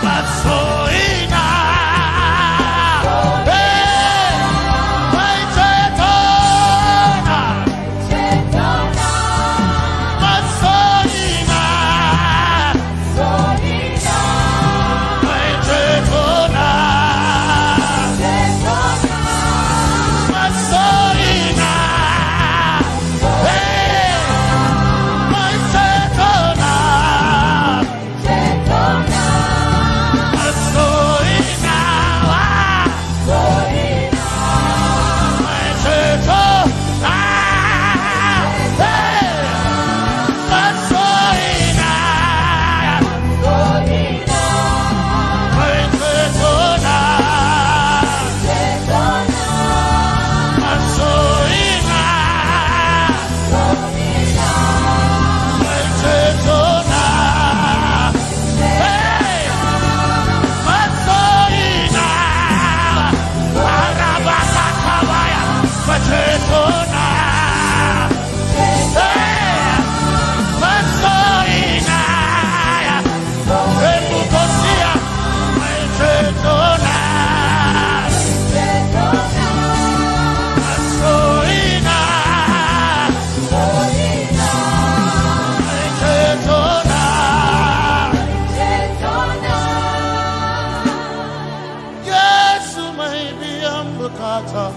Masoina. Hey. Maichetona. Masoina. Maichetona. Masoina. Yesu mai biyan bukata,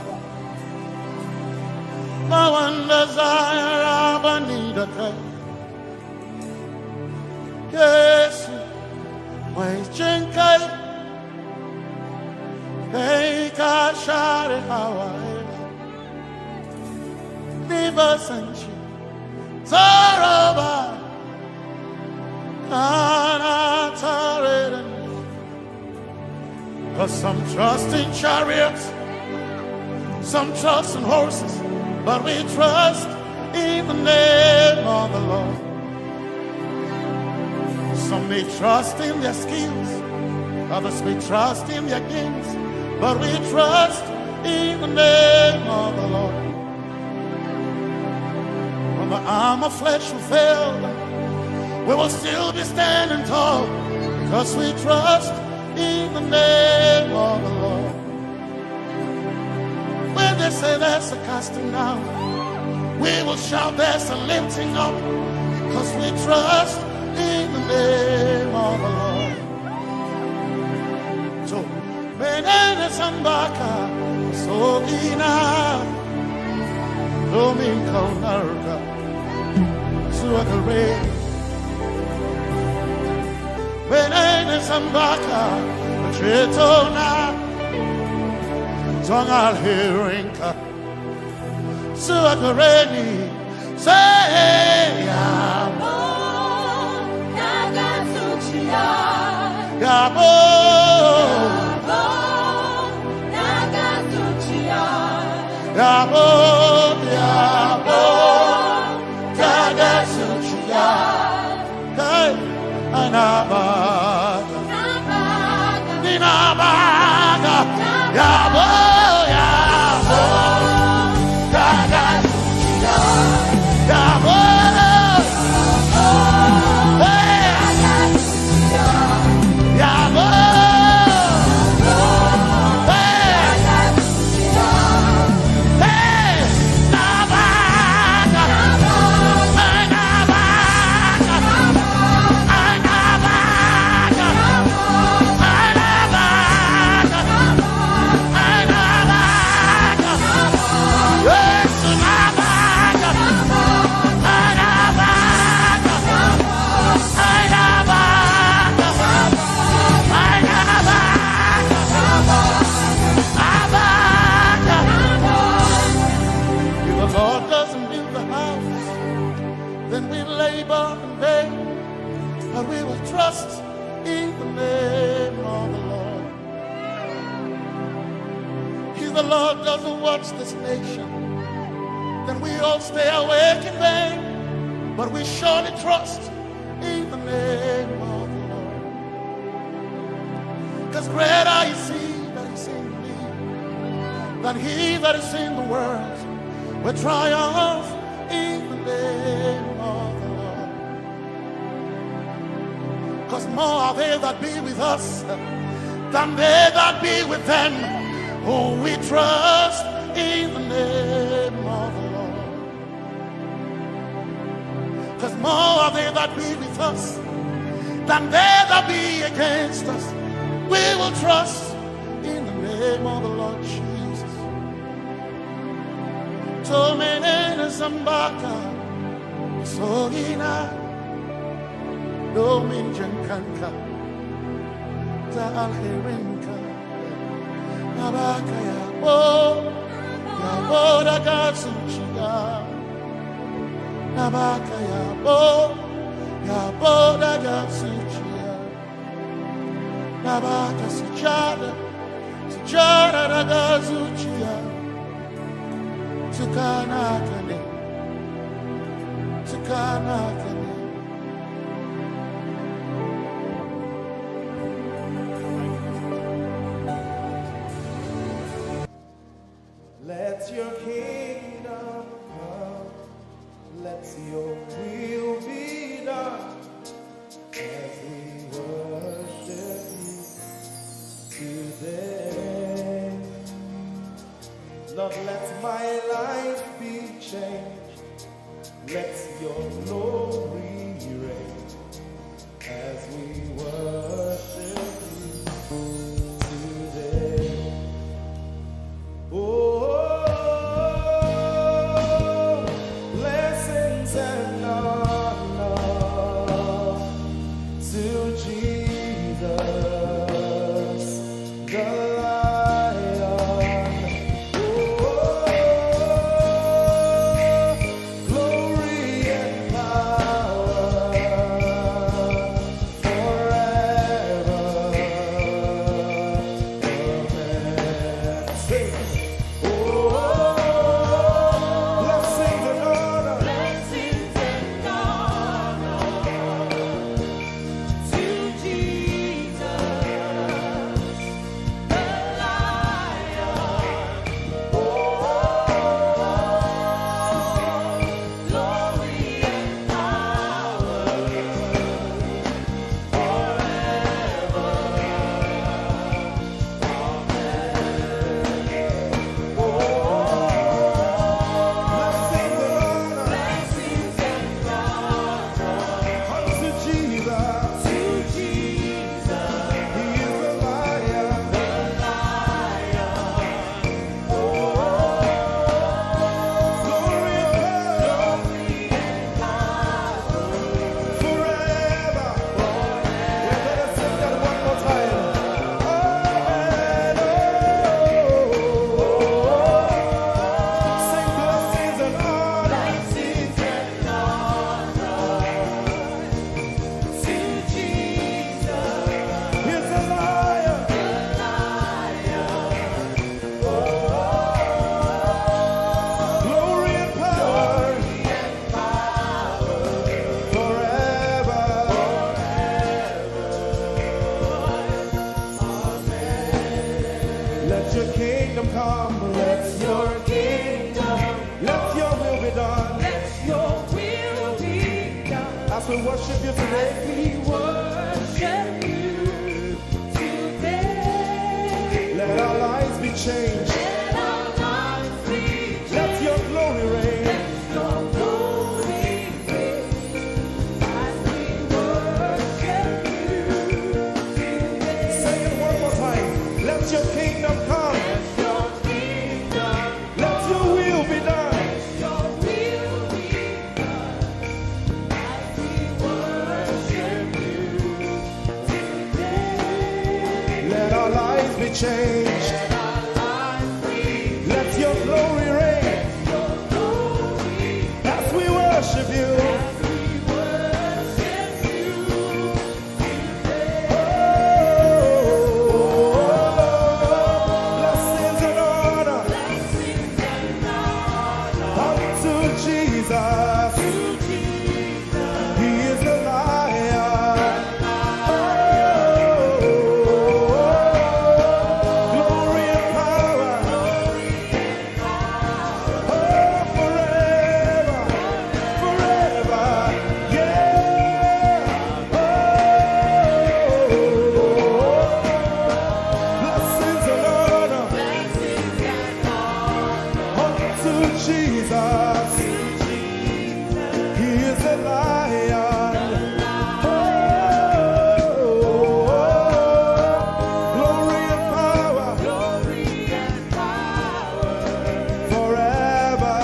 ba wanda za ya raba ni da kai. Yesu mai jin kai, kai ka share hawaye. Rivers and Zoroba, kana tare da ni. 'Cause some trust in chariots, some trust in horses, but we trust in the name of the Lord. Some may trust in their skills, others may trust in their gifts, but we trust in the name of the Lord. When the arm of flesh will fail, we will still be standing tall because we trust in the name of the Lord. When they say there's a casting down, we will shout there's a lifting up because we trust in the name of the Lord. So, menene sambaka, sogina, domin kaunarka, zuwa gare. Menene sambaka, cetona, zong alherinka, zuwa gare ni, sai ya. Naga zuciya. Yabo, yabo, yabo, yabo, yabo, yabo, yabo, If the Lord doesn't build the house, then we labor in vain, but we will trust in the name of the Lord. If the Lord doesn't watch this nation, then we all stay awake in vain, but we surely trust in the name of the Lord. Because greater is he that is in me than he that is in the world. We triumph in the name of the Lord. Because more are they that be with us than they that be with them who we trust in the name of the Lord. Because more are they that be with us than they that be against us. We will trust in the name of the Lord Jesus. Tomenene zambaka, sogina, domin jankanka, ta alherinka. Nabaka yabo, yabo daga zuciya. Nabaka yabo, yabo daga zuciya. Nabaka sujada, sujada daga zuciya. Tukana kane, tukana kane. Let your kingdom come, let your will be done as we worship you today. Lord, let my life be changed, let your glory reign as we worship you today. Oh, blessings and honor to Jesus, the Lion. Oh, glory and power Come, let your kingdom, let your will be done. Let your will be done. As we worship you today, we worship you today. Let our lives be changed. Let our lives be changed. Let your glory reign. Let your glory reign. As we worship you today. Say it one more time. Let your kingdom come. Let your kingdom come. Let your will be done. Let your will be done. As we worship you today. Let our lives be changed. Let our lives be changed. Let your glory reign. Let your glory. As we worship you. As we worship you. Oh, blessings and honor unto Jesus. He is the Lion. Oh, glory and power. Oh, forever, forever, yeah. Oh, blessings and honor unto Jesus. He is the Lion. Oh, glory and power. Forever.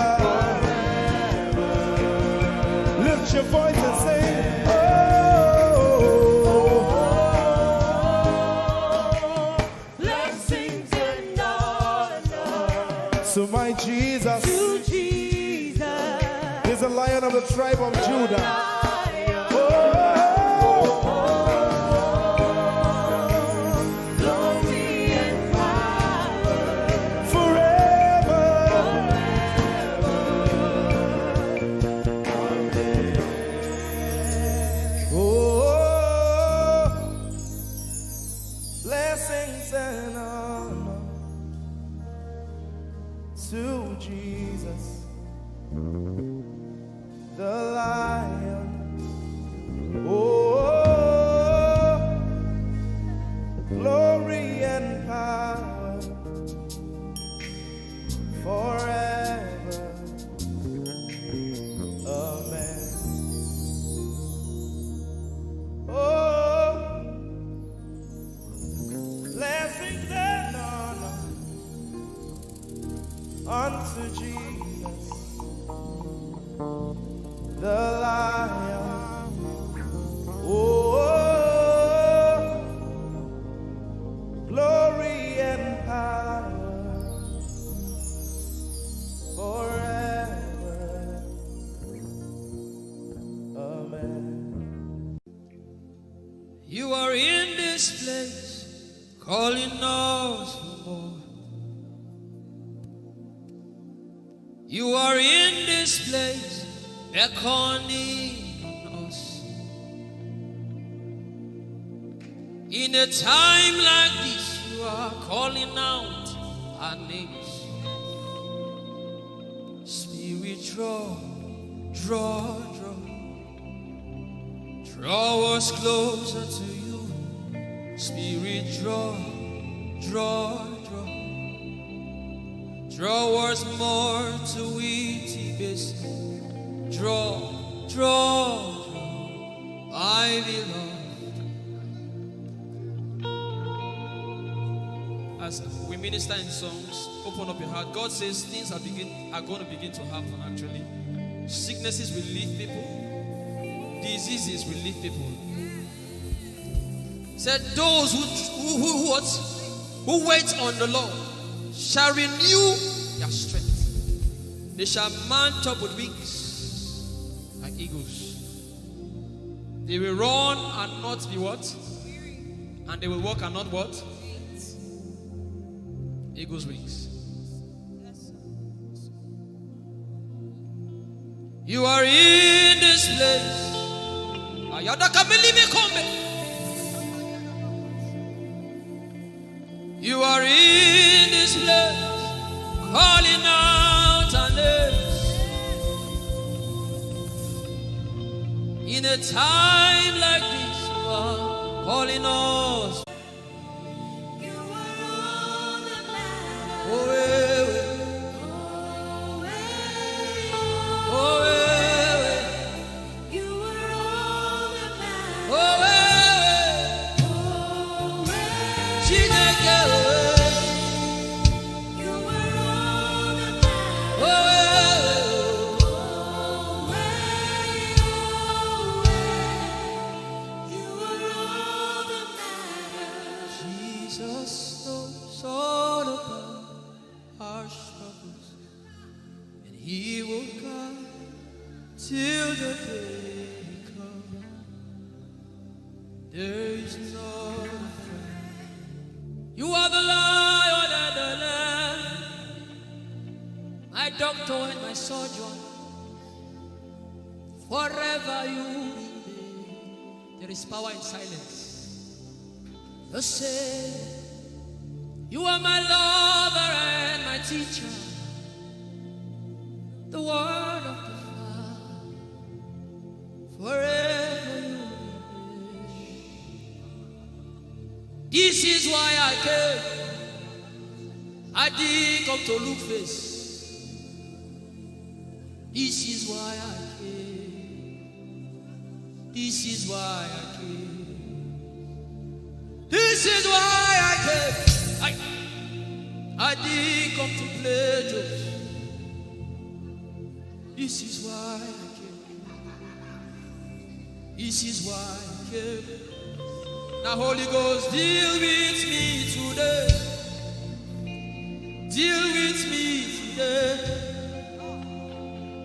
Lift your voice and sing. Oh, blessings and honor to my Jesus. To Jesus. He's the Lion of the tribe of Judah. Oh, glory and power. Forever. Oh, blessings and honor to Jesus, the Lion. Oh, glory and power forever. Amen. Oh, blessings and honor unto Jesus, the Lion. Oh, glory and power forever. Amen. You are in this place, calling us for more. You are in this place, beckoning us. In a time like this, you are calling out our names. Spirit, draw, draw, draw. Draw us closer to you. Spirit, draw, draw, draw. Draw us more to it, Ibis. Draw, draw, draw, my beloved. As we minister in songs, open up your heart. God says things are begin are going to begin to happen. Actually, sicknesses will leave people, diseases will leave people. Said those who who who what who wait on the Lord shall renew their strength. They shall mount up with wings like eagles. They will run and not be what? And they will walk and not what? Eagle's wings. You are in this place. Ayada kamili me kombe. You are in this place. In a time like this, you are calling us. You are all that matters. Oh, eh, eh. Oh, eh, eh. You are all that matters. Oh, eh, eh. Oh, eh. Chineke, oh, eh. You are all that matters. Oh, eh, eh. Oh, eh, oh, eh. You are all that matters. Jesus knows all about our struggles, and He will guide till the day comes. There is no friend. You are the Lion and the Lamb, my doctor and my surgeon. Forever you remain. There is power in silence. You say, you are my lover and my teacher. The word of the Father. Forever you remain. This is why I came. I didn't come to look face. This is why I came. This is why I came. This is why I came. I, I didn't come to play jokes. This is why I came. This is why I came. Now, Holy Ghost, deal with me today. Deal with me today.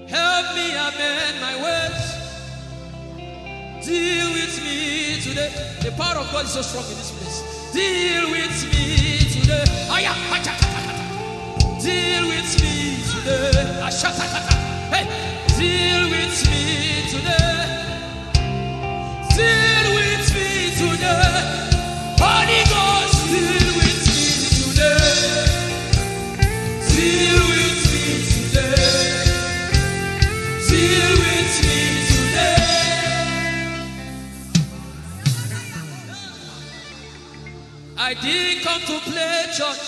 Help me amend my ways. Deal with me today. The power of God is so strong in this place. Deal with me today. Aya, acha, acha, acha. Deal with me today. Asha, acha, acha. Hey, deal with me today. Deal with me today. Holy Ghost, deal with me today. Deal with me today. Deal with me today. I didn't come to play church.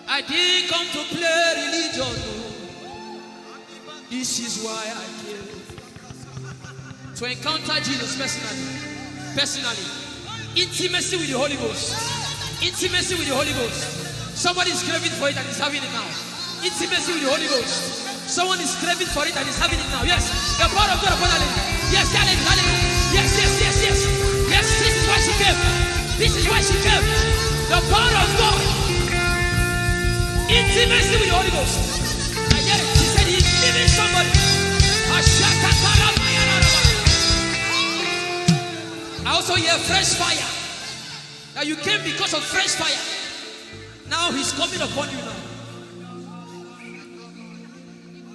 I didn't come to play religion. Oh. This is why I came. To encounter Jesus personally. Personally. Intimacy with the Holy Ghost. Intimacy with the Holy Ghost. Somebody is craving for it and is having it now. Intimacy with the Holy Ghost. Someone is craving for it and is having it now. Yes. The power of God upon that lady. Yes, that lady, that lady. Yes, yes, yes, yes. Yes, this is why she came. This is why she came. The power of God. Intimacy with the Holy Ghost. I get it. She said he's leaving somebody. I also hear fresh fire. That you came because of fresh fire. Now he's coming upon you now.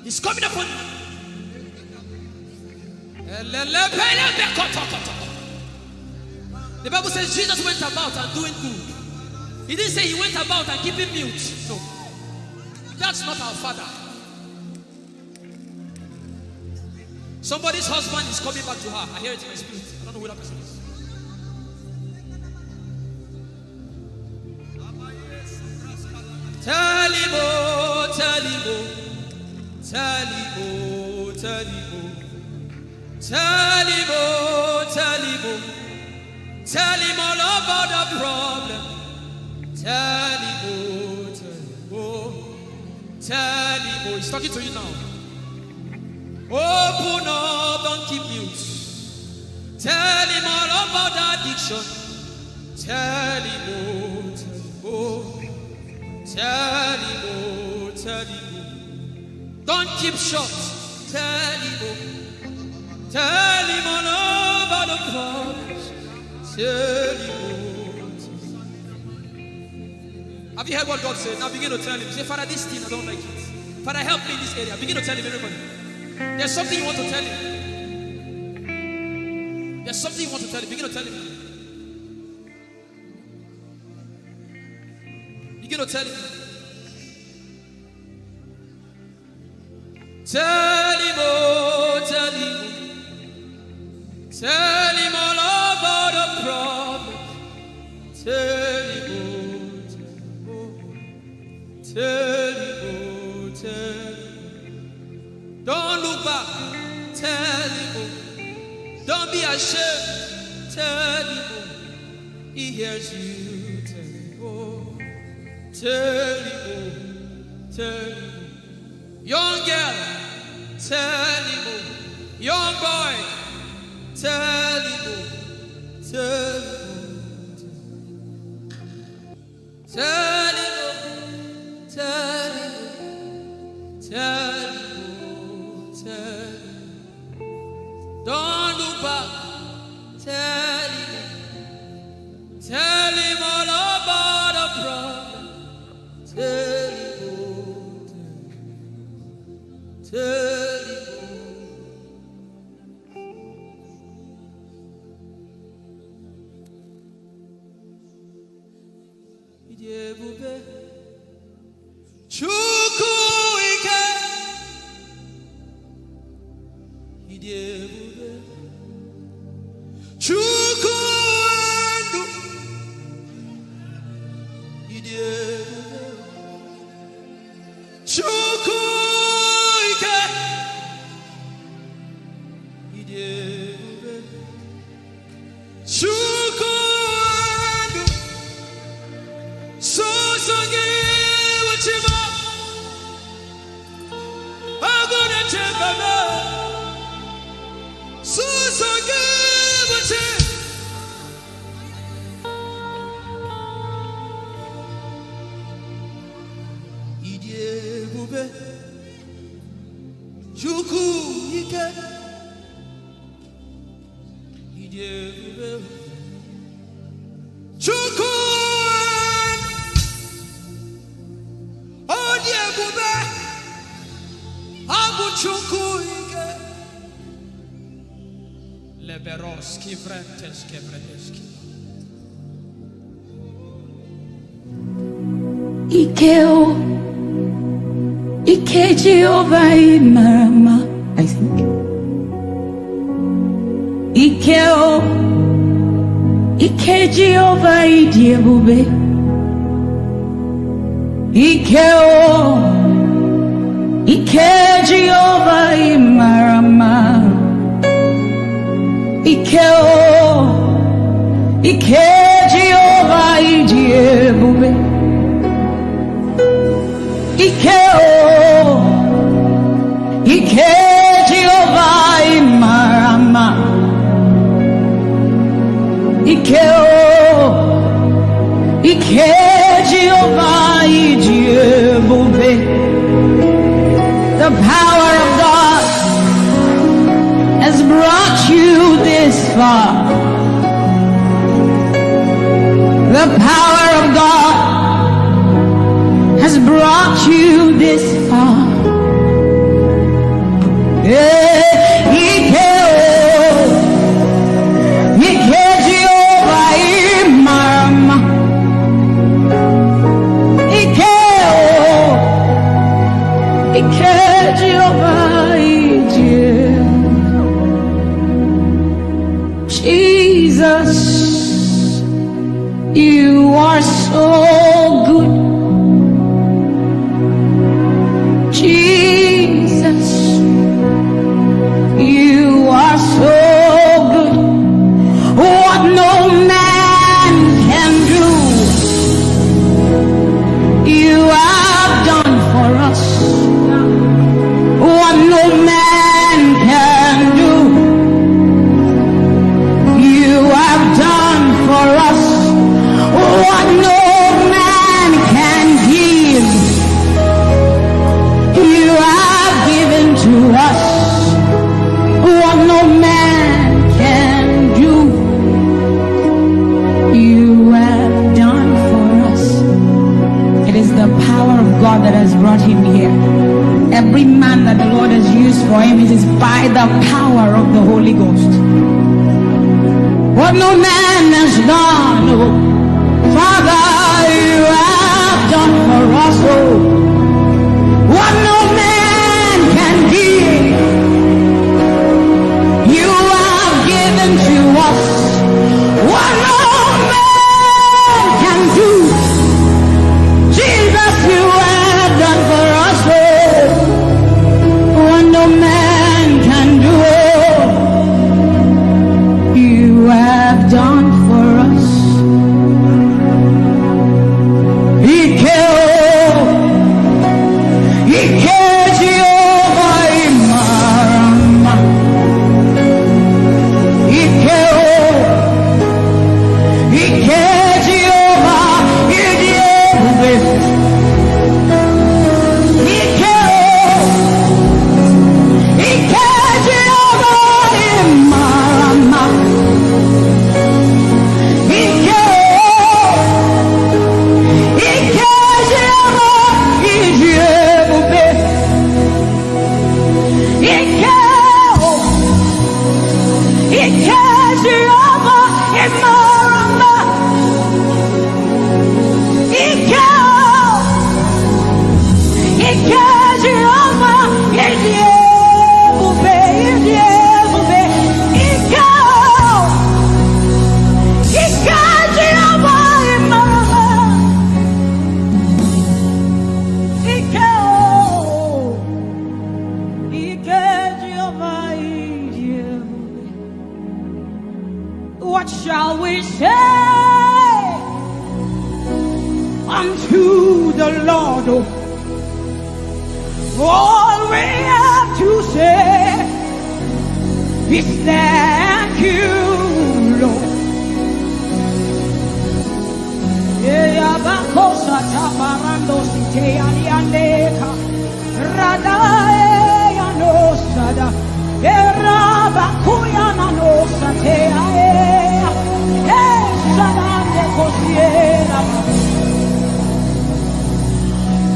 He's coming upon you. The Bible says Jesus went about and doing good. He didn't say he went about and keeping mute. No. That's not our Father. Somebody's husband is coming back to her. I hear it in my spirit. I don't know who that person is. Tell him, oh, tell him, oh. Tell him, oh, tell him, oh. Tell him, oh, tell him, oh. Tell him all about the problem. Tell him, oh, tell him, oh. Tell him, oh, he's talking to you now. Open up, don't keep mute. Tell him all about the addiction. Tell him, oh, tell him, oh. Tell him, oh, tell him, oh. Don't keep short. Tell him, oh. Tell him all about the problems. Tell him, oh, tell him. Have you heard what God said? Now begin to tell him. Say, Father, this thing, I don't like it. Father, help me in this area. Begin to tell him, everybody. There's something you want to tell him. There's something you want to tell him. Begin to tell him. Begin to tell him. Tell him, oh, tell him. Back, tell him, oh. Don't be ashamed, tell him, oh. He hears you, tell him, oh. Tell him, oh. Tell him, oh. Young girl, tell him, oh. Young boy, tell him, oh. Tell him, oh. Tell him, oh, tell him, oh, tell him, oh, tell him. Don't look back. Tell him, tell him all about the problem. Tell him, oh, tell him, tell him, oh. Ịdị ebube. Chukwu ike. Ịdị ebube. Chukwu ndụ. Ịdị ebube. Chukwu ike. Ịdị ebube. Chukwu ndụ. Sọsọ gị bụ chi m. Agụ na-eche mba m. Sọsọ gị bụ chi. Ịdị ebube. Chukwu ike. Ịdị ebube. Chukwu. Ọ dị ebube. Ọ bụ Chukwu ike. Leberos kivretes kevredeski. Ike o, ike Jehova ị mara mma, I think. Ike o, ike Jehova ị dị ebube. Ike o, ike Jehova ị mara mma. Ike o, ike Jehova ị dị ebube. Ike o, ike Jehova ị mara mma. Ike o, ike Jehova ị dị ebube. The power of God has brought you this far. The power of God has brought you this far. Eh, ike o, ike Jehova ị mara mma. Ike o, ike Jehova ị dị ebube. Jesus, you are so good. Jesus, you are so good. What no man can do, you have done for us. What no man can do, you have done for us. What no man can give, you have given to us. What no man can do, you have done for us. It is the power of God that has brought him here. Every man that the Lord has used for him, it is by the power of the Holy Ghost. What no man has done, oh, Father, you have done for us, oh. What no man can give, you have given to us. What no man can do, Jesus, you have done for us, oh. What no man Say unto the Lord, oh, all we have to say is thank you, Lord. Eyabakosa tabarando siteyaliandeka. Radaeya nosada. Erabakuyana nosatea. Esadande kosiera.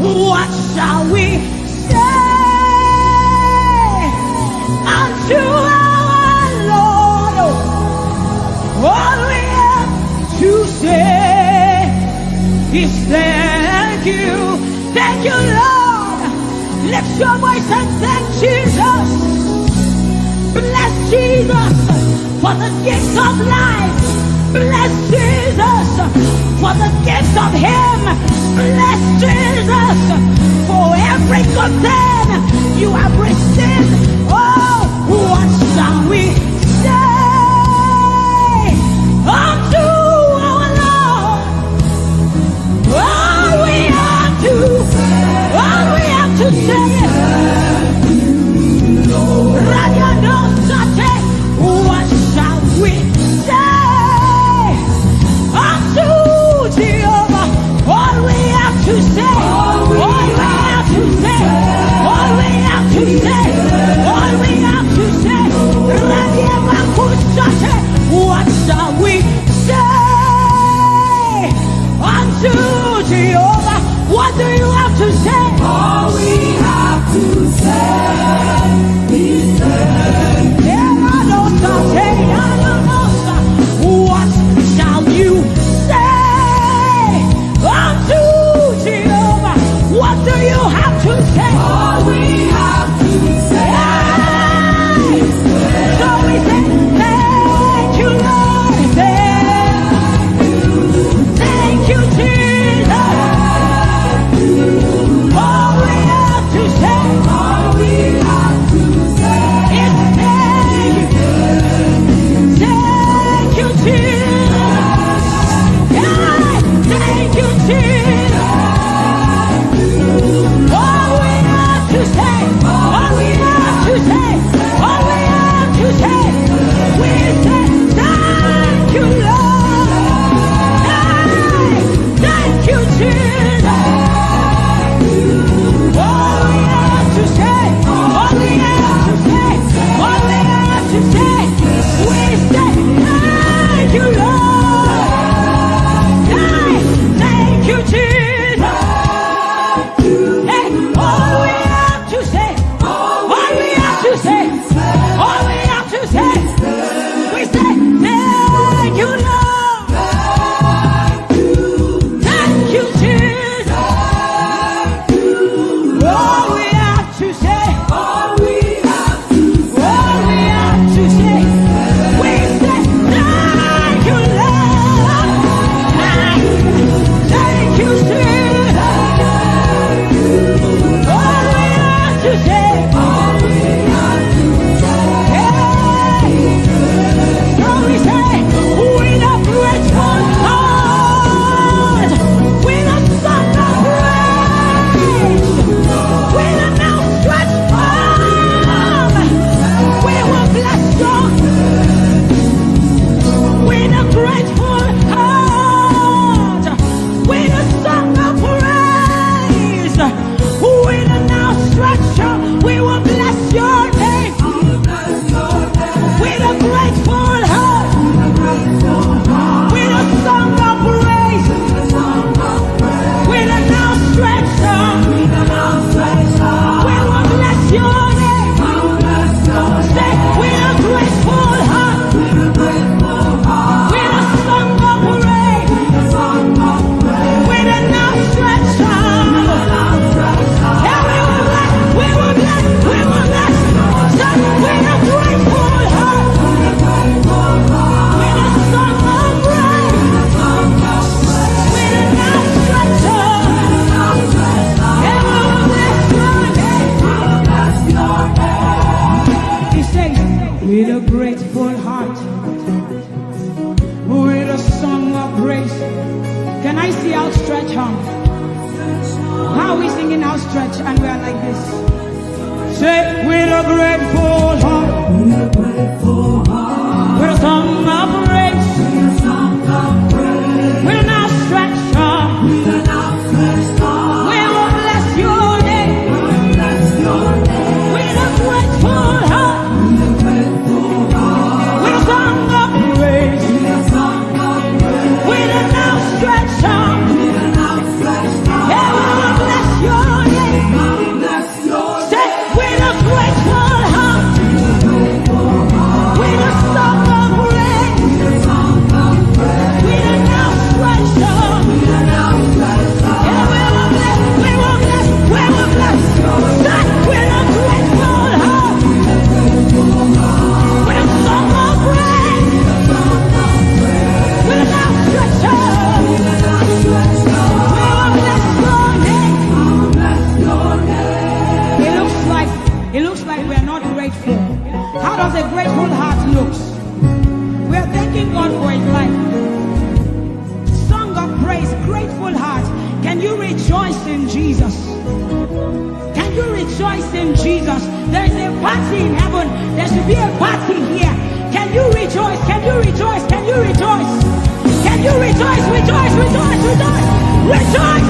What shall we say unto our Lord? All we have to say is thank you. Thank you, Lord. Lift your voice and thank Jesus. Bless Jesus for the gift of life. Bless Jesus for the gift of Him. Bless Jesus for every good thing you have received. Oh, what shall we say unto our Lord? All we have to, all we have to say is, Radianosate, what shall we say unto Jehovah? All we have to say, all we have to say. Praise. Can I see outstretched hand? How are we singing outstretched and we are like this? Say, with a grateful heart, with a song of praise, with an outstretched hand, we will bless your name. With a grateful heart, with a song of praise, with an outstretched arm, yeah, we will bless your name. Say, with a grateful heart, with a song of praise, with an outstretched arm, yeah, we will bless, we will bless, we will bless. Say, with a grateful heart, with a song of praise, with an outstretched arm, we will bless your name. It looks like, it looks like we are not grateful. How does a grateful heart look? We are thanking God for his life. Song of praise, grateful heart. Can you rejoice in Jesus? Can you rejoice in Jesus? There is a party in heaven. There should be a party here. Can you rejoice? Can you rejoice? Can you rejoice? Can you rejoice? Rejoice, rejoice, rejoice, rejoice.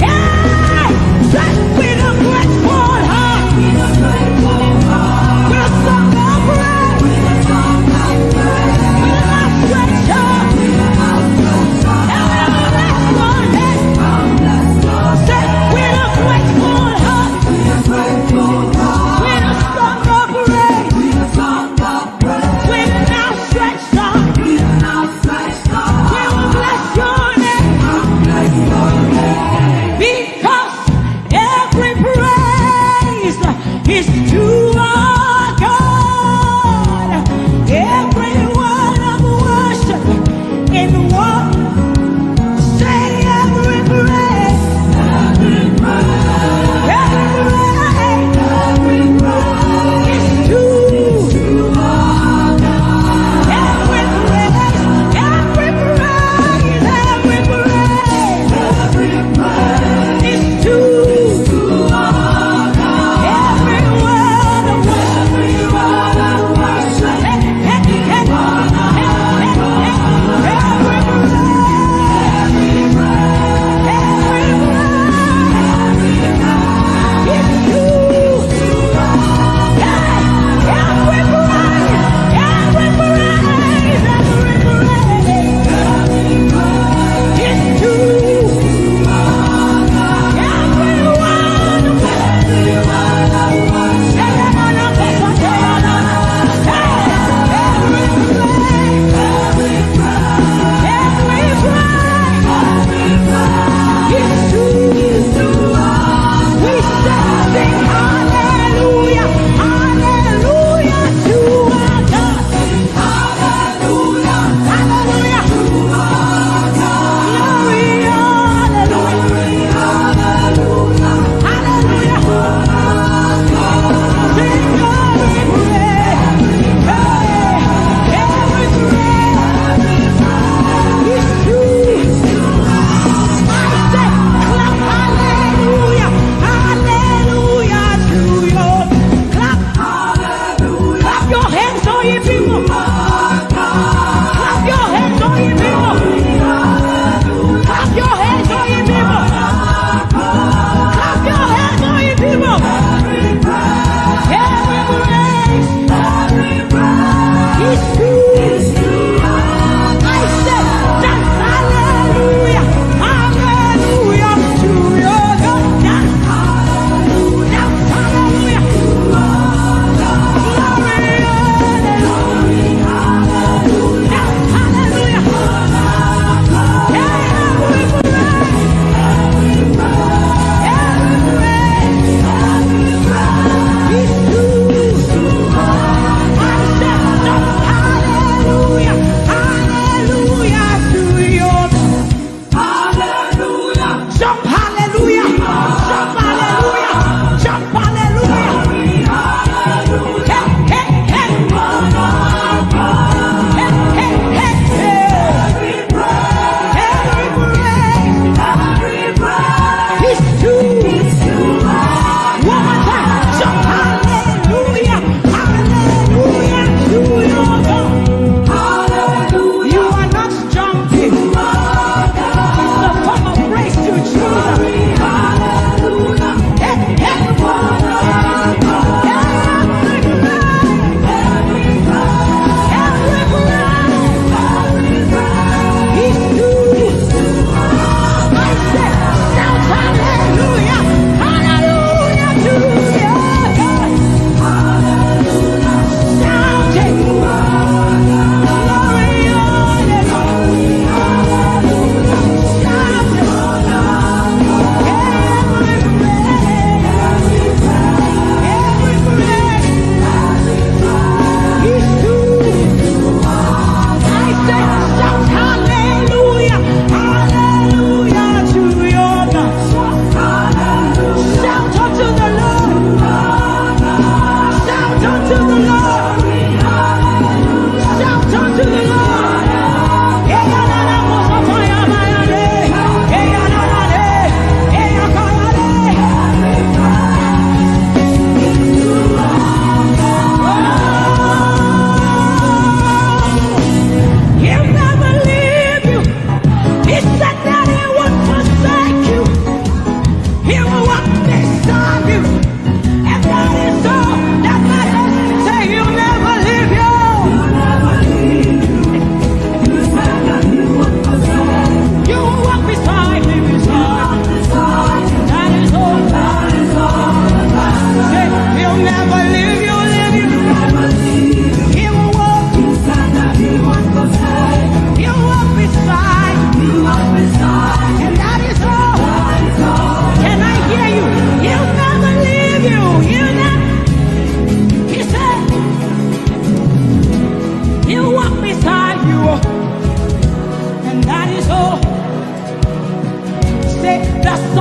Hey! Say, with a grateful heart. With a song of praise. With a outstretched arm. And we will bless your name. Say, with a grateful heart. With a song of praise. With an outstretched arm. We will bless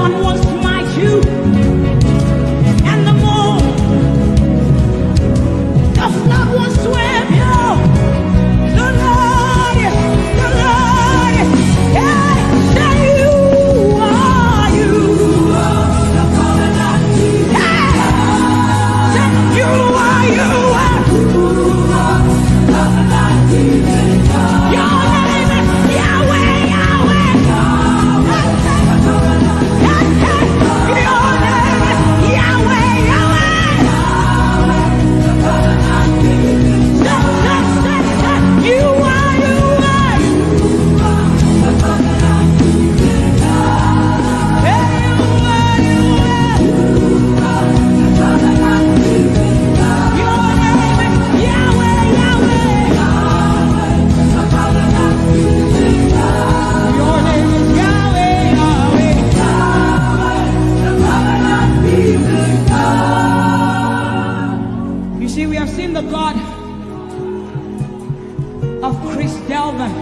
Won't smite you, and the moon, the flood won't sweep you. The Lord is, the Lord is, hey, say you are, you are the covenant keeping God. Hey, say you are, you are. Your name is Yahweh, Yahweh. Hey, hey, your name is Yahweh, Yahweh. Say, say, say, say, you are, you are. Hey, you are, you are. Your name is Yahweh, Yahweh. Your name is Yahweh, Yahweh. You see, we have seen the God of Chris Delvin.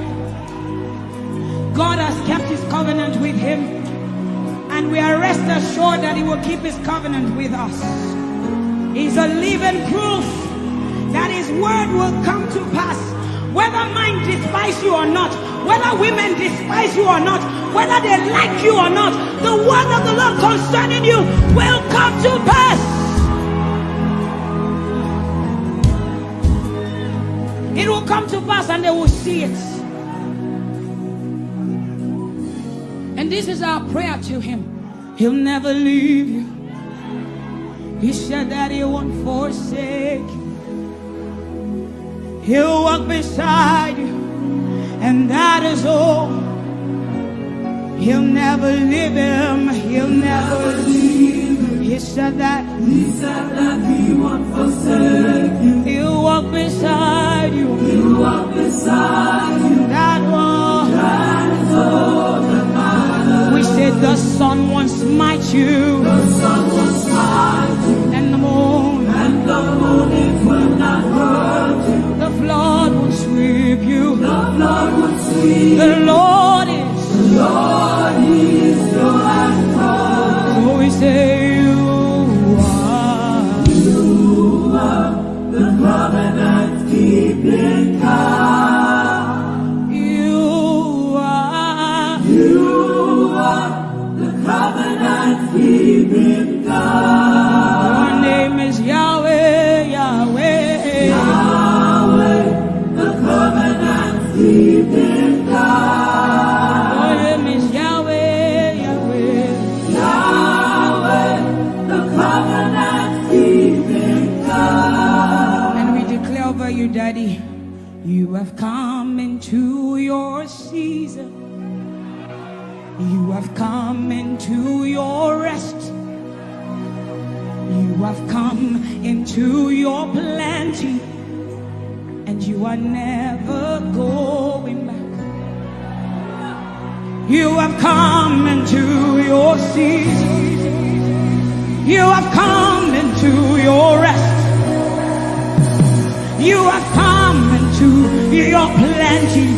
God has kept his covenant with him, and we are rest assured that he will keep his covenant with us. He's a living proof that his word will come to pass. Whether men despise you or not, whether women despise you or not, whether they like you or not, the word of the Lord concerning you will come to pass. It will come to pass and they will see it. And this is our prayer to him. He'll never leave you. He said that he won't forsake you. He'll walk beside you, and that is all. He'll never leave him. He'll never leave him. He said that. He said that he won't forsake you. He'll walk beside you. He'll walk beside you. That one. That is all that matters. We said the sun won't smite you. The sun won't smite you. And the moon. And the moon, it will not hurt you. The flood won't sweep you. The flood won't sweep you. The Lord is. The Lord is your anchor. So we say you are. You are the covenant keeping God. You are. You are the covenant keeping God. Your name is Yahweh, Yahweh. Yahweh, the covenant keeping God. Your name is Yahweh, Yahweh. Yahweh, the covenant keeping God. And we declare over you, Daddy, you have come into your season. You have come into your rest. You have come into your plenty. And you are never going back. You have come into your season. You have come into your rest. You have come into your plenty.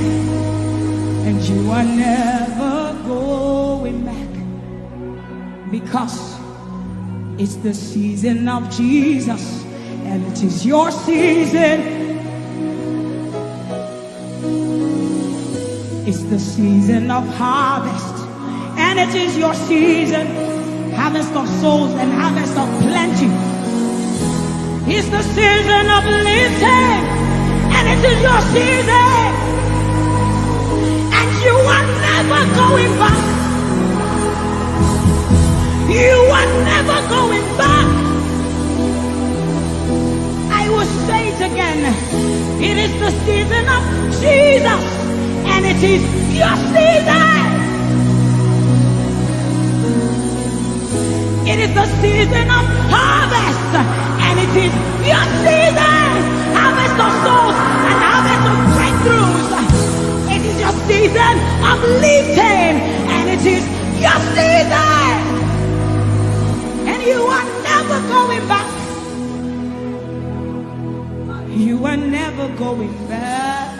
And you are never going back. Because it's the season of Jesus, and it is your season. It's the season of harvest, and it is your season. Harvest of souls and harvest of plenty. It's the season of lifting, and it is your season. And you are never going back. You are never going back. I will say it again. It is the season of Jesus, and it is your season. It is the season of harvest, and it is your season. Harvest of souls and harvest of breakthroughs. It is your season of lifting, and it is your season. And you are never going back. You are never going back.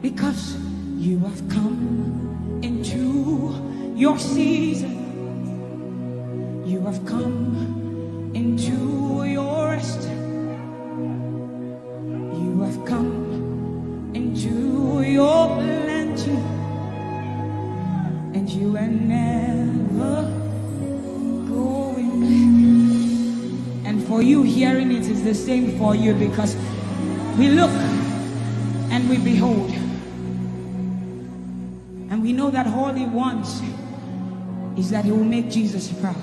Because you have come into Your season. You have come into your rest. You have come into your plenty. And you are never going back. And for you, hearing it is the same for you, because we look and we behold. And we know that all he wants is that he will make Jesus proud.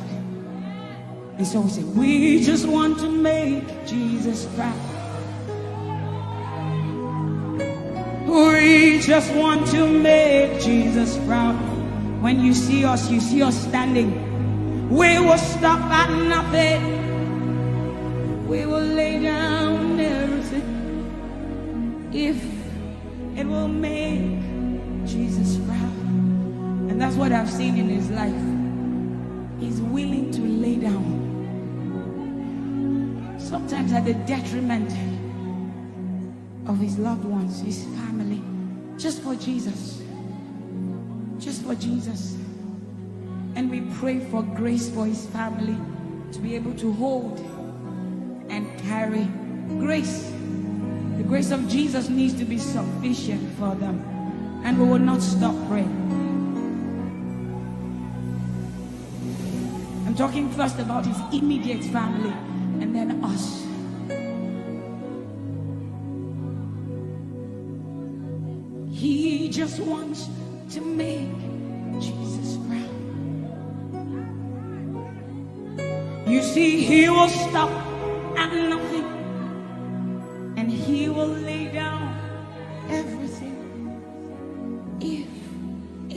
And so we say, we just want to make Jesus proud. We just want to make Jesus proud. When you see us, you see us standing. We will stop at nothing. We will lay down everything if it will make Jesus proud. And that's what I've seen in his life. He's willing to lay down, sometimes at the detriment of his loved ones, his family, just for Jesus. Just for Jesus. And we pray for grace for his family to be able to hold and carry grace. The grace of Jesus needs to be sufficient for them. And we will not stop praying. I'm talking first about his immediate family and then us. He just wants to make Jesus proud. You see, he will stop at nothing and he will lay down everything if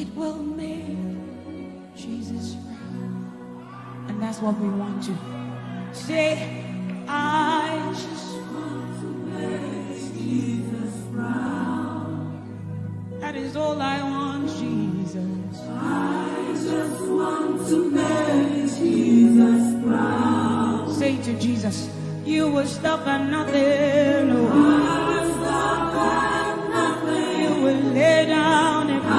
it will make Jesus proud. And that's what we want to say. I just want to make Jesus proud. That is all I want, Jesus. I just want to make Jesus proud. Say to Jesus, you will stop at nothing. Oh. I will stop at nothing. You will lay down everything. I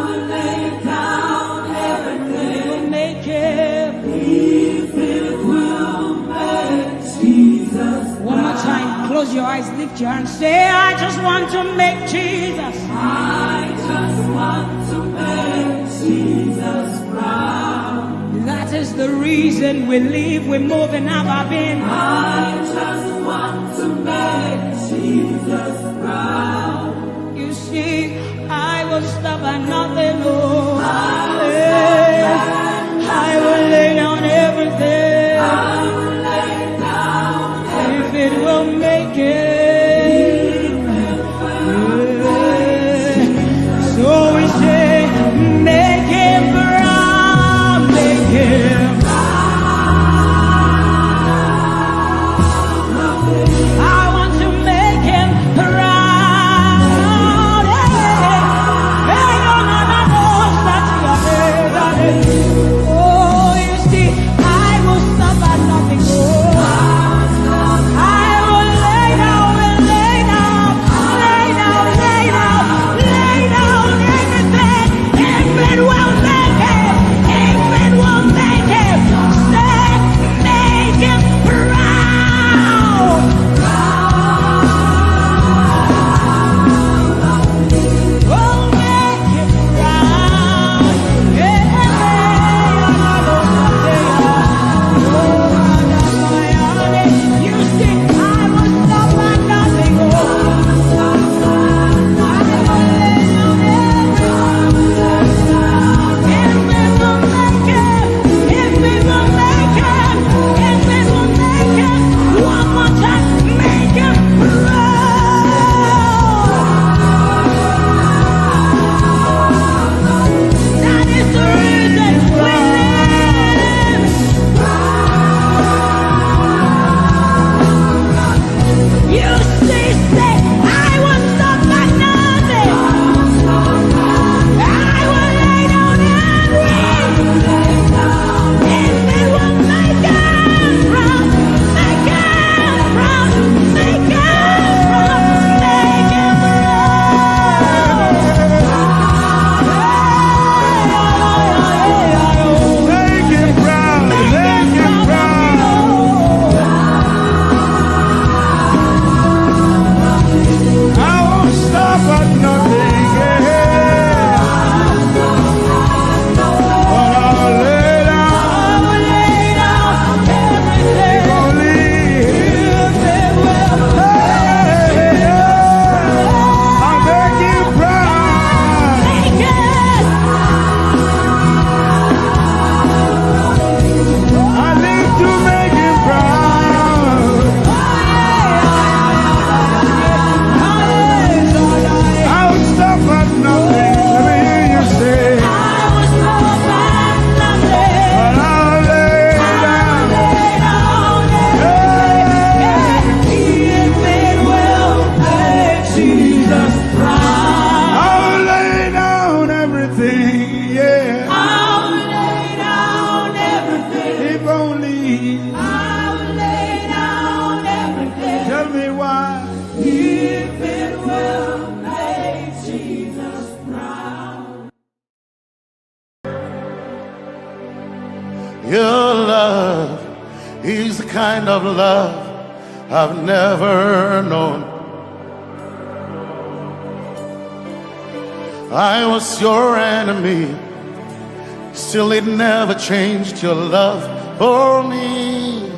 will lay down everything. You will make it. If it will make Jesus. One more time, close your eyes, lift your hand, say, I just want to make Jesus. I just want to make Jesus proud. That is the reason we live, we move, and have our being. I just want to make Jesus proud. You see, I will stop at nothing, oh. I will lay down everything. I will lay down if it will make it. So we say, make him proud, make him. I want to make him proud. Hey, hey, no, no, no, no, Your love is the kind of love I've never known. I was your enemy, still it never changed your love for me.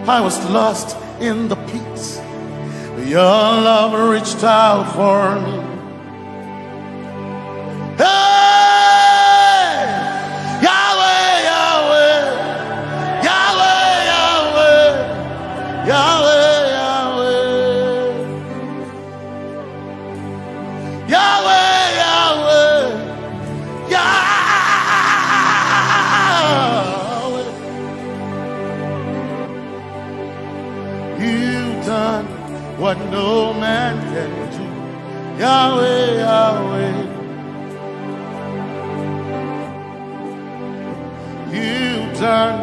I was lost in the pits, your love reached out for me. Hey! Yahweh, Yahweh, Yahweh, Yahweh, Yahweh, Yahweh. Yahweh, Yahweh, Yahweh. You've done what no man can do. Yahweh, Yahweh. You've done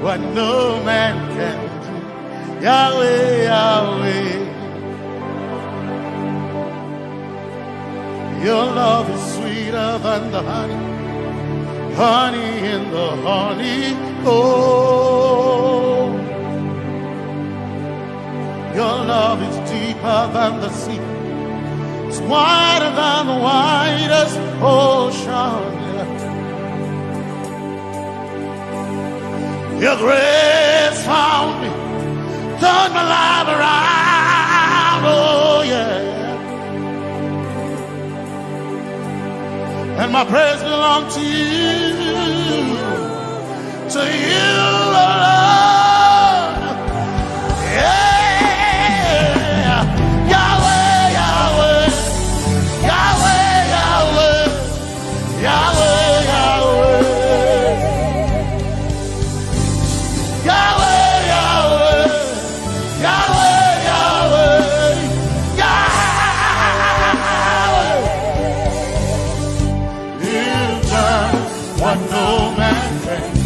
what no man can do. Yahweh, Yahweh. Your love is sweeter than the honey, honey in the honeycomb. Your love is deeper than the sea. It's wider than the widest ocean. Yeah. Your grace found me, turned my life around. Oh yeah. And my praise belongs to you, to you alone. Yeah. Yahweh, Yahweh, Yahweh, Yahweh, Yahweh, Yahweh, Yahweh, Yahweh. Yahweh, Yahweh, Yahweh. You've done what no man can do.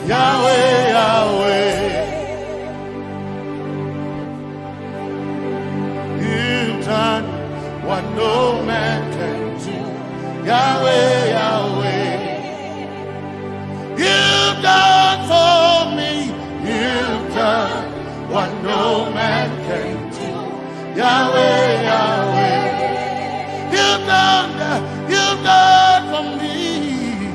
Yahweh, Yahweh. You've done what no man can do. Yahweh, Yahweh. You've done for me, you've done what no man can do. Yahweh, Yahweh, you've done, you've done for me,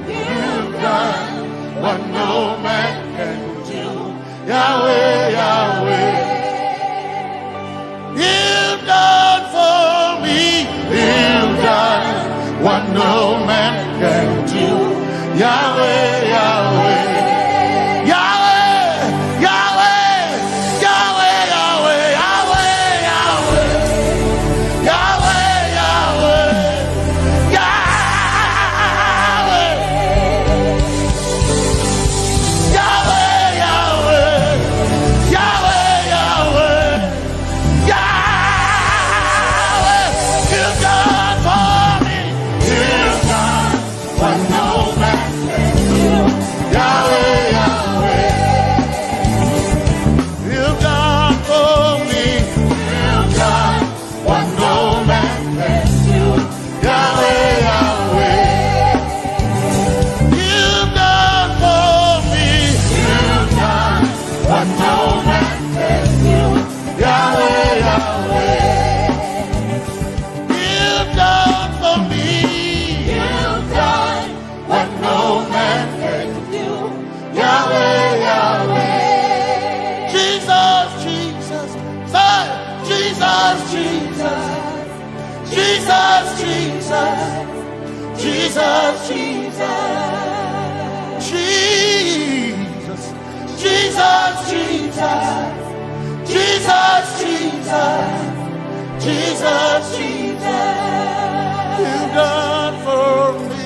you've done what no man can do. Yahweh, Yahweh. You've done for me. You've done what no man can do. Yahweh, Yahweh. Yahweh, Yahweh. Yahweh, Yahweh, Yahweh, Yahweh. Yahweh, Yahweh. Yahweh. Yahweh, Yahweh. Yahweh, Yahweh. Yahweh, you've done for me. You've done what no man can do. Yahweh, Yahweh. You've done for me. You've done what no man can do. Yahweh, Yahweh. You've done for me. You've done what no man can do. Yahweh, Yahweh. You've done for me. You've done what no man can do. Yahweh, Yahweh. Jesus, Jesus. Say, Jesus, Jesus. Jesus, Jesus. Jesus, Jesus. Jesus. Jesus, Jesus. Jesus, Jesus. Jesus, Jesus. You've done for me.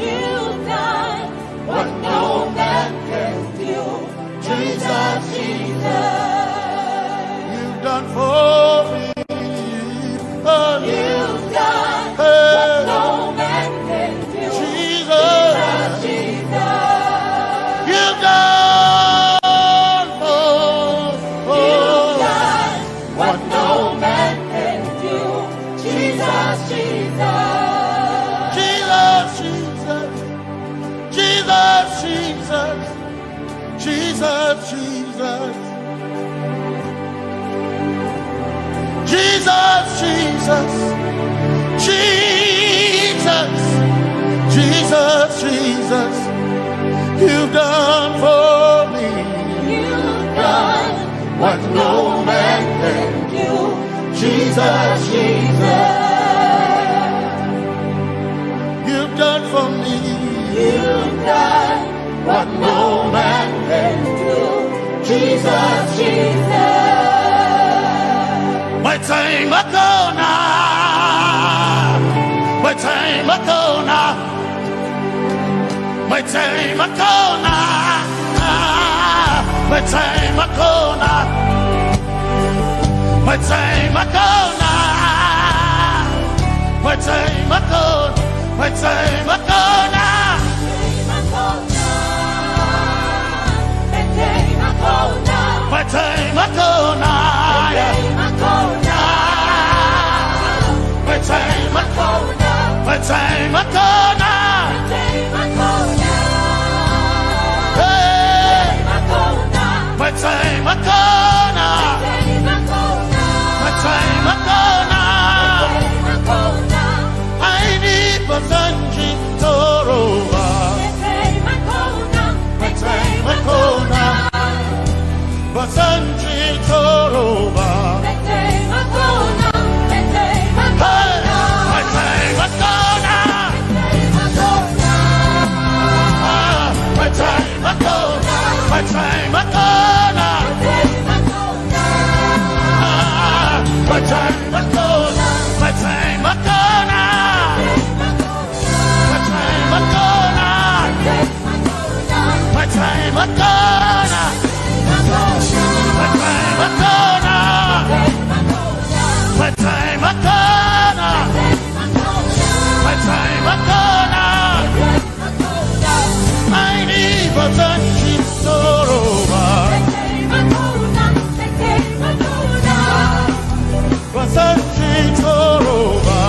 You've done what no man can do. Jesus, Jesus. You've done for me. Oh, you've done, hey, what no man can do. Jesus. Jesus, Jesus. You've done for, you've done what no man can do. Jesus, Jesus. Jesus, Jesus. Jesus, Jesus, Jesus, Jesus, Jesus, Jesus, you've done for me. You've done what no man can do. Jesus, Jesus, you've done for me. You've done what no man can do. Jesus, Jesus. Metsei makona. Metsei makona. Metsei makona. Metsei makona. Metsei makona. Metsei makona. Metsei makona. Metsei makona. Metsei makona. Metsei makona. Metsei makona. Hey. Metsei makona. Metsei makona. Aini basanji toroba. Metsei makona. Basanji toroba. Hey, metsei makona. Ah, metsei makona. Metsei makona. Ah, metsei makona. Metsei makona. Metsei makona. Metsei makona. Metsei makona. Metsei makona. Metsei makona. Aini basanji toroba. Basanji toroba.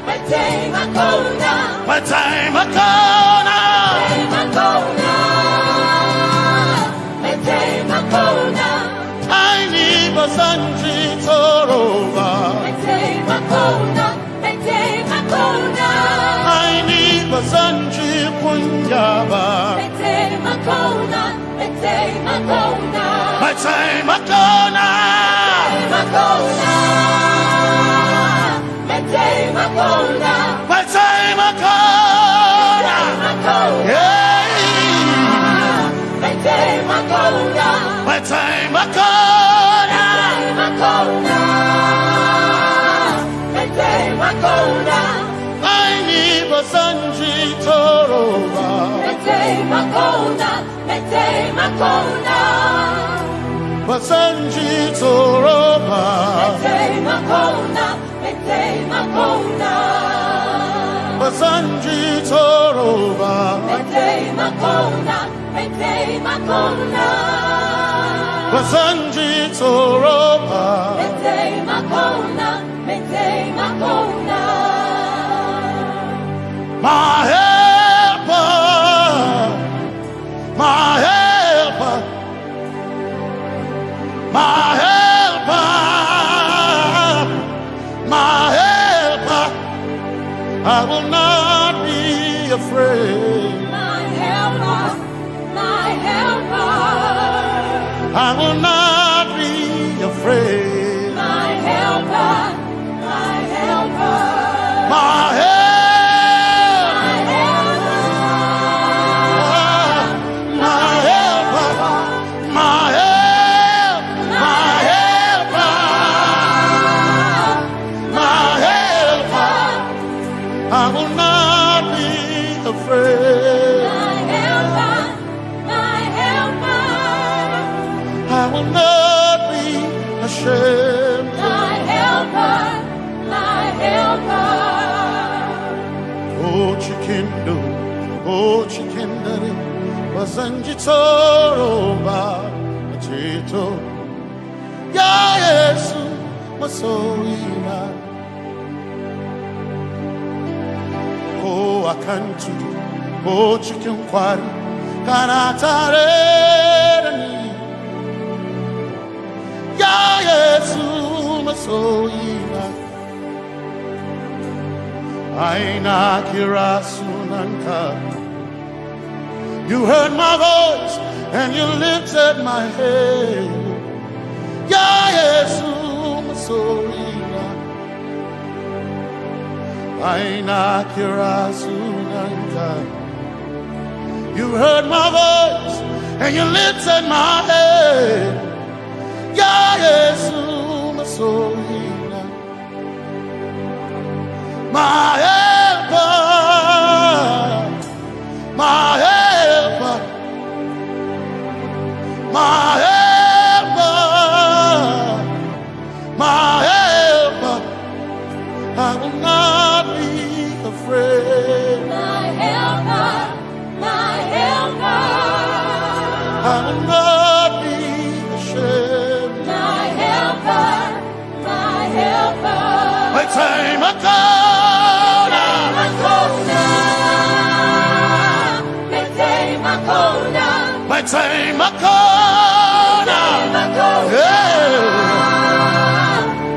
Metsei makona. Metsei makona. Metsei makona. Aini basanji toroba. Aini basanji kunyaba. Metsei makona. Metsei makona. Metsei makona. Hey. Metsei makona. Metsei makona. Aini basanji toroba. Basanji toroba. Basanji toroba. Basanji toroba. My helper, my helper, my helper, my helper. I will not be afraid. My helper, my helper. I will not be afraid. My helper, my helper. My help. My helper. My helper. My help. My helper. My helper. I will not be afraid. My helper, my helper. I will not be ashamed. My helper, my helper. Oh, chikindo, oh, chikindari. Ba zan ji tsoro ba, a ceto. Ya Yesu masoyina. Ko a kan tudu, ko cikin kwari, kana tare da ni. Ya Yesu masoyina. Ai na kira sunanka. You heard my voice and you lifted my head. Ya Yesu masoyina. Ai na kira sunanka. You heard my voice and you lifted my head. Ya Yesu masoyina. My helper, my helper, my helper, my helper. I will not be afraid. My helper, my helper. I will not be ashamed. My helper, my helper. Mai taimako na. Mai taimako na. Mai taimako na. Mai taimako na. Mai taimako na. Yeah.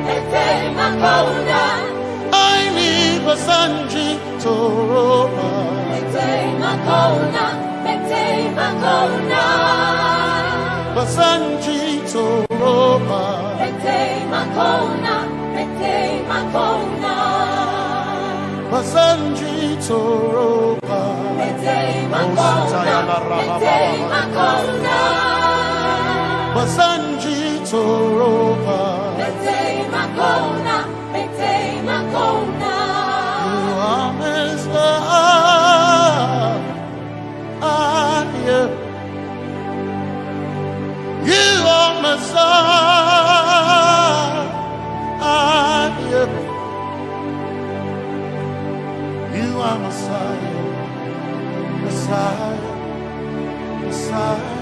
Mai taimako na. Ai ni ba zan ji tsoro ba. Mai taimako na, mai taimako na. Ba zan ji tsoro ba. Mai taimako na, mai taimako na. Ba zan ji tsoro ba. Mai taimako na, mai taimako na. Ba zan ji tsoro ba. Mai taimako na, mai taimako na. You are Messiah. You are Messiah. You are Messiah. Messiah. Messiah.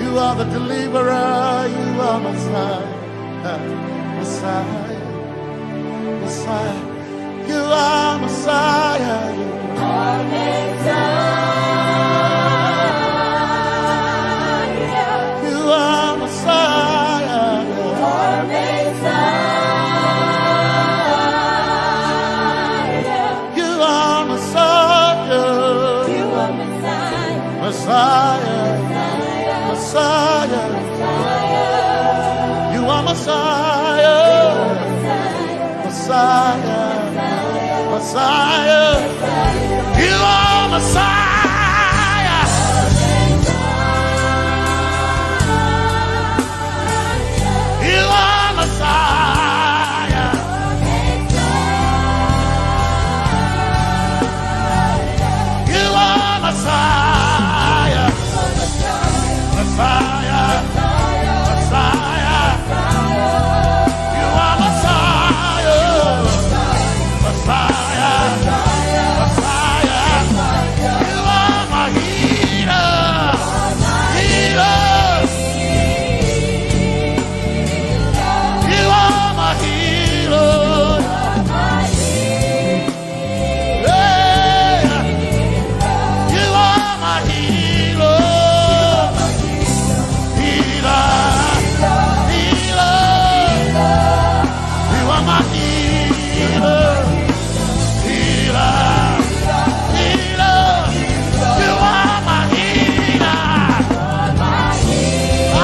You are the deliverer. You are Messiah. Messiah. Messiah. You are Messiah. You are Messiah. You are Messiah. You are Messiah. You are Messiah. You are Messiah. Messiah. Messiah. Messiah. You are Messiah. Messiah. Messiah. You are Messiah. You are Messiah. You are Messiah. Messiah. Messiah. You are Messiah. Messiah. Messiah. You are my healer. Healer. You are my healer. Yeah. You are my healer. Healer. Healer. You are my healer. Healer. Healer. You are my healer. Ah.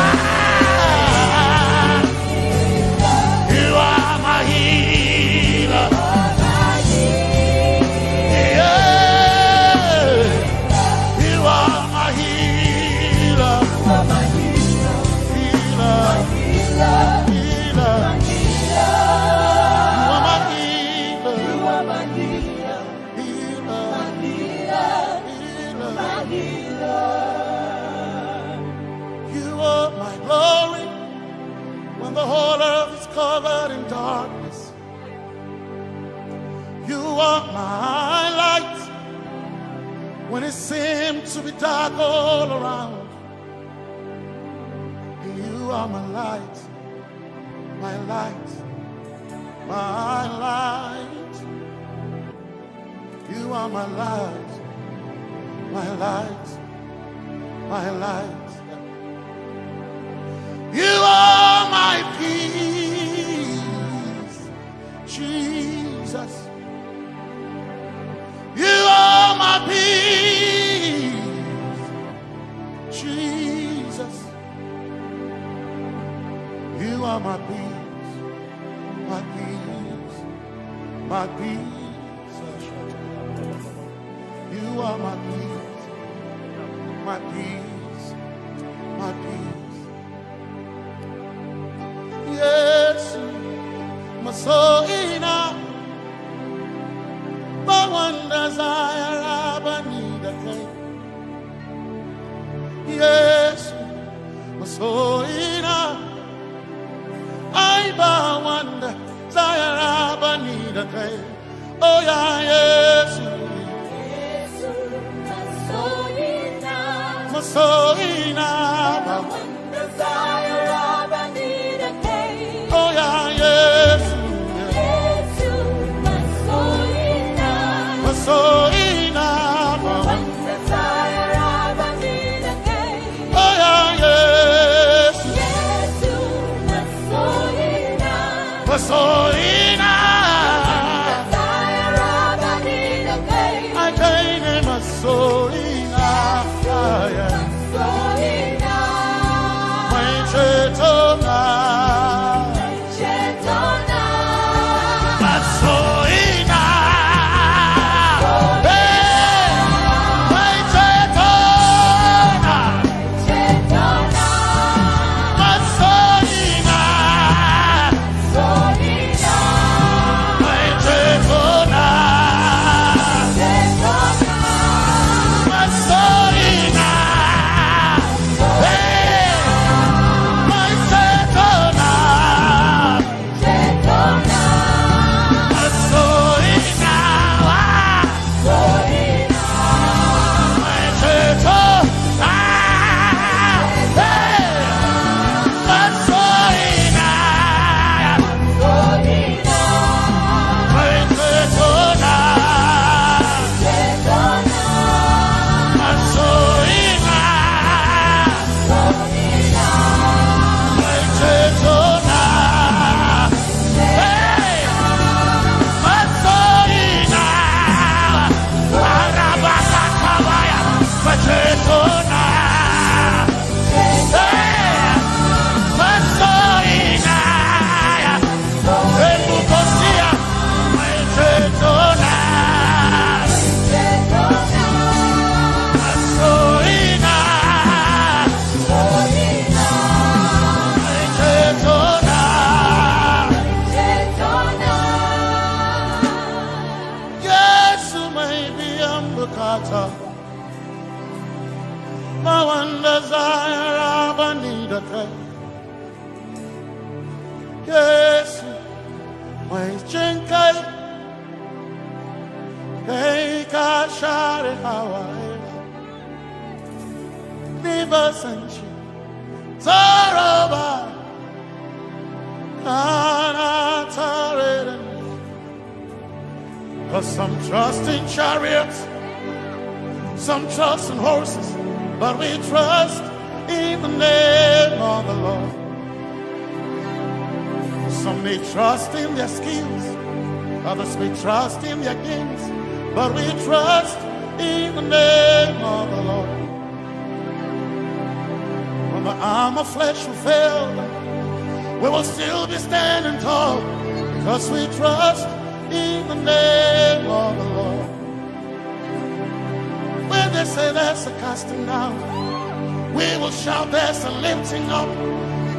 You are my healer. Yeah. You are my healer. Healer. Healer. You are my healer. Healer. Healer. You are my glory when the whole earth is covered in darkness. You are my light When it seems to be dark all around, you are my light, my light, my light. You are my light, my light, my light. You are my peace, Jesus. You are my peace, Jesus. You are my peace, my peace, my peace. You are my peace, my peace, my peace. Yesu, masoina, bawanda zayara bani da kai. Yesu, masoina, ai bawanda zayara bani da kai. Oh yeah, Yesu, masoina, masoina, bawanda zayara bani da kai. Oh yeah, Yesu, Yesu, masoina, masoina, bawanda zayara bani da kai. Oh yeah, Yesu, Yesu, masoina, masoina, bawanda zayara bani da kai. Ai kai ne masoina, masoina, mai cetona, mai cetona, masoina. Hey, mai cetona, mai cetona, masoina. Yesu mai biyan bukata, ba wanda za ya raba ni da kai. Yesu mai jin kai, kai ka share hawaye. Ni ba san shi tsoro ba, kana tare da ni. 'Cause some trust in chariots, some trust in horses, but we trust in the name of the Lord. Some may trust in their skills, others may trust in their gifts, but we trust in the name of the Lord. When the arm of flesh will fail, we will still be standing tall, 'cause we trust in the name of the Lord. When they say there's a casting down, we will shout there's a lifting up,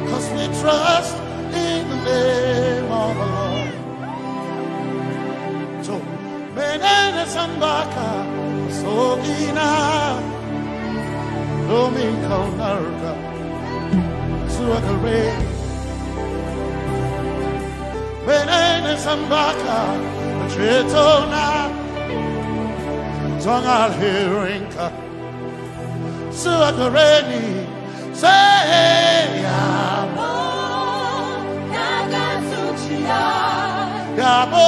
'cause we trust in the name of the Lord. So, menene sambaka, so ina, domin kaunarka, zuwa gare. Menene sambaka, cetona, Tongal Hirinka Suagareni say Yabo Yabo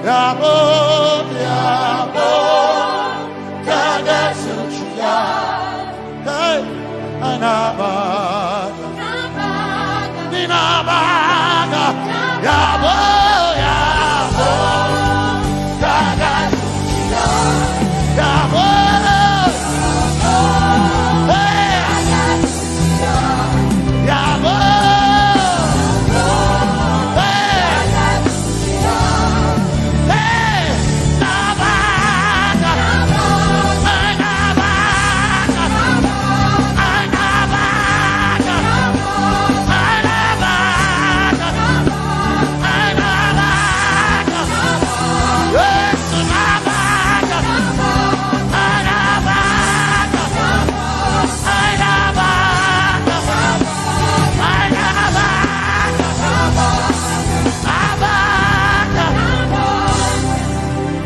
Yabo Yabo Hey, Anaba. Ninabaga, yabo, yabo, yaga, yabo, hey, yabo, hey.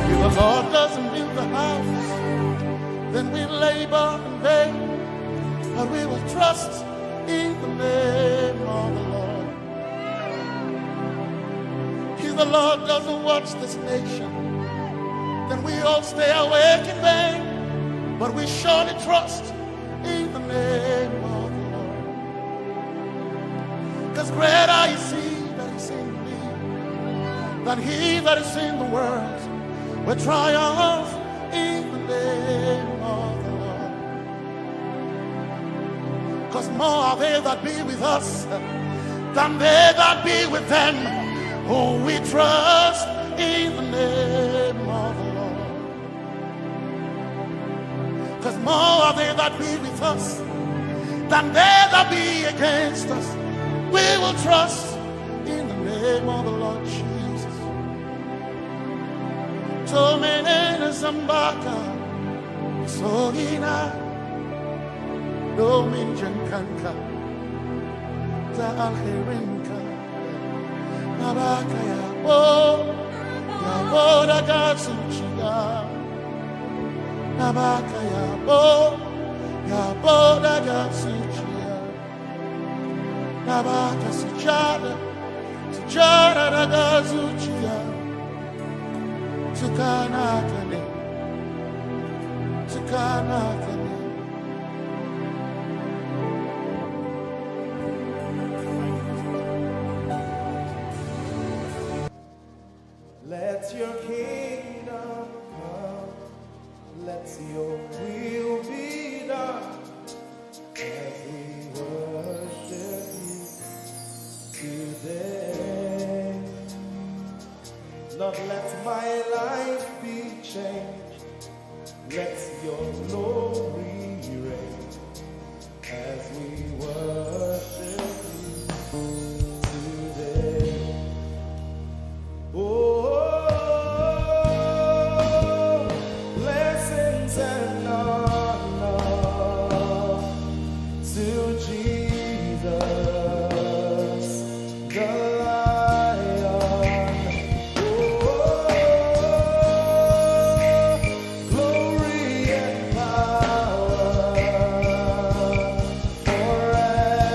If the Lord doesn't build the house, then we labor in vain, but we will trust in the name of the Lord. If the Lord doesn't watch this nation, then we all stay awake in vain, but we surely trust in the name of the Lord. Because greater is he that is in me than he that is in the world. We triumph in the name of the Lord. Because more are they that be with us than they that be with them who we trust in the name of the Lord. Because more are they that be with us than they that be against us. We will trust in the name of the Lord Jesus. Tomene Zambaka, Sogina, Domin Jankanka, Za Alherinka, Nabaka Yabo, Yabo Daga Suchiya, Nabaka Yabo, Yabo Daga Suchiya, Nabaka Sujada, Sujada Daga Suchiya, Tukana Kane, Tukana Kane. Let your kingdom come, let your will be done as we worship you today. Lord, let my life be changed, let your glory reign as we worship you today. Oh, blessings and honor to Jesus, the Lion. Oh, glory and power forever.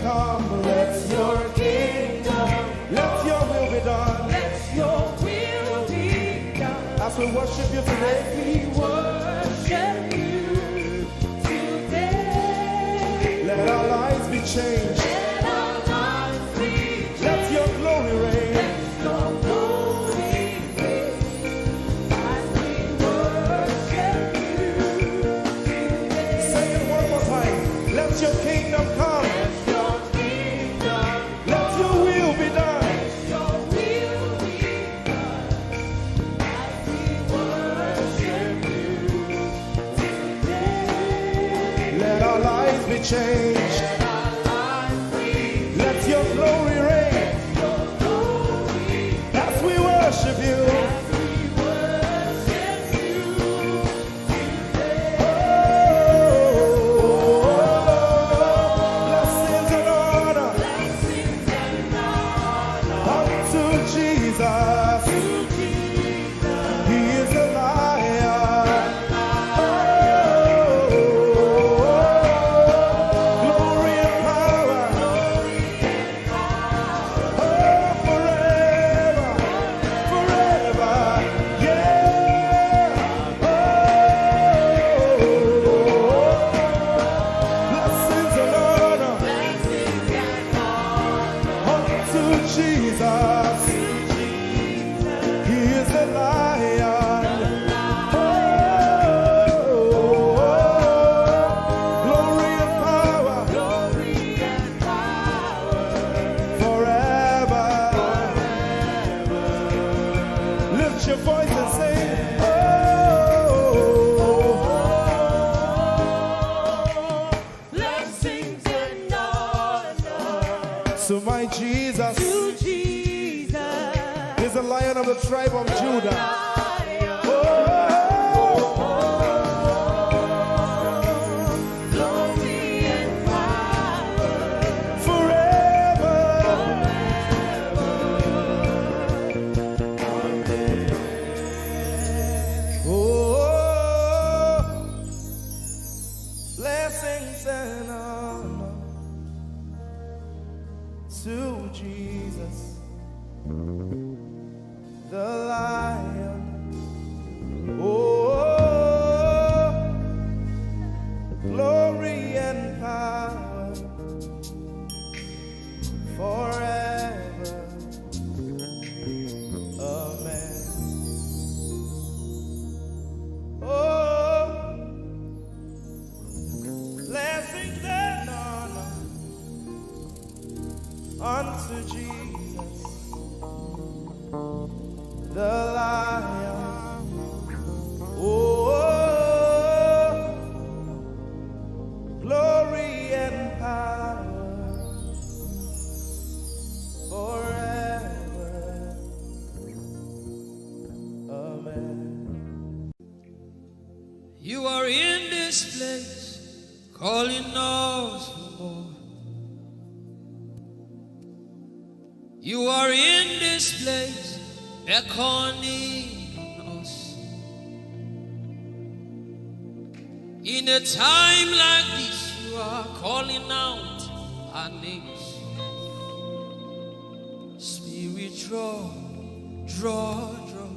Come, let your kingdom, let your will be done. Let your will be done. As we worship you today, as we worship you today, let our lives be changed. Let our lives be changed. Let your glory reign. Let your glory reign. As we worship you today. Say it one more time. Let your kingdom come. Let your kingdom, let your will be done. Let your will be done. As we worship you today. Let our lives be changed. Let our lives be changed. Let your glory reign. Let your glory reign. As we worship you. As we worship you. Blessings and honor unto Jesus. He is a lion. Oh, glory and power. Oh, forever, forever, yeah. Oh, blessings and honor unto Jesus. He is the Lion. Oh, glory and power forever. Lift your voice and sing. Oh, blessings and honor to my Jesus. To Jesus. He's the Lion of the tribe of Judah. Oh, glory and power forever. Oh, blessings and honor to Jesus, the Lion. Oh, glory and power forever. Amen. Oh, blessings and honor unto Jesus, the Lion. Oh, glory and power forever. Amen. You are in this place, calling us for more. You are in this place, beckoning us. In a time like this, you are calling out our names. Spirit, draw, draw, draw.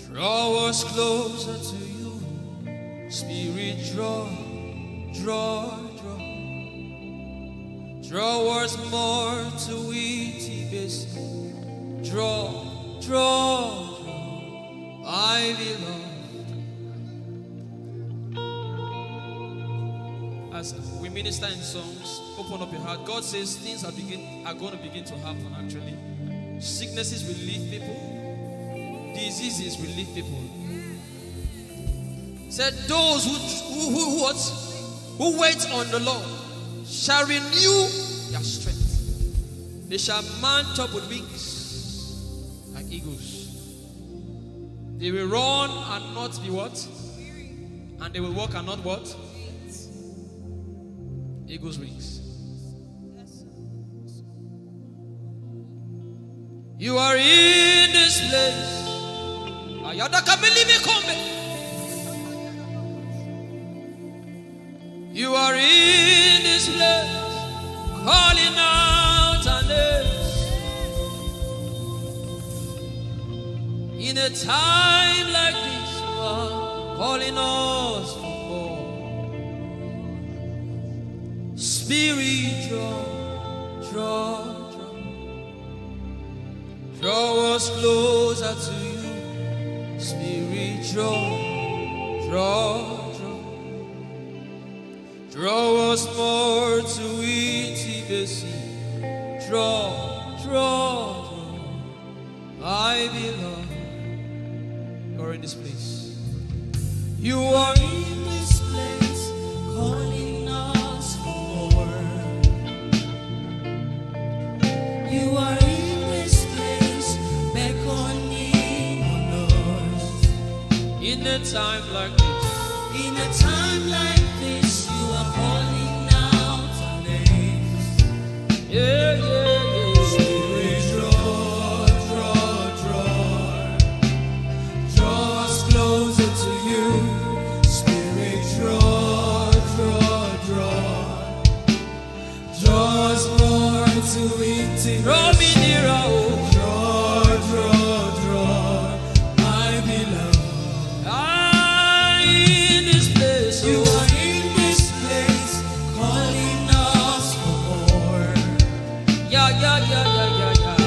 Draw us closer to you. Spirit, draw, draw, draw. Draw us more to it, Ibesi. Draw, draw, draw, my beloved. As we minister in songs, open up your heart. God says things are begin are going to begin to happen. Actually, sicknesses will leave people, diseases will leave people. Said those who who who what who wait on the Lord shall renew their strength. They shall mount up with wings like eagles. They will run and not be what? And they will walk and not what? Eagles' wings. You are in this place. Ayada kamilimi kombe. You are in this place. Calling out our names. In a time like this, you are calling us for more. Spirit, draw, draw, draw. Draw us closer to you. Spirit, draw, draw, draw. Draw us more to intimacy. Draw, draw, draw. My beloved, you're in this place. You are in this place, calling us for more. You are in this place, beckoning on us. In a time like this, in a time like this, you are calling out our names. Yeah, yeah, yeah. Spirit, draw, draw, draw. Draw us closer to you. Spirit, draw, draw, draw. Draw us more to intimacy. Draw me nearer, oh. Draw, draw, draw, my beloved. Ah, in this place, you are in this place, calling us for more. Yeah, yeah, yeah, yeah, yeah, yeah.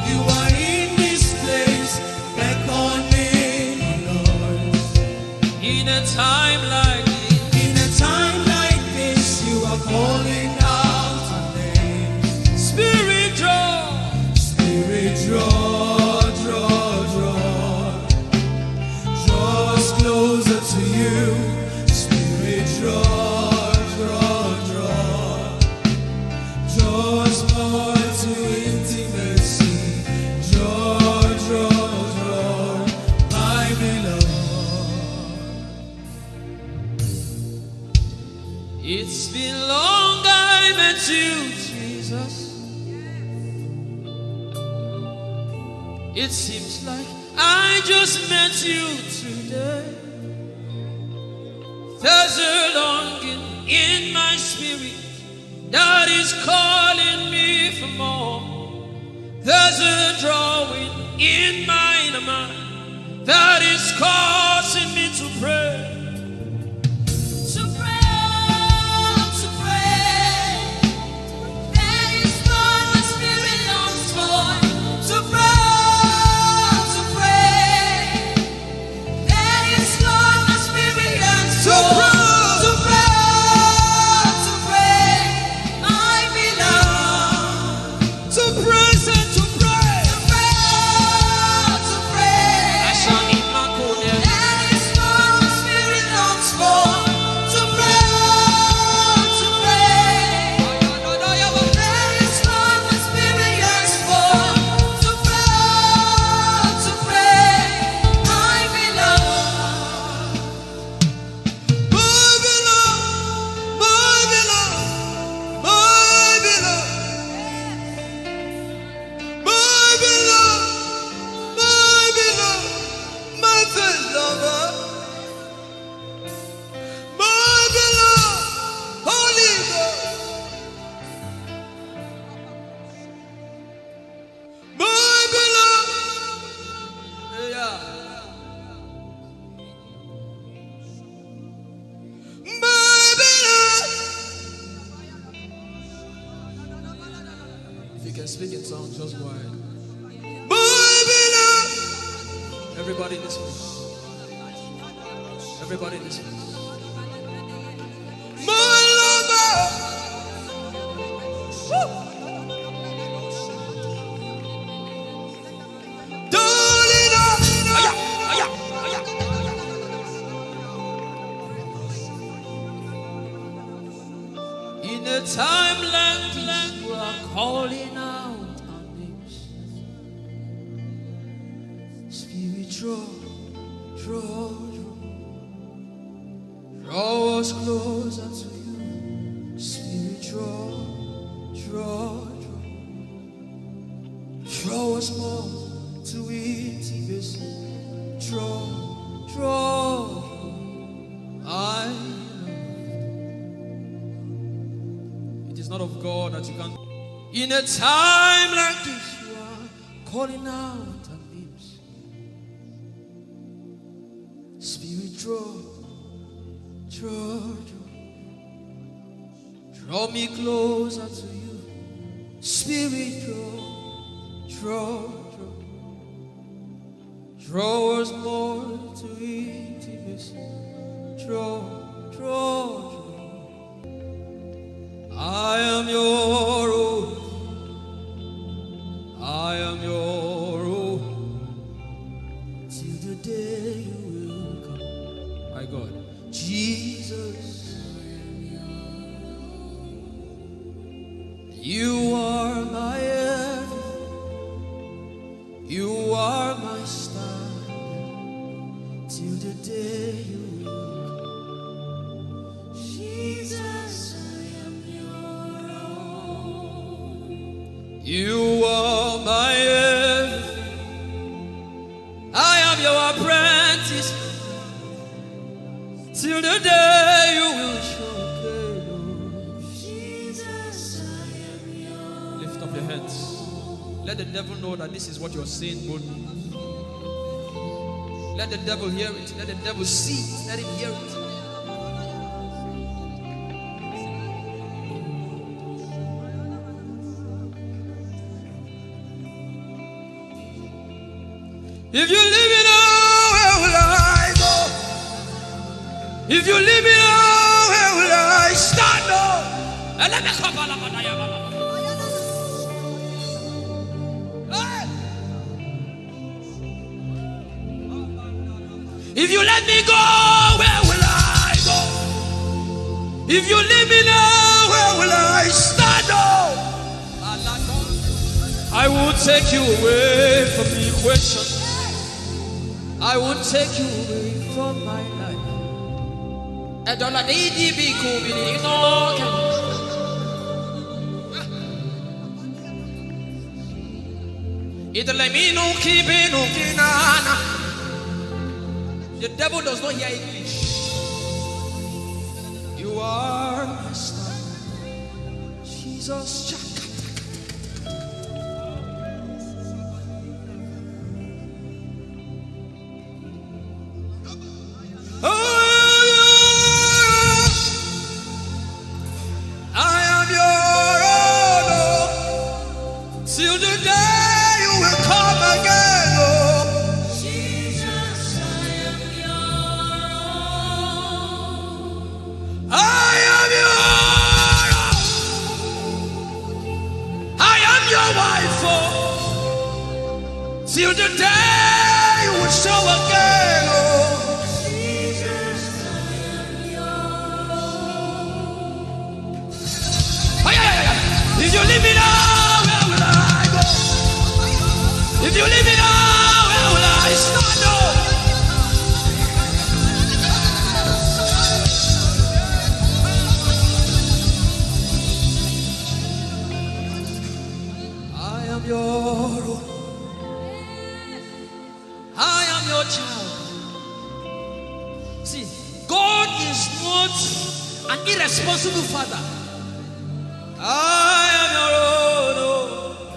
You are in this place, beckoning on us. In a time like this, in a time like this, you are calling out our names. Spirit, draw. Spirit, draw, draw, draw. Draw us closer to you. Spirit, draw, draw, draw. Draw us more to intimacy. Draw, draw, draw, my beloved. It's been long I met you, Jesus. It seems like I just met you today. There's a longing in my spirit that is calling me for more. There's a drawing in my mind that is causing me to pray. To pray, to pray. That is what my spirit longs for. To pray, to pray. That is what my spirit yearns for. To pray, to pray, my beloved. To praise and to pray. To pray, to pray. That is what my spirit longs for. To pray, to pray. That is what my spirit yearns for. To pray, to pray, my beloved. My beloved, my beloved, my beloved. My beloved, my beloved, my first lover. My beloved, Holy Ghost. My beloved. Yeah. My beloved. If you can speak in tongues, just go ahead. My beloved. Everybody in this place. Everybody in this place. My lover. Woo. Darling, I In a time like this, you are calling out our names. Spirit, draw, draw, draw. Draw us closer to you. Spirit, draw, draw, draw. Draw us more to intimacy. Draw, draw. I love. It is Not of God that you can. In a time like this, you are calling out our names. Spirit, draw, draw, draw, draw me closer to you. Spirit, draw, draw, draw. Draw us more to intimacy. Draw, draw, draw. I am your own. I am your own. Till the day you will come. My God. Jesus. You are my everything. You are my standard till the day you will come. Jesus, I am your own. You are my everything. I am your apprentice. Till the day you will show up. Jesus, I am your. Lift up your hands. Let the devil know that this is what you're saying boldly. Let the devil hear it. Let the devil see it. Let him hear it. If you leave me now, where will I go? If you leave me now, where will I stand? Oh? Hey! If you let me go, where will I go? If you leave me now, where will I stand? Oh? I won't take you away from the equation. I won't take you away from my life. Edola de idi bi ku bi ni no ke. Idole mi no ki bi no ki na na. The devil does not hear English. You are my star. Jesus, chakata. Oh, I am your own, oh, till the day you will come again, oh. Jesus, I am your own. I am your own. I am your wife, oh, till the day you will show again, oh. Jesus, I am your own. Ay, ay, ay, ay. If you leave me now, where will I go? If you leave me now, where will I stand? Oh? I am your own. I am your child. See, God is not an irresponsible father. I am your own. Oh.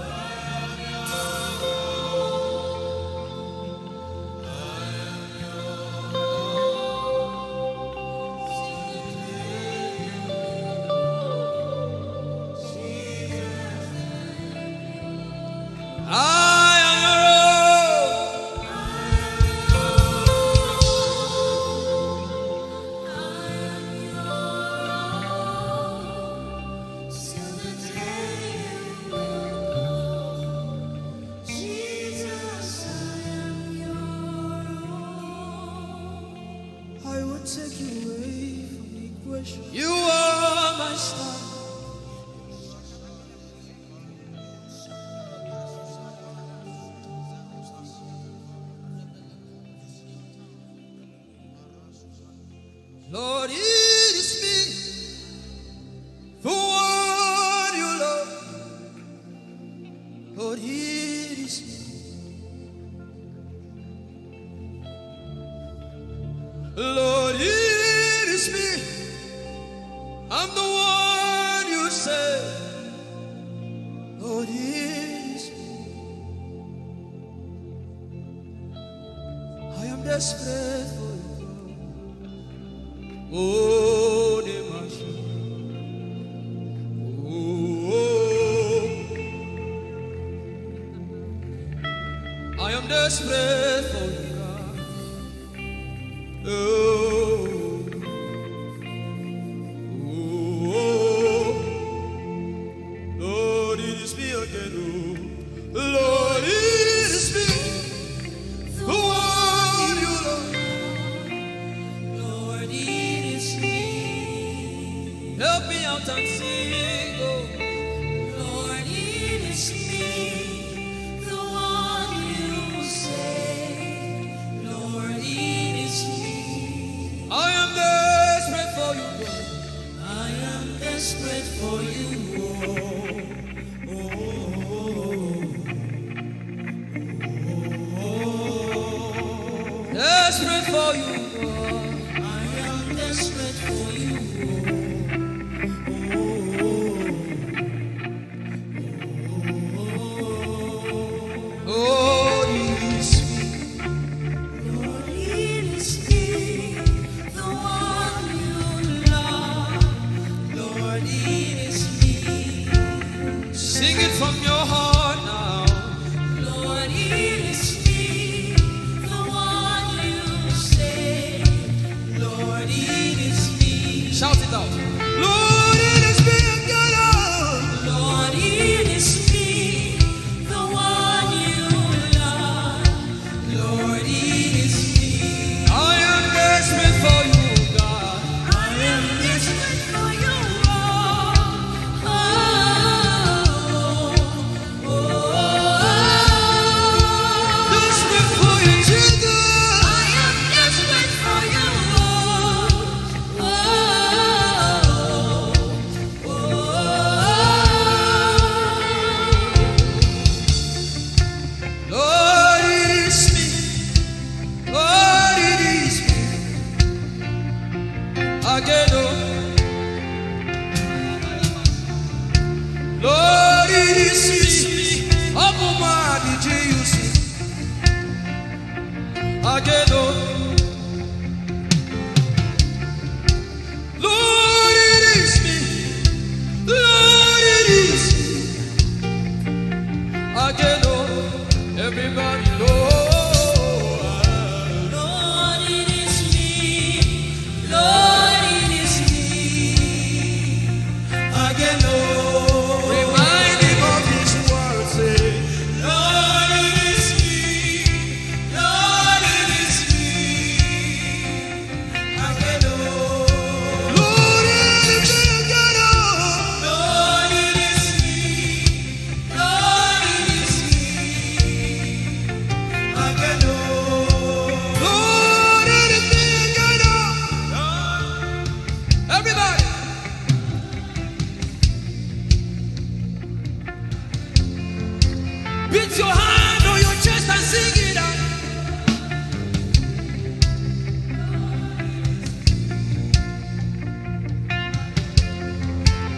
I am your own. Jesus, I am your own. I will take you away from the equation. You are my star. Lord, it is me. For what you love. Lord, it is me. Lord, it is me. I'm the one you say. desperate for you, God. Oh, the mercy. Oh, I am desperate for you, God. Oh, oh, oh. Lord, it is me again, oh. Lord, it is me. The one you love. Lord, it is me. Help me out and sing, oh. Lord, it is me. The one you say. Lord, it is me. I am desperate for you, God. I am desperate for you, oh. Oh, oh, oh, oh, oh. Desperate for you, God. I am desperate for you, oh. Oh, oh, oh, oh. Oh, it is me. Lord, it is me, the one you love. Lord, it is me. Sing it from your heart now. Lord, it is me, the one you say. Lord, it is me. Shout it out. Lord, it is me again, oh. Lord, it is me, the one you love. Lord, it is me. I am desperate for you, God. I am desperate for you, oh. Oh, oh, oh, oh. Desperate for you, Jesus. I am desperate for you, oh. Oh, oh, oh, oh. Lord, it is me. Lord, it is me. Again, oh. Lord, it is me. Open my heart, did you see? Again, oh. Lord, it is me. Lord, it is me. Again, oh, everybody, Lord. Lord, it is me. Lord, it is me. Again, oh. Remind him of his word, say, Lord, it is me. Lord, it is me. Lord, it is me. Lord, it is me. Everybody. Beat your hand on your chest and sing it out.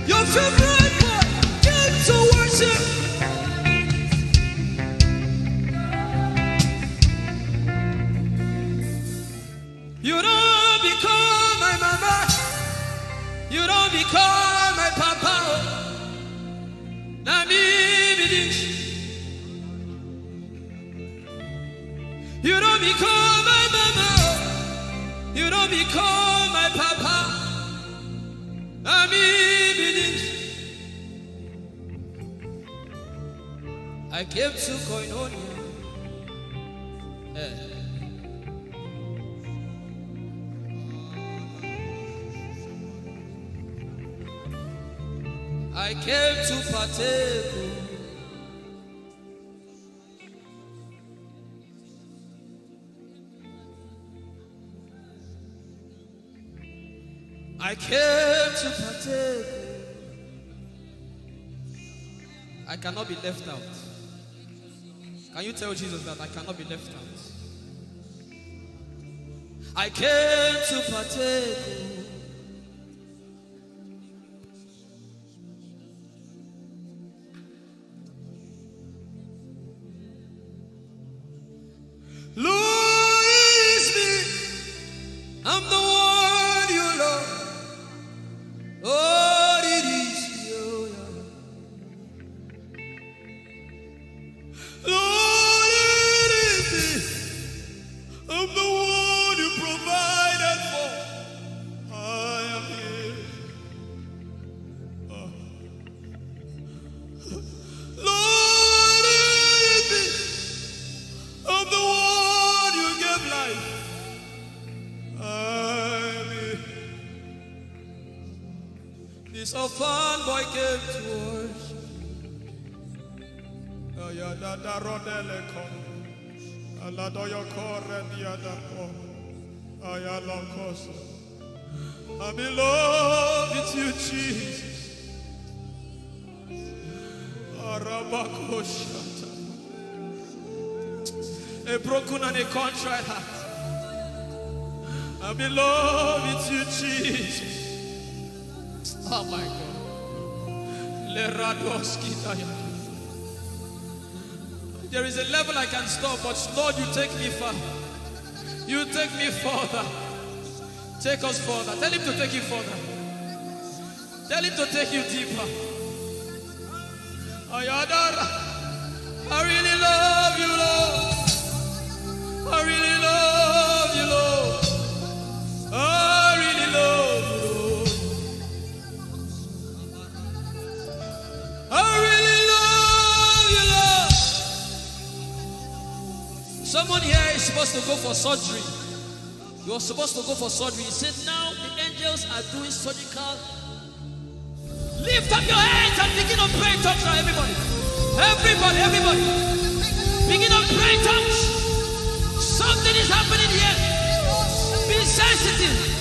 Your favorite part, get to worship. You don't become my mama. You don't become my papa. Oh. Na me be this. You don't become my mama. You don't become my papa. Na me be this. I came to koinonia. Eh. I came to partake. I came to partake. I cannot be left out. Can you tell Jesus that I cannot be left out? I came to partake. Lord, it is me. Lord, it is of the word you gave life. I will. This orphan boy came to worship. Ayadada rodele kono. Aladoyo kore diadako. Ayalokoso. I'm in love with you, Jesus. Arabakoshata. A broken and a contrite heart. I'm in love with you, Jesus. Oh my God. Leradoski daya. There is a level I can stop, but Lord, you take me far. You take me further. Take us further. Tell him to take you further. Tell him to take you deeper. Ayadara. I really love you, Lord. I really love you, Lord. I really love you, Lord. I really love you, Lord. Someone here is supposed to go for surgery. You're supposed to go for surgery. He said, "Now the angels are doing surgical." Lift up your hands and begin to pray in tongues now, everybody. Everybody, everybody. Begin to pray in tongues. Something is happening here. Be sensitive.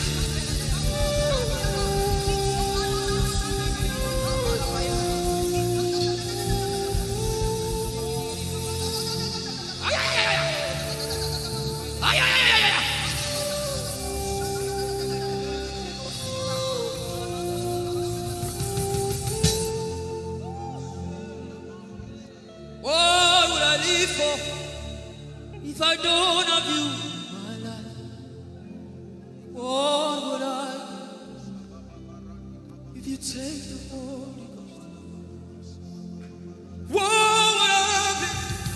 What would I live for if I don't have you in my life? What would I do if you take the Holy Ghost? What would I have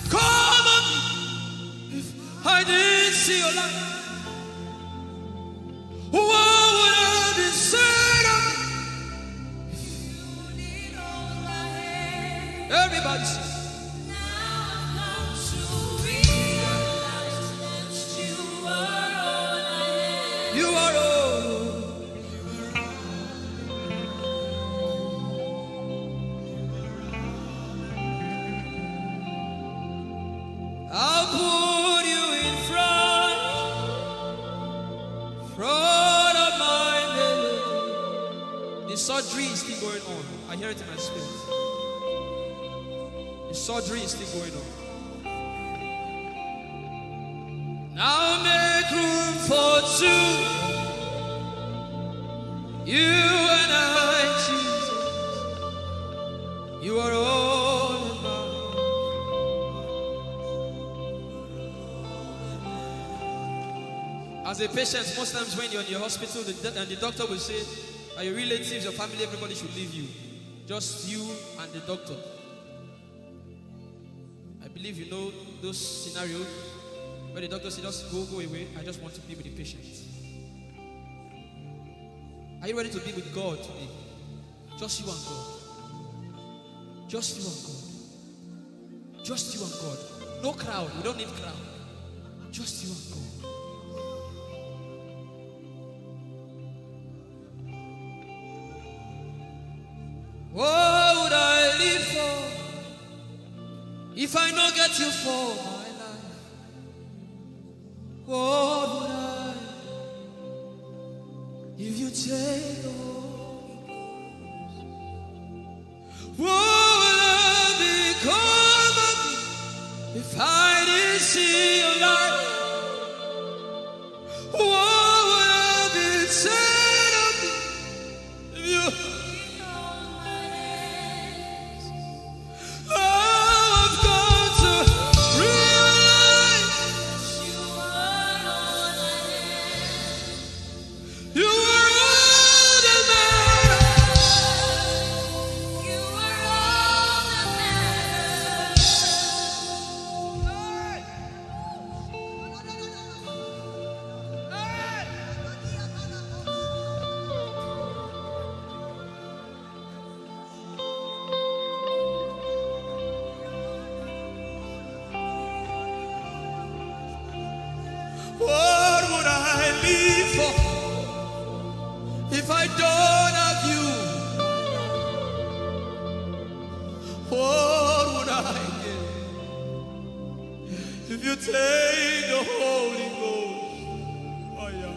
become of me if I didn't see your light? What would I be said of me? Everybody sing. You are all. I'll put you in front, front of my melody. The surgery is still going on. I hear it in my spirit. The surgery is still going on. Now make room for two. You and I, Jesus. You are all in my. As a patient, most times when you're in your hospital, the, do- and the doctor will say, "Are your relatives, your family, everybody should leave you. Just you and the doctor." I believe you know those scenarios where the doctor says, "Just go, go away. I just want to be with the patient." Are you ready to be with God today? Just you and God. Just you and God. Just you and God. No crowd. We don't need crowd. Just you and God. What would I live for if I no get you for my life? What would I do if you take the Holy Ghost? What would I become of me if I didn't see your light? What would have been said of me if you? I've come to realize you are all that matters. You take the Holy Ghost. Oh, yeah.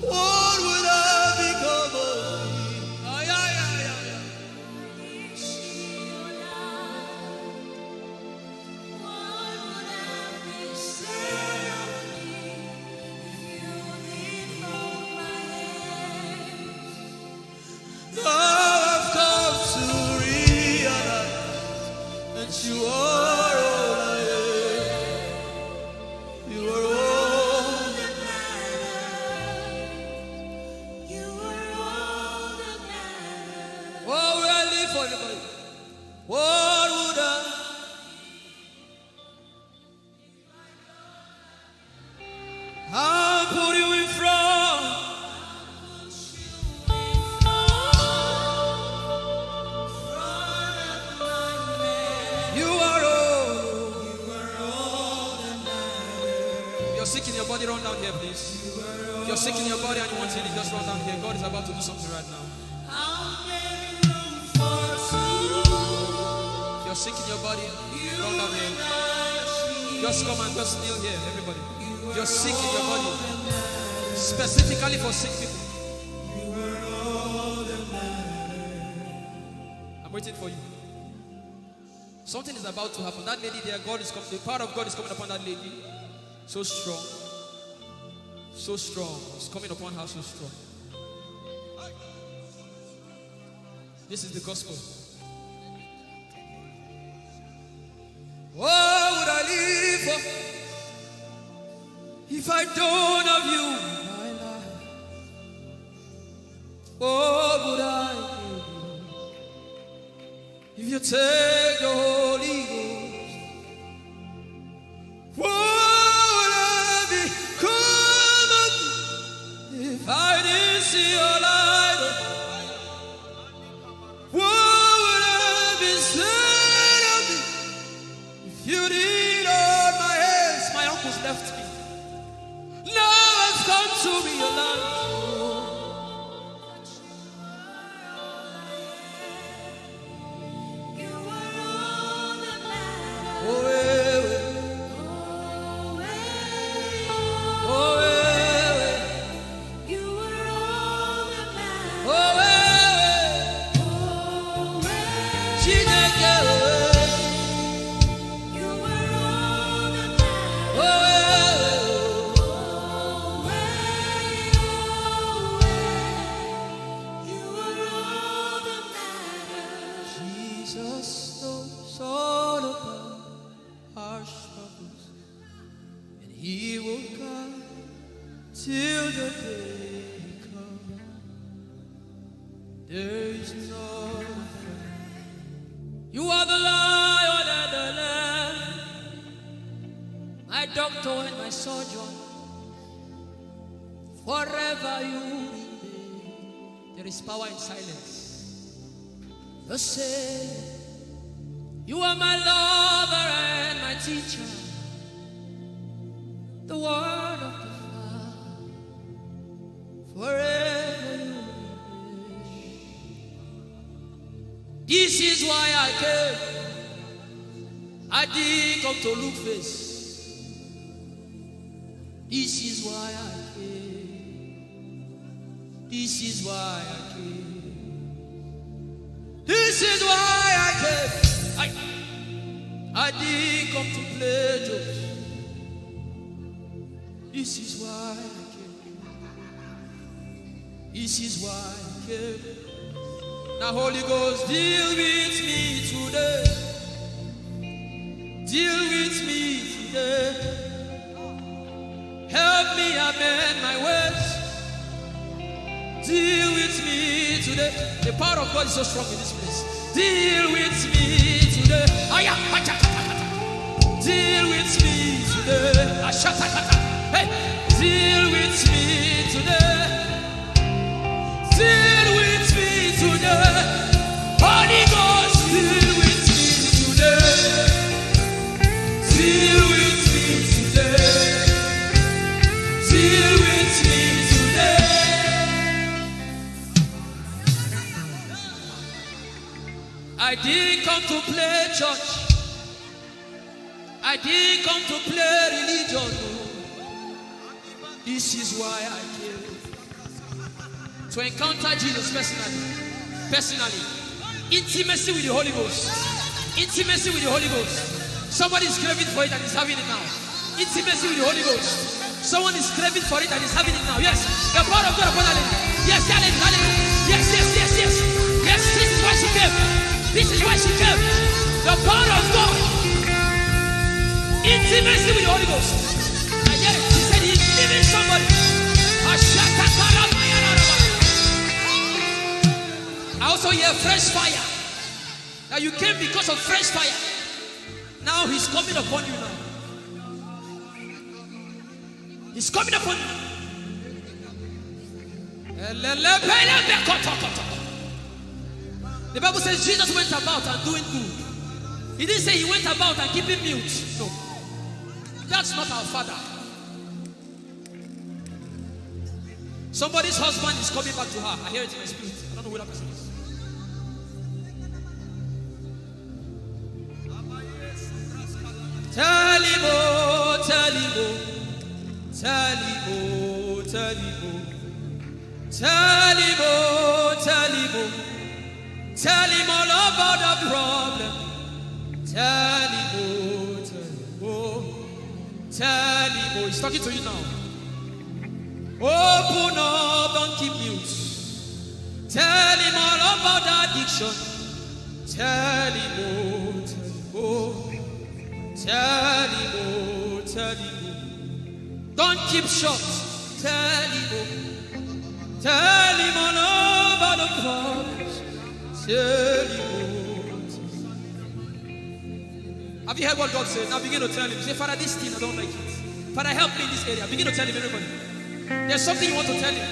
What would I become of me? Oh, yeah, yeah, yeah, yeah. Now I've come to realize that you are all I am. You are all that matters. You are all that matters. Oh, where I live for everybody. What would I I'll put you in front. You are all. If you're sick in your body, run down here, please. If you're sick in your body and you want healing, just run down here. God is about to do something right now. If you're sick in your body, run down here. Just come and just kneel here, everybody. If you're sick in your body, specifically for sick people, I'm waiting for you. Something is about to happen. That lady there, God is coming. The power of God is coming upon that lady. So strong. So strong. It's coming upon her so strong. This is the gospel. What would I live for if I don't have you in my life? What would I give if you take the Holy Ghost? What would I become of me if I didn't see your light? What would I be said of me if you didn't hold my hands? My uncles left me. Now I've come to realize. Jesus knows all about our struggles, and He will guide till the day comes. There is no fear. You are the Lion and the Lamb, my doctor and my surgeon. Forever you remain. There is power in silence. The same. You are my lover and my teacher. The word of the Father. Forever you remain. This is why I came. I didn't come to look face. This is why I came. This is why I came. This is why I came. I, I didn't come to play jokes. This is why I came. This is why I came. Now, Holy Ghost, deal with me today. Deal with me today. Help me amend my ways. Deal with me today. The power of God is so strong in this place. Deal with me today. Aya, aja, kata, kata. Deal with me today. Ashata, kata. Hey, deal with me today. Deal with me today. Holy Ghost, deal with me today. Deal with me today. Deal with me today. I didn't come to play church. I didn't come to play religion. Oh. This is why I came. To encounter Jesus personally. Personally. Intimacy with the Holy Ghost. Intimacy with the Holy Ghost. Somebody is craving for it and is having it now. Intimacy with the Holy Ghost. Someone is craving for it and is having it now. Yes. The power of God upon that lady. Yes, that lady, that lady. Yes, yes, yes, yes. Yes, this is why she came. This is why she came. The power of God. Intimacy with the Holy Ghost. I hear it. She said he's leaving somebody. I also hear fresh fire. That you came because of fresh fire. Now he's coming upon you now. He's coming upon you. The Bible says Jesus went about and doing good. He didn't say he went about and keeping mute. No. That's not our Father. Somebody's husband is coming back to her. I hear it in my spirit. I don't know who that person is. Tell him, oh, tell him, oh, tell him, oh, tell him, oh, tell him, oh, tell him, oh, tell him all about the problem. Tell him, oh, tell him, oh, tell him, oh. He's talking to you now. Open up, don't keep mute. Tell him all about the addiction. Tell him, oh, tell him, oh. Tell him, oh, tell him, oh. Don't keep short. Tell him, oh. Tell him all about the problems. Tell him, oh, tell him. Have you heard what God said? Now begin to tell him. Say, "Father, this thing, I don't like it. Father, help me in this area." Begin to tell him, everybody. There's something you want to tell him.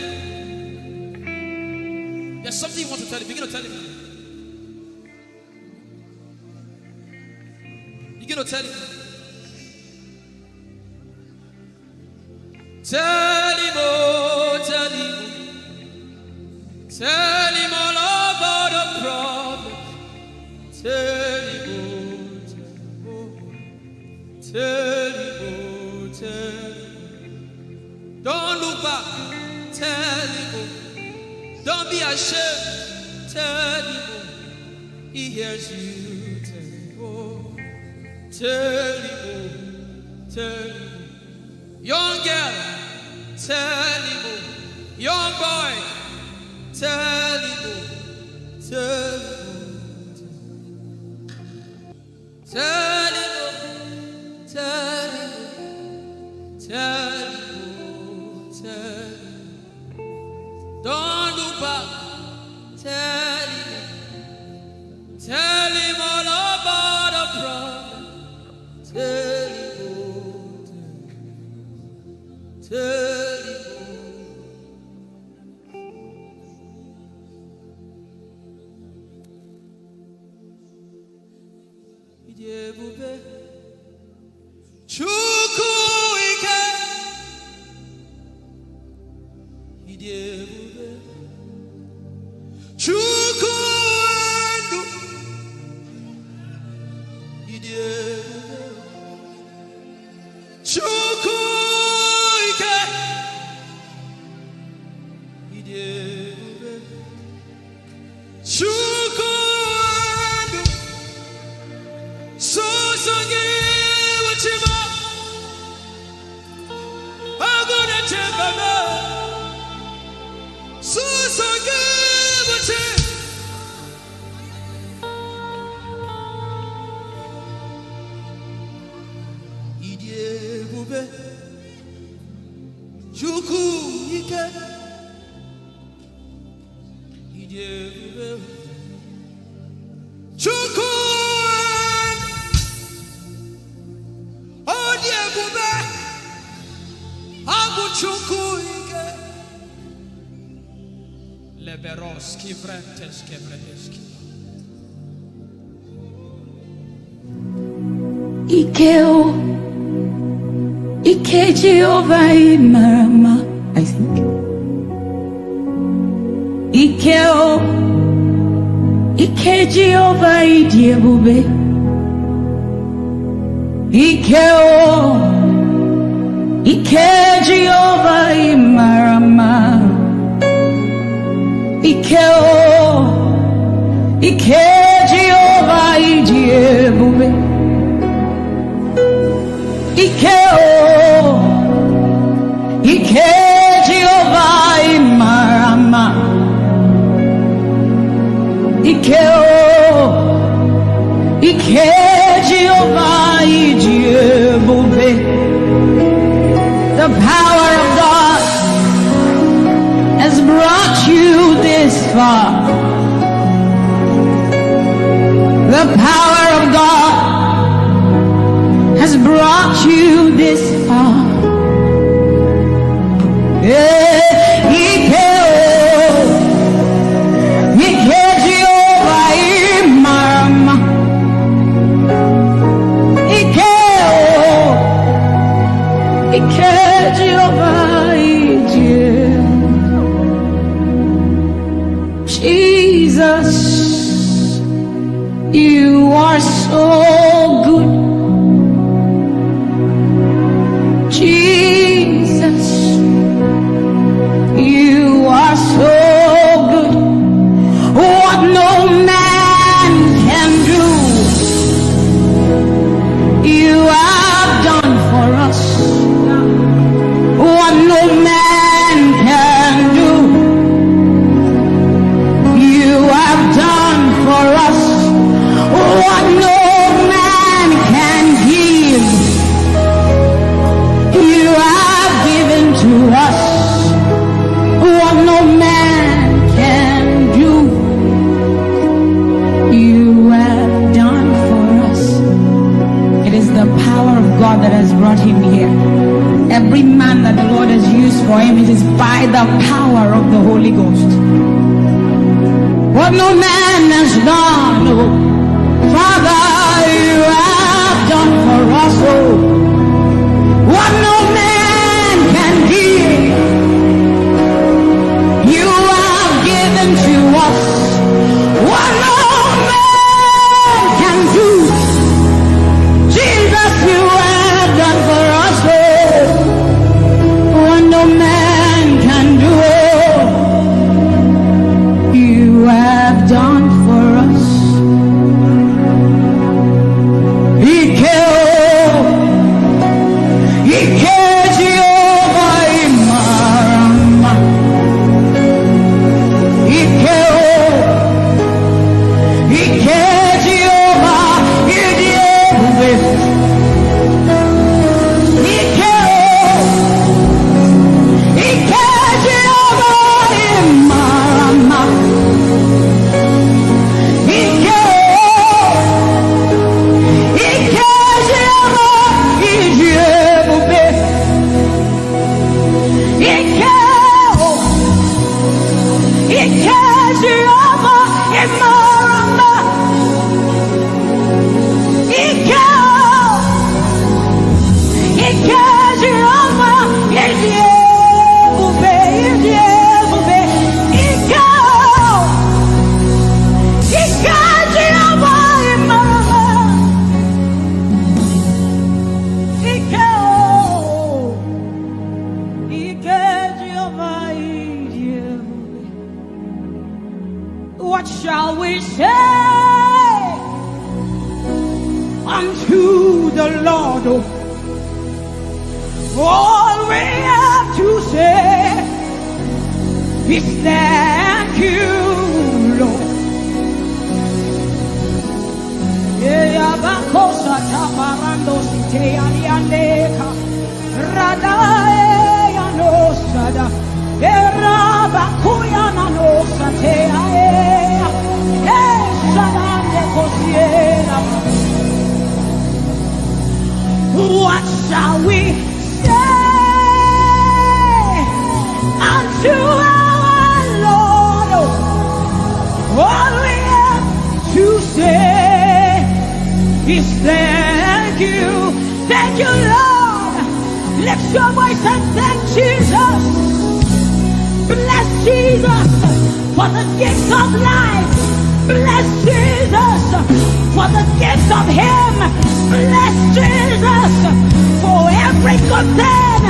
There's something you want to tell him. Begin to tell him. Begin to tell him. Tell him, oh, tell him, oh. Tell him all about the problem. Tell him, oh, tell him, oh. Tell him, oh, tell him, oh. Don't look back. Tell him, oh. Don't be ashamed. Tell him, oh. He hears you. Tell him, oh. Tell him, oh. Tell him, oh. Young girl, tell him, oh. Young boy, tell him, oh. Tell him, oh. Tell him, oh. Tell him, oh. Tell him, oh. Tell him, oh. Don't look back. Tell him, oh. Tell him all about the problem. Tell him, oh, tell him, oh, tell him, oh. Ị dị ebube, Chukwu ike. Ị dị ebube, Chukwu ndụ. Ị dị ebube, Chukwu ike. Ị dị ebube, Chukwu ndụ. Sọsọ gị bụ chi m. Agụ na-eche mba m. Sọsọ gị bụ chi. Ị dị ebube, Chukwu ike. Ị dị ebube, Chukwu. Ọ dị ebube, ọ bụ Chukwu ike. Leberos kivrentes kevredeski. Ike o, ike Jehova ị mara mma, I think. Ike o, ike Jehova ị dị ebube. Ike o, ike Jehova ị mara mma. Ike o, ike Jehova ị dị ebube. Ike o, ike Jehova ị mara mma. Ike o, ike Jehova ị dị ebube. The power of God has brought you this far. The power of God has brought you this far. Eh, ike o, ike Jehova ị mara mma. Ike o, ike Jehova ị dị ebube. Jesus, you are so good. Jesus, you are so good. What no man can do, you have done for us. What no man can do, you have done for us. What no man can give, you have given to us. What no man can do, you have done for us. It is the power of God that has brought him here. Every man that the Lord has used for him, it is by the power of the Holy Ghost. What no man has done, oh, Father, you have done for us, oh. What no man can give, you have given to us. What no man can do, Jesus, you have done for us, oh. What no man can do, oh, you have done for us. Ike o, ike Jehova ị mara mma. Ike o, ike Jehova ị dị ebube. Ike o, ike Jehova ị mara mma. Ike o, ike Jehova ị dị ebube. Ike o, ike Jehova ị mara mma. Ike o, ike Jehova ị dị ebube, ị dị ebube. Ike o, ike Jehova ị mara mma. Ike o, ike Jehova ị dị ebube. What shall we say unto the Lord? All we have to say is thank you, Lord. Eya bakosa taparando site aliandeka. Radae ya no sada. Era bakuya na no sate ae. Eh, sadande kosiera. What shall we say unto our Lord? All we have to say is thank you. Thank you, Lord. Lift your voice and thank Jesus. Bless Jesus for the gift of life. Bless Jesus the gifts of Him. Bless Jesus for every good thing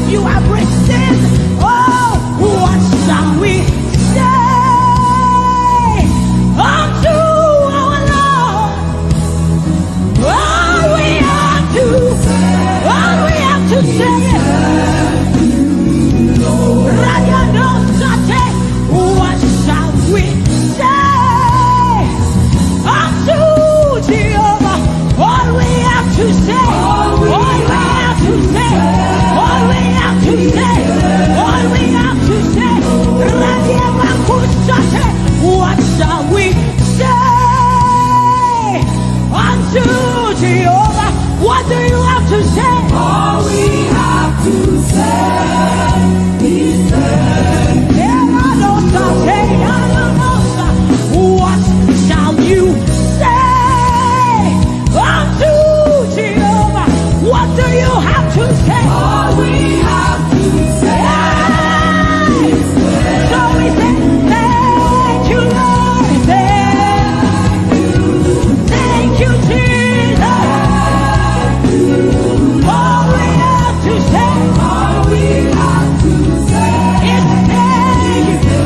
you have received. Oh, what shall we say unto our Lord? All we have to, all we have to say is, Radianosate, what shall we say unto Jehovah? All we have to say, all we have to say, all we have to say, all we have to say, Radiabakusate, what shall we say unto Jehovah? What do you have to say? All we have to say is thank you. What shall you say unto Jehovah? What do you have to say? All we have to say is thank you. So we say, thank you, Lord. Thank you. Thank you, Jesus. All we have to say, all we have to say is thank you.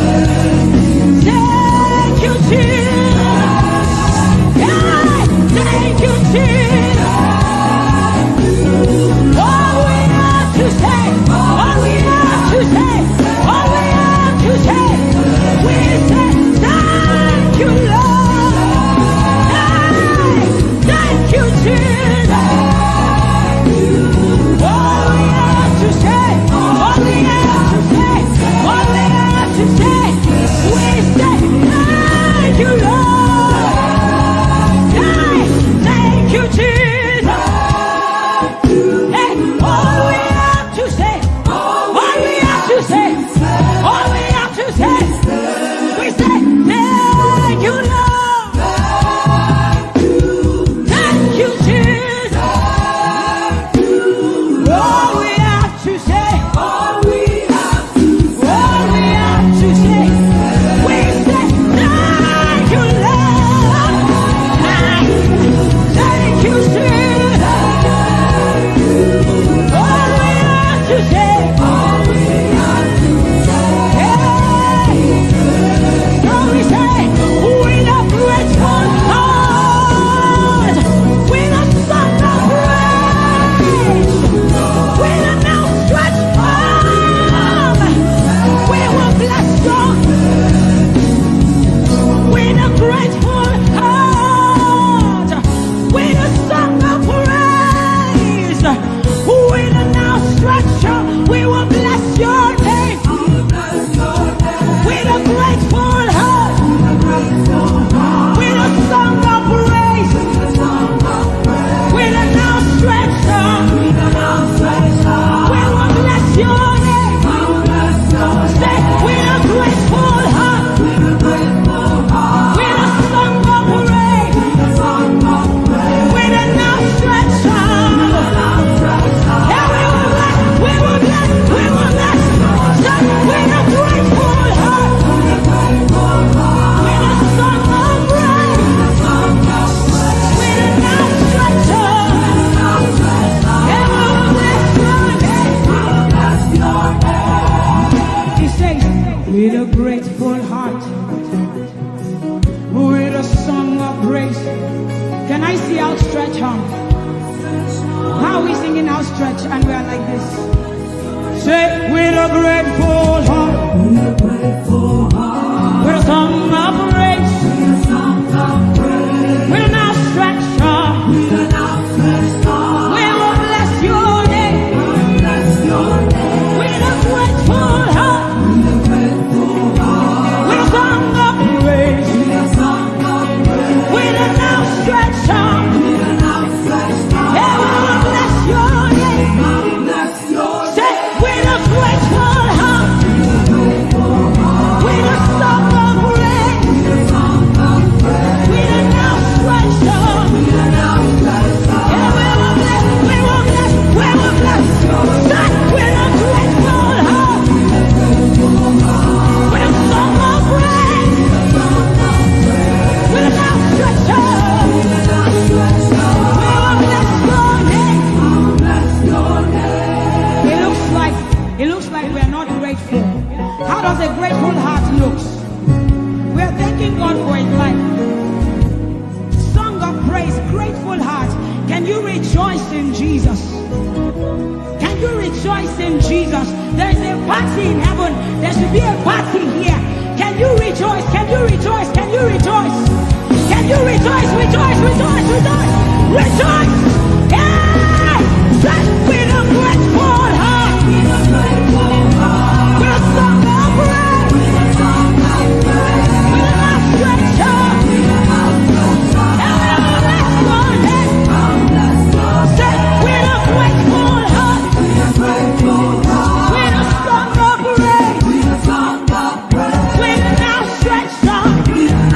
Thank you, Jesus. Yeah, thank you, Jesus. All we have to say, all we have to say, all we have to say, we say, thank you, Lord. Hey, thank you, Jesus. All we have to say, all we have to say, all we have to say, we say, thank you, Lord. Hey, thank you, Jesus. Hey, all we have to say, all we have to say, all we have to say, we say, thank you, Lord. Thank you, Jesus. All we have to say, all we have to say, we say, thank you, Lord. Thank you, Jesus. All we have to say, all we have to say, hey. So we say, with a grateful heart, with a song of praise, with an outstretched arm, we will bless you. With a grateful heart, with a song of praise, with an outstretched arm, we will bless your name. With a grateful heart, with a song of praise, with an outstretched arm, we will bless your name. Say, with a grateful heart, with a song of praise, with an outstretched arm. And we will bless, we will bless, we will bless. Just with a grateful heart. With a song of praise. With an outstretched arm. And we will bless your name. He says, with a grateful heart. With a song of praise. Can I see outstretched arm? How are we singing outstretched and we are like this? Say, with a grateful heart. With a grateful heart. With a song of praise. With a song of praise. With an outstretched arm. With an outstretched arm. We will bless your name. We will bless your name. With a grateful heart. With a grateful heart. With a song of praise. With a song of praise. With an outstretched arm. With an outstretched arm. Yeah, we will bless your name. We will bless your name. Say, with a grateful heart. With a grateful heart. With a song of praise. Full heart. Can you rejoice in Jesus? Can you rejoice in Jesus? There is a party in heaven. There should be a party here. Can you rejoice? Can you rejoice? Can you rejoice? Can you rejoice? Rejoice, rejoice, rejoice, rejoice. Yeah! Just with a grateful heart. With a song of praise. With a song of praise. With a love stretch out. Everyone, let's go ahead. Say, with a grateful heart. With a song of praise. With a song of praise. With an outstretched arm. With an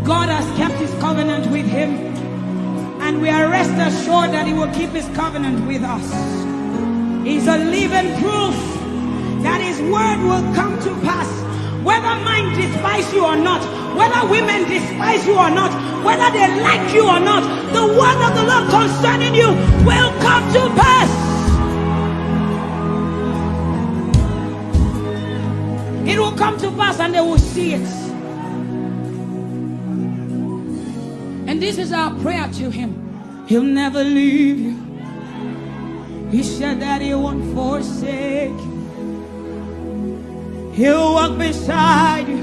God has kept his covenant with him, and we are rest assured that he will keep his covenant with us. He's a living proof that his word will come to pass. Whether men despise you or not, whether women despise you or not, whether they like you or not, the word of the Lord concerning you will come to pass. It will come to pass and they will see it. And this is our prayer to him. He'll never leave you. He said that he won't forsake you. He'll walk beside you,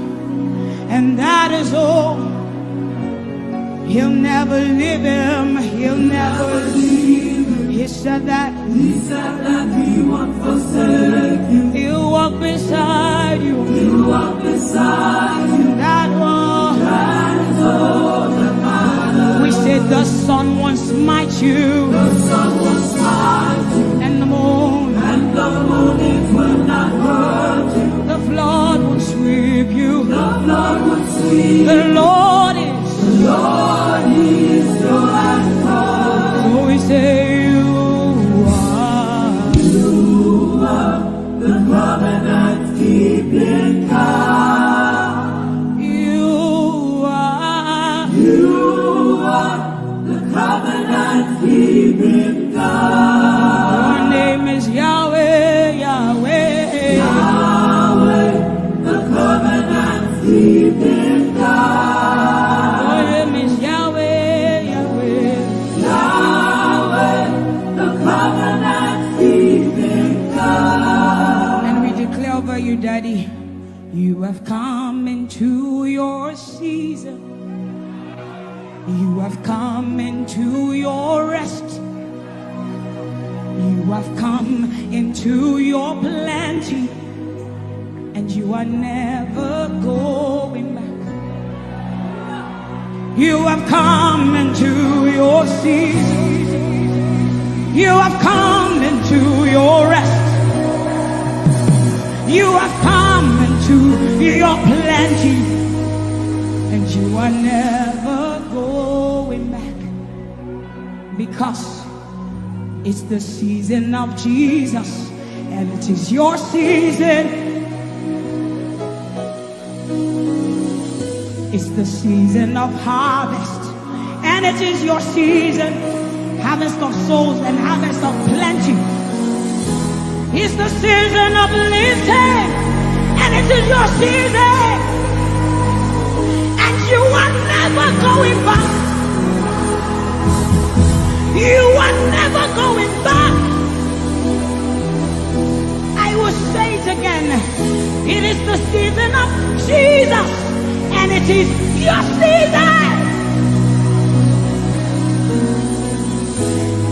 and that is all. He'll never leave him. He'll never leave him. He said that. He said that he won't forsake you. He'll walk beside you. He'll walk beside you. That one. That is all that matters. We said the sun won't smite you. The sun won't smite you. And the moon. And the moon, it will not hurt you. The flood won't sweep you. The flood won't sweep you. The Lord is. The Lord is your anchor. So we say you are. You are the covenant keeping God. You are. You are the covenant keeping God. Your name is Yahweh, Yahweh. Yahweh, the covenant keeping God. Your name is Yahweh, Yahweh. Yahweh, the covenant keeping God. And we declare over you, Daddy, you have come into your season. You have come into your rest. You have come into your plenty. And you are never going back. You have come into your season. You have come into your rest. You have come into your plenty. And you are never going back. Because it's the season of Jesus, and it is your season. It's the season of harvest, and it is your season. Harvest of souls and harvest of plenty. It's the season of lifting, and it is your season. And you are never going back. You are never going back. I will say it again. It is the season of Jesus, and it is your season.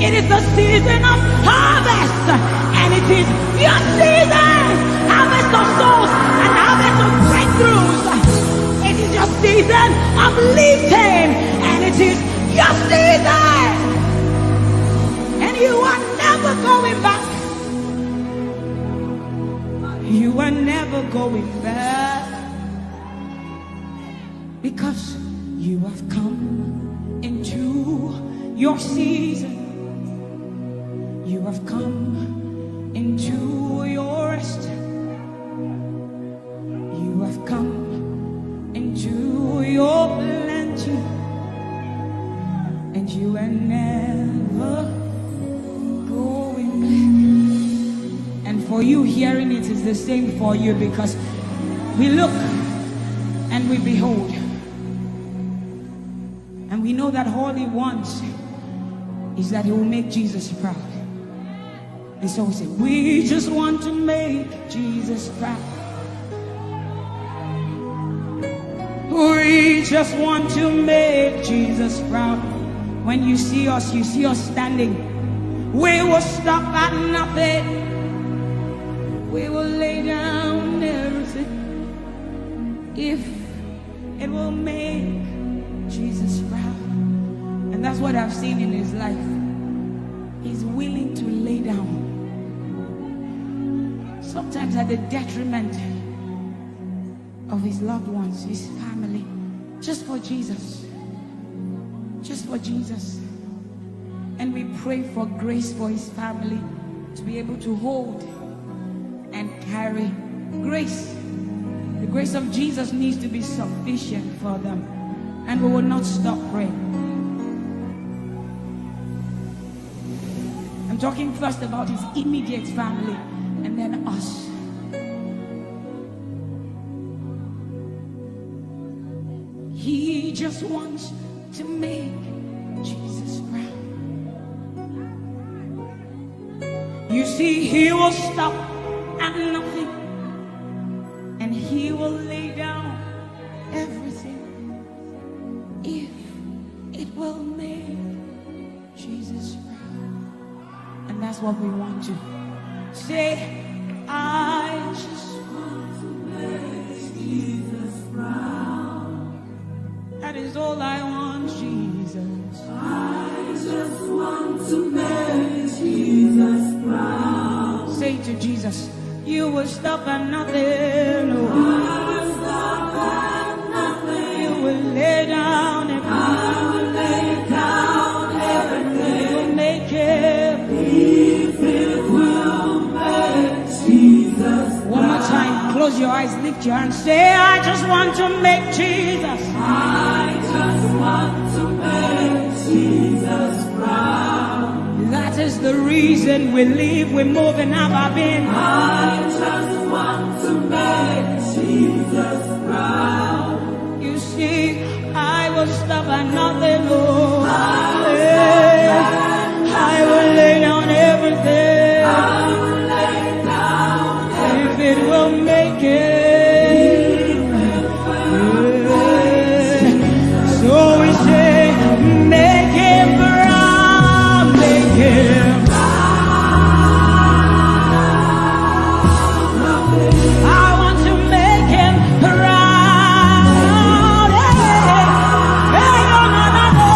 It is the season of harvest, and it is your season. Harvest of souls and harvest of breakthroughs. It is your season of lifting, and it is your season. And you are never going back. You are never going back. Because you have come into your season. You have come into your rest. You have come into your plenty. And you are never going back. And for you, hearing it is the same for you, because we look and we behold. And we know that all he wants is that he will make Jesus proud. And so we say, we just want to make Jesus proud. We just want to make Jesus proud. When you see us, you see us standing. We will stop at nothing. We will lay down everything if it will make Jesus proud. And that's what I've seen in his life. He's willing to lay down, sometimes at the detriment of his loved ones, his family, Just for Jesus. Just for Jesus. And we pray for grace for his family to be able to hold and carry grace. The grace of Jesus needs to be sufficient for them. And we will not stop praying. I'm talking first about his immediate family and then us. He just wants to make Jesus proud. You see, he will stop at nothing and he will lay down everything if it will make Jesus proud. And that's what we want to say. I just want to make Jesus proud. That is all I want, Jesus. I just want to make Jesus proud. Say to Jesus, you will stop at nothing. Oh. I will stop at nothing. You will lay down and I will lay down everything. You will make it. If it will make Jesus. One more time, close your eyes, lift your hand, say, I just want to make Jesus. I just want to make Jesus proud. That is the reason we live, we move, and have our being. I just want to make Jesus proud. You see, I will stop at nothing, Lord. I will lay down everything. I will lay down if it will make it. So we say, make him proud, make him proud. I want to make him proud. Hey, hey, no, no, no, no.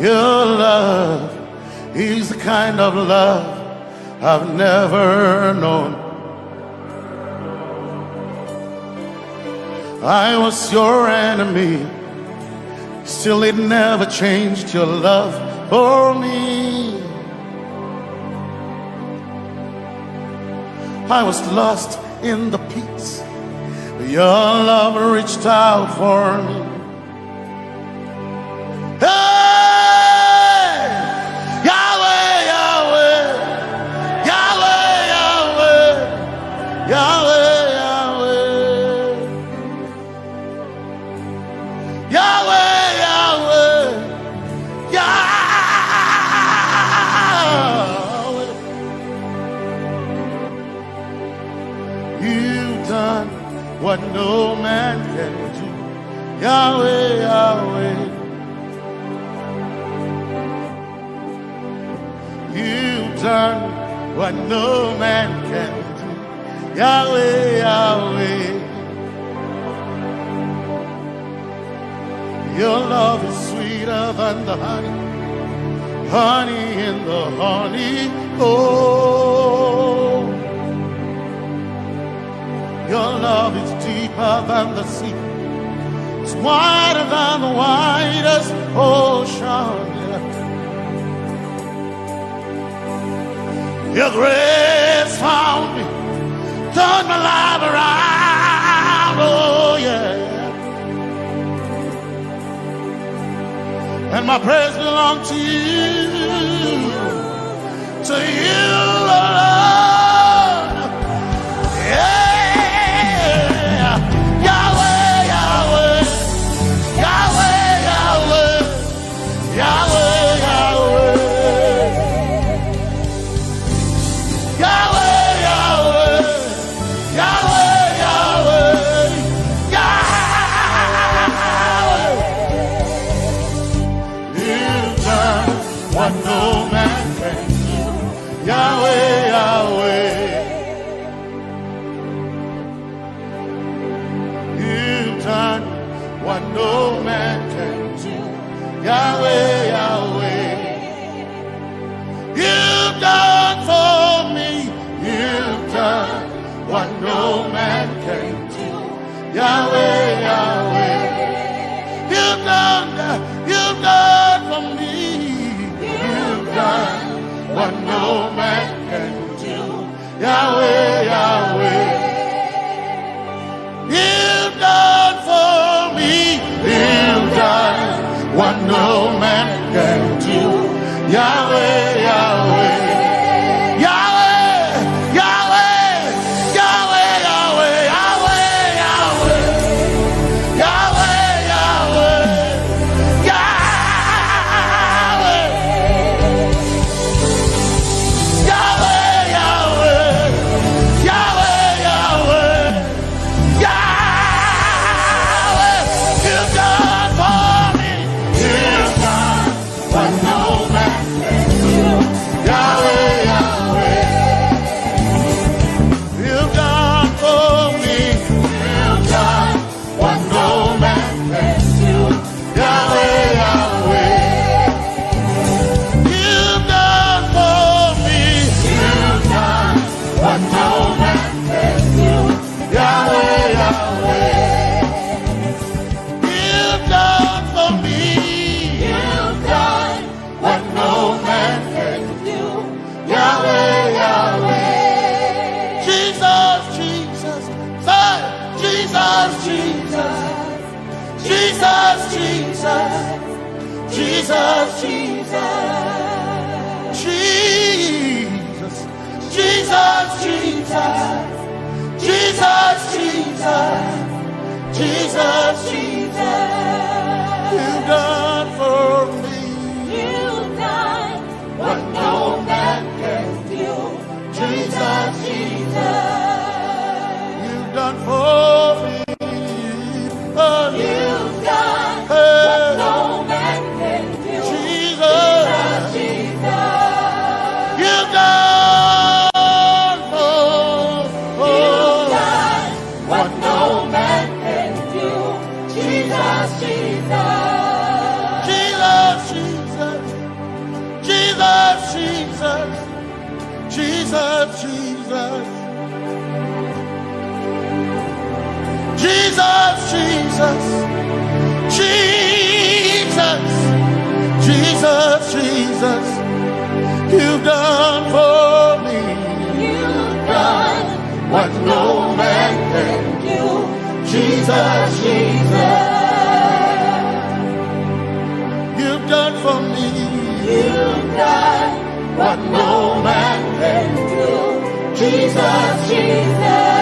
Your love is the kind of love I've never known. I was your enemy, still it never changed your love for me. I was lost in the pits, but your love reached out for me. Hey! Yahweh, Yahweh, Yahweh, Yahweh, Yahweh, Yahweh. Yahweh, Yahweh, Yahweh. You've done what no man can do. Yahweh, Yahweh. You've done what no man can do. Yahweh, Yahweh. Your love is sweeter than the honey, honey in the honey. Oh, your love is deeper than the sea. It's wider than the widest ocean. Yeah. Your grace found me, turned my life around. Oh, yeah. And my praise belongs to you, to you alone. Yeah. Yahweh, Yahweh, Yahweh, Yahweh, Yahweh, Yahweh, Yahweh, Yahweh. Yahweh, Yahweh, Yahweh. You've done what no man can do. Yahweh, Yahweh. You've done what no man can do. Yahweh, Yahweh. You've done for me. You've done what no man can do. Yahweh, Yahweh. You've done, you've done for me. You've done what no man can do. Yahweh, Yahweh. You've done for me. You've done what no man can do. Yahweh, Yahweh. Yahweh, Yahweh. Yahweh, Yahweh, Yahweh, Yahweh, Yahweh. Yahweh, Yahweh. Yahweh. Yahweh, Yahweh. Yahweh, Yahweh. Yahweh, you've done for me. You've done what no man can do. Yahweh, Yahweh. You've done for me. You've done what no man can do. Yahweh, Yahweh. You've done for me. You've done what no man can do. Yahweh, Yahweh. You've done for me. You've done what no man can do. Yahweh, Yahweh. Jesus, Jesus. Say, Jesus, Jesus. Jesus, Jesus. Jesus, Jesus. Jesus. Jesus, Jesus. Jesus, Jesus. Jesus, Jesus. You've done for me. You've done what no man can do. Jesus, Jesus. You've done for me. Oh, you've done what no man can do. Jesus. Jesus, Jesus. You've done for, you've done what no man Jesus, Jesus, Jesus, Jesus, you've done for me. You've done what no man can do. Jesus, Jesus, you've done for me. You've done what no man can do. Jesus, Jesus.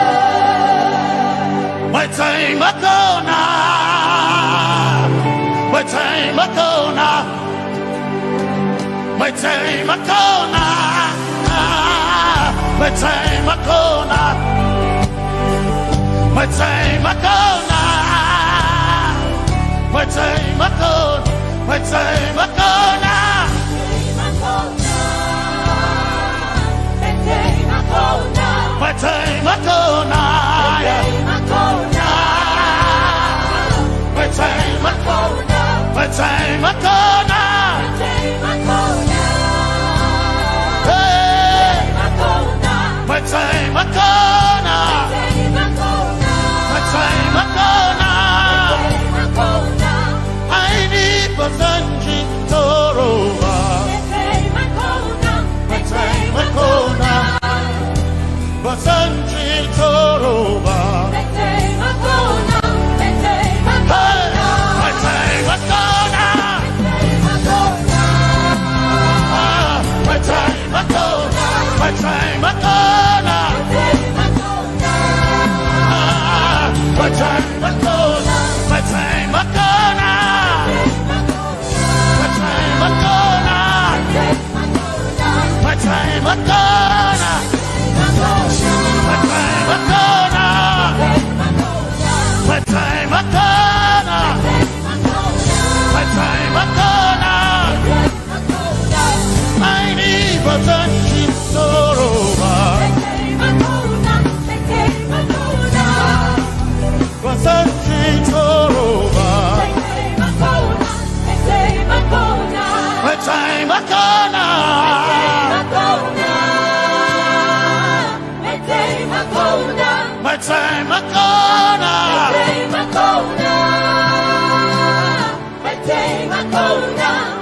Metseng Makona. Metseng Makona. Metseng Makona. Metseng Makona. Metseng Makona. Metseng Makona. Metseng Makona. Metseng Makona. Metseng Makona. Metseng Makona. Hey. Metseng Makona. Metseng Makona. Aini Basanji Toroba. Metseng Makona. Basanji Toroba. Hey, Metseng Makona. Ah, Metseng Makona. Metseng Makona. Ah, Metseng Makona. Metseng Makona. Metseng Makona. Metseng Makona. Metseng Makona. Metseng Makona. Metseng Makona. Aini Basanji Toroba. Basanji Toroba. Metseng Makona.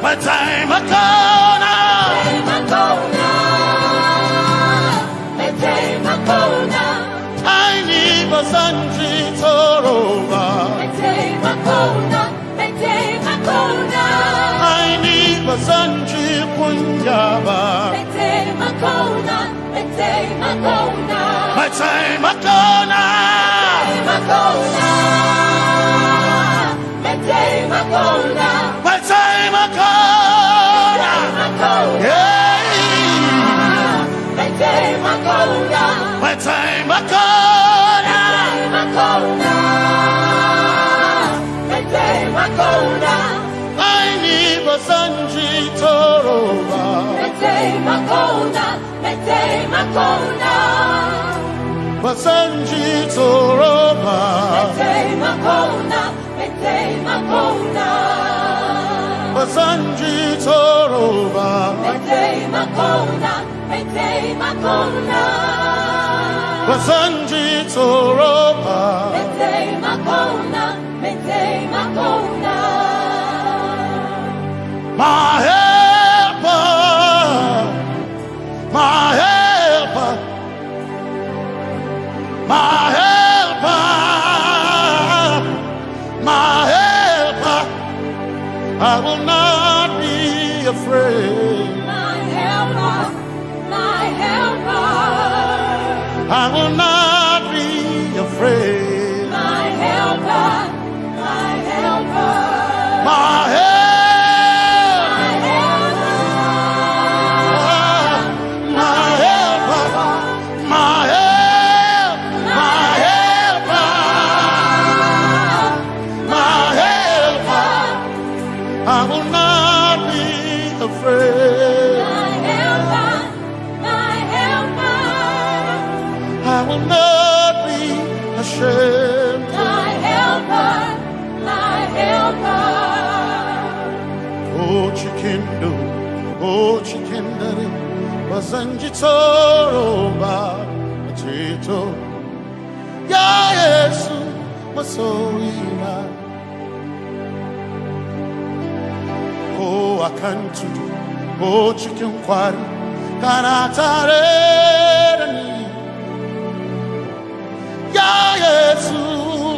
Metseng Makona. Metseng Makona. Aini Basanji Toroba. Aini Basanji Kunyaba. Metseng Makona. Metseng Makona. Metseng Makona. Metseng Makona. Hey. Metseng Makona. Metseng Makona. Metseng Makona. Aini Basanji Toroba. Metseng Makona. Metseng Makona. Basanji Toroba. Metseng Makona. Metseng Makona. Basanji Toroba. Metseng Makona. Metseng Makona. Basanji Toroba. Metseng Makona. Metseng Makona. My helper. My helper, my helper, my helper, I will not be afraid. My helper, my helper, I will not be afraid. My helper, my helper. My help. My helper. My help. My helper. My helper. I will not be afraid. My helper. My helper. I will not be ashamed. My helper. My helper. Oh, chikindo, oh, chikindari, Basanji Toroba, Tito. Ya Yesu, masoyina. Ko a kan tudu, ko cikin kwari, kana tare da ni. Ya Yesu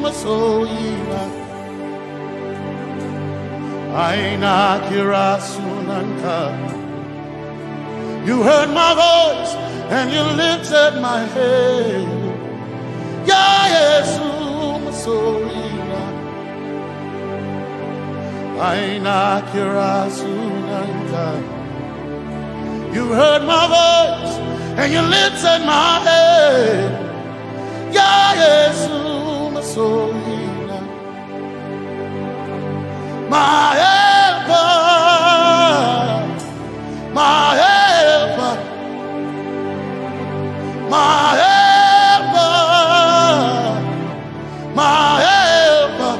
masoyina, ai na kira sunanka. You heard my voice and you lifted my head. Ya Yesu masoyina, ai na kira sunanka. You heard my voice and you lifted my head. Ya Yesu masoyina, my helper, my helper, my helper, my helper.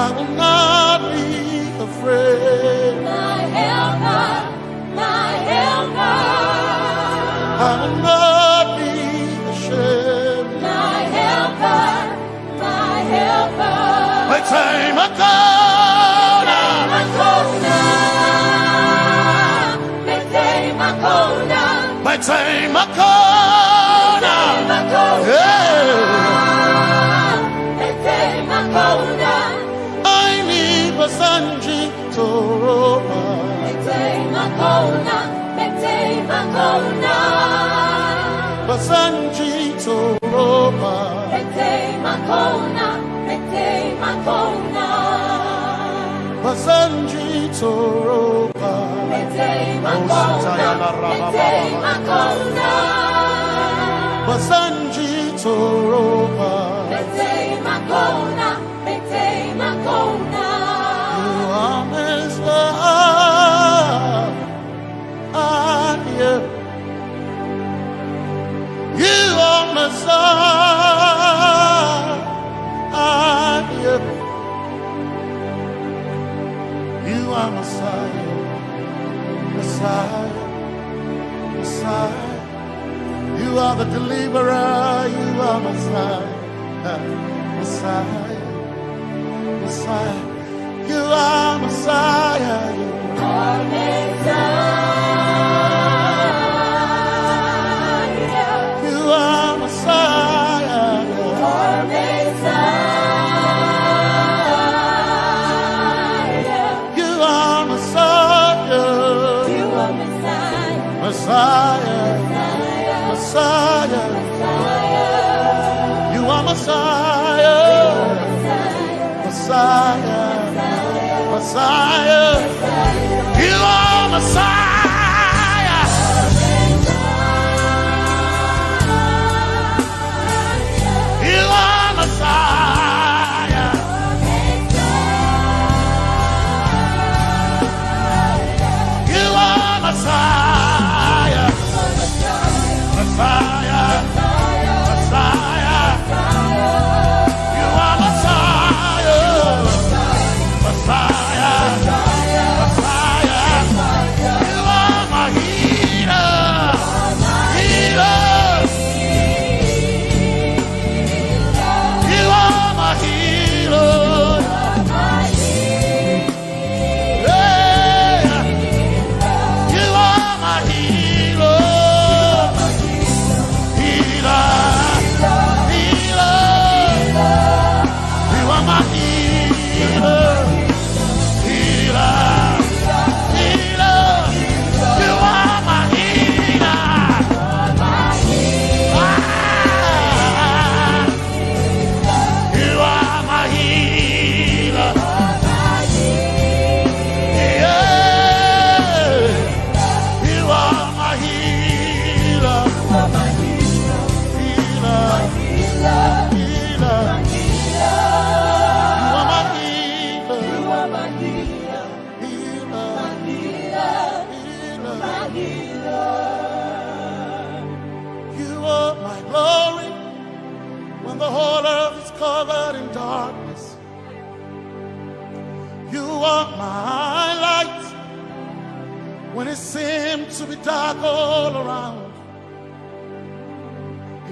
I will not be afraid. My helper, my helper. I will not be ashamed. My helper, my helper. Mai taimako na. Mai taimako na. Mai taimako na. Mai taimako na. Yeah. Mai taimako na. Ai ni ba zan ji tsoro ba. Mai taimako na, mai taimako na. Ba zan ji tsoro ba. Mai taimako na, mai taimako na. Ba zan ji tsoro ba. Mai taimako na, mai taimako na. Ba zan ji tsoro ba. Mai taimako na. You are Messiah. You are Messiah. You are Messiah. Messiah. Messiah. You are the deliverer. You are Messiah. Messiah. Messiah. You are Messiah. You are Messiah. You are Messiah. You are Messiah. You are Messiah. You are Messiah. Messiah. Messiah. Messiah. You are Messiah. Messiah. Messiah. You are Messiah. You are Messiah. You are Messiah. Messiah. Messiah. You are Messiah. Messiah. Messiah. You are my healer. Healer. You are my healer. Yeah. You are my healer. Healer. Healer. You are my healer. Healer. Healer. You are my healer. Ah. You are my healer. Yeah. You are my healer. Healer. Healer. You are my healer. Healer. Healer. You are my glory when the whole earth is covered in darkness. You are my light when it seems to be dark all around.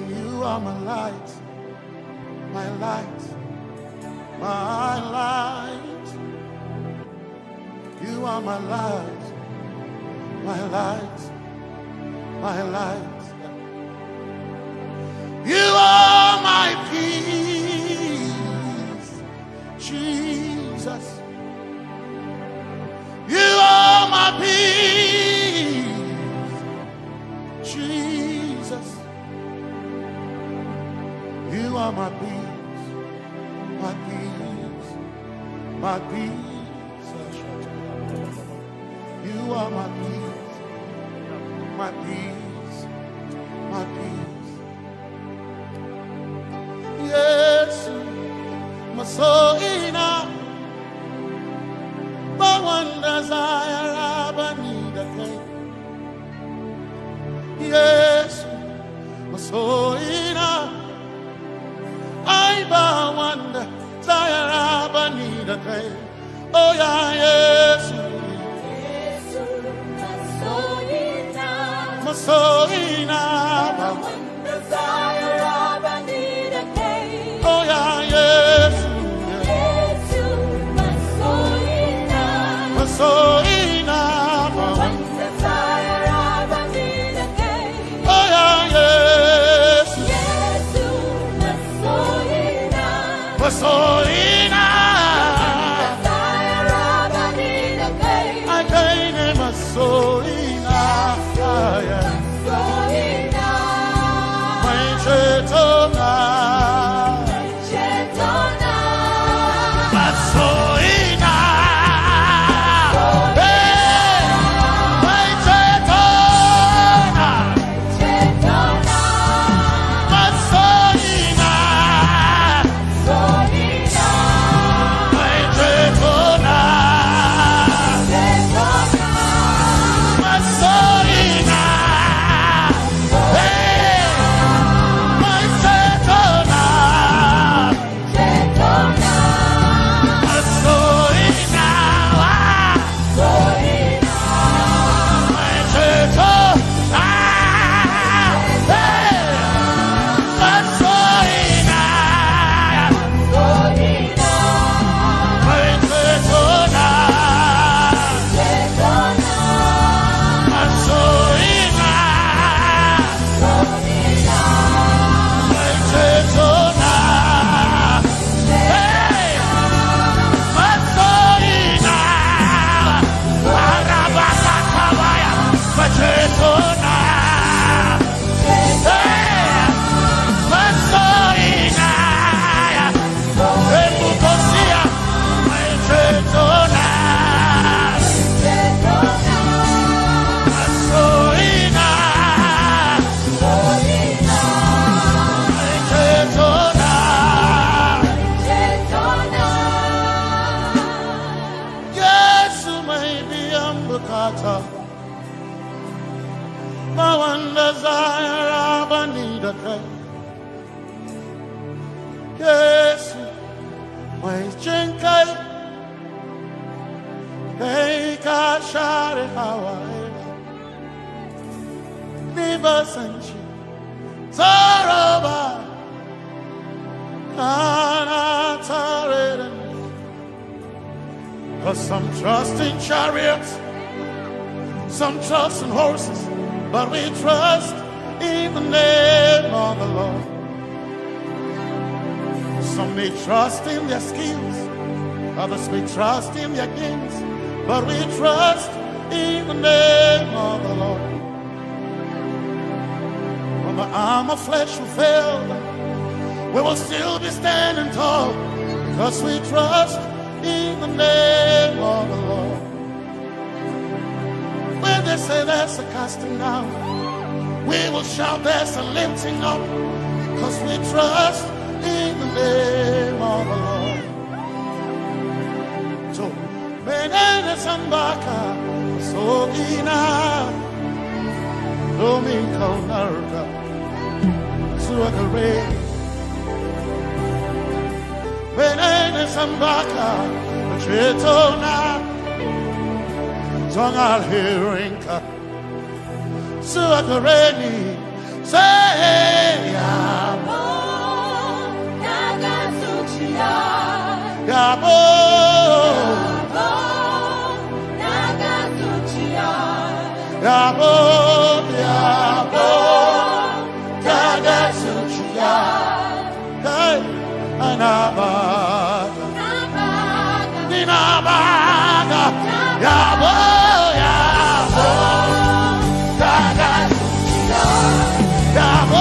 You are my light, my light. My light, you are my light, my light, my light. You are my peace, Jesus. You are my peace, Jesus. You are my peace, my peace, my peace. You are my peace, my peace, my peace. Yesu, masoina, bawanda zayara bani da kai. Yesu, masoina, ai bawanda zayara bani da kai. Oh ya Yesu, masoina, bawanda zayara bani da kai. Oh ya Yesu, masoina, masoina, bawanda zayara bani da kai. Oh ya Yesu, masoina, masoina, zayara bani da kai. Ai kai ne masoina, ya. Mai cetona, masoina, eh, mai cetona, masoina, mai cetona, masoina, eh, mai cetona. Yesu mai biyan bukata, ba wanda za ya raba ni da kai. Yesu mai jin kai, kai ka share hawaye. Ni ba san shi tsoro ba, kana tare da ni. 'Cause some trust in chariots, some trust in horses, but we trust in the name of the Lord. Some may trust in their skills, others may trust in their gifts, but we trust in the name of the Lord. When the arm of flesh will fail, we will still be standing tall, 'cause we trust in the name of the Lord. When they say there's a casting down, we will shout there's a lifting up, 'cause we trust in the name of the Lord. So, menene zan baka, masoyina, domin kaunarka zuwa gare ni. Menene zan baka, cetona, don alherinka zuwa gare ni. Sai yabo daga zuciya. Yabo, yabo, yabo, yabo, yabo, yabo,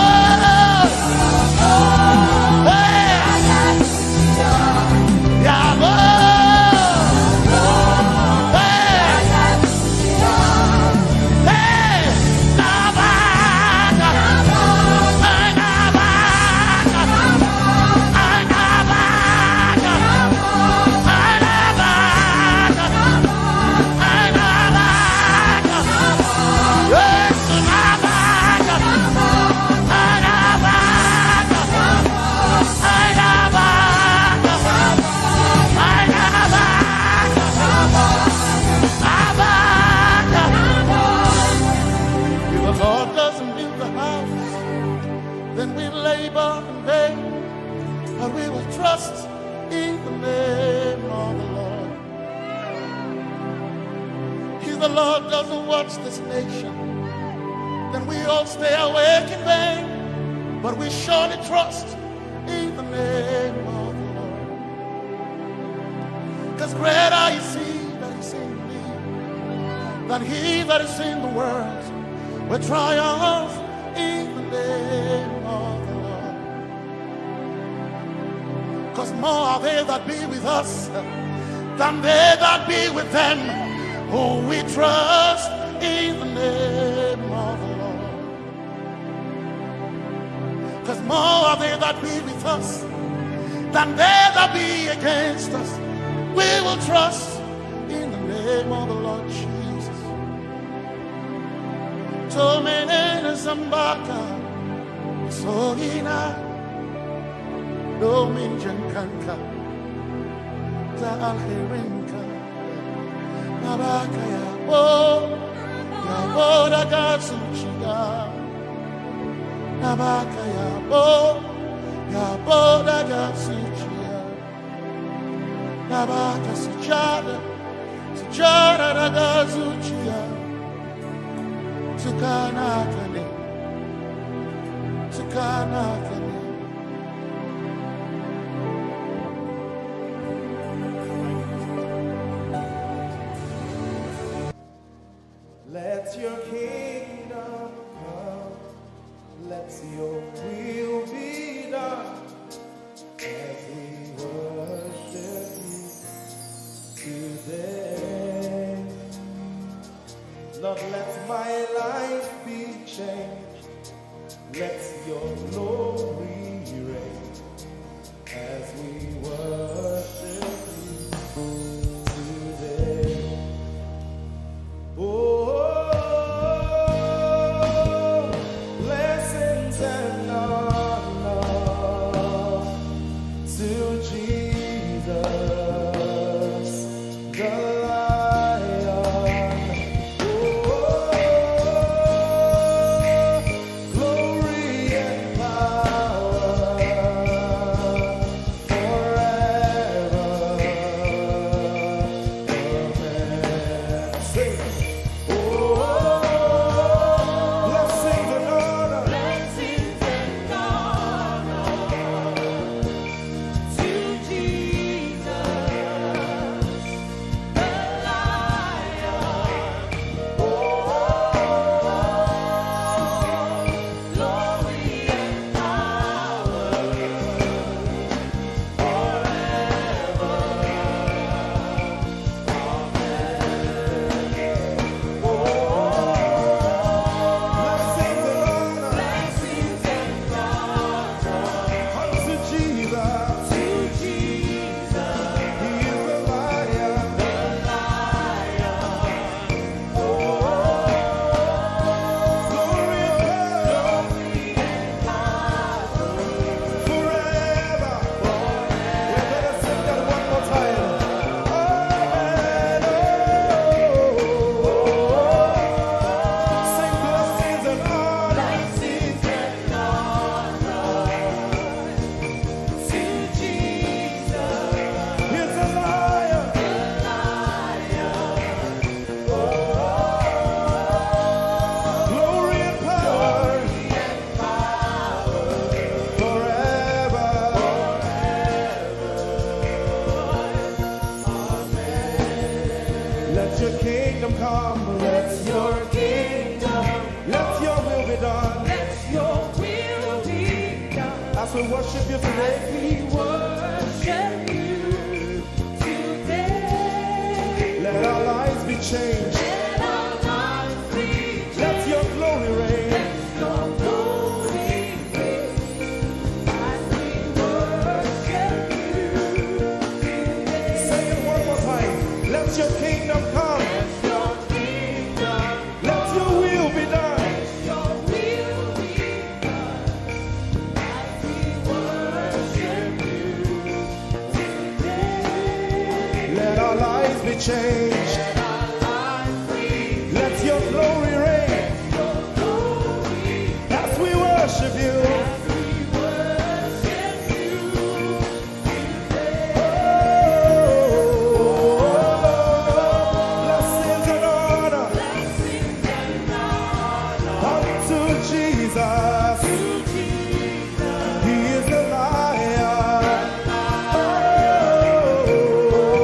yabo, If the Lord doesn't build the house, then we labor in vain, but we will trust in the name of the Lord. If the Lord doesn't watch this nation, then we all stay awake in vain, but we surely trust in the name of the Lord. Because greater is he that is in me than he that is in the world. We triumph in the name of the Lord. Because more are they that be with us than they that be with them. Who we trust in the name of the Lord. Because more are they that be with us than they that be against us. We will trust in the name of the Lord Jesus. Tomenene zambaka, sogina, domin jankanka, ta alherenka, nabaka yabo, yabo daga zuciya, nabaka yabo, yabo daga zuciya, nabaka sujada, sujada daga zuciya. Tukana kane, tukana kane. Let your kingdom come. Let your will be done as we worship you today. Lord, let my life be changed. Let your glory reign as we worship you today. Oh, blessings and honor to Jesus, the Lion. Oh, glory and power forever. Amen. Sing. Oh, blessings and honor. Blessings and honor to Jesus. Let your kingdom come. Let your kingdom. Let your will be done. Let your will be done. As we worship you today, we worship you today. Let our lives be changed. Let our lives be changed. Let your glory reign. Let your glory reign. As we worship you today. Say it one more time. Let your kingdom come. Let your kingdom. Let your will be done. Let your will be done. As we worship you today. Let our lives be changed. Let our lives be changed. Let your glory reign. Let your glory reign. As we worship you. As we worship you. Blessings and honor unto Jesus. He is the Lion.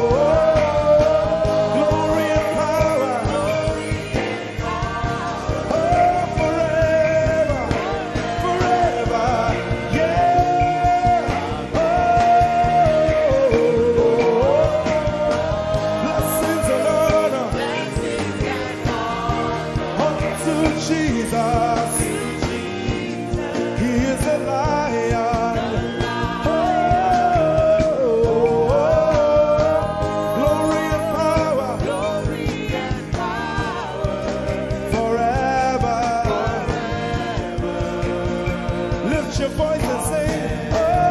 Oh, glory and power. Oh, forever, forever, yeah. Oh, blessings and honor unto Jesus. He is the Lion. Oh, glory and power. Forever. Lift your voice and sing. Oh,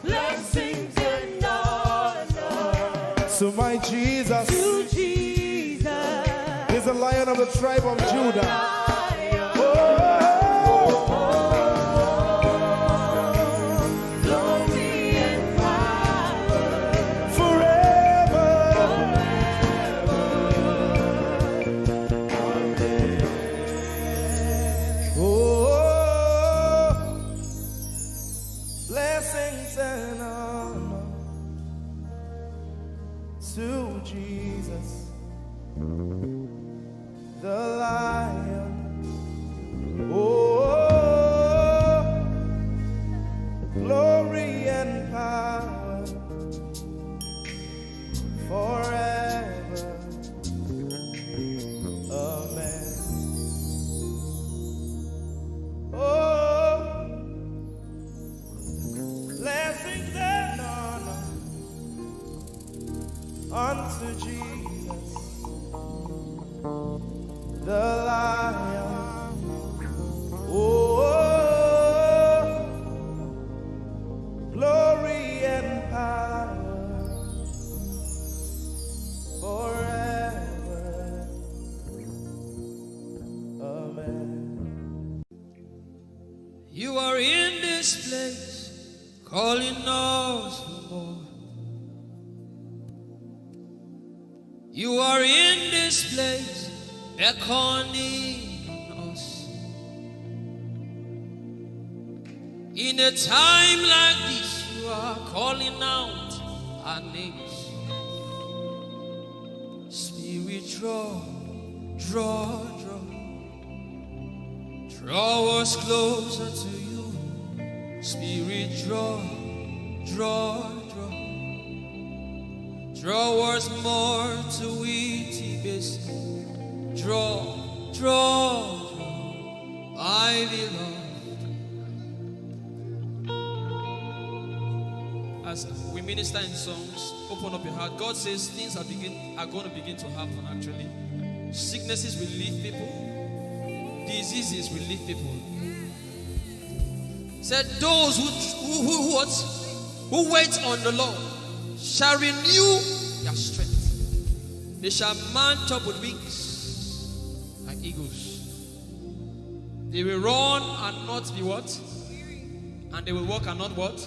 blessings and honor to my Jesus. To Jesus. He's the Lion of the tribe of Judah. Oh, glory and power. Forever. Oh, blessings and honor to Jesus, the Lion. Oh, glory and power forever. Amen. Oh, blessings and honor unto Jesus, the Lion. Oh, glory and power forever. Amen. You are in this place, calling us for more. You are in this place, beckoning us. In a time like this, you are calling out our names. Spirit, draw, draw, draw. Draw us closer to you. Spirit, draw, draw, draw. Draw us more to intimacy. Draw, draw, draw, my beloved. As we minister in songs, open up your heart. God says things are begin are going to begin to happen. Actually, sicknesses will leave people, diseases will leave people. Said those who who who, what, who wait on the Lord shall renew their strength. They shall mount up with wings like eagles. They will run and not be what? And they will walk and not what?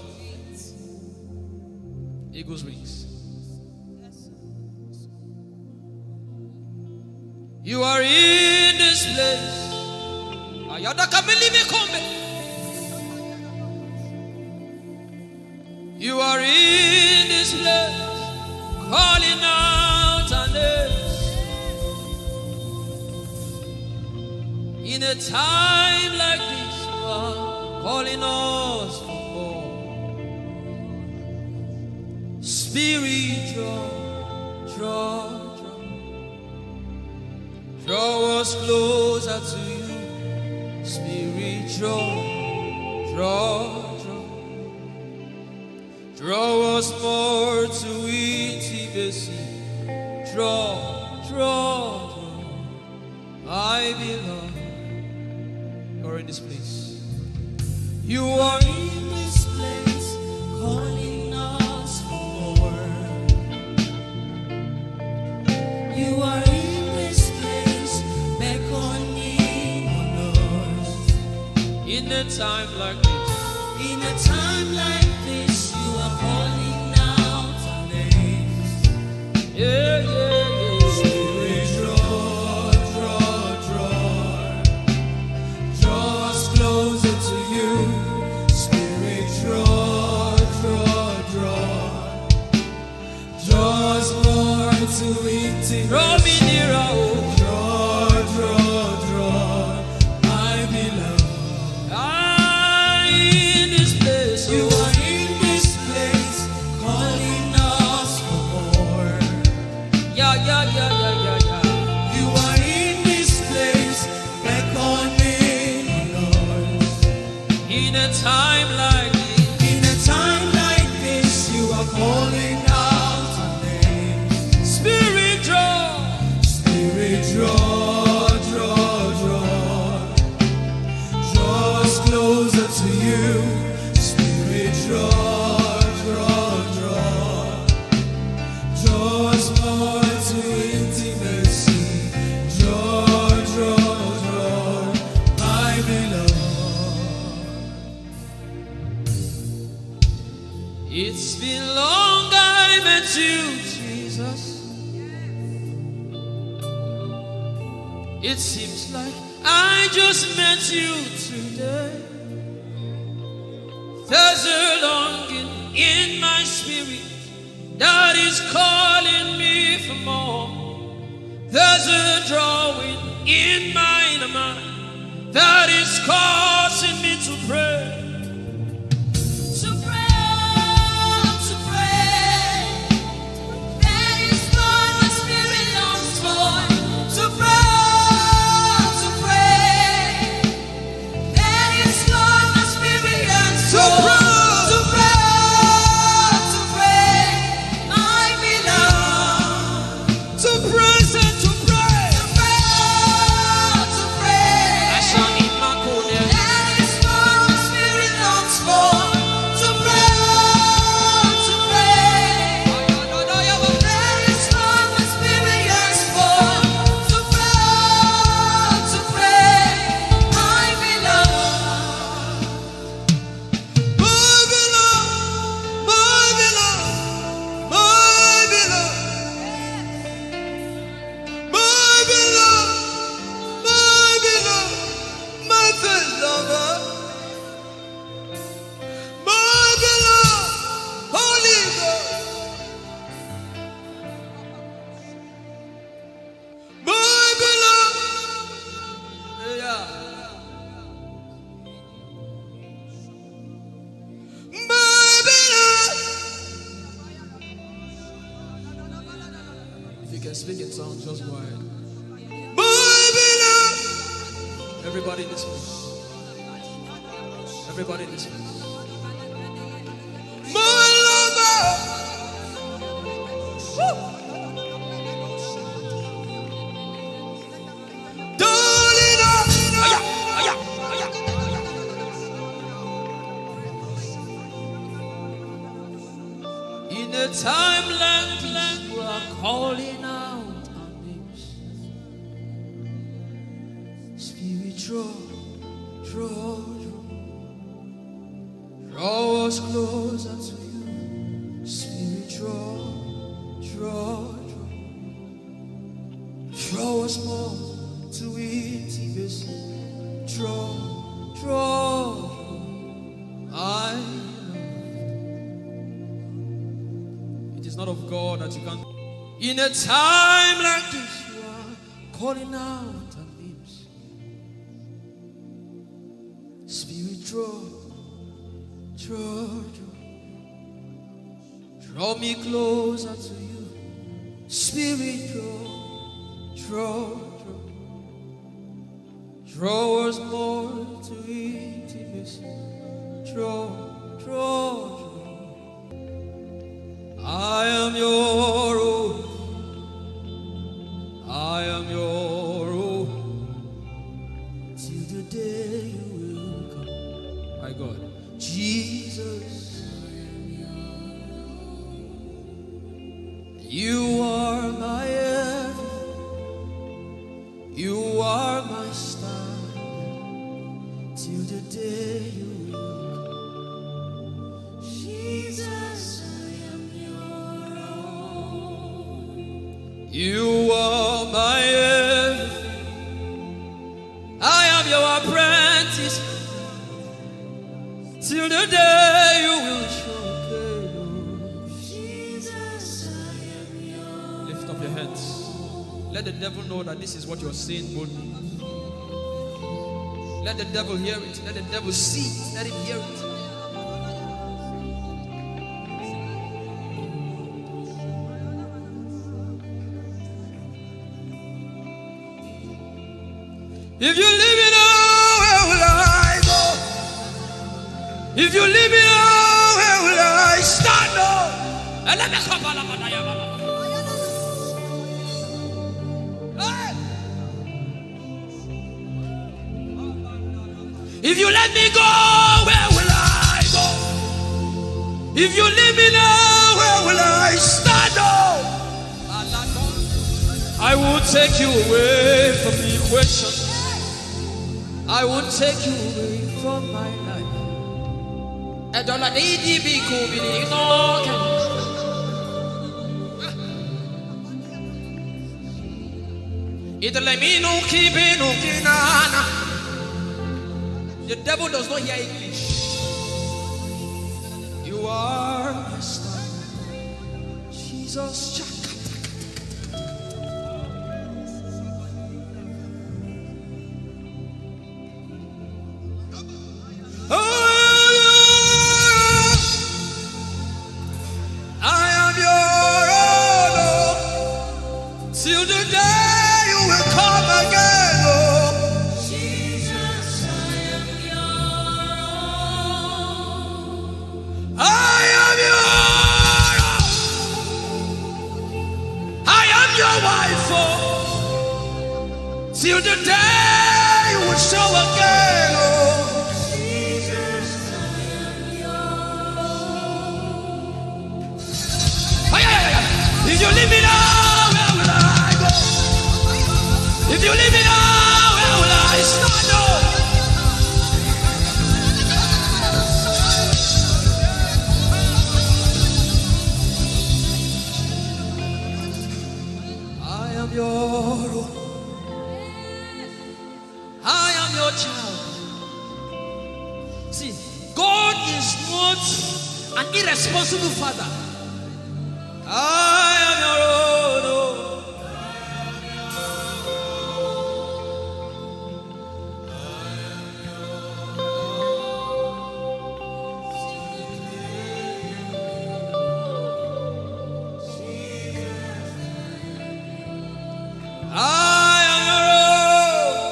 Eagle's wings. You are in this place. Ayada kamili me kombe. You are in Calling out our names. In a time like this, you are calling us for more. Spirit, draw, draw, draw. Draw us closer to you. Spirit, draw, draw, draw. Draw us more to intimacy. Draw, draw, draw. I belong. You're in this place. You are in this place, calling us for more. You are in this place, beckoning on us. In a time like this, in a time like this, you are calling out our names. Yeah, yeah, yeah. Spirit, draw, draw, draw. Draw us closer to you. Spirit, draw, draw, draw. Draw us more to intimacy. Draw me nearer, oh. Draw, draw, draw, my beloved. Ah, in this place, you are in this place, calling us for more. Yeah, yeah, yeah, yeah, yeah, yeah. You are in this place, beckoning on us. In a time like this, in a time like this, you are calling out our names. Spirit, draw. Spirit, draw, draw, draw. Draw us closer to you. Spirit, draw, draw, draw. Draw us more to intimacy. Draw, draw, draw, my beloved. It's been long I met you, Jesus. It seems like I just met you today. There's a longing in my spirit that is calling me for more. There's a drawing in my inner man that is causing me to pray. To pray, to pray. That is what my spirit longs for. To pray, to pray. That is what my spirit yearns for. To pray, to pray, my beloved. To praise and to pray. To pray, to pray. That is what my spirit longs for. To pray, to pray. That is what my spirit yearns for. To pray, to pray, my beloved. My beloved, my beloved, my beloved. My beloved, my beloved, my first lover. My beloved, Holy Ghost. My beloved. Yeah. My beloved. If you can speak in tongues, just go ahead. My beloved. Everybody in this place. Everybody in this place. My lover. Woo. Darling, I In a time like this, you are calling out our names. Spirit, draw, draw, draw. Draw us closer to you. Spirit, draw, draw, draw. Draw us more to intimacy. Draw, draw. I love. It's not of God that you can't. In a time like this, you are calling out on names. Spirit, draw, draw, draw. Draw me closer to you. Spirit, draw, draw, draw. Draw us more to intimacy. Draw, draw, draw. I am your own. I am your own. Till the day you will come. My God. Jesus. You are my everything. You are my standard till the day you will come. Jesus, I am your own. You are my everything. I am your apprentice. Till the day you will show up. Jesus, I am your. Lift up your hands. Let the devil know that this is what you're saying boldly. Let the devil hear it. Let the devil see it. Let him hear it. If you leave me now, where will I go? If you leave me now, where will I stand? Oh, and let me come. Hey! If you let me go, where will I go? If you leave me now, where will I stand? Oh, I won't take you away from the equation. I won't take you away from my life. Edola di di bi ku bi ni no ke. Italemino ki bino ki nana. The devil does not hear English. You are my star. Jesus. Oh, I am your own, oh, till the day you will come again, oh. Jesus, I am your own. I am your own. I am your wife, oh, till the day you will show again, oh. Jesus, I am your own. Ay, ay, ay, ay. If you leave me now, where will I go? If you leave me now, where will I stand? Oh. I am your own. I am your child. See, God is not an irresponsible father. I am your own. Oh. I am your own.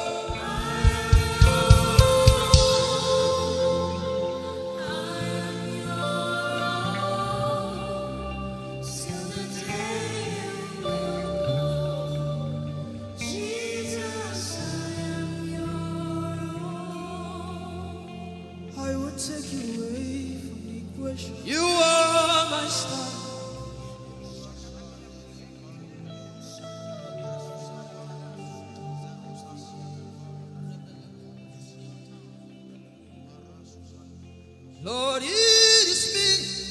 Till the day you will come. Jesus, I am your own. I won't take you away from the equation. You are my star. Lord, it is me.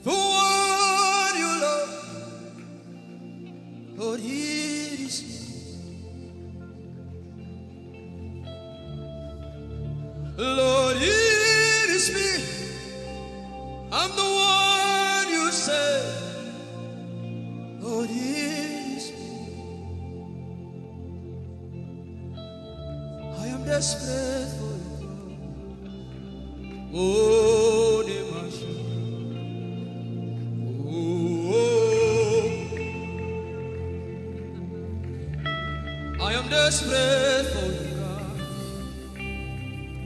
For what you love. Lord, it is me. Lord, it is me. desperate for you, God. Oh, the Mashiach. Oh, I am desperate for you, God.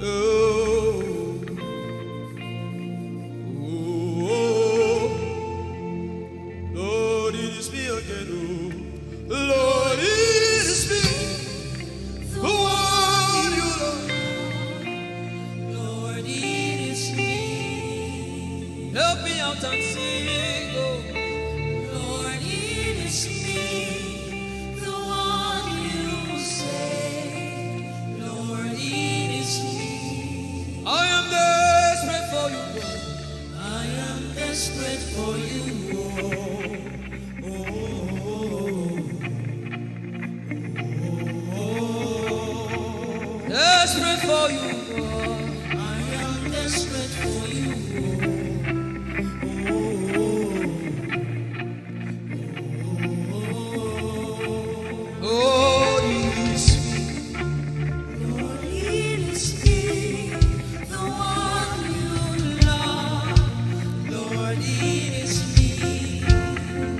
Oh, oh, oh. Lord, it is me again. Oh, Lord, it is me. The one you love. Lord, it is me. Help me out and sing, oh. Lord, it is me. The one you say. Lord, it is me. I am desperate for you, Lord. I am desperate for you, oh. Oh, oh, oh, oh, oh. Desperate for you, God. I am desperate for you, oh. Oh, oh, oh, oh, oh. Lord, it is me. Lord, it is me, the one you love. Lord, it is me.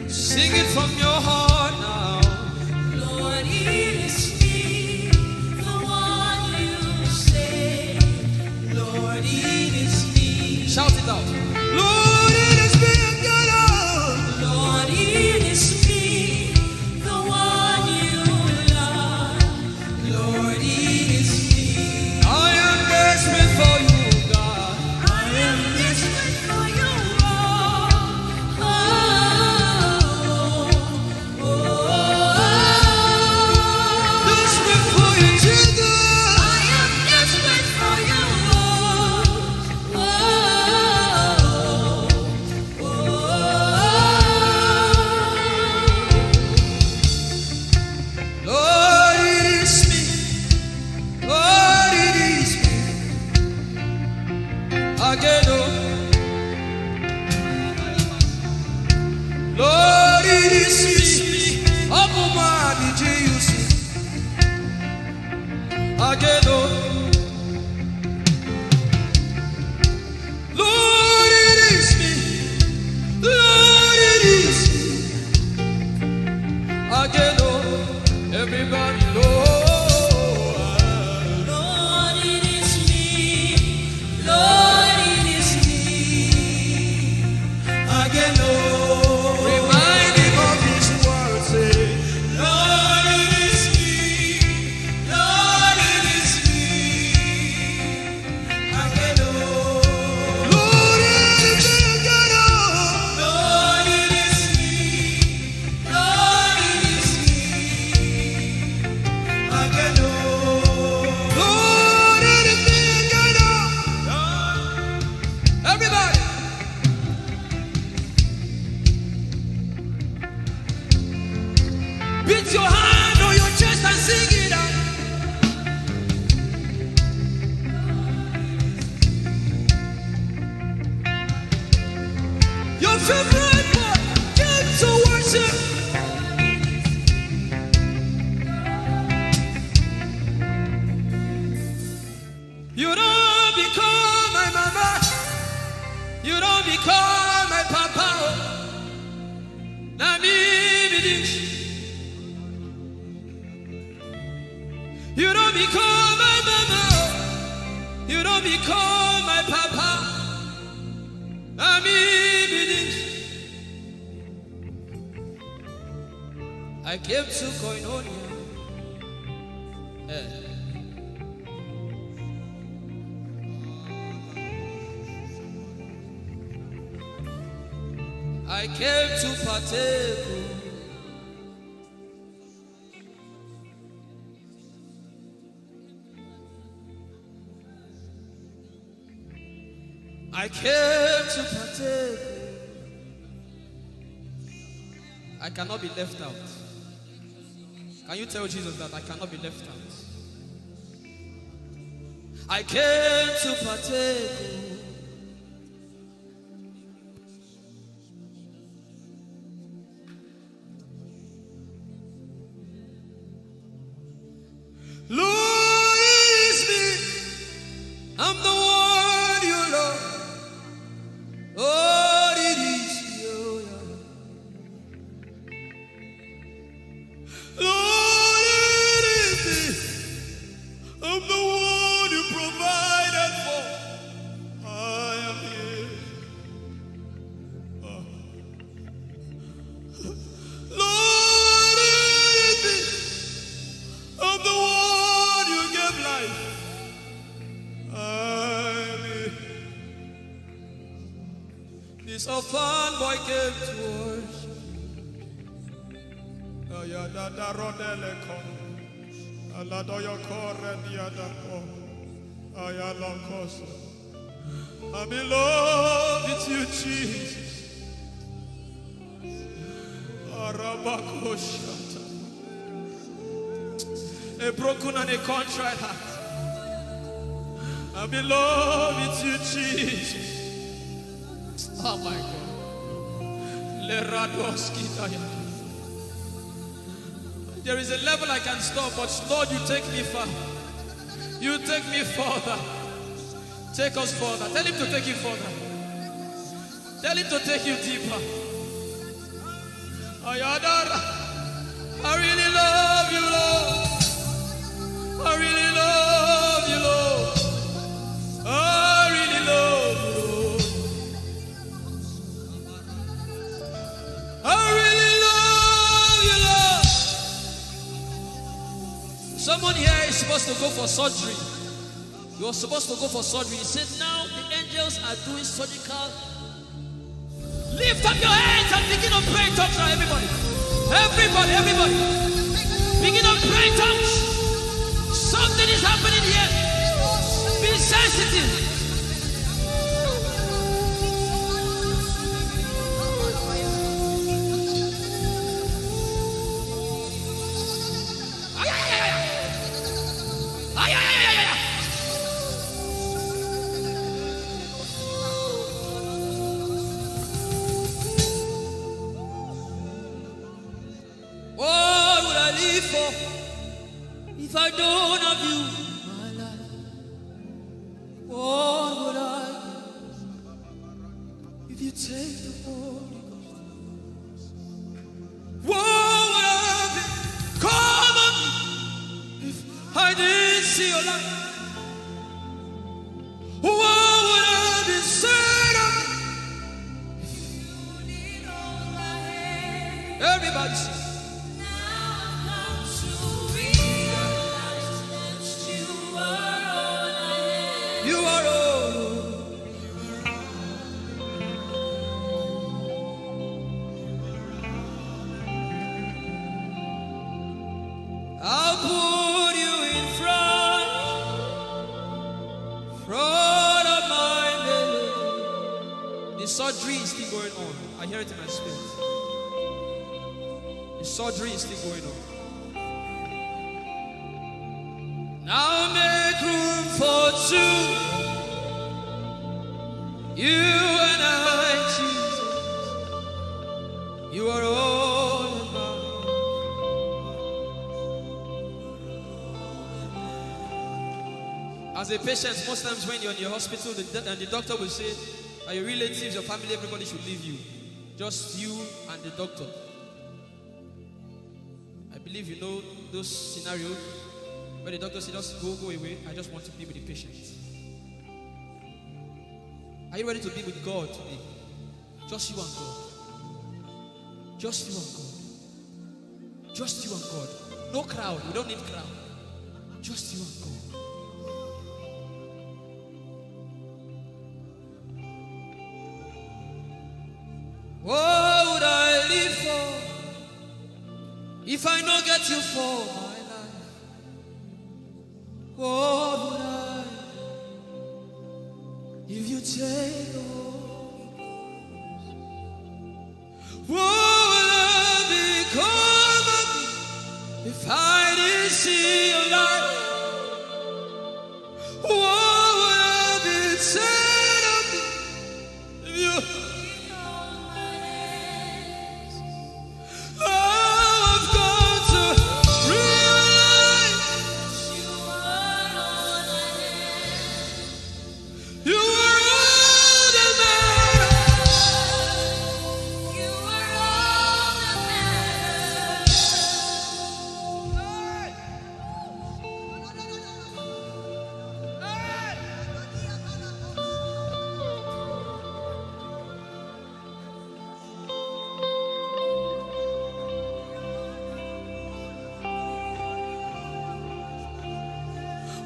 Sing it from your heart now. Lord, it is me, the one you say. Lord, it is me. Shout it out. Lord, it is me again, oh. Lord, it is me, the one you love. Lord, it is me. I am desperate for you, God. I am desperate for you, oh. Oh, oh, oh, oh. Desperate for you, Jesus. I am desperate for you, oh. Oh, oh, oh, oh. Lord, it is me. Lord, it is me. Again, oh. Lord, it is me. Open my eyes, did you see? Again, oh. Lord, it is me. Lord, it is me. Again, oh, everybody, Lord. Lord, it is me. Lord, it is me. Again, oh. Remind him of his word, say, Lord, it is me. Lord, it is me. Lord, it is me. Lord, it is me. Everybody. Beat your hand on your chest and sing it out. Your favorite one came to worship. You don't become my mama. You don't become my papa. Oh. Na me be this. You don't become my mama. Oh. You don't become my papa. Na me be this. I came to koinonia. Eh. I came to partake. I came to partake. I cannot be left out. Can you tell Jesus that I cannot be left out? I came to partake. Lord, it is It's a fun boy came to worship. Ayadada rodele ko. Aladoyo kore diada ko. Ayalokoso. I'm in love with you, Jesus. Arabakoshata. A broken and a contrite heart. I'm in love with you, Jesus. Oh my God. Leradoski daya. There is a level I can stop, but Lord, you take me far. You take me further. Take us further. Tell him to take you further. Tell him to take you deeper. Ayadara. I really love you, Lord. I really love you, Lord. I really love you, Lord. I really love you, Lord. Someone here is supposed to go for surgery. You're supposed to go for surgery. He said, "Now the angels are doing surgical." Lift up your hands and begin to pray in tongues now, everybody. Everybody, everybody. Begin to pray in tongues. Something is happening here. Be sensitive. What would I live for if I don't have you in my life? What would I give if you take the Holy Ghost? What would I become of me if I didn't see your light? What would I be said of me? Everybody sing. Now I've come to realize that you are all I have. You are all. I'll put you in front, front of my belly. The surgery is still going on. I hear it in my spirit. The surgery is still going on. Now make room for two. You and I, Jesus. You are all about. As a patient, most times when you're in your hospital, the, do- and the doctor will say, "Are your relatives, your family, everybody should leave you. Just you and the doctor." I believe you know those scenarios where the doctor says, "Just go, go away. I just want to be with the patient." Are you ready to be with God today? Just you and God. Just you and God. Just you and God. No crowd. We don't need crowd. Just you and God. What would I live for if I no get you for my life? What would I if you take the Holy Ghost? What would I become of me if I didn't see your light? What would I be said of me if you I've come to realize you are all that matters. You are all that matters.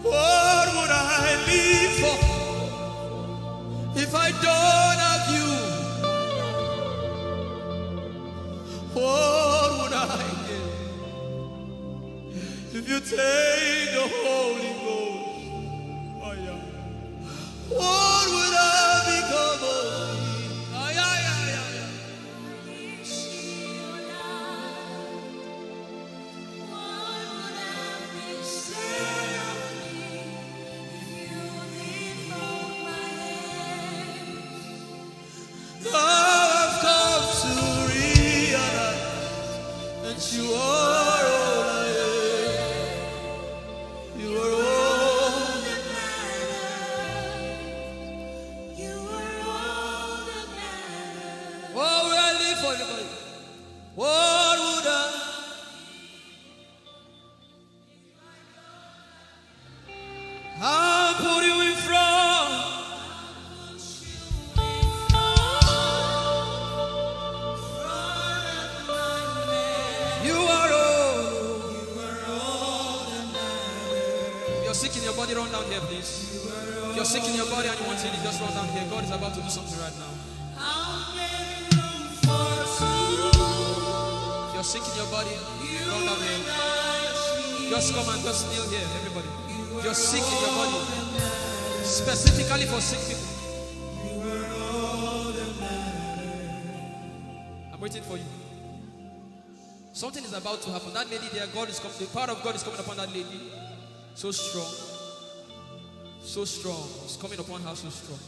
What would I live for if I don't have you? Take the Holy Ghost. Oh, yeah. What would I become of me? Oh, yeah, yeah, yeah, yeah. Now I've come to realize that you are all I am. You are all that matters. You are all that matters. Oh, we are live for everybody. What would I I'll put you in front. You are all. If you're sick in your body, run down here, please. If you're sick in your body and you want healing, just run down here. God is about to do something right now. If you're sick in your body, run down here. Just come and just kneel here, everybody. If you're sick in your body, specifically for sick people. I'm waiting for you. Something is about to happen. That lady there, God is coming. The power of God is coming upon that lady. So strong. So strong. It's coming upon her so strong.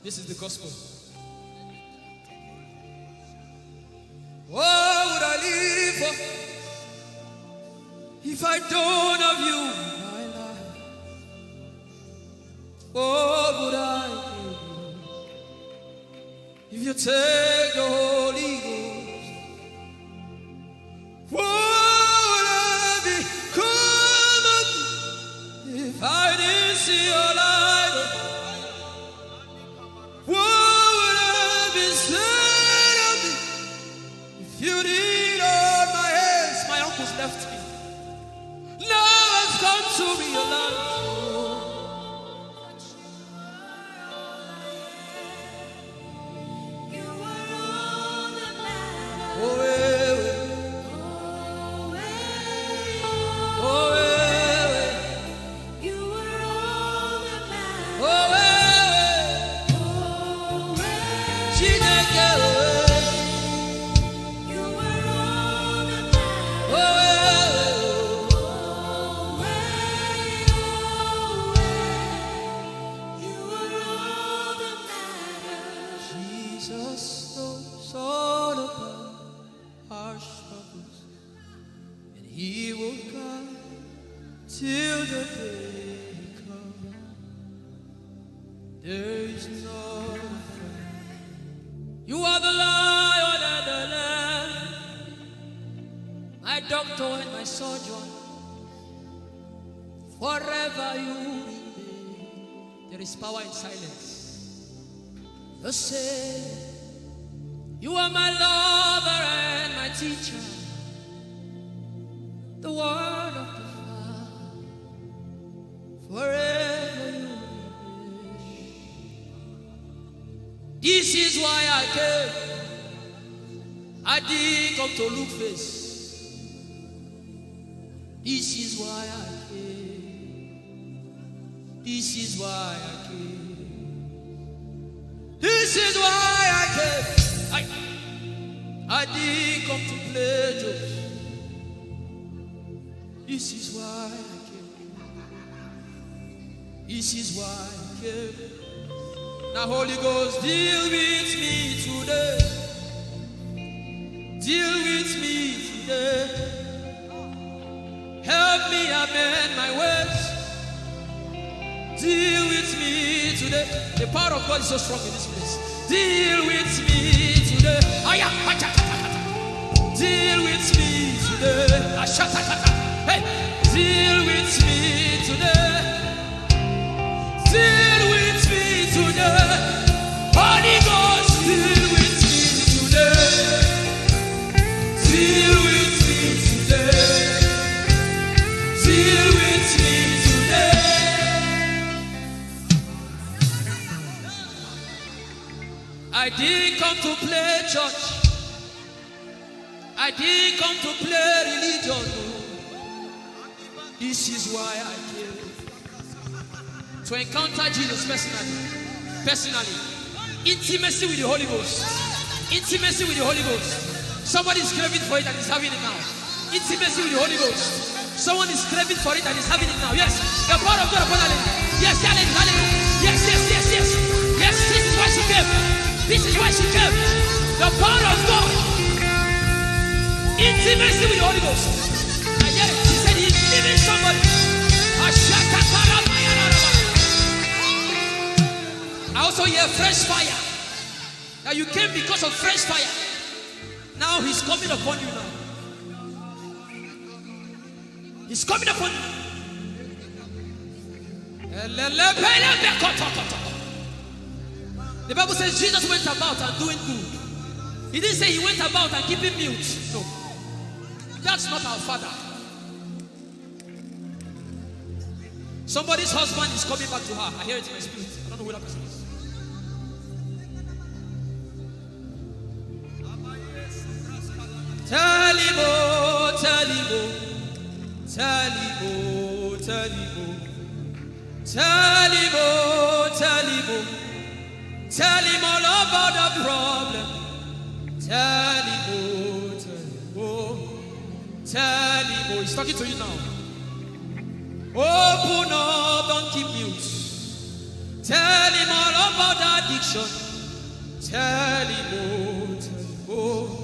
This is the gospel. What would I live for if I don't have you in my life? What would I give you if you take the Holy Ghost? What would I become of me if I didn't see your light? What would I be said of me if you didn't hold my hands? My uncles left me. Now I've come to realize. Oh, eh, eh. Oh, eh, eh. Oh, eh, eh. Chineke, oh, eh. Oh, eh, eh. Jesus knows all about our struggles, and He will guide till the day comes. There is no fear. You are the Lion and the Lamb, my doctor and my surgeon. Forever you remain. There is power in silence. You say, you are my lover and my teacher. The word of the Father, forever you remain. This is why I came. I didn't come to look face. This is why I came. This is why I came. This is why I came. I, I didn't come to play jokes. This is why I came. This is why I came. Now, Holy Ghost, deal with me today. Deal with me today. Help me amend my ways. Deal with me today. The power of God is so strong in this place. Deal with me today. Aya, acha, acha, acha. Deal with me today. Asha, acha, acha. Hey, deal with me today. Deal with me today. Holy Ghost, deal with me today. Deal with me today. Deal with me today. I didn't come to play church. I I didn't come to play religion. Oh. This is why I came. To encounter Jesus personally. Personally. Intimacy with the Holy Ghost. Intimacy with the Holy Ghost. Somebody is craving for it and is having it now. Intimacy with the Holy Ghost. Someone is craving for it and is having it now. Yes. The power of God upon that lady. Yes, that lady, that lady. Yes, yes, yes, yes. Yes, this is why she came. This is why she came. The power of God. Intimacy with the Holy Ghost. I hear it. He said he's leaving somebody. Ashakakarabayaraba. I also hear fresh fire. Now you came because of fresh fire. Now he's coming upon you now. He's coming upon you. The Bible says Jesus went about and doing good. He didn't say he went about and keeping mute. No. That's not our Father. Somebody's husband is coming back to her. I hear it in my spirit. I don't know who that person is. Tell him, oh, tell him, oh, tell him, oh, tell him, oh, tell him, oh, tell him, oh, tell him all about the problem. Tell him, oh, tell him, oh, tell him, oh. He's talking to you now. Open up, don't keep mute. Tell him all about the addiction. Tell him, oh, tell him, oh.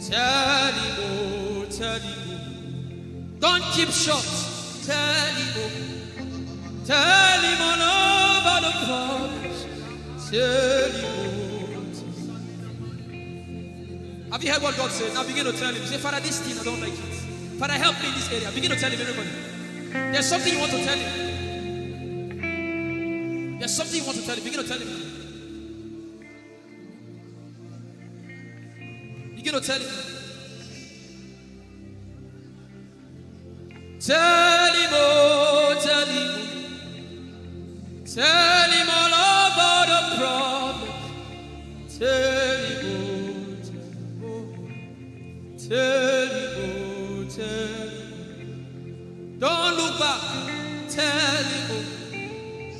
Tell him, oh, tell him, oh. Don't keep short. Tell him, oh. Tell him all about the problems. Tell him, oh, tell him. Have you heard what God said? Now begin to tell him. Say, "Father, this thing, I don't like it. Father, help me in this area." Begin to tell him, everybody. There's something you want to tell him. There's something you want to tell him. Begin to tell him. Begin to tell him. Tell him, oh, tell him, oh. Tell him all about the problem. Tell him, oh, tell him, oh. Tell him, oh, tell him. Don't look back. Tell him, oh.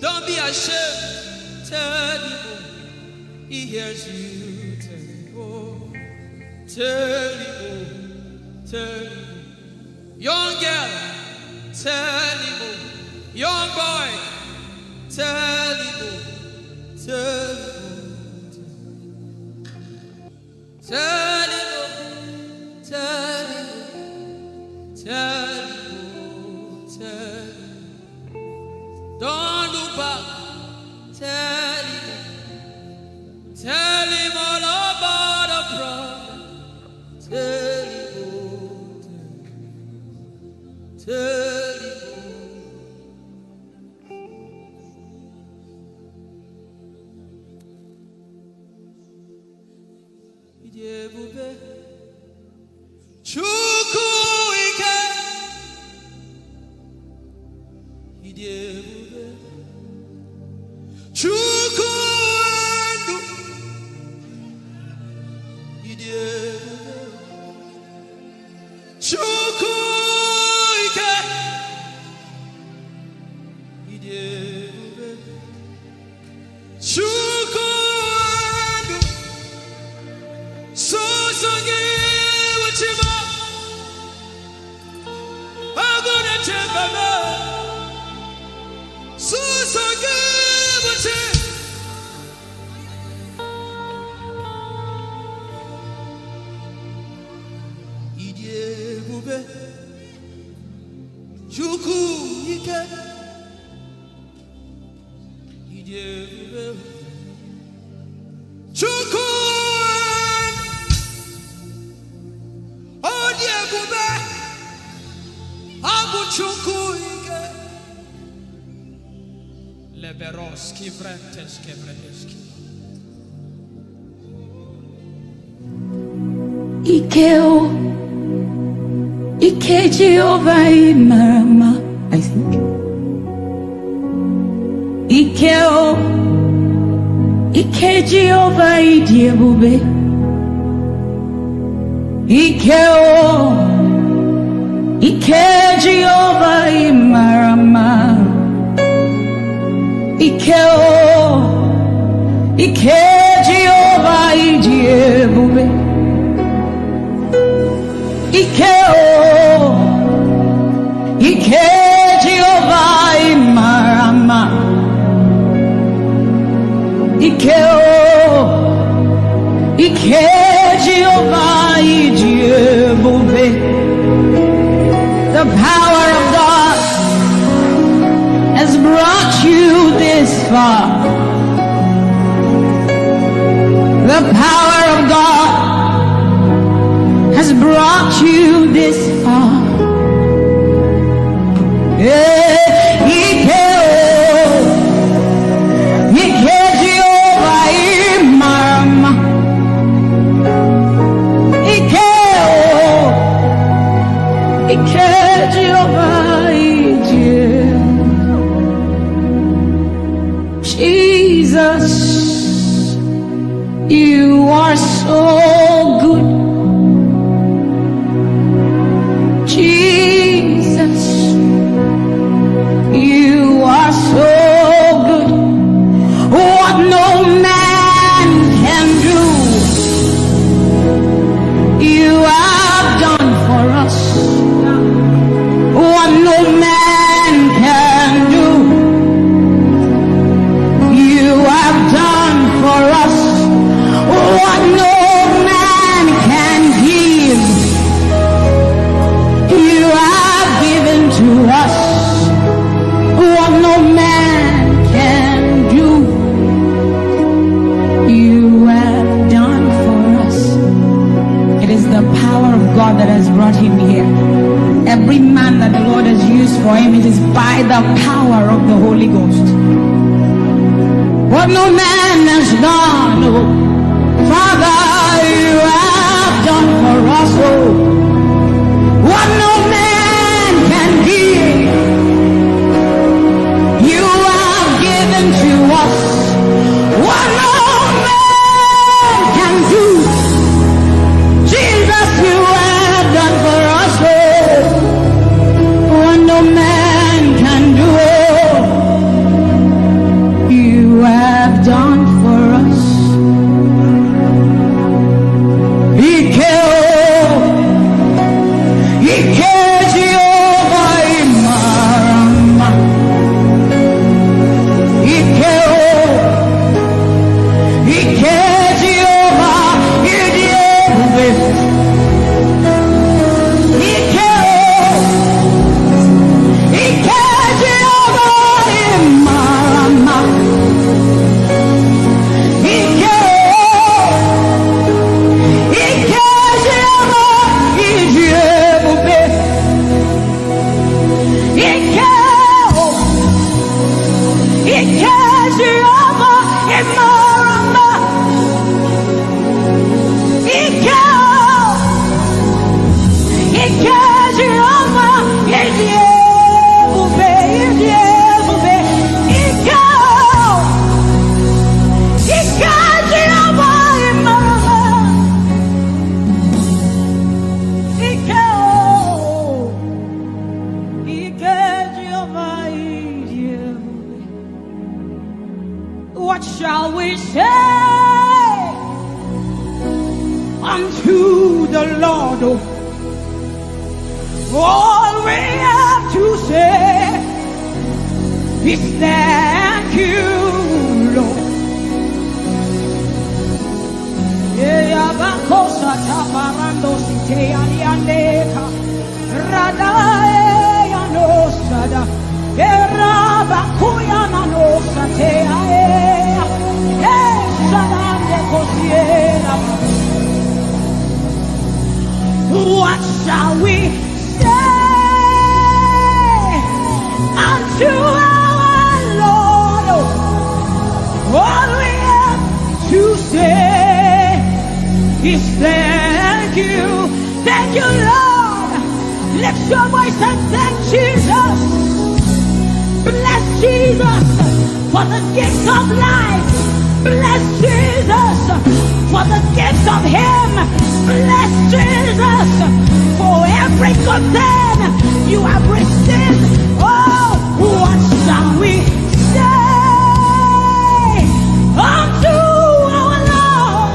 Don't be ashamed. Tell him, oh. He hears you. Tell him, oh. Tell him, oh. Tell him, oh. Young girl, tell him, oh. Young boy, tell him, oh. Tell him, oh. Tell him, oh. Tell him, oh. Tell him, oh. Tell him. Don't look back. Tell him, oh. Tell him all about the problem. Tell him, oh, tell him, tell him, oh. Ị dị ebube, Chukwu ike. Ị dị ebube, Chukwu ndụ. Ị dị ebube, Chukwu ike. Ị dị ebube, Chukwu ndụ. Sọsọ gị bụ chi m. Agụ na-eche mba m. Sọsọ gị bụ chi. Ị dị ebube, Chukwu ike. Ị dị ebube, Chukwu. Ọ dị ebube, ọ bụ Chukwu ike. Leberos kivrentes kevredeski. Ike o, ike Jehova ị mara mma, I think. Ike o, ike Jehova ị dị ebube. Ike o, ike Jehova ị mara mma. Ike o, ike Jehova ị dị ebube. Ike o, ike Jehova ị mara mma. Ike o, ike Jehova ị dị ebube. The power of God has brought you this far. The power of God has brought you this far. Eh, ike o, ike Jehova ị mara mma. Ike o, ike Jehova ị dị. Jesus, you are so good. Jesus, you are so good. What no man can do, you have done for us. What no man can do, you have done for us. What no man can give, you have given to us. What no man can do, you have done for us. It is the power of God that has brought him here. Every man that the Lord has used for him, it is by the power of the Holy Ghost. What no man has done, oh, Father, you have done for us, oh. What no man can give, you have given to us. What no man can do, Jesus, you have done for us, oh. What no man can do, oh, you have done for us. Ike o, ike Jehova ị mara mma. Ike o, ike Jehova ị dị ebube. Ike o, ike Jehova ị mara mma. Ike o, ike Jehova ị dị ebube. Ike o, ike Jehova ị mara mma. Ike o, ike Jehova ị dị ebube, ị dị ebube. Ike o, ike Jehova ị mara mma. Ike o, ike Jehova ị dị ebube. What shall we say unto the Lord? All we have to say is thank you, Lord. Eyabakosa tabarando site aliandeka. Radae anosada. Erabakuya nanosa te aea. Esadande kosiera. What shall we say unto our Lord? All we have to say is thank you. Thank you, Lord. Lift your voice and thank Jesus. Bless Jesus for the gift of life. Bless Jesus for the gift of Him. Bless Jesus for every good thing you have received. Oh, what shall we say unto our Lord?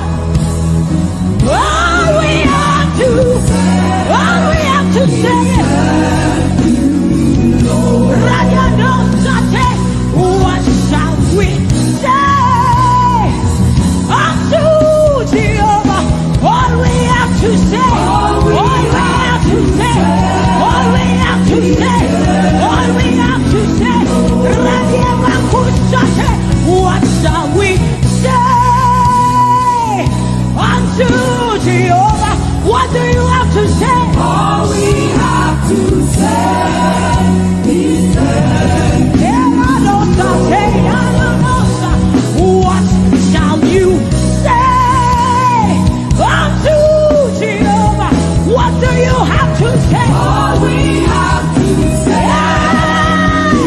All we have to, all we have to say is, Radianosate, what shall we say unto Jehovah? All we have to say, all we have to say, all we have to say, all we have to say, Radiabakusate, what shall we say unto Jehovah? What do you have to say? All we have to say is thank you. What shall you say unto Jehovah? What do you have to say? All we have to say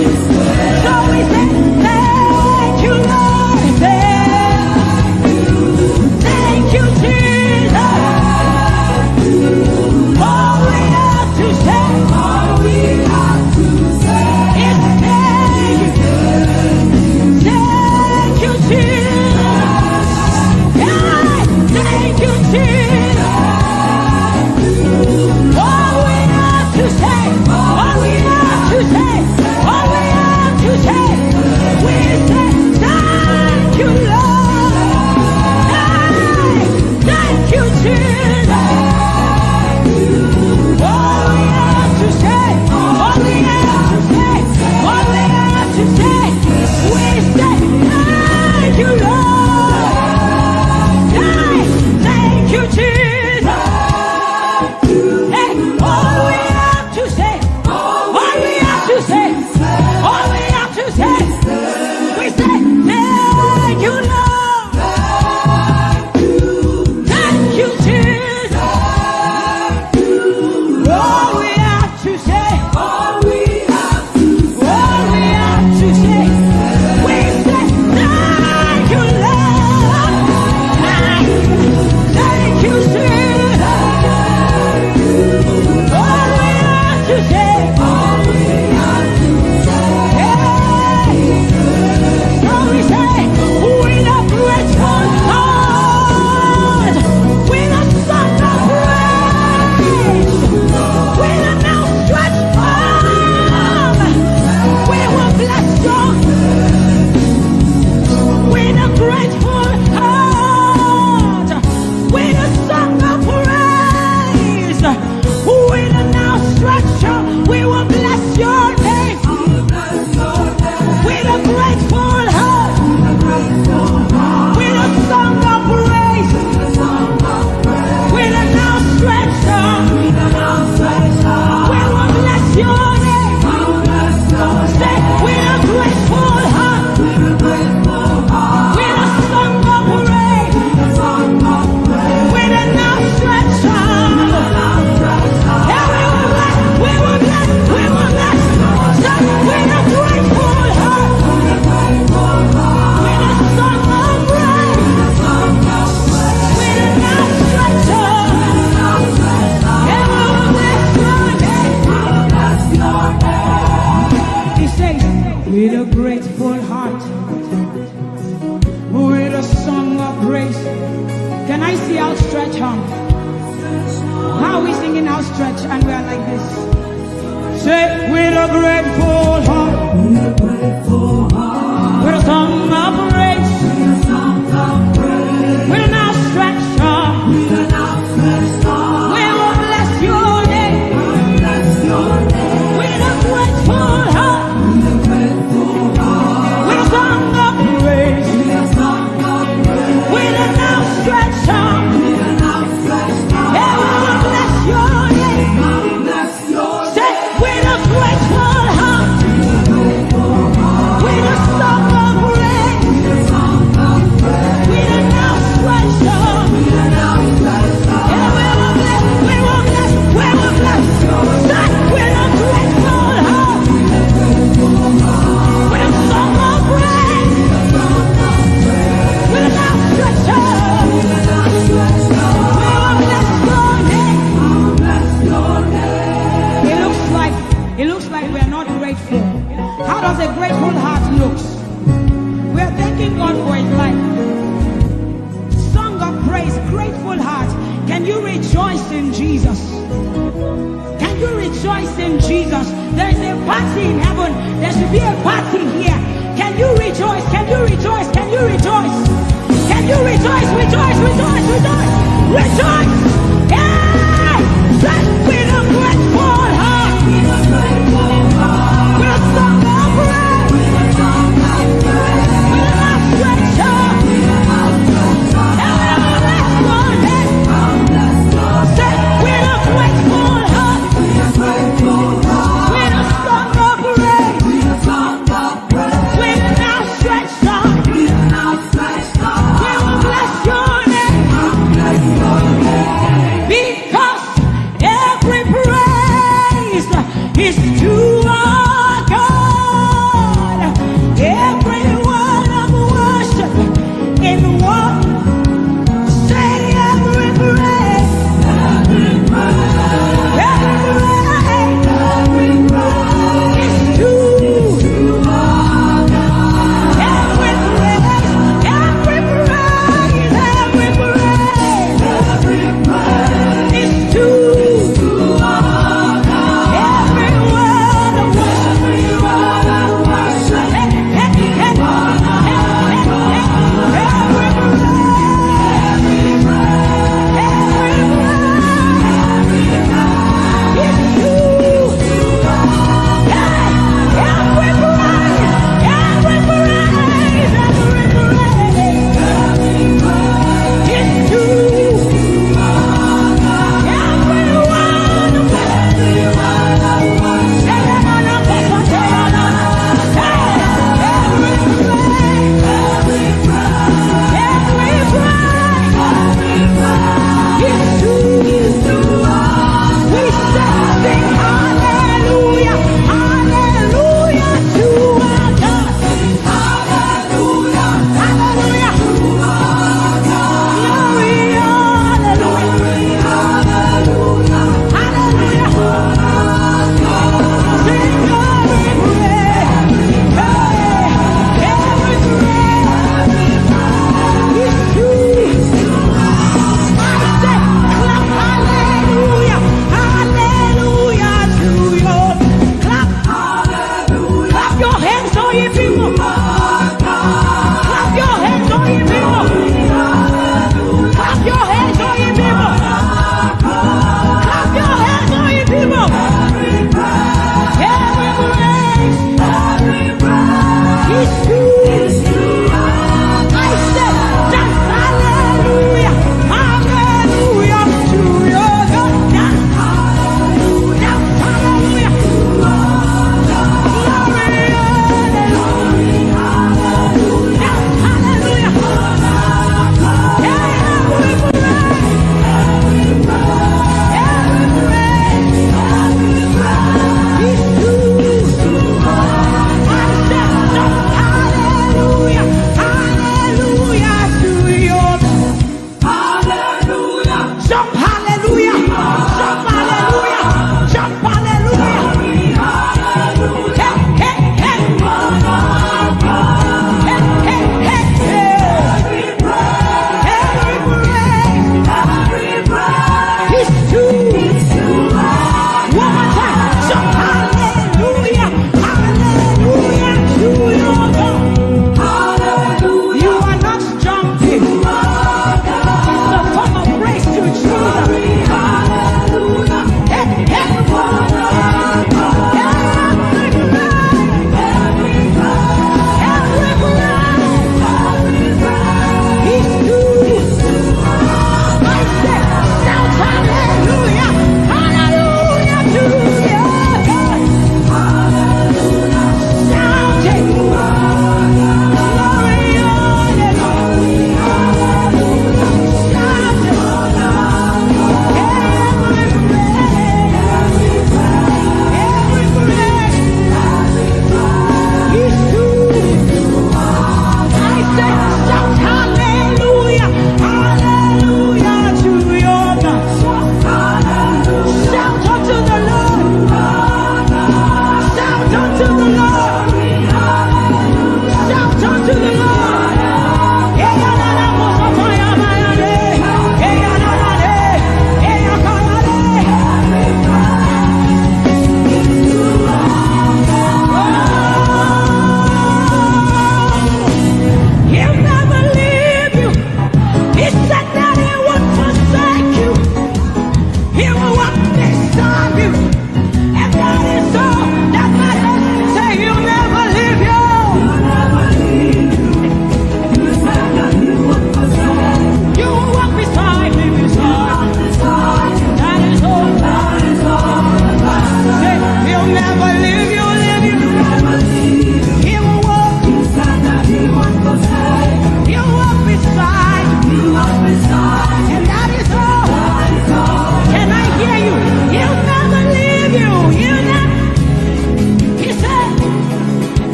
is thank you. So we say, thank you, Lord. Thank you, Jesus. All we have to say, all we have to say is thank you. Thank you, Jesus. Yeah, thank you, Jesus. All we have to say, all we have to say, all we have to say, we say, thank you, Lord. Hey, thank you, Jesus. All we have to say, all we have to say, all we have to say, we say, thank you, Lord. Hey, thank you, Jesus. Hey, all we have to say, all we have to say, all we have to say, we say, thank you, Lord. Thank you, Jesus. All we have to say, all we have to say, we say, thank you, Lord. Thank you, Jesus. All we have to say, all we have to say, hey. So we say, with a grateful heart, with a song of praise, with an outstretched arm, we will bless you. With a grateful heart, with a song of praise, with an outstretched arm, we will bless your name. With a grateful heart, with a song of praise, with an outstretched arm, we will bless your name. Say, with a grateful heart, with a song of praise, with an outstretched arm. Yeah, we will bless, we will bless, we will bless. Say, with a grateful heart, with a song of praise, with an outstretched arm. Yeah, we will bless your name. He says, with a grateful heart, with a song of praise. Can I see outstretched hand? How are we singing outstretched and we are like this? Say, with a grateful heart, with a grateful heart, with a song of praise, with a song of praise, with an outstretched hand, with an outstretched hand, we will bless your name. We will bless your name. With a grateful heart, with a grateful heart, with a song of praise, with a song of praise, with an outstretched arm, with an outstretched arm, yeah, we will bless your name. We will bless your name. Say, with a grateful heart, with a grateful heart, with God for his life. Song of praise, grateful heart. Can you rejoice in Jesus? Can you rejoice in Jesus? There is a party in heaven. There should be a party here. Can you rejoice? Can you rejoice? Can you rejoice? Can you rejoice? Rejoice, rejoice, rejoice, rejoice. Hey! Say, with a grateful heart. With a song of praise. With an outstretched arm. Everyone, let's go ahead. Say, with a grateful heart. With a song of praise.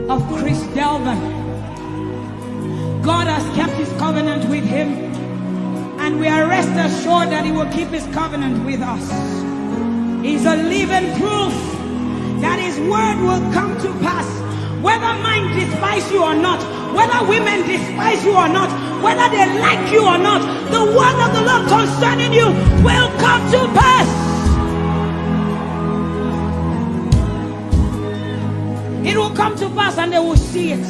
of Chris Delvin. God has kept his covenant with him, and we are rest assured that he will keep his covenant with us. He's a living proof that his word will come to pass. Whether men despise you or not, whether women despise you or not, whether they like you or not, the word of the Lord concerning you will come to pass. It will come to pass and they will see it.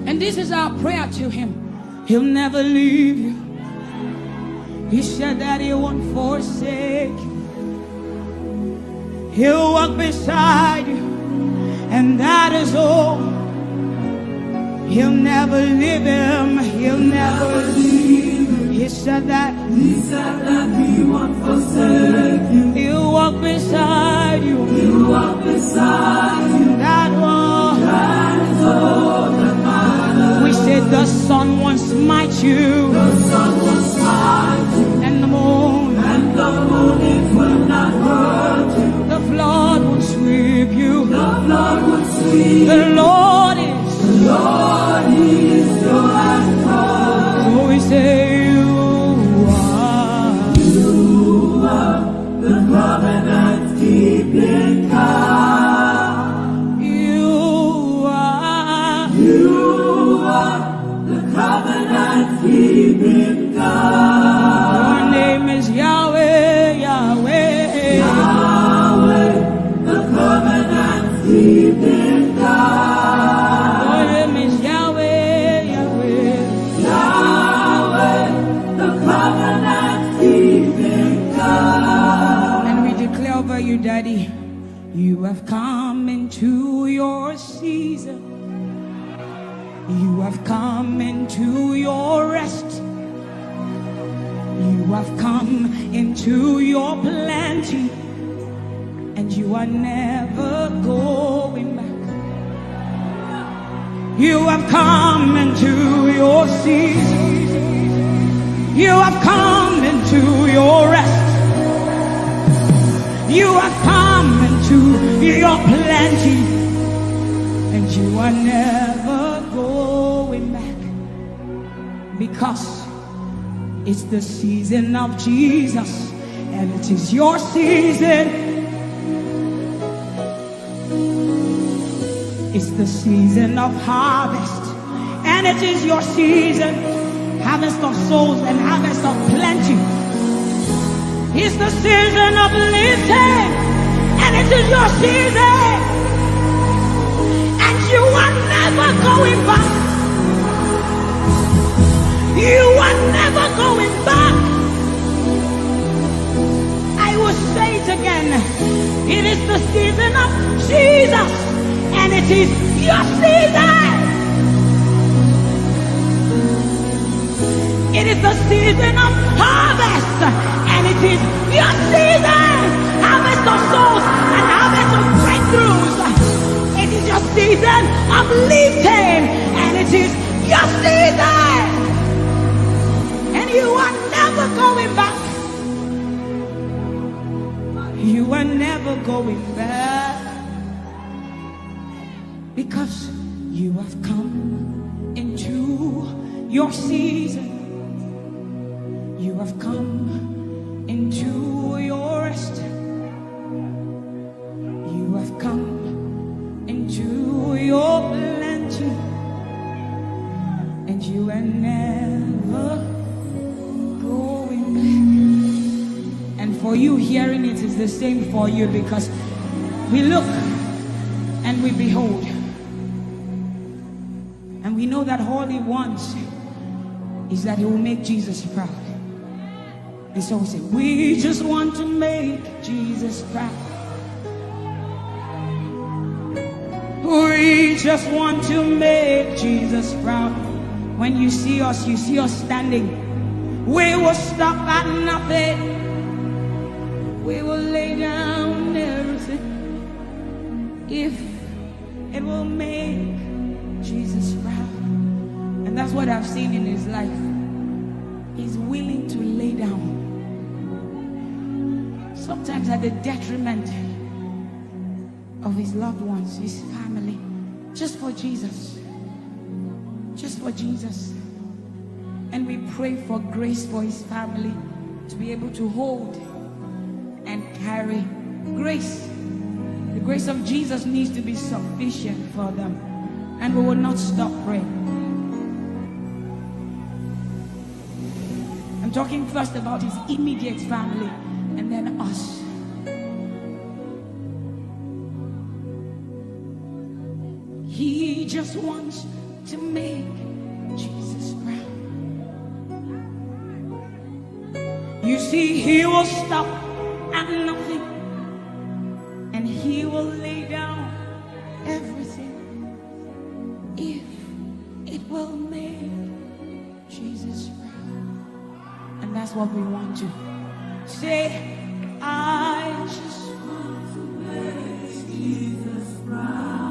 And this is our prayer to him. He'll never leave you. He said that he won't forsake you. He'll walk beside you, and that is all. He'll never leave him. He'll never leave him. He said that. He said that he won't forsake you. He'll walk beside you. He'll walk beside you. That one. That is all that matters. We said the sun won't smite you. The sun won't smite you. And the moon. And the moon, it will not hurt you. The flood will sweep you. The flood will sweep you. The Lord is. The Lord is your anchor. So we say you are. You are the covenant keeping God. You are. You are the covenant keeping God. Your name is Yahweh, Yahweh. Yahweh, the covenant keeping God. Your name is Yahweh, Yahweh. Yahweh, the covenant keeping God. And we declare over you, Daddy, you have come into your season. You have come into your rest. You have come into your plenty. And you are never going back. You have come into your season. You have come into your rest. You have come into your plenty. And you are never going back. Because it's the season of Jesus, and it is your season. It's the season of harvest, and it is your season. Harvest of souls and harvest of plenty. It's the season of lifting, and it is your season. And you are never going back. You are never going back. I will say it again. It is the season of Jesus, and it is your season. It is the season of harvest, and it is your season. Harvest of souls and harvest of breakthroughs. It is your season of lifting, and it is your season. And you are never going back. You are never going back. Because you have come into your season. You have come into your rest. You have come into your plenty. And you are never going back. And for you, hearing it is the same for you, because we look and we behold. And we know that all he wants is that he will make Jesus proud. And so we say, we just want to make Jesus proud. We just want to make Jesus proud. When you see us, you see us standing. We will stop at nothing. We will lay down everything if it will make Jesus proud. And that's what I've seen in his life. He's willing to lay down, sometimes at the detriment of his loved ones, his family, just for Jesus. Just for Jesus. And we pray for grace for his family to be able to hold and carry grace. The grace of Jesus needs to be sufficient for them. And we will not stop praying. I'm talking first about his immediate family and then us. He just wants to make Jesus proud. You see, he will stop at nothing and he will lay down everything if it will make Jesus proud. And that's what we want to say. I just want to make Jesus proud.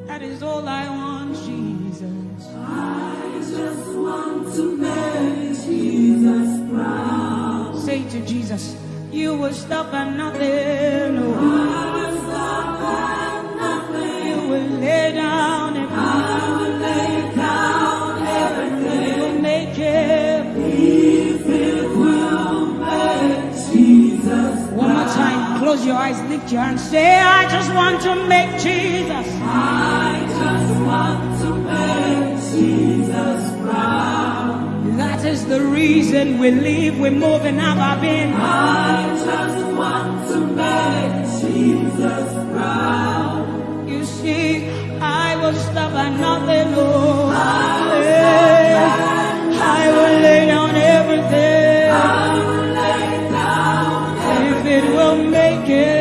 That is all I want, Jesus. I just want to make Jesus proud. Say to Jesus, you will stop at nothing. Oh. I will stop at nothing. You will lay down everything. I will lay down everything. You will make it. If it will make Jesus. One more time, close your eyes, lift your hand, say, I just want to make Jesus. I just want to make Jesus proud. That is the reason we live, we move, and have our being. I just want to make Jesus proud. You see, I will stop at nothing, oh. I will lay down everything. I will lay down if it will make it.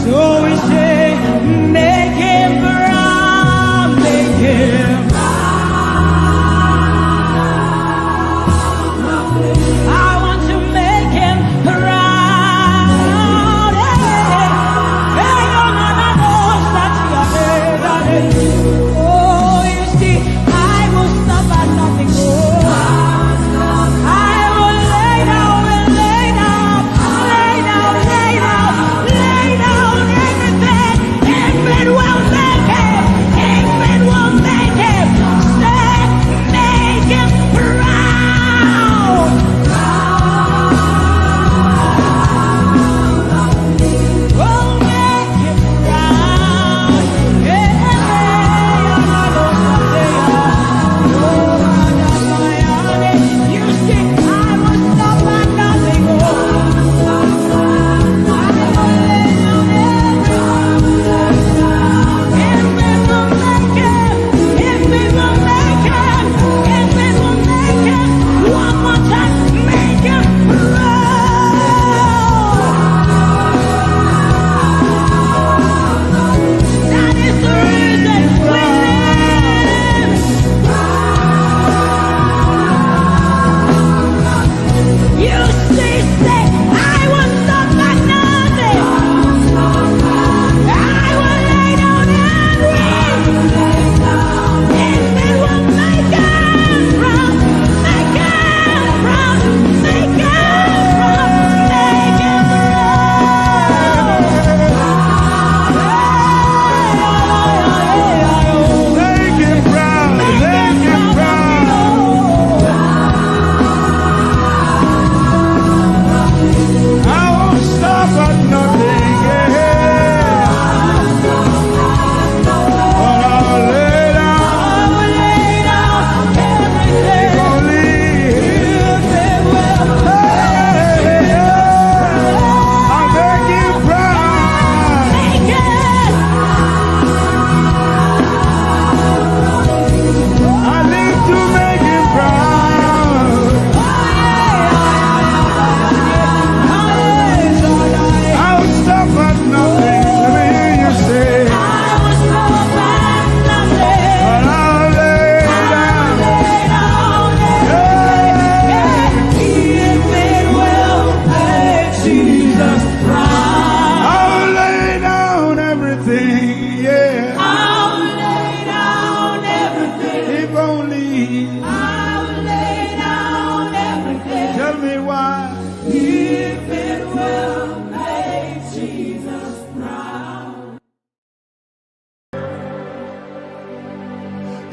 So we say, make him proud, make him. I want to make him proud. Hey, hey, oh, no, no,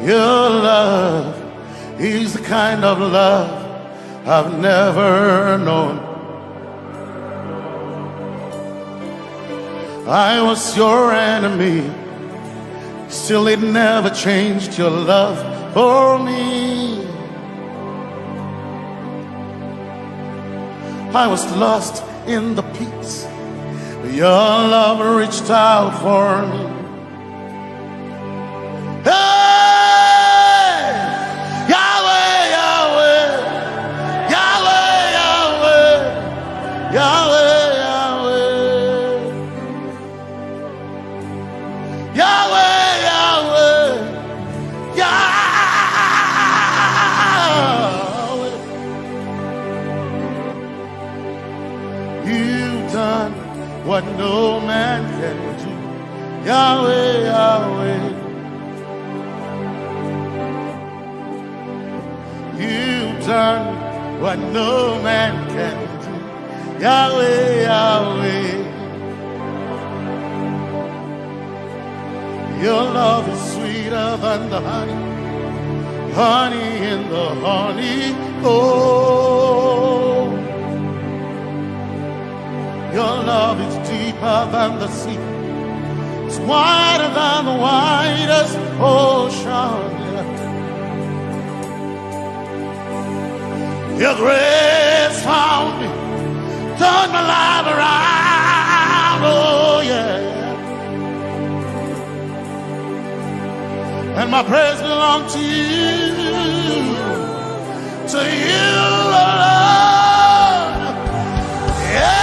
Your love is the kind of love I've never known. I was your enemy, still it never changed your love for me. I was lost in the pits, but your love reached out for me. Hey! Yahweh, Yahweh, Yahweh, Yahweh, Yahweh, Yahweh. Yahweh, Yahweh, Yahweh. You've done what no man can do. Yahweh, Yahweh. You've done what no man can do. Yahweh, Yahweh. Your love is sweeter than the honey, honey in the honeycomb. Your love is deeper than the sea. It's wider than the widest ocean. Yeah. Your grace found me, turned my life around. Oh, yeah. And my praise belongs to you, to you alone. Yeah.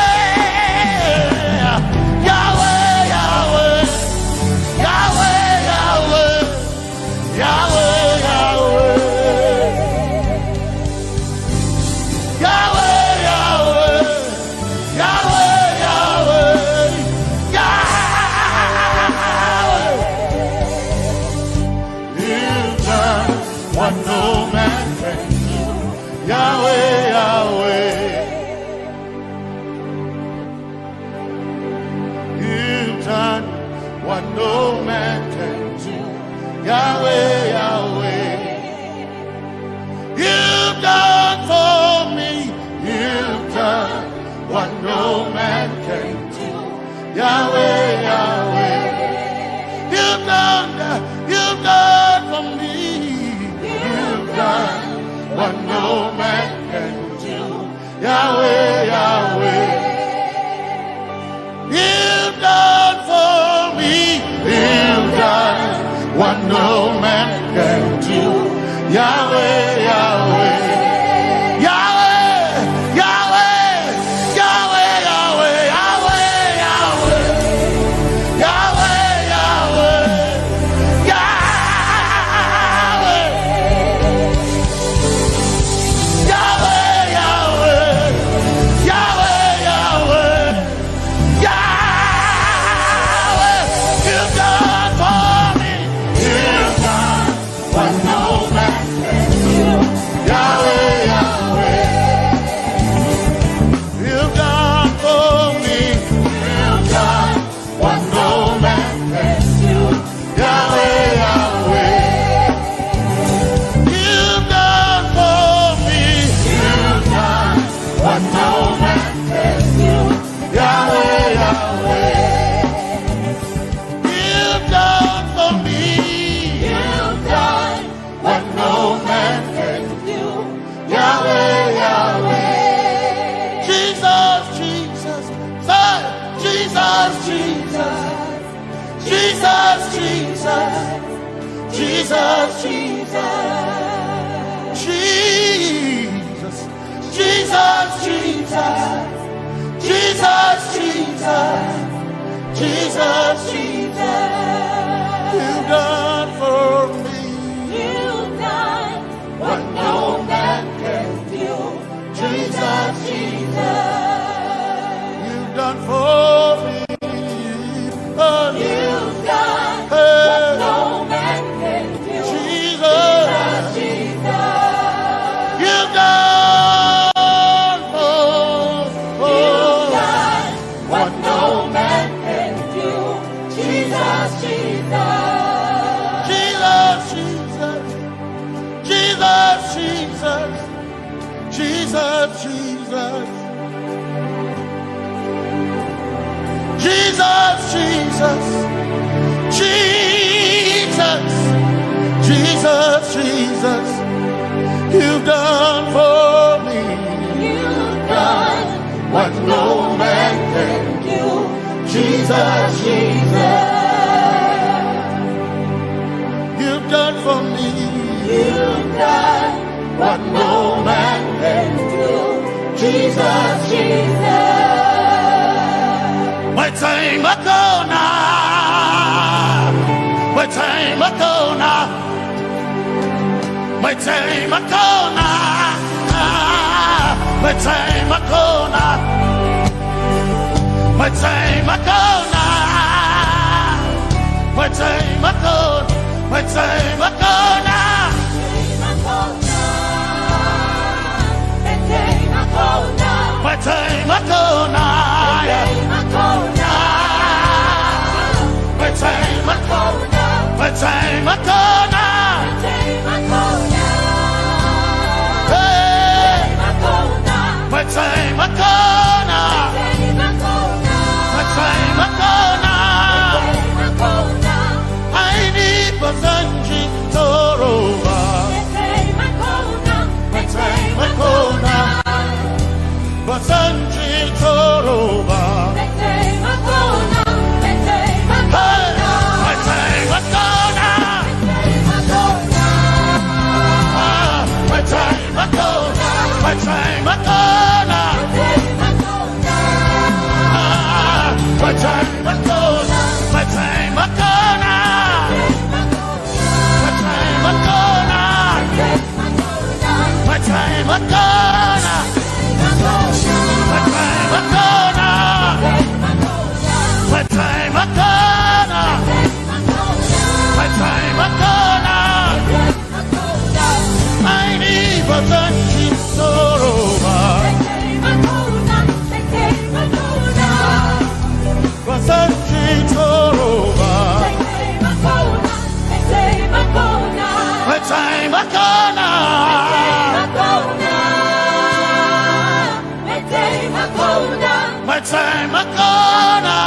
Yahweh, Yahweh, Yahweh, Yahweh, Yahweh, Yahweh, Yahweh, Yahweh. Yahweh, Yahweh, Yahweh. You've done what no man can do. Yahweh, Yahweh. You've done what no man can do. Yahweh, Yahweh. You've done for me. You've done what no man can do. Yahweh, Yahweh. You've done, you've done for me. You've done what no man can do. Yahweh, Yahweh. You've done for me. You've done what no man can do. Yahweh, Yahweh. Yahweh, Yahweh. Yahweh, Yahweh, Yahweh, Yahweh. Yahweh, Yahweh. Yahweh. Yahweh, Yahweh. Yahweh, Yahweh. Yahweh, you've done for me. You've done what no man can do. Yahweh, Yahweh. You've done for me. You've done what no man can do. Yahweh, Yahweh. You've done for me. You've done what no man can do. Yahweh, Yahweh. You've done for me. You've done what no man can do. Yahweh, Yahweh. Jesus, Jesus. Say, Jesus, Jesus. Jesus, Jesus. Jesus, Jesus. Jesus. Jesus, Jesus. Jesus, Jesus. Jesus, Jesus. You've done for me. You've done what no man can do. Jesus, Jesus. You've done for me. Oh, you've done, hey, what no man can do. Jesus. Jesus, Jesus. You've done for, for, you've done what no man can do. Jesus, Jesus. Jesus, Jesus. Jesus, Jesus, Jesus, Jesus, you've done for me. You've done what no man can do. Jesus, Jesus, you've done for me. You've done what no man can do. Jesus, Jesus. Metsai makona. Metsai makona. Metsai makona. Metsai makona. Metsai makona. Metsai makona. Metsai makona. Metsai makona. Metsai makona. Metsai makona. Hey. Metsai makona. Metsai makona. Aini bazanji toroba. Metsai makona. Bazanji toroba. Hey. Metsai makona. Ah, Metsai makona. Metsai makona. Ah, Metsai makona. Metsai makona. Metsai makona. Metsai makona. Metsai makona. Metsai makona. Metsai makona. Aini bazanji toroba. Bazanji toroba. Metsai makona. Metsai makona.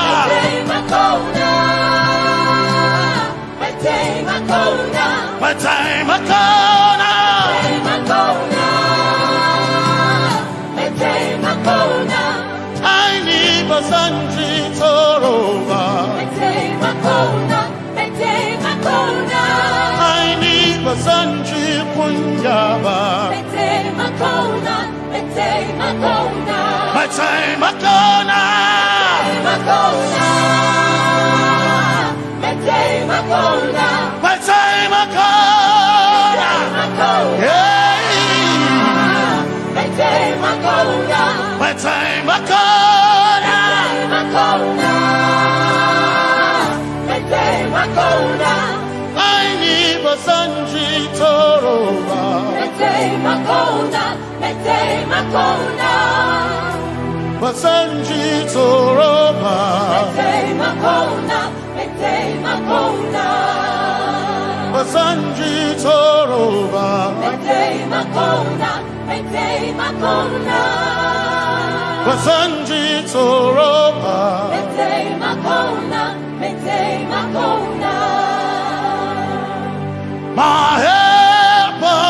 Metsai makona. Aini bazanji toroba. Aini bazanji kunyaba. Metsai makona. Metsai makona. Metsai makona. Metsai makona. Hey. Metsai makona. Metsai makona. Metsai makona. Aini bazanji toroba. Metsai makona. Metsai makona. Bazanji toroba. Metsai makona. Metsai makona. Bazanji toroba. Metsai makona. Metsai makona. Bazanji toroba. Metsai makona. Metsai makona. My helper.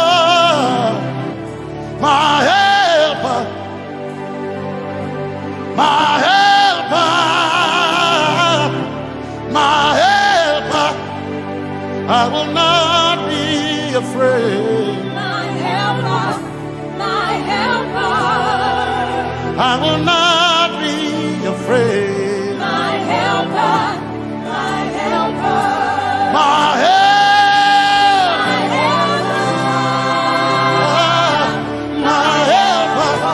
My helper, my helper, my helper, I will not be afraid. My helper, my helper, I will not be afraid. My helper, my helper. My help. My helper.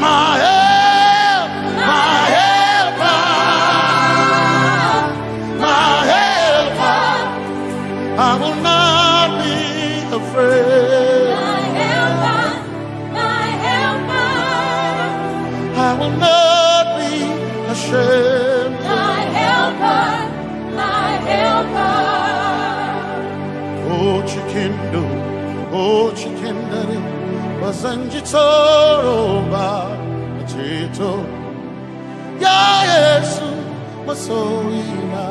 My help. My helper. My helper. I will not be afraid. My helper. My helper. I will not be ashamed. My helper, my helper. Oh, chikindo, oh, chikindari, bazanji toroba, chito. Ya Yesu, masoyina.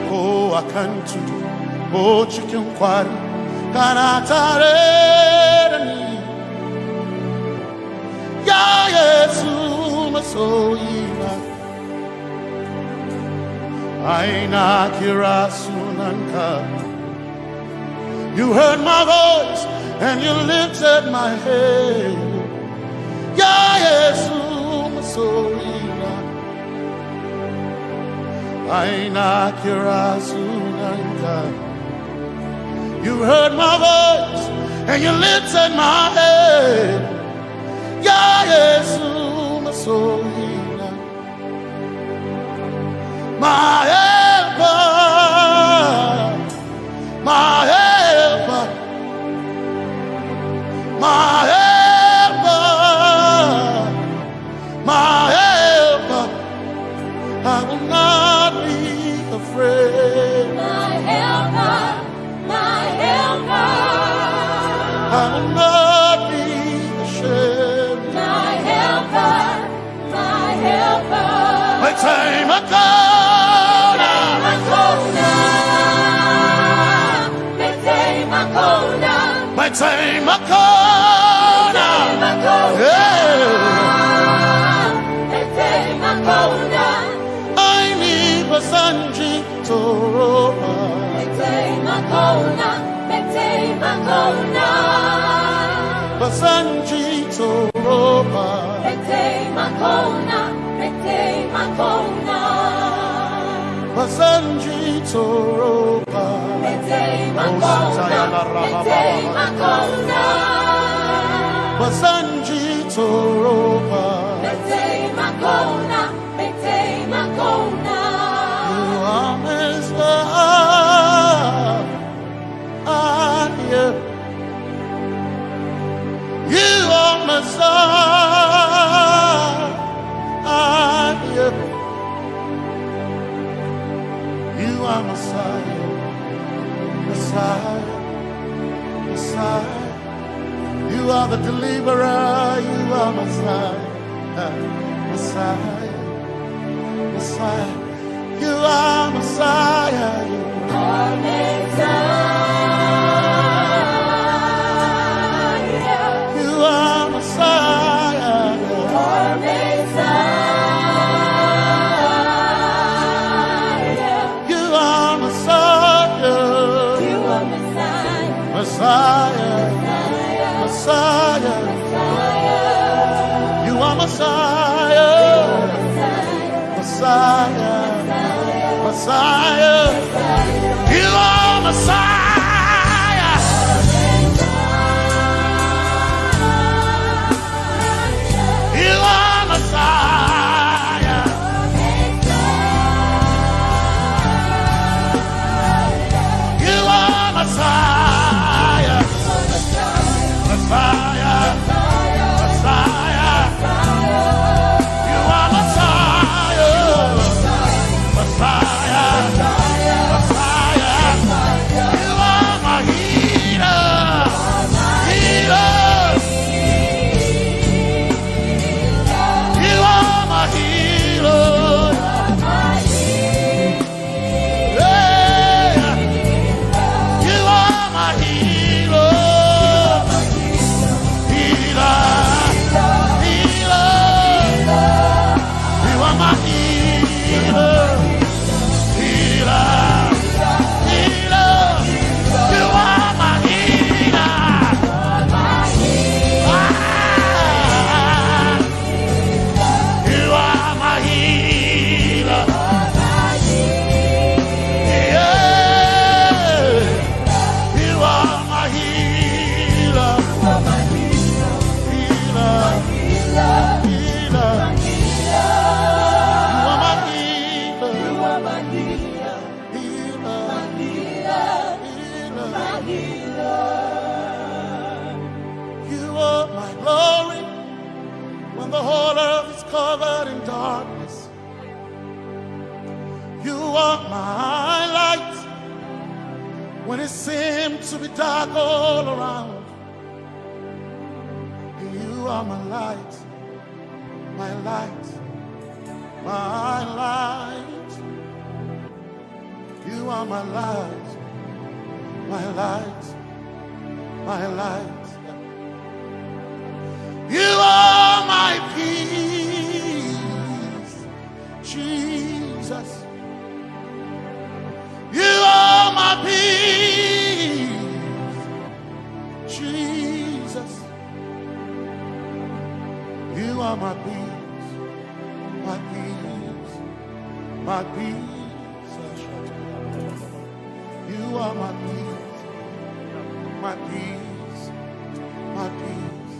Ko a kan tudu, ko cikin kwari, kana tare da ni. Ya Yesu masoyina, ai na kira sunanka. You heard my voice and you lifted my head. Ya Yesu masoyina, ai na kira sunanka. You heard my voice and you lifted my head. Ya Yesu masoyina, my helper, my helper, my helper, my helper. I will not be afraid. My helper, my helper. I will not be ashamed. My helper, my helper. Mete makona. Mete makona. Mete makona. Mete makona. Yeah. Mete makona. Ai ni ba zan ji tsoro ba. Mete makona. Mete makona. Ba zan ji tsoro ba. Mete makona. Mete makona. Ba zan ji tsoro ba. Mete makona. Mete makona. Ba zan ji tsoro ba. Mete makona. Mete makona. You are Messiah. You are Messiah. You are Messiah. Messiah. Messiah. You are the deliverer. You are Messiah. Messiah. Messiah. You are Messiah. You are Messiah. You are Messiah. You are Messiah. You are Messiah. You are Messiah. Messiah. Messiah. Messiah. You are Messiah. Messiah. Messiah. You are Messiah. You are Messiah. You are Messiah. Messiah. Messiah. You are Messiah. Messiah. Messiah. You are my healer. Healer. You are my healer. Yeah. You are my healer. Healer. Healer. You are my healer. Healer. Healer. You are my healer. Ah. You are my healer. Yeah. You are my healer. Healer. Healer. You are my healer. Healer. Healer. You are my glory when the whole earth is covered in darkness. You are my light when it seems to be dark all around. You are my light My light, my light. You are my light, my light, my light. You are my peace, Jesus. You are my peace, Jesus. You are my peace, my peace, my peace. You are my peace, my peace, my peace.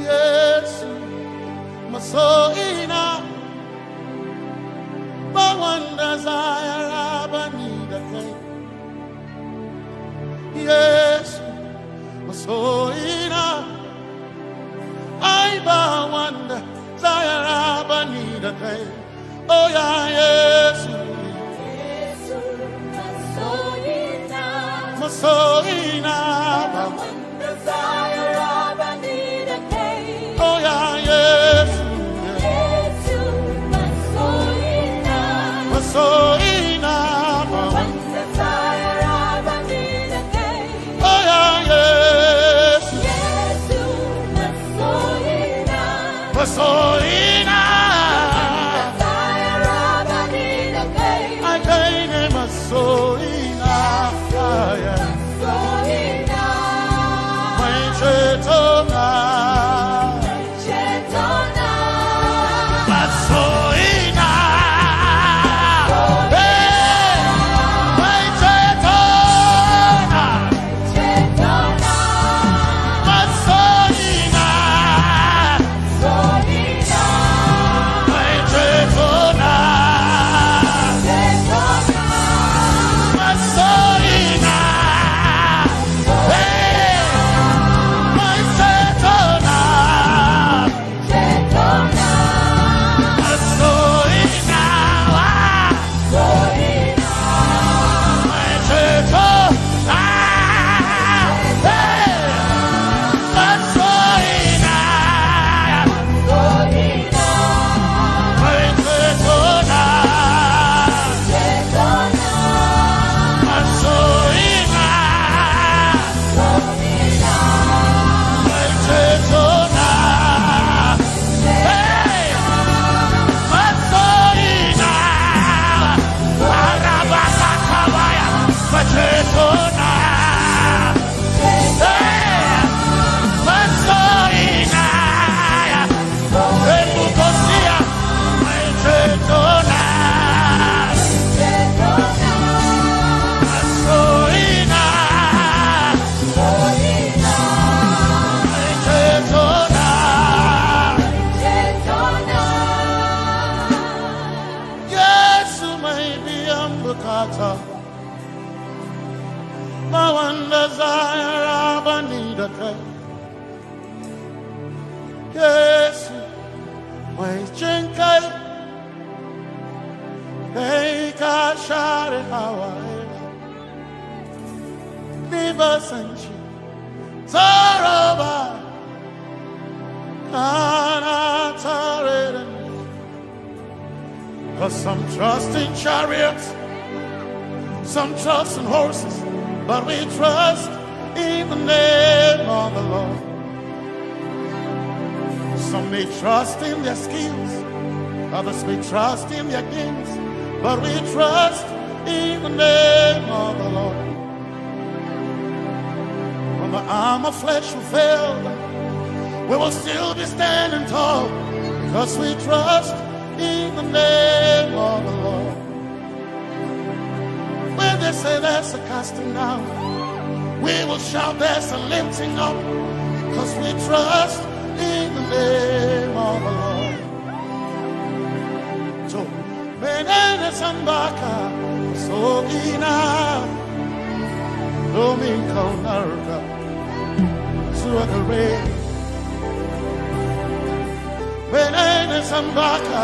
Yesu, masoina, bawanda zayara banida kai. Yesu, masoina, ai bawanda zayara banida kai. Oh yeah, Yesu. Yesu, masoina. Masoina. Wanda zayara banida kai. Oh yeah, Yesu. Yesu, masoina. Masoina. Wanda zayara banida kai. Oh yeah, Yesu. Yesu, masoina. Masoina. Zayara banida kai. Ai kai ne masoina. Masoina. Mai cetona. Cetona. Masoina. Hey, mai cetona. Cetona. Masoina. Soina. Mai cetona. Cetona. Masoina. Hey, mai cetona. Cetona. Masoina. Soina. Mai cetona. Hey. Masoina. Soina. Mai cetona. Cetona. Masoina. Soina. Mai cetona. Hey. Masoina. Arabakabaya. Mai cetona. Hey. Masoina. Ebukosia. Mai cetona. Masoina. Mai cetona. Yesu mai biyan bukata. Ba wanda zayara banida kai. Yesu, mai jin kai. Kai ka share hawaye. Ni ba san ci tsoro ba. Kana tare da ni. 'Cause some trust in chariots, some trust in horses, but we trust in the name of the Lord. Some may trust in their skills, others may trust in their gifts, but we trust in the name of the Lord. When the arm of flesh will fail, we will still be standing tall, 'cause we trust in the name of the Lord. When they say there's a casting down, we will shout there's a lifting up, 'cause we trust in the name of the Lord. So, menene sambaka, so ina, domin kaunarka, zuwa gare ni. Menene sambaka,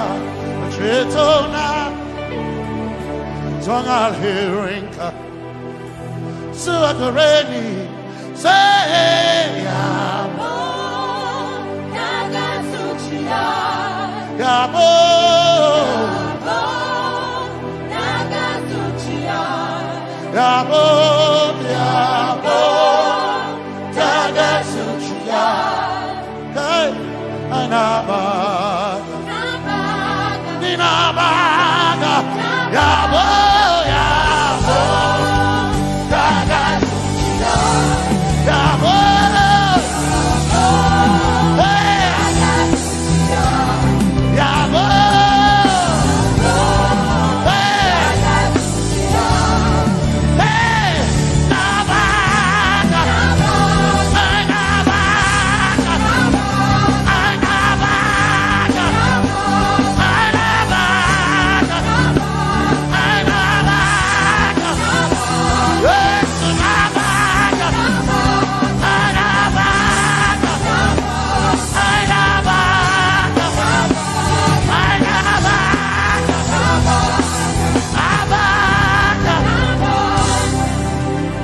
cetona, don alherinka, zuwa gare ni, sai ya. Yabo, yabo, yabo, tagasuchiya. Hey, anaba. Ninabaga, yabo, yabo, tagasuchiya, yabo. Hey, yabo. Hey.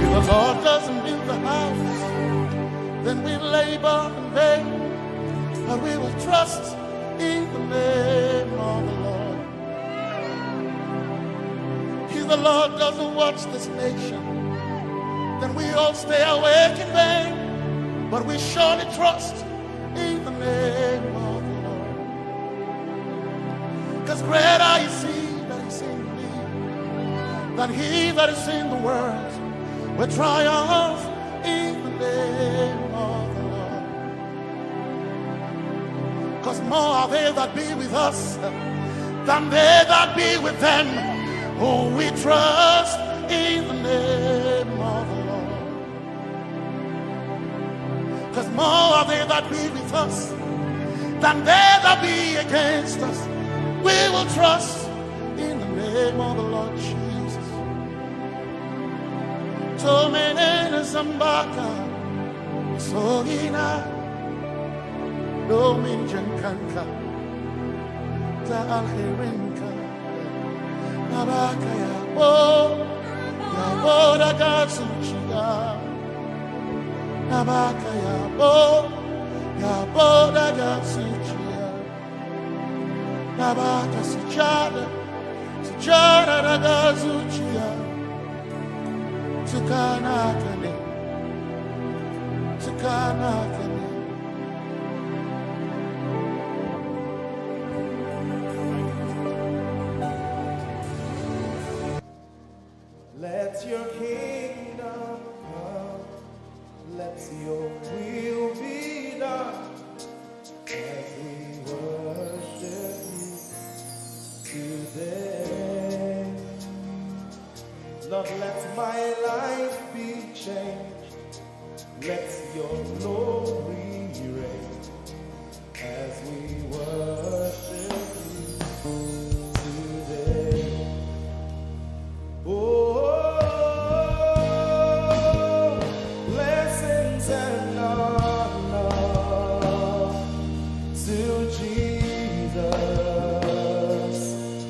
If the Lord doesn't build the house, then we labor in vain, but we will trust in the name of the Lord. If the Lord doesn't watch this nation, then we all stay awake in vain, but we surely trust in the name of the Lord. Because greater is he that is in me than he that is in the world. We triumph in the name of the Lord. Because more are they that be with us than they that be with them, who we trust in the name of the Lord. Because more are they that be with us than they that be against us. We will trust in the name of the Lord Jesus. Tomenene zambaka, sogina, domin jankanka, ta alherinka. Nabaka yabo, yabo daga zuciya. Nabaka yabo, yabo daga zuciya. Nabaka sujada, sujada daga zuciya. Tukana kane, tukana kane. Let your kingdom come, let your will be done as we worship you today. Lord, let my life be changed, let your glory reign as we worship you today. Oh, blessings and honor to Jesus,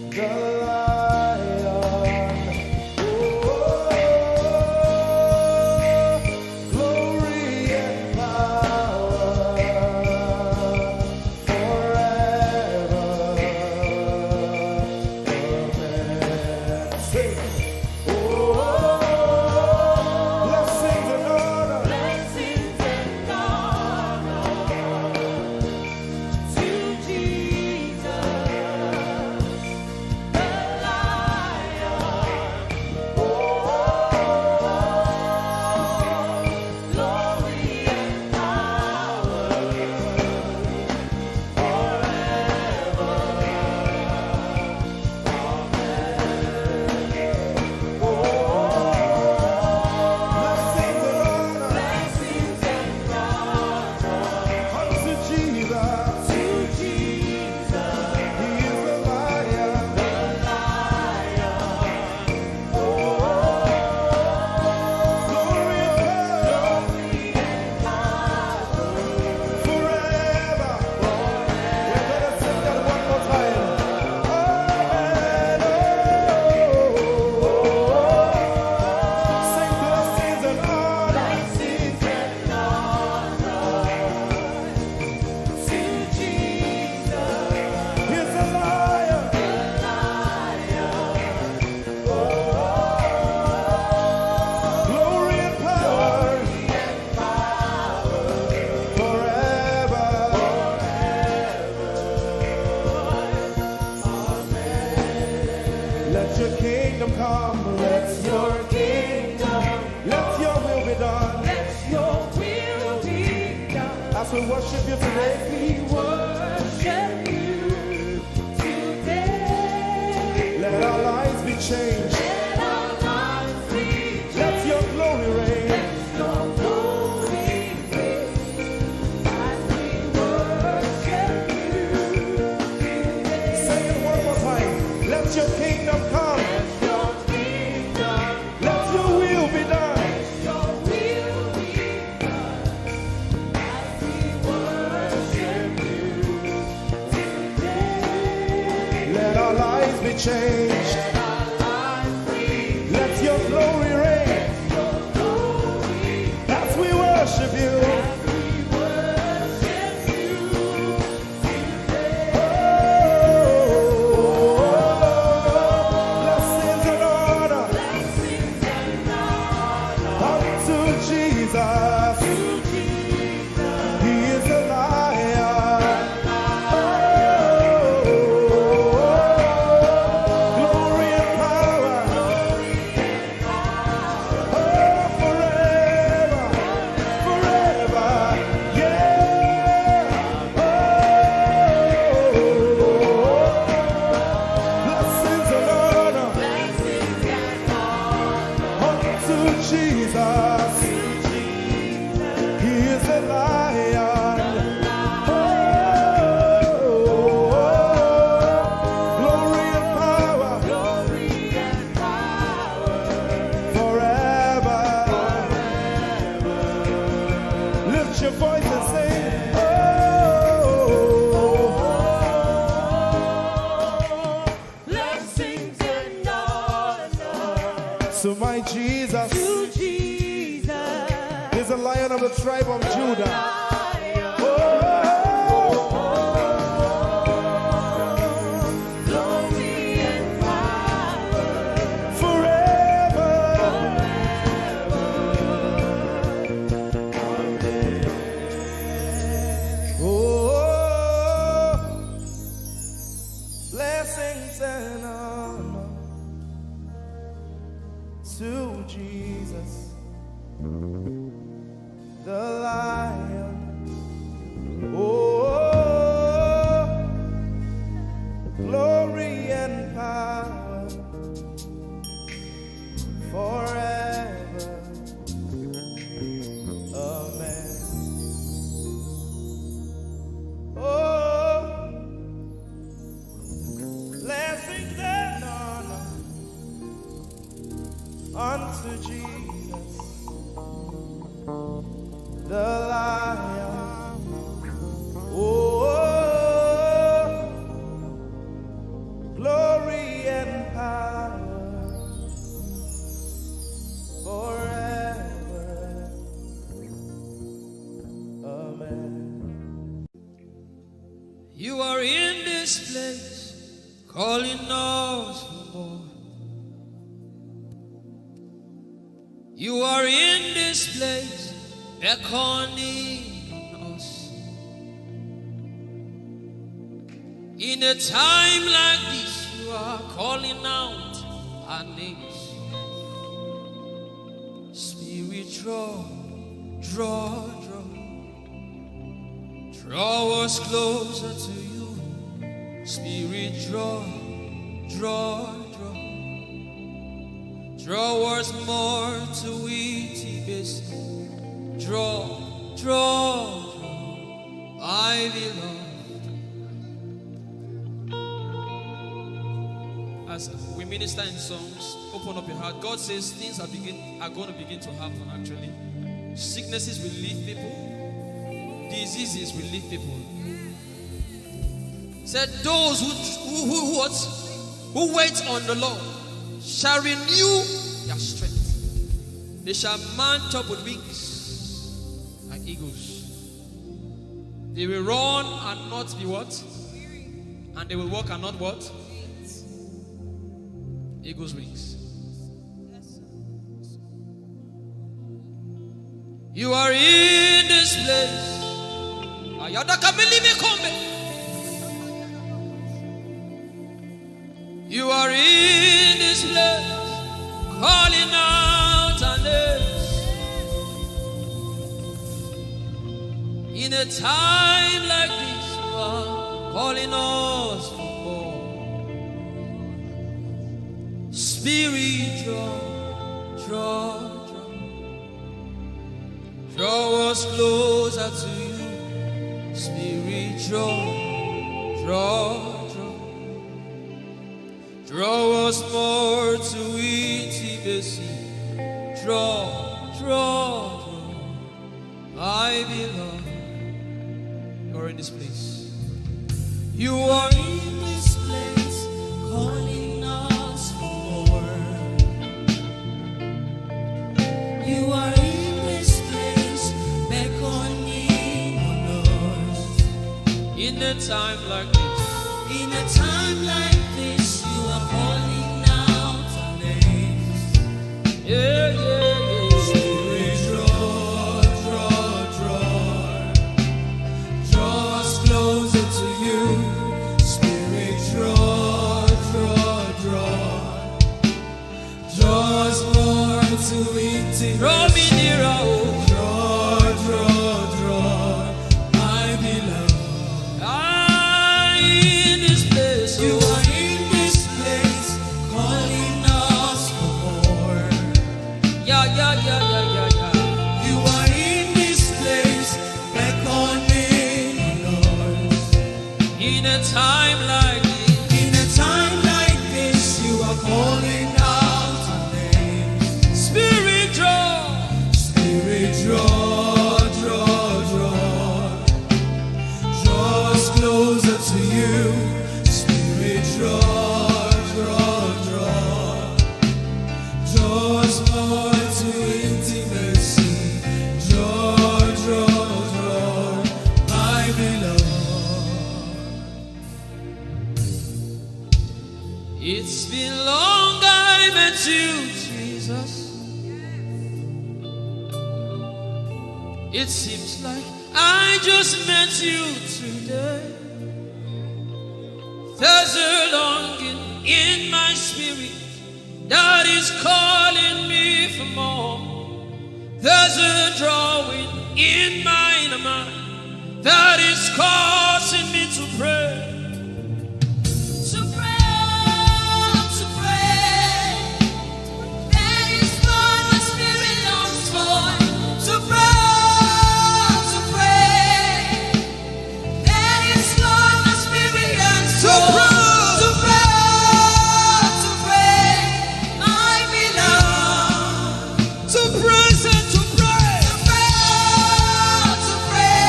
the Lion. Oh, glory and power forever. Amen. Sing. Oh, blessings and honor. Blessings and honor to Jesus. Worship you today. We worship you today. Let our lives be changed. Let our lives be changed. Let your glory reign. Let your glory reign as we worship you today. Say it one more time. Let your kingdom come. Let your kingdom, Let your will be done. your will be done as we worship you today. Let our lives be changed. Let our lives be Let your glory reign your glory as we worship you. as we worship you. Oh, blessings and honor unto Jesus. He is the Lion. Oh, glory and power. Oh, forever, forever, yeah. Oh, blessings and honor unto Jesus. He is the Lion. Oh, glory and power forever. Lift your voice and sing. Oh, Blessings and honor to my Jesus. to Jesus. He's the Lion of the tribe of Judah. Glory and power Forever. Oh, blessings and honor to Jesus, the Lion. Oh, glory and power forever. Amen. Oh, blessings and honor unto Jesus, the Lion. Oh, glory and power forever. Amen. You are in this place, calling us for more. You are in this place, beckoning on us. In a time like this, you are calling out our names. Spirit, draw, draw, draw. Draw us closer to you. Spirit, draw, draw, draw. Draw us more to it, Ibis. Draw, draw, draw. I belong. As we minister in songs, open up your heart. God says things are begin are going to begin to happen. Actually, sicknesses will leave people, diseases will leave people. Said those who who who, who what who wait on the Lord shall renew their strength. They shall mount up with wings like eagles. They will run and not be what? And they will walk and not what? Eagle's wings. You are in this place. Ayada kamili me kombe. You are in this place, calling out our names. In A time like this, you are calling us for more. Spirit, draw, draw, draw. Draw us closer to you. Spirit, draw, draw, draw. Draw us more to intimacy. Draw, draw, draw. My beloved, you're in this place. You are in this place, calling us for more. You are in this place, beckoning on us. In a time like this, in a time like this, you are calling out our names. Yeah, yeah, yeah. Spirit, draw, draw, draw. Draw us closer to you. Spirit, draw, draw, draw. Draw us more to intimacy. Draw me nearer, oh. Draw, draw, draw, my beloved. Ah, in this place, you are in this place, calling us for more. Yeah, yeah, yeah, yeah, yeah, yeah. You are in this place, beckoning on us. In a time like this, in a time like this, you are calling out our names. Spirit, draw. Spirit, draw, draw, draw. Draw us closer to you. Spirit, draw, draw, draw. Draw us more to intimacy. Draw, draw, draw, my beloved. It's been long I met you, Jesus. It seems like I just met you today. There's a longing in my spirit that is calling me for more. There's a drawing in my mind that is causing me to pray. To pray, to pray. That is what my spirit longs for. To pray, to pray. That is what my spirit yearns for. To pray, to pray, my beloved. To praise and to pray. To pray, to pray.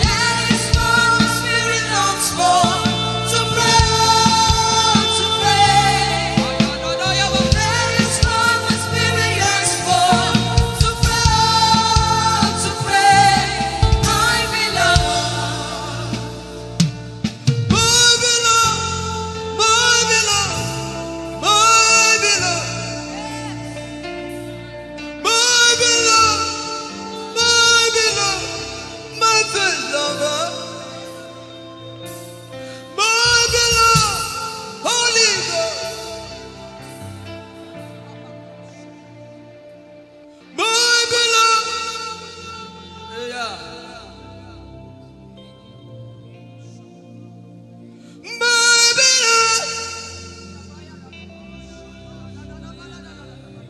That is what my spirit longs for. To pray, to pray. That is what my spirit yearns for. To pray, to pray, my beloved. My beloved, my beloved, my beloved, my beloved, my beloved, my first lover, my beloved, Holy Ghost. My beloved. Yeah. My beloved.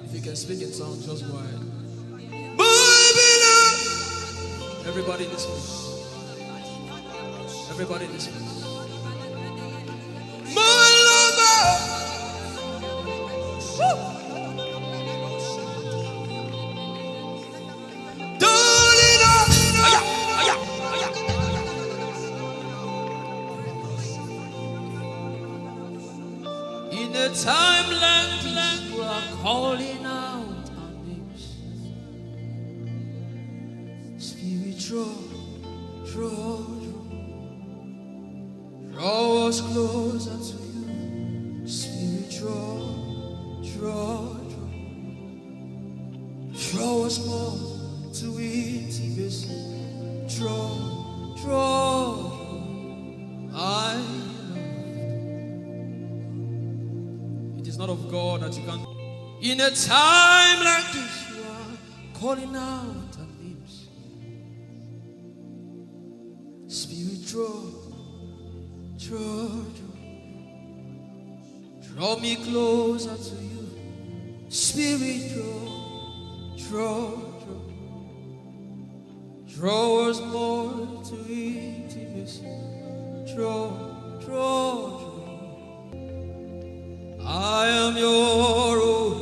If you can speak in tongues, just go ahead. My beloved. Everybody in this place. Everybody in this place. My lover. Woo. Darling, oh. Aya, aya, aya. In a time like this, you are calling out our names. Spirit, draw, draw, draw. Draw us closer to you. Spirit, draw, draw, draw. Draw us more to intimacy. Draw, draw. I love. It is not of God that you can. In a time like this, you are calling out our names. Draw, draw, draw. Draw me closer to you. Spirit, draw, draw, draw. Draw us more to intimacy. Draw, draw, draw. I am your own.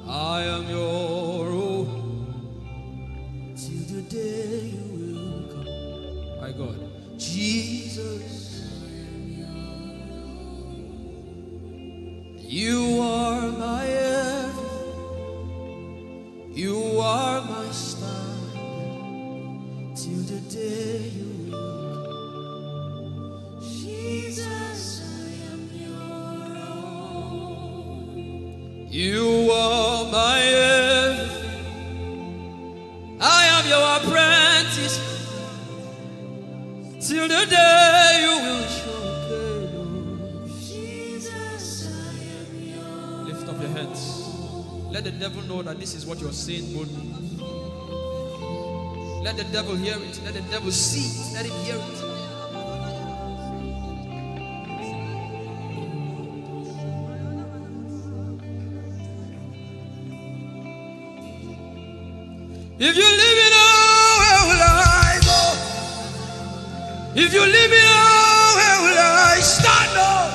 I am your own. Till the day you will come. My God. Jesus. You are my everything. You are my standard. Till the day you will come. Jesus, I am your own. You are my everything. I am your apprentice. Till the day you will show up. Jesus, I am your own. Lift up your hands. Let the devil know that this is what you're saying boldly. Let the devil hear it. Let the devil see it. Let him hear it. If you leave me now, where will I go? If you leave me now, where will I stand? Oh?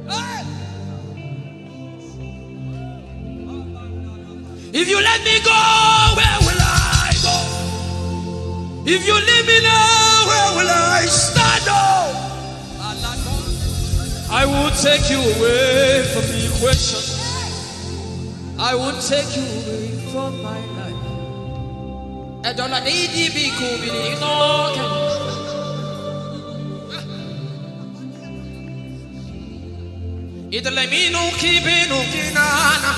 Hey! If you let me go, where will I go? If you leave me now, where will I stand? Oh, I won't take you away from the equation. I won't take you away from my life. Edola de idi bi ku bi ni ino ke. Italeminu kibinu kinana.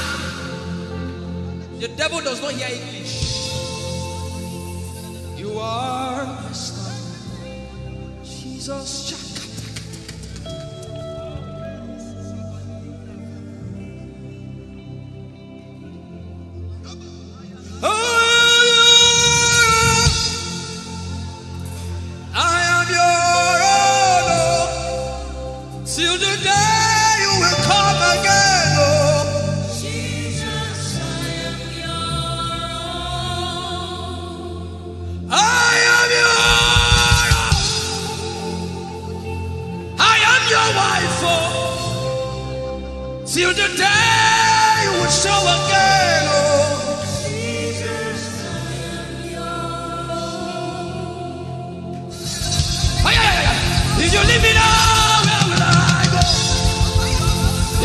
The devil does not hear English. You are my star. Jesus. I am your own, oh, till the day you will come again, oh. Jesus, I am your own. I am your own. I am your wife, oh, till the day you will show again, oh. Jesus, I am your own. Ay, ay, ay, ay. If you leave me now, where will I go?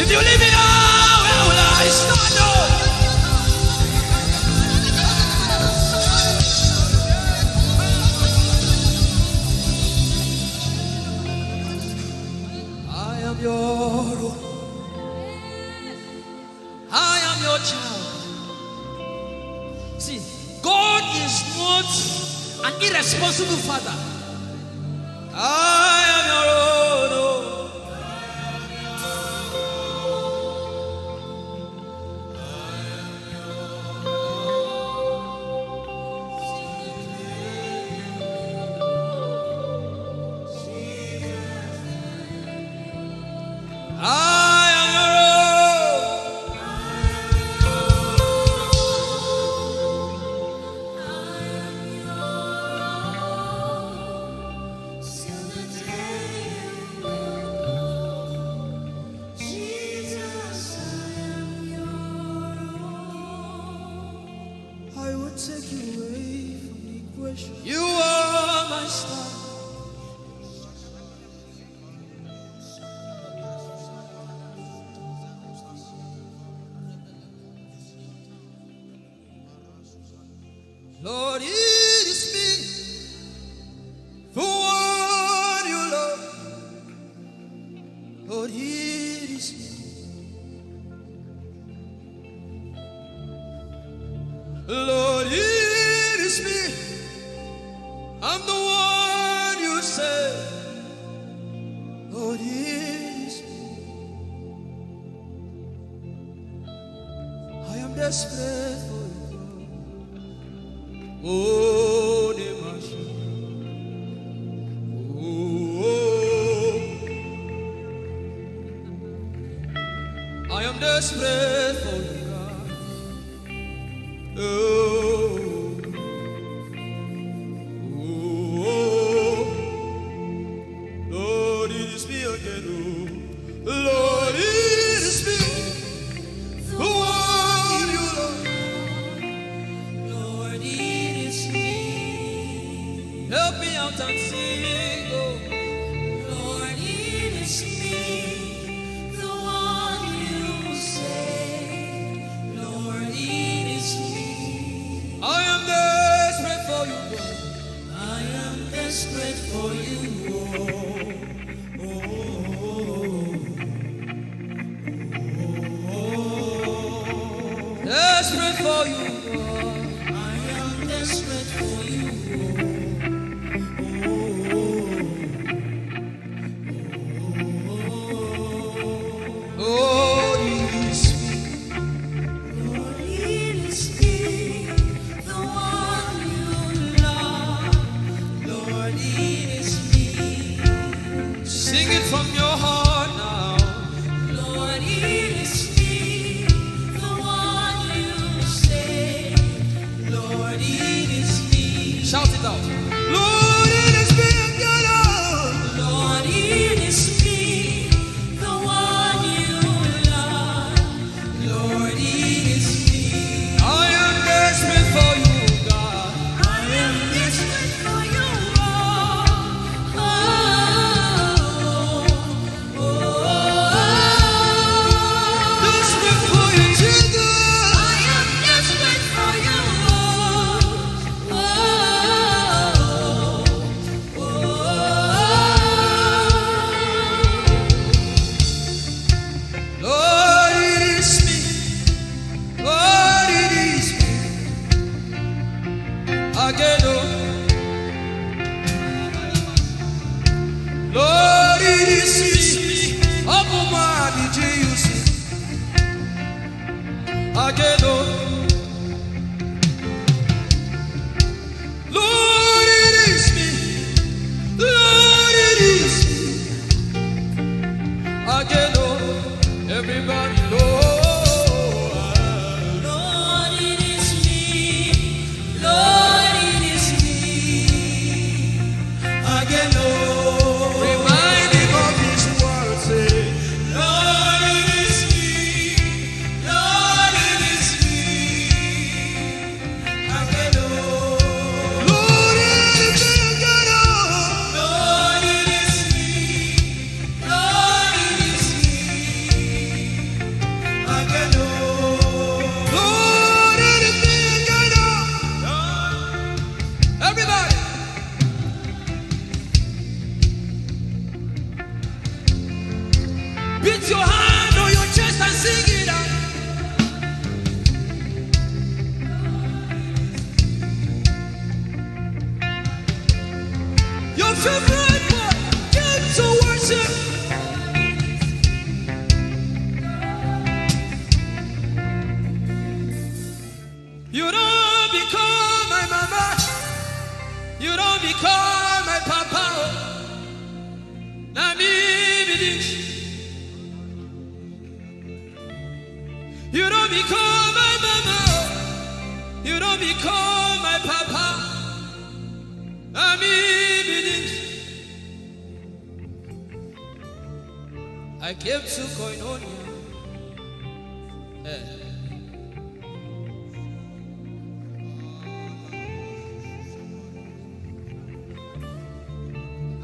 If you leave me now, where will I stand? Oh? I am your own. I am your child. See, God is not an irresponsible father. I am your own. Oh. I am your own. Jesus, I am your own. I will take you away from the equation. You are my star. Lord, it is me. For what you love. Lord, it is me. Lord, it is me. I'm the one you say. Lord, it is me. I am desperate for you. Oh, Nemashu. Oh, I am desperate for you, God. Oh, oh, oh. Lord, it is me again, oh. Lord, it is me. The one you love. Lord, it is me. Help me out and sing, oh. Lord, it is me. The one you say. Lord, it is me. I am desperate for you, God. I am desperate for you, oh. Oh, oh, oh, oh. Desperate for you, God. I am desperate for you, oh. Oh, oh, oh, oh. Oh, it is me. Lord, it is me. The one you love. Lord, it is me. Sing it from your heart now. Lord, it is me. The one you say. Lord, it is me. Shout it out. Lord, it is me, your Lord. Lord, it is me, the one you love. Lord, it is me. I am desperate for you, God. I am desperate for you, Lord. Oh, oh, oh, oh. Desperate for you, Jesus. I am desperate for you, Lord. Oh, oh, oh, oh. Lord, it is me. Lord, it is me. Again, oh. Lord, it is me. Open my heart, did you see? Again, oh. Lord, it is me. Lord, it is me. Again, oh, everybody, Lord. Lord, it is me. Lord, it is me. Again, oh, remind him of his word, say, Lord, it is me. Lord, it is me. Everybody, beat your hand on your chest and sing it out. Your favorite part, get to worship. You don't become my mama. You don't become my papa. Now me be this. You don't become my mama. You don't become my papa. Now me be this. I came to Koinonia. Eh.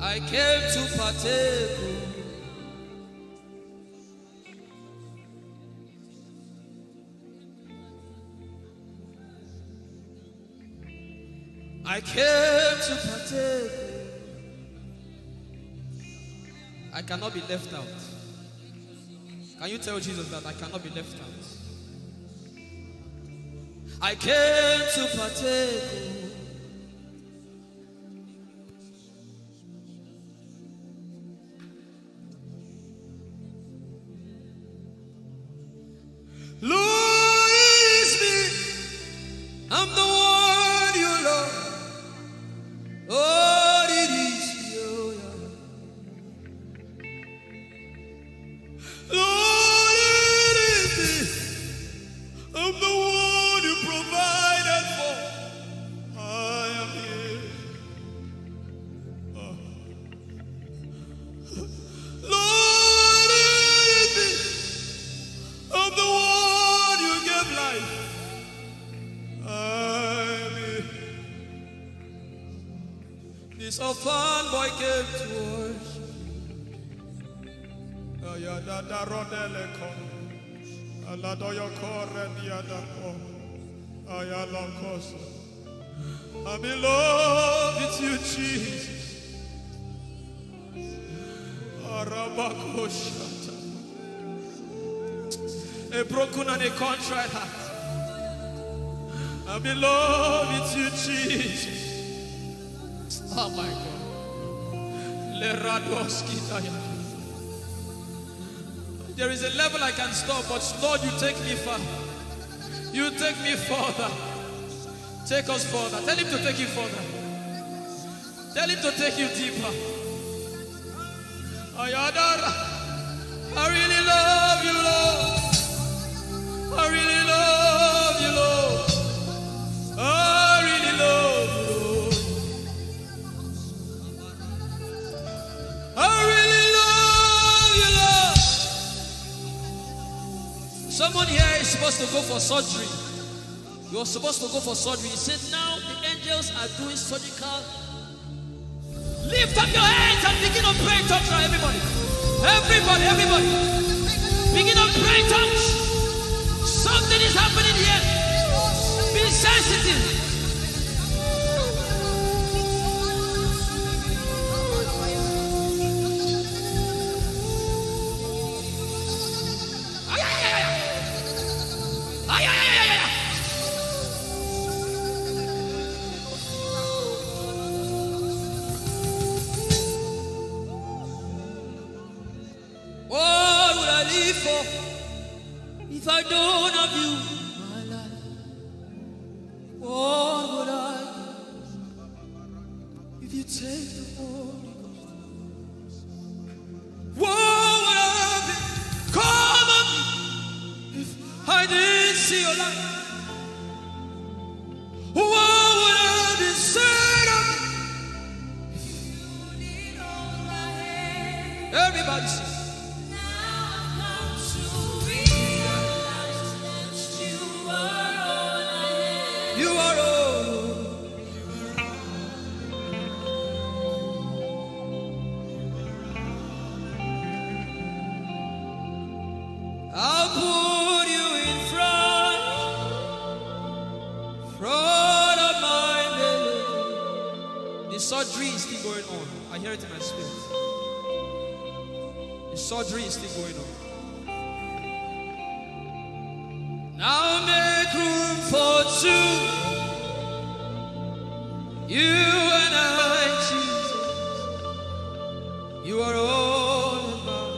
I came to partake. I came to partake. I cannot be left out. Can you tell Jesus that I cannot be left out? I came to partake. Lord, it's me. I'm the one you love. This orphan boy came to worship. Ayadada rodele ko. Aladoyo kore diada ko. Ayalokoso. I'm in love with you, Jesus. Arabakoshata. A broken and a contrite heart. I'm in love with you, Jesus. Oh my God. Leradoski daya. There is a level I can stop, but Lord, you take me far. You take me further. Take us further. Tell him to take you further. Tell him to take you deeper. Ayadara. I really love you, Lord. I really love you, Lord. I really love you, Lord. I really love you, Lord. Someone here is supposed to go for surgery. You're supposed to go for surgery. He said, "Now the angels are doing surgical." Lift up your hands and begin to pray in tongues now, everybody. Everybody, everybody. Begin to pray in tongues. Something is happening here. Be sensitive. Ay, ay, ay, ay, ay. Ay, ay, ay, ay, ay, ay. What would I live for if I don't have you in my life? What would I give if you take the Holy Ghost? What would I have become of me if I didn't see your light? What would I be said of me? Everybody sing. Now I've come to realize that you are all I have. You are all. I'll put you in front, front of my belly. The surgery is still going on. I hear it in my spirit. The surgery is still going on. Now make room for two. You and I, Jesus. You are all about.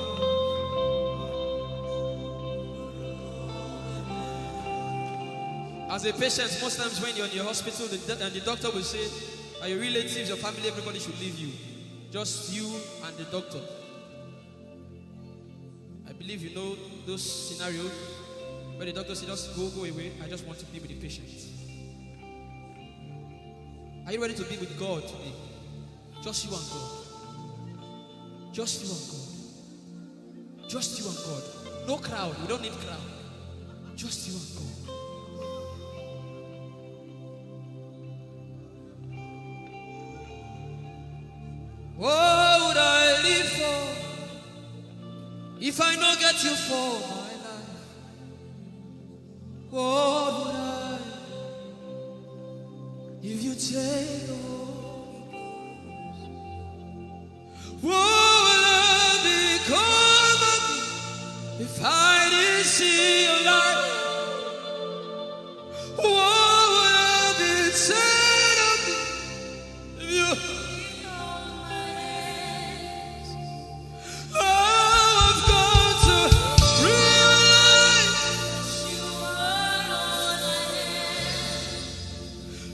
As a patient, most times when you're in your hospital, the, and the doctor will say, "Are your relatives, your family, everybody should leave you. Just you and the doctor." I believe you know those scenarios where the doctor says, "Just go, go away. I just want to be with the patient." Are you ready to be with God today? Just you and God. Just you and God. Just you and God. No crowd. We don't need crowd. Just you and God. What would I live for if I no get you for my life? What would I if you take the Holy Ghost? What would I become of me if I didn't see your light? What would I be said of me if you I've come to realize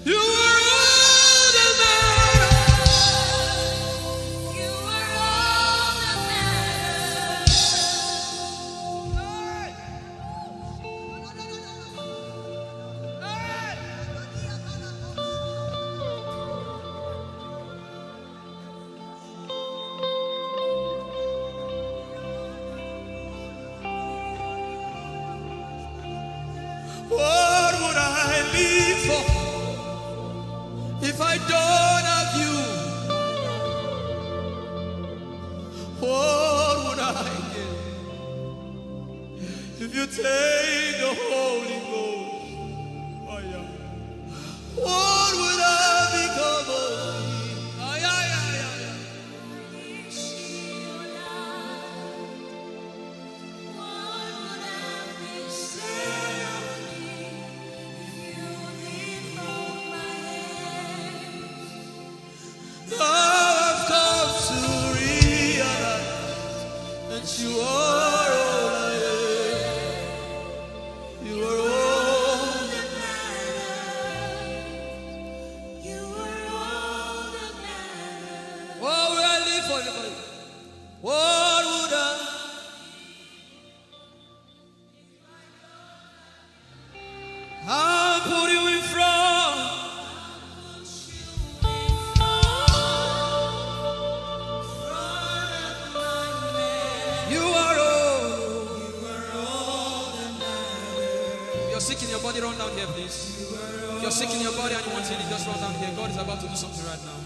you are all that matters. You are all that matters. What would I live for if I don't have you? Thank the Holy Ghost. Oh, yeah. What would I become of me? Oh, yeah, yeah, yeah, yeah. Now I've come to realize that you are all I am. You are all that matters. You are all that matters. Oh, where I live for everybody. What would I I'm putting you in front. You are all. If you're sick in your body, run down here, please. If you're sick in your body and you want healing, just run down here. God is about to do something right now.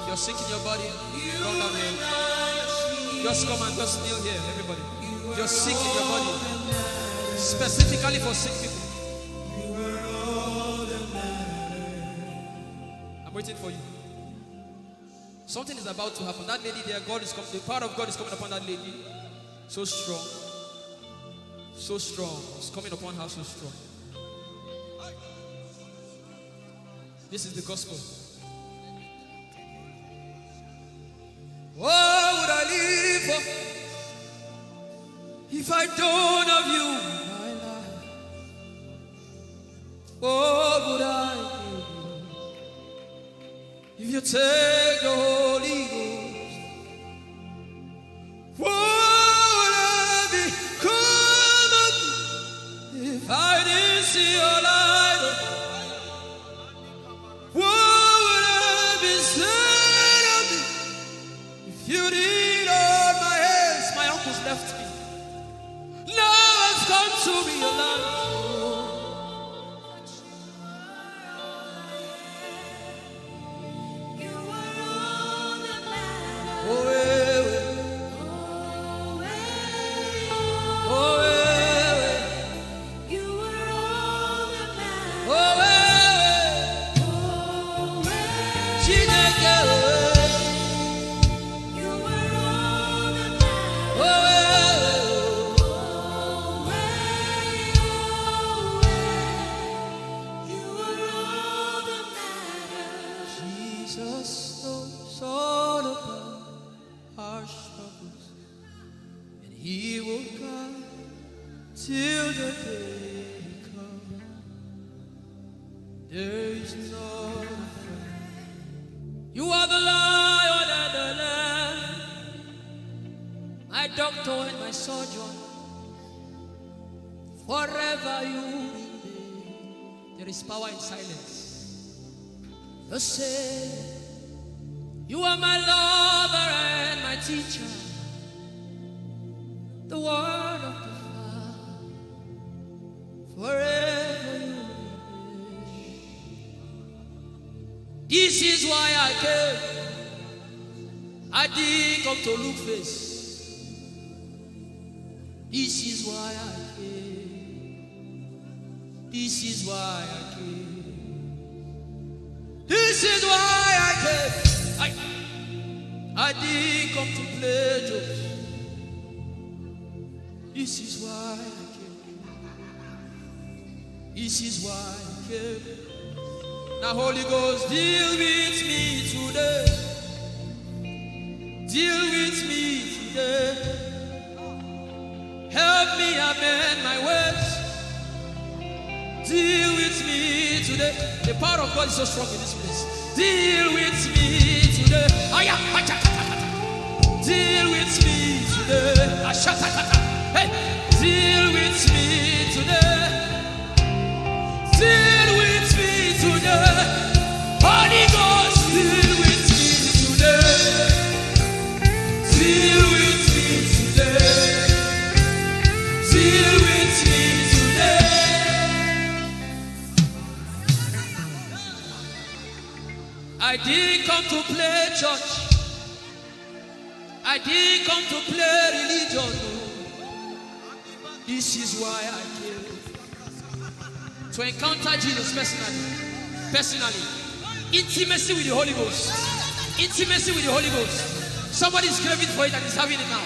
If you're sick in your body, run down here. Just come and just kneel here, everybody. If you're sick in your body, specifically for sick people, I'm waiting for you. Something is about to happen. That lady there, God is coming. The power of God is coming upon that lady. So strong. So strong. It's coming upon her so strong. This is the gospel. What would I live for if I don't have you in my life? What would I give if you take the Holy Ghost? What would I become of me if I didn't see your light? What would I be said of me if you didn't hold my hands? My uncles left me. Now I've come to realize. Jesus knows all about our struggles, and He will guide till the day comes. There is no fear. You are the Lion and the Lamb, my doctor and my surgeon. Forever you remain. There is power in silence. The same. You are my lover and my teacher. The word of the Father. Forever you remain. This is why I came. I didn't come to look face. This is why I came. This is why I came. This is why I came. I, I didn't come to play jokes. This is why I came. This is why I came. Now, Holy Ghost, deal with me today. Deal with me today. Help me amend my words. Deal with me today. The power of God is so strong in this place. Deal with me today. Aya, acha, acha, acha. Deal with me today. Ashata, kata. Hey, deal with me today. Deal with me today. Holy Ghost, deal with me today. Deal with me today. Deal with me today. I didn't come to play church. I didn't come to play religion. Oh. This is why I came. To encounter Jesus personally. Personally. Intimacy with the Holy Ghost. Intimacy with the Holy Ghost. Somebody is craving for it and is having it now.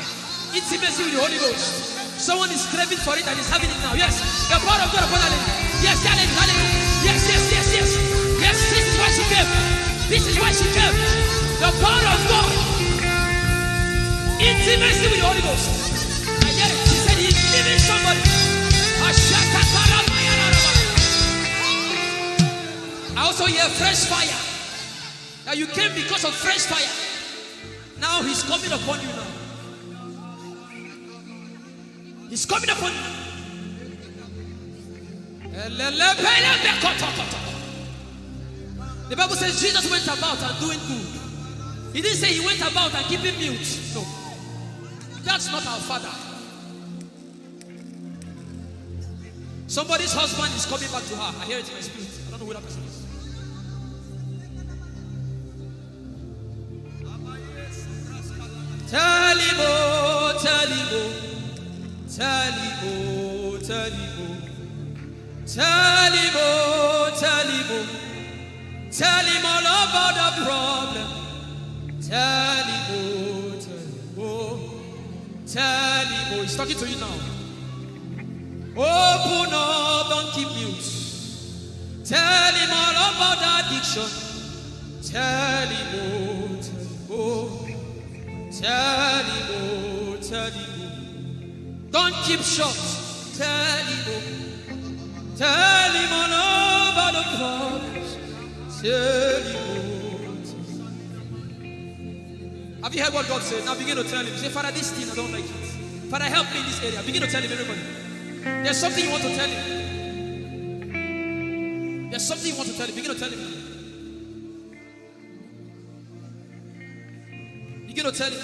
Intimacy with the Holy Ghost. Someone is craving for it and is having it now. Yes. The power of God upon that lady. Yes, that lady, that lady. Yes, yes, yes, yes. Yes, this is why she came. This is why she came. The power of God. Intimacy with the Holy Ghost. I hear it. She said he's giving somebody. I also hear fresh fire. That you came because of fresh fire. Now he's coming upon you now. He's coming upon you. The Bible says Jesus went about and doing good. He didn't say he went about and keeping mute. No. That's not our Father. Somebody's husband is coming back to her. I hear it in my spirit. I don't know who that person is. Tell him, oh, tell him, oh, tell him, oh, tell him, oh, tell him, oh, tell him, oh, tell him all about the problem. Tell him, oh, tell him, oh, tell him, oh. He's talking to you now. Open up, don't keep mute. Tell him all about the addiction. Tell him, oh, tell him, oh. Tell him, oh, tell him, oh. Don't keep short. Tell him, oh. Tell him all about the problems. Tell him, oh, tell him. Have you heard what God said? Now begin to tell him. Say, "Father, this thing, I don't like it. Father, help me in this area." Begin to tell him, everybody. There's something you want to tell him. There's something you want to tell him. Begin to tell him. Begin to tell him.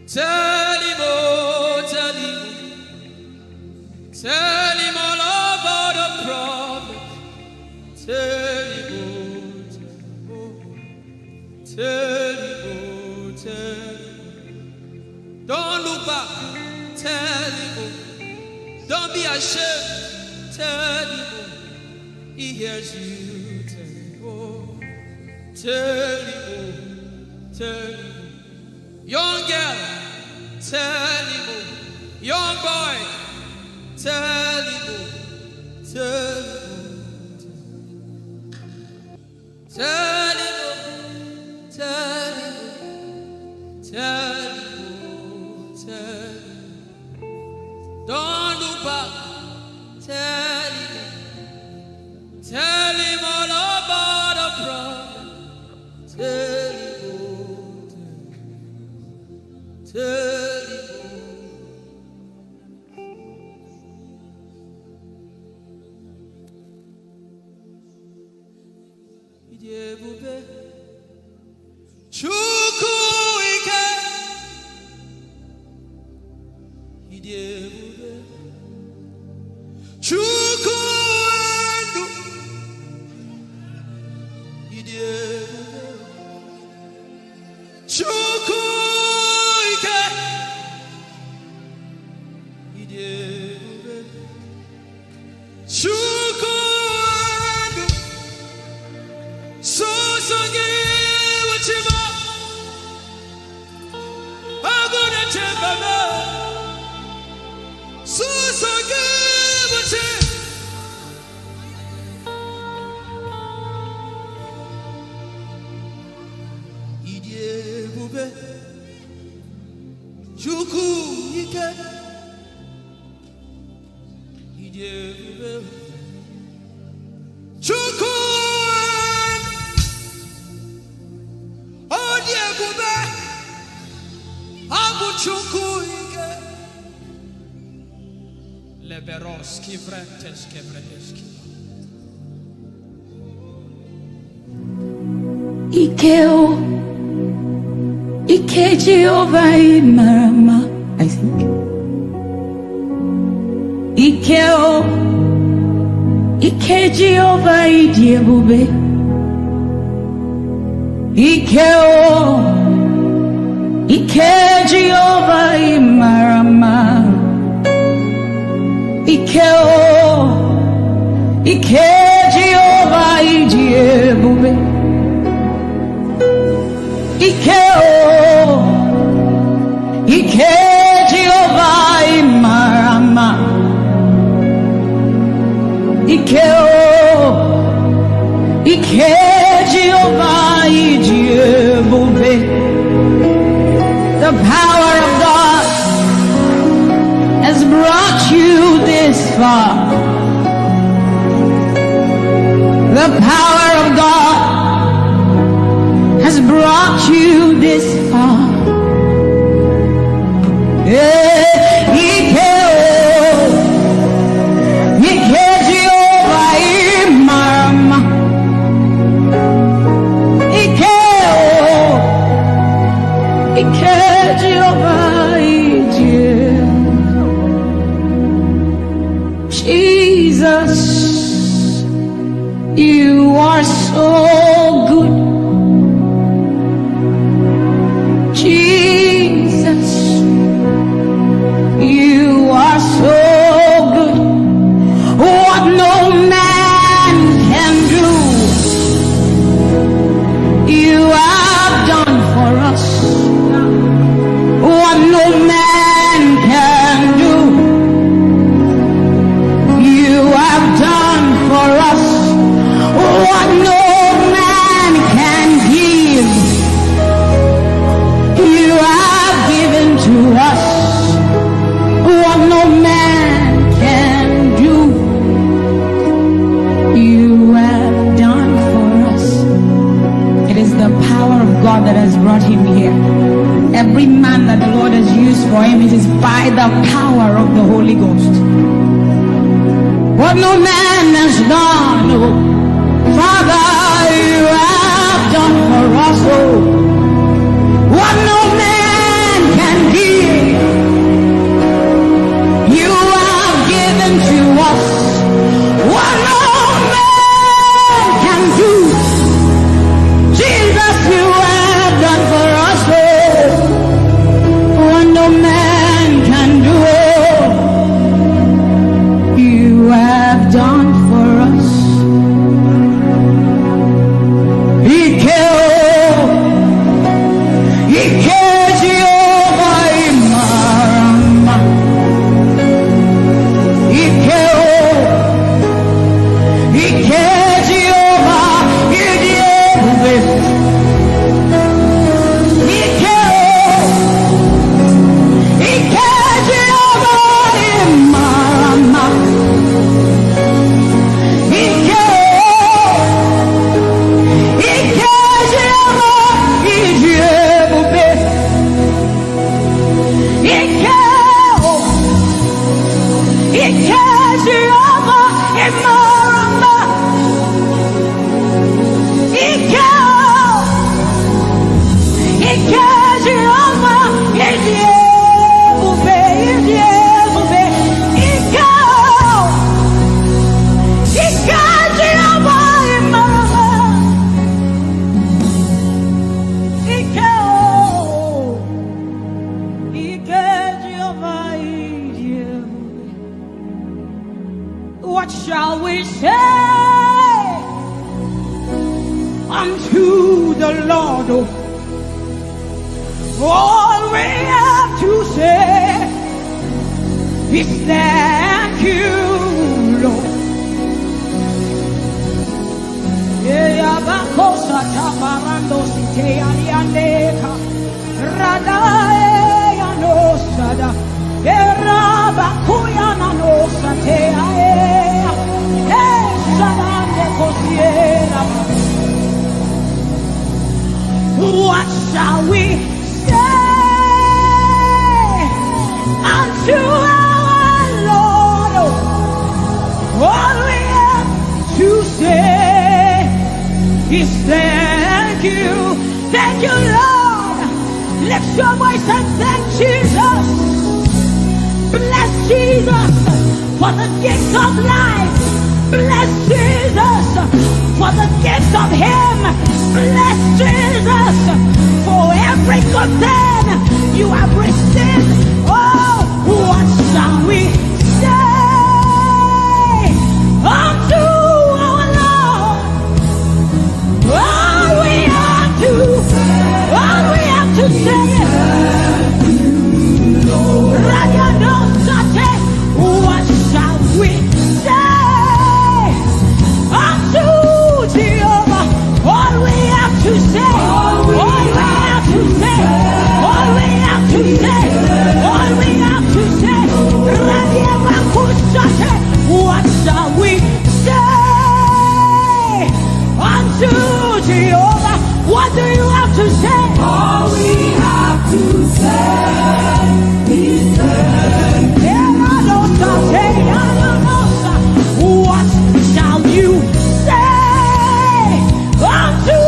Tell him, oh, tell him. Tell him all about the problem. Tell him, oh, tell him, oh. Tell him, oh, tell him. Don't look back. Tell him, oh. Don't be ashamed. Tell him, oh. He hears you. Tell him, oh. Tell him, oh. Tell him, oh. Young girl, tell him, oh. Young boy, tell him, oh. Tell him, oh. Tell him, oh. Tell him, oh. Tell him, oh. Tell him. Don't look back. Tell him, oh. Tell him all about the problem. Tell him, oh, tell him, oh, tell him, oh. Ị dị ebube, Chukwu ike. Ị dị ebube, Chukwu ndụ. Ị dị ebube, Chukwu ike. Ị dị ebube, Chukwu ndụ. Sọsọ gị bụ chi m. Agụ na-eche mba m. Sọsọ gị bụ chi. Ị dị ebube, Chukwu ike. Ị dị ebube, Chukwu. Ọ dị ebube, ọ bụ Chukwu ike. Leberos kivrentes kevredeski. Ike o, ike Jehova ị mara mma, I think. Ike o, ike Jehova ị dị ebube. Ike o, ike Jehova ị mara mma. Ike o, ike Jehova ị dị ebube. Ike o, ike Jehova ị mara mma. Ike o, ike Jehova ị dị ebube. The power of God has brought you this far. The power of God has brought you this far. Eh, ike o, ike Jehova ị mara mma. Ike o, ike Jehova ị dị ebube. Jesus, you are so good. Jesus, you are so good. What no man can do, you have done for us. What no man can do, you have done for us. What no man can give, you have given to us. What no man can do, you have done for us. It is the power of God that has brought him here. Every man that the Lord has used for him, it is by the power of the Holy Ghost. What no man has done, oh, Father, you have done for us, oh. What no man can give, you have given to us. What no man can do, Jesus, you have done for us, oh. What no man can do, oh, you have done for us. Ike o, ike Jehova ị mara mma. Ike o, ike Jehova ị dị ebube. Ike o, ike Jehova ị mara mma. Ike o, ike Jehova ị dị ebube. Ike o, ike Jehova ị mara mma. Ike o, ike Jehova ị dị ebube, ị dị ebube. Ike o, ike Jehova ị mara mma. Ike o, ike Jehova ị dị ebube. What shall we say unto the Lord? All we have to say is thank you, Lord. Eyabakosa tabarando siteyaliandeka. Radaeya nosada. Erabakuya nanosateya. Esadande kosiera. What shall we say unto our Lord? All we have to say is thank you. Thank you, Lord. Lift your voice and thank Jesus. Bless Jesus for the gift of life. Bless Jesus for the gift of Him. Bless Jesus for every good thing you have received. Oh, what shall we say unto our Lord? All we have to, all we have to say is, Radianosate, what shall we say unto Jehovah? All we have to say, all we have to say, all we have to say, all we have to say, Radiabakusate, what shall we say unto Jehovah? What do you have to say? All we have to say is thank you. What shall you say unto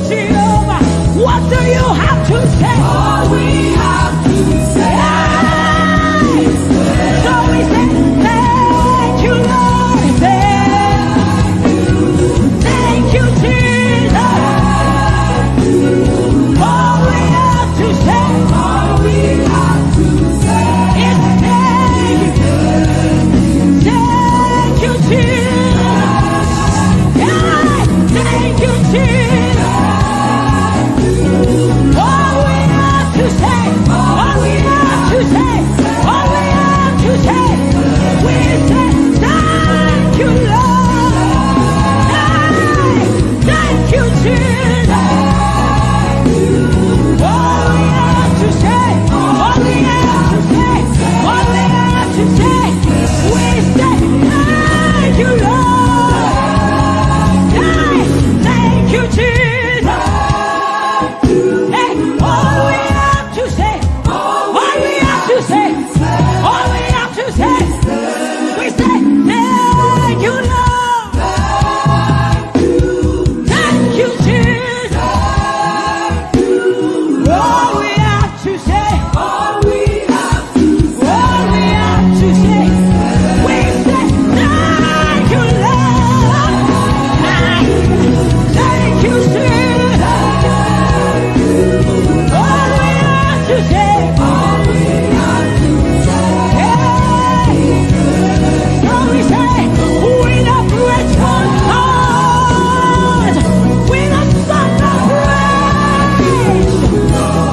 Jehovah? What do you have to say? All we have to say is thank you. So we say, thank you, Lord. Thank you, Jesus. All we have to say, all we have to say is thank you. Thank you, Jesus. Yeah, thank you, Jesus. All we have to say, all we have to say, all we have to say, we say, thank you, Lord. Hey, thank you, Jesus. All we have to say, all we have to say, all we have to say, we say, thank you, Lord. Hey, thank you, Jesus. Hey, all we have to say, all we have to say, all we have to say, we say, thank you, Lord. Thank you, Jesus. All we have to say, all we have to say, we say, thank you, Lord. Thank you, Jesus. All we have to say, all we have to say, hey. So we say, with a grateful heart, with a song of praise,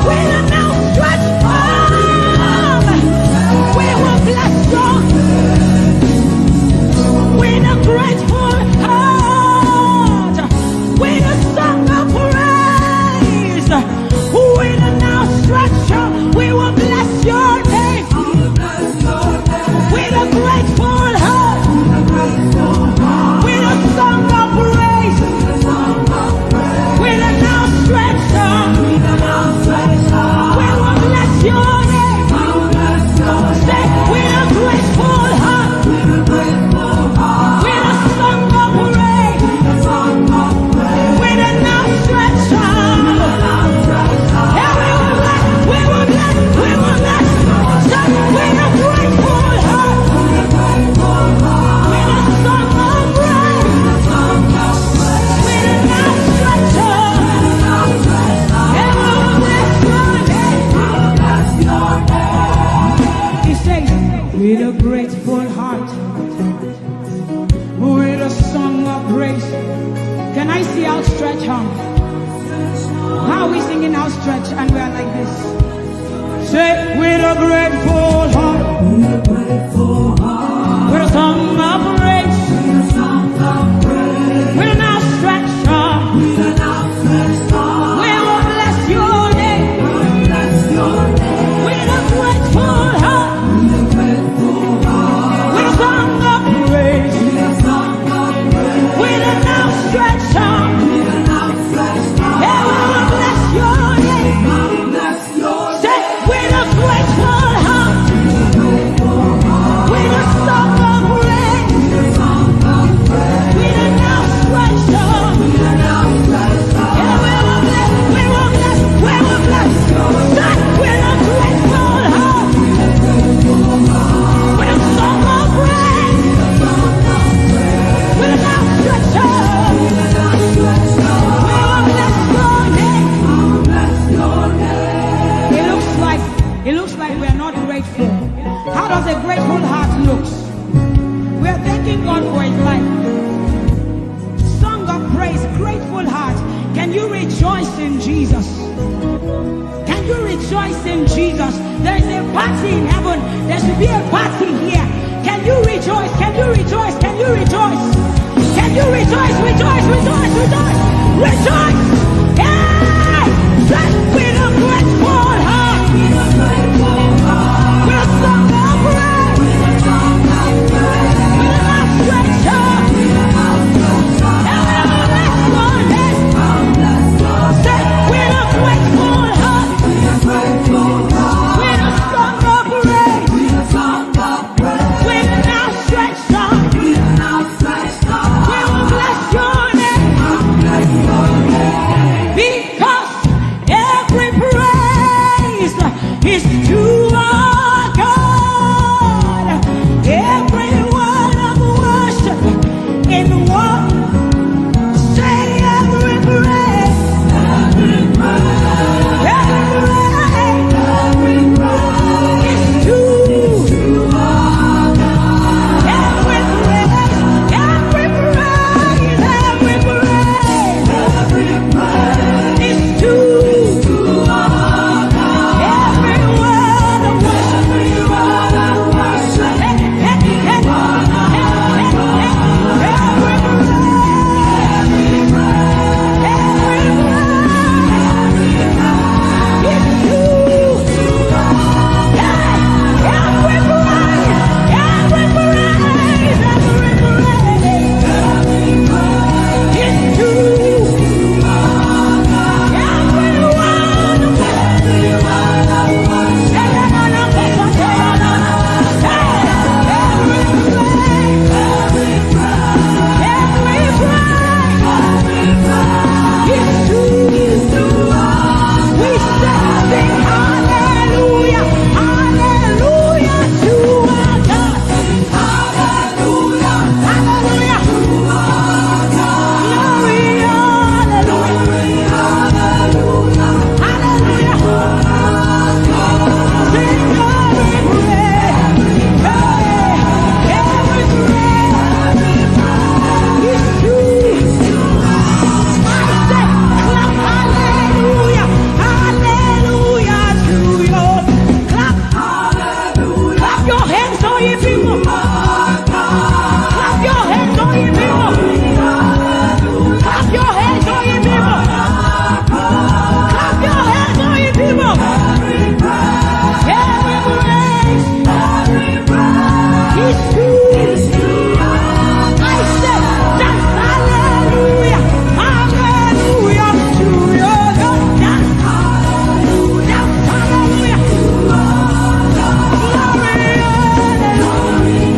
with an outstretched arm, we will bless you. With a grateful heart, with a song of praise, with an outstretched arm, we will bless your name. With a grateful heart, with a song of praise, with an outstretched arm, we will bless your name. Say, with a grateful heart, with a song of praise, with an outstretched arm. Yeah, we will bless, we will bless, we will bless. Say, with a grateful heart, with a song of praise, with an outstretched arm. Yeah, we will bless your name. He says, with a grateful heart, with a song of praise. Can I see outstretched arm? How are we singing outstretched and we are like this? Say, with a grateful heart, with a song of praise, with an outstretched arm, we will bless your name. With a grateful heart, with a song of praise, with an outstretched arm, yeah, we will bless your name. Say, with a grateful heart, We are thanking God for his life. Song of praise, grateful heart. Can you rejoice in Jesus? Can you rejoice in Jesus? There is a party in heaven. There should be a party here. Can you rejoice? Can you rejoice? Can you rejoice? Can you rejoice? Rejoice, rejoice, rejoice, rejoice. Hey! Sing with a grateful heart. With a song of praise. With an outstretched hand. Everyone bless your name. Sing with a grateful heart. With a song of praise. With an outstretched hand. We will bless your name. Because every praise is to our God. Every word of worship in one. Say every praise. Every praise. Every praise. Every praise is to our God. Every praise. Every praise. Every praise. Every praise is to our God. Every word of worship. Every word of worship. Clap your hands, all ye people. Clap your hands, all ye people. Clap your hands, all ye people. Clap your hands, all ye people. Every praise is to you. I said, dance hallelujah, hallelujah to your God. Dance hallelujah, hallelujah. Glory, hallelujah.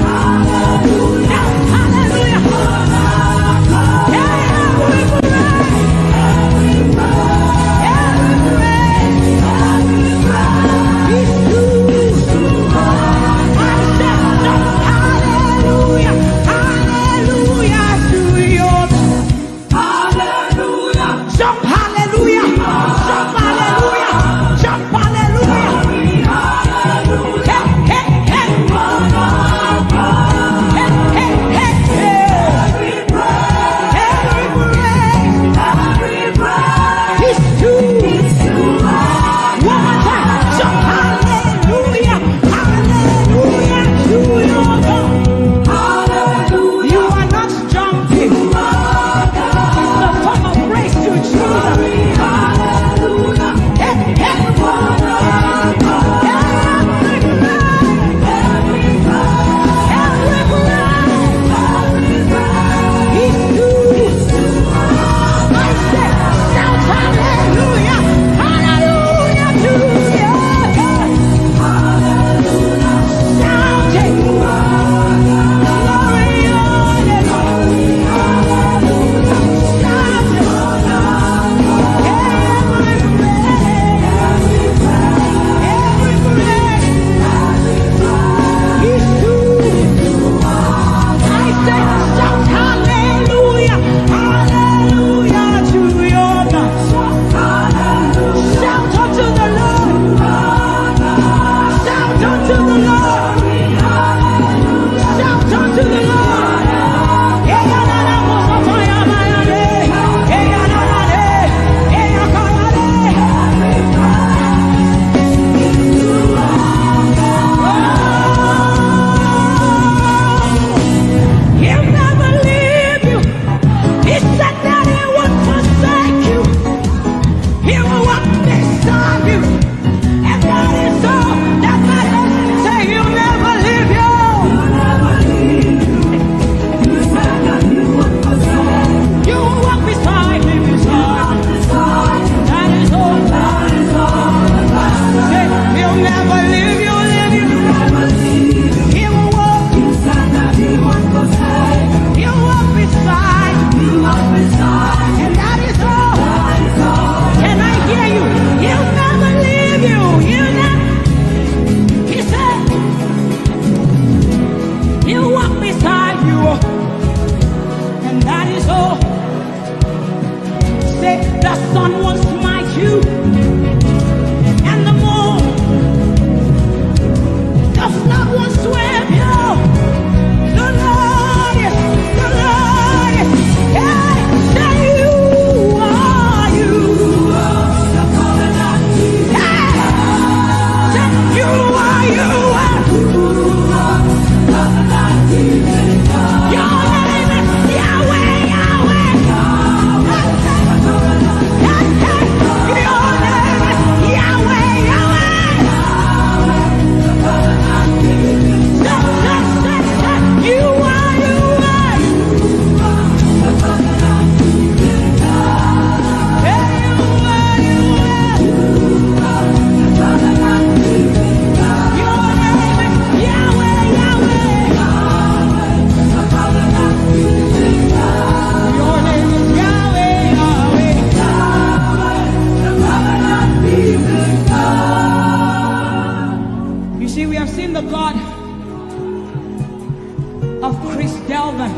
Chris Delver.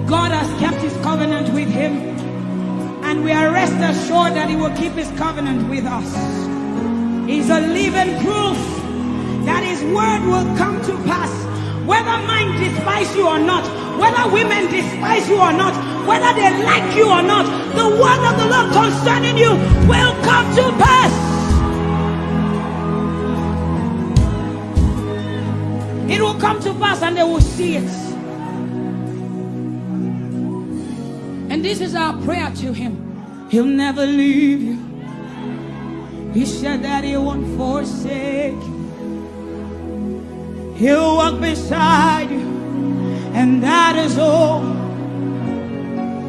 God has kept his covenant with him, and we are rest assured that he will keep his covenant with us. He's a living proof that his word will come to pass. Whether men despise you or not, whether women despise you or not, whether they like you or not, the word of the Lord concerning you will come to pass. It will come to pass and they will see it. And this is our prayer to him. He'll never leave you. He said that he won't forsake you. He'll walk beside you, and that is all.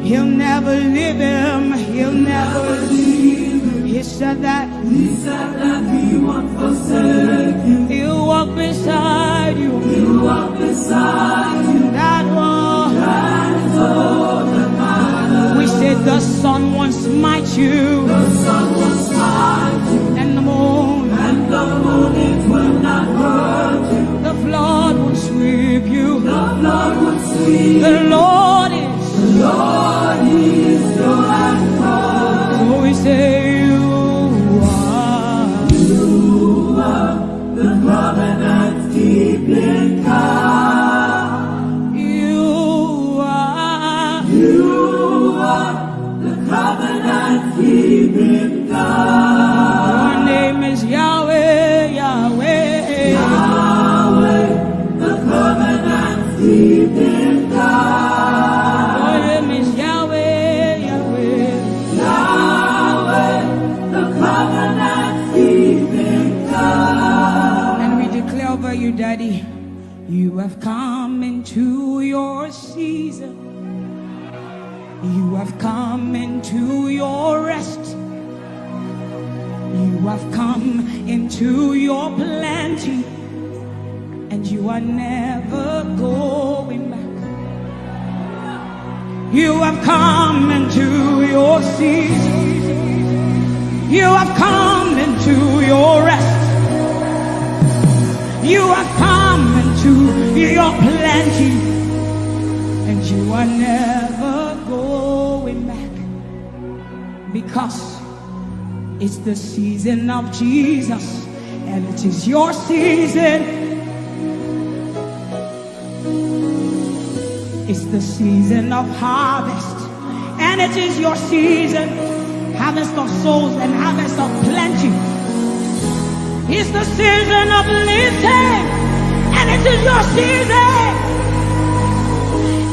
He'll never leave him. He'll never leave him. He said that. He said that he won't forsake you. He'll walk beside you. He'll walk beside you. That one. That is all that matters. We said the sun won't smite you. The sun won't smite you. And the moon. And the moon, it will not hurt you. The flood won't sweep you. The flood won't sweep you. The Lord is. The Lord is your anchor. So we say you are. You are the covenant keeping God. You are. You are the covenant keeping God. Your name is Yahweh, Yahweh. Yahweh, the covenant keeping God. Your name is Yahweh, Yahweh. Yahweh, the covenant keeping God. And we declare over you, Daddy, you have come into your season. You have come into your rest. You have come into your plenty. And you are never going back. You have come into your season. You have come into your rest. You have come into your plenty. And you are never going back. Because it's the season of Jesus, and it is your season. It's the season of harvest, and it is your season. Harvest of souls and harvest of plenty. It's the season of lifting, and it is your season.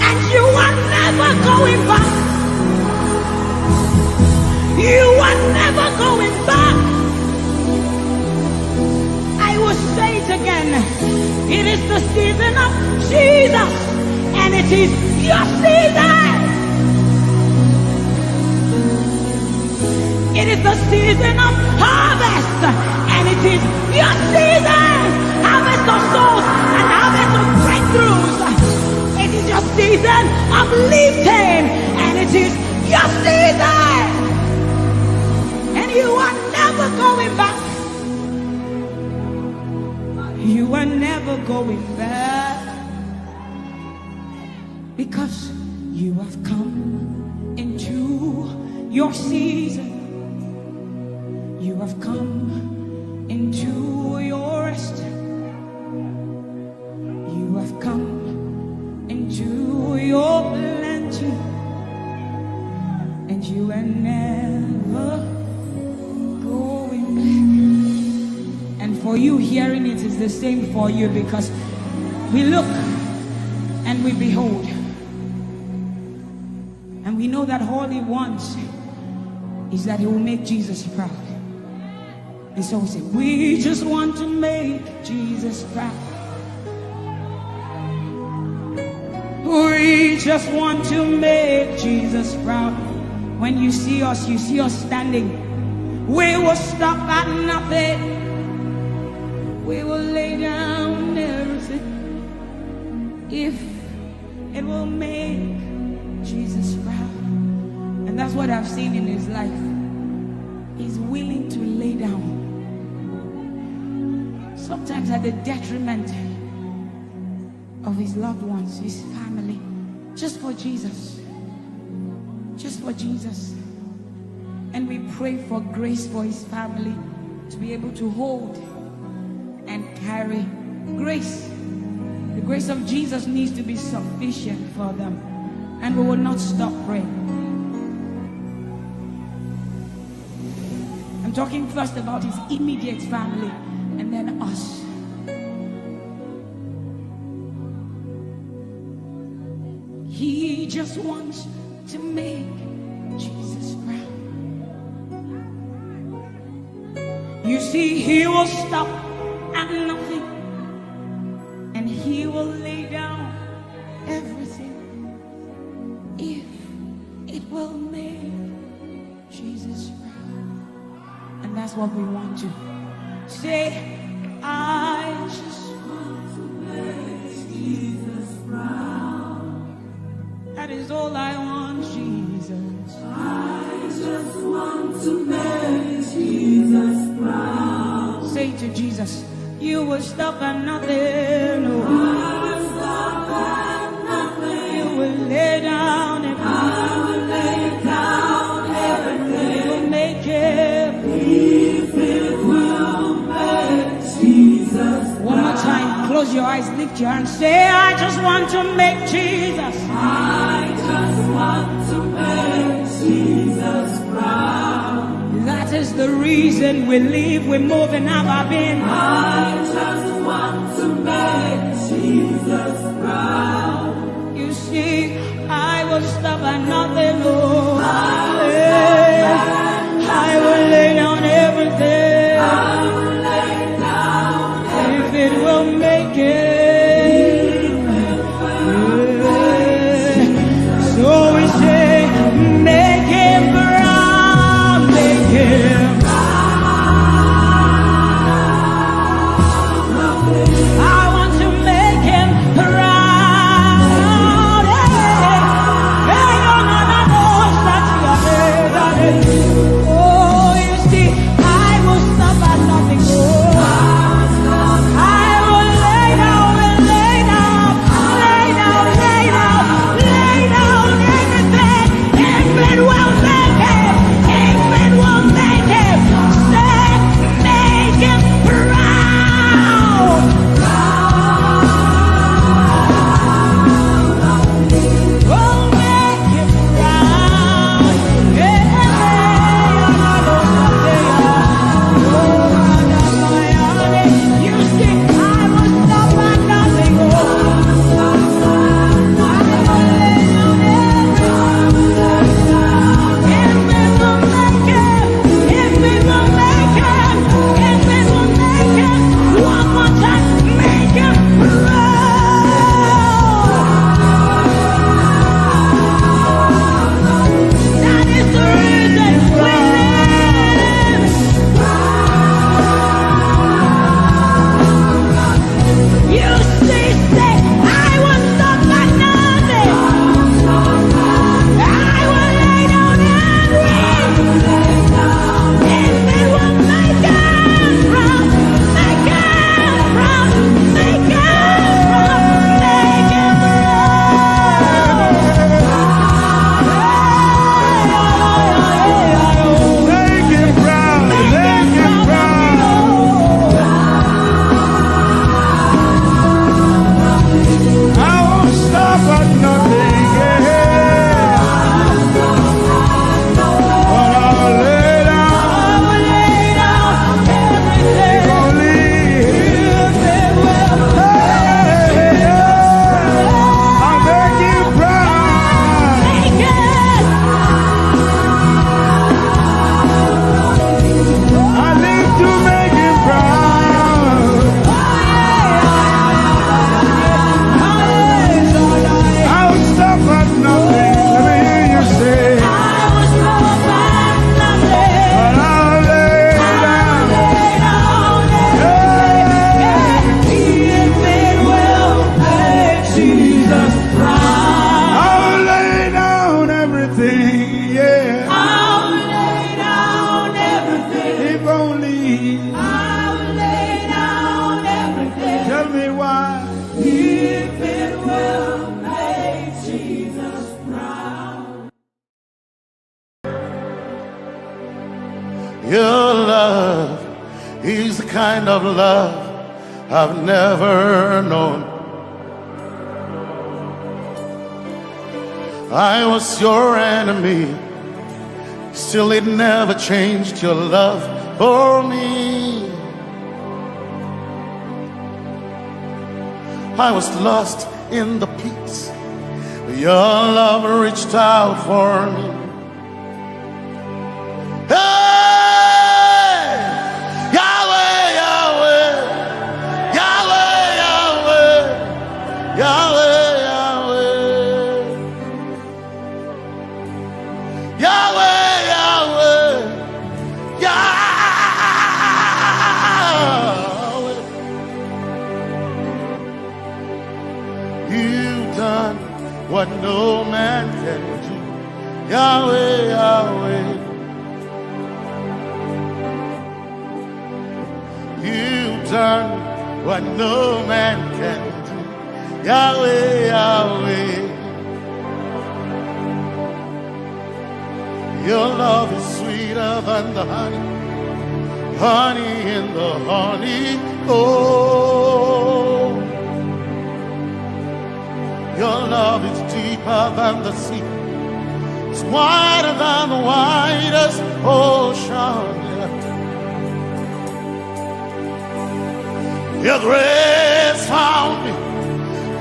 And you are never going back. You are never going back. I will say it again. It is the season of Jesus, and it is your season. It is the season of harvest, and it is your season. Harvest of souls and harvest of breakthroughs. It is your season of lifting, and it is your season. And you are never going back. You are never going back. Because you have come into your season. You have come into your rest. You have come into your plenty. And you are never going back. And for you, hearing it is the same for you, because we look and we behold. And we know that all he wants is that he will make Jesus proud. And so we say, we just want to make Jesus proud. We just want to make Jesus proud. When you see us, you see us standing. We will stop at nothing. We will lay down everything if it will make Jesus proud. And that's what I've seen in his life. He's willing to lay down, sometimes at the detriment of his loved ones, his family, just for Jesus. Just for Jesus. And we pray for grace for his family to be able to hold and carry grace. The grace of Jesus needs to be sufficient for them. And we will not stop praying. I'm talking first about his immediate family and then us. He just wants to make Jesus proud. You see, he will stop at nothing and he will lay down everything if it will make Jesus proud. And that's what we want to say. I just want to make Jesus proud. That is all I want, Jesus. I just want to make Jesus proud. Say to Jesus, you will stop at nothing. No. I will stop at nothing. You will lay down and I will lay down everything. You will make it. If it will make Jesus. One more time, close your eyes, lift your hand, say, I just want to make Jesus. I just want to make Jesus proud. That is the reason we live, we move, and have our being. I just want to make Jesus proud. You see, I will stop at nothing, Lord. I will lay down everything. I will lay down if it will make it. So we say, make him proud, make him. I want to make him proud. Hey, hey, no, no, no, no. kind of love I've never known. I was your enemy, still it never changed your love for me. I was lost in the pits, your love reached out for me. Hey! Yahweh, Yahweh, Yahweh, Yahweh, Yahweh, Yahweh. Yahweh, Yahweh, Yahweh. You've done what no man can do. Yahweh, Yahweh. You've done what no man can do. Yahweh, Yahweh. Your love is sweeter than the honey, honey in the honeycomb. Your love is deeper than the sea. It's wider than the widest ocean. Your grace found me,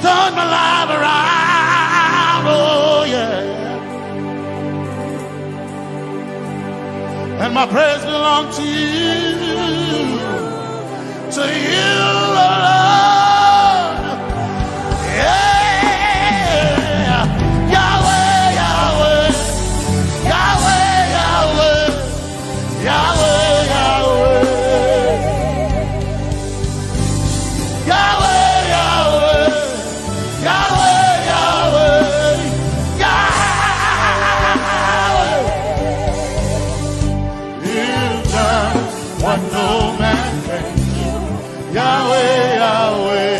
turned my life around, oh yeah. And my praise belongs to you, to you alone. Yeah. Yahweh, Yahweh, Yahweh, Yahweh. Yahweh, Yahweh. Yahweh, Yahweh. Yahweh, Yahweh. Yahweh. You've done what no man can do. Yahweh, Yahweh.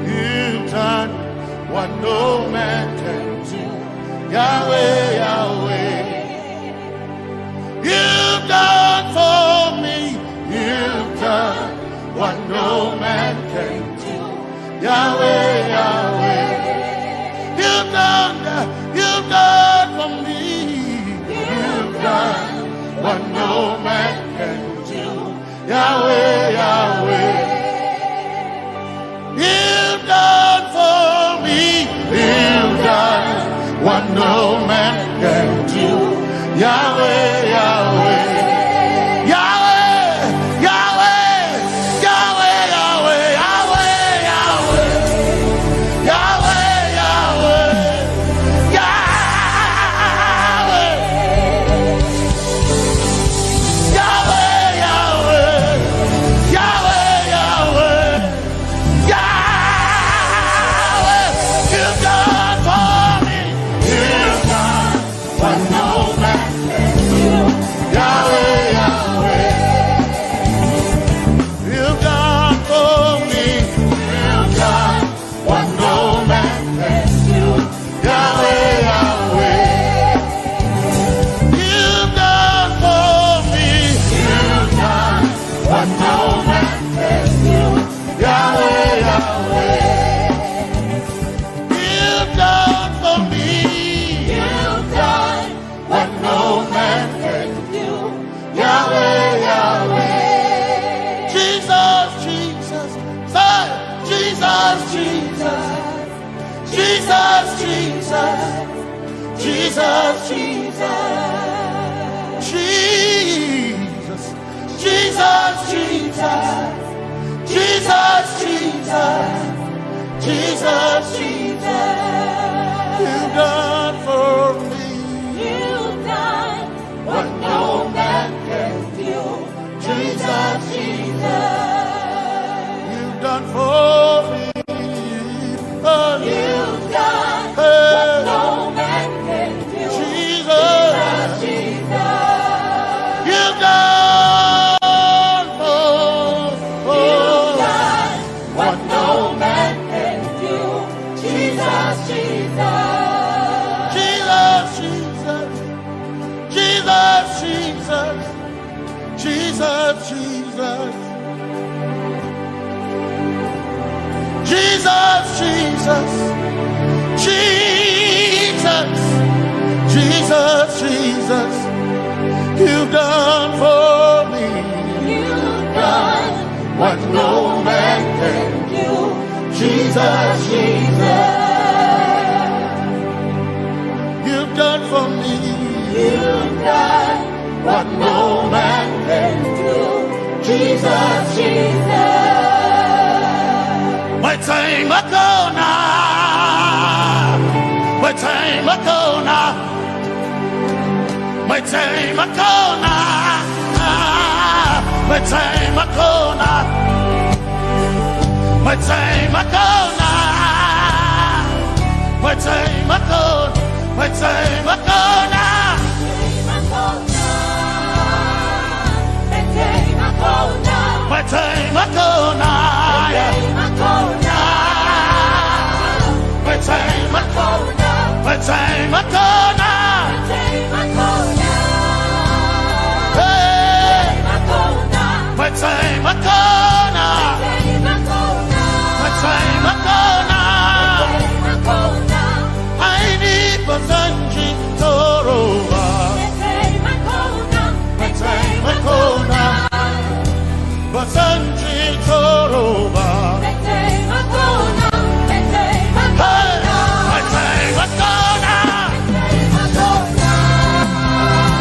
You've done what no man can do. Yahweh, Yahweh. You've done for me. You've done what no man can do. Yahweh, Yahweh. You've done, you've done for me. You've done what no man can do. Yahweh, Yahweh. You've done for me. You've done what no man can do. Yahweh, Yahweh. Yahweh, Yahweh. Yahweh, Yahweh, Yahweh. Yahweh, Yahweh. Yahweh, Yahweh. Yahweh. Yahweh, Yahweh, Yahweh, Yahweh, Yahweh, you've done for me. You've done what no man can do. Yahweh, Yahweh, you've done for me. You've done what no man can do. Yahweh, Yahweh. You've done for me. You've done what no man can do. Yahweh, Yahweh. You've done for me. You've done what no man can do. Yahweh, Yahweh. Jesus, Jesus. Say, Jesus, Jesus. Jesus, Jesus. Jesus, Jesus. Jesus, Jesus. Jesus, Jesus. Jesus, Jesus. Jesus, Jesus. You've done for me. You've done what no man can do. Jesus, Jesus. You've done for me. Oh. You've done, hey, what no man can do. Jesus. Jesus, Jesus. You've done for, oh. You've done what no man can do. Jesus, Jesus. Jesus, Jesus. Jesus, Jesus. Jesus, Jesus, Jesus, Jesus, you've done for me. You've done what no man can do. Jesus, Jesus, you've done for me. You've done what no man can do. Jesus, Jesus. Metsai makona. Metsai makona. Metsai makona. Metsai makona. Metsai makona. Metsai makona. Metsai makona. Metsai makona. Metsai makona. Metsai makona. Hey. Metsai makona. Metsai makona. Aini basanji toroba. Metsai makona. Basanji toroba. Hey, metsai makona.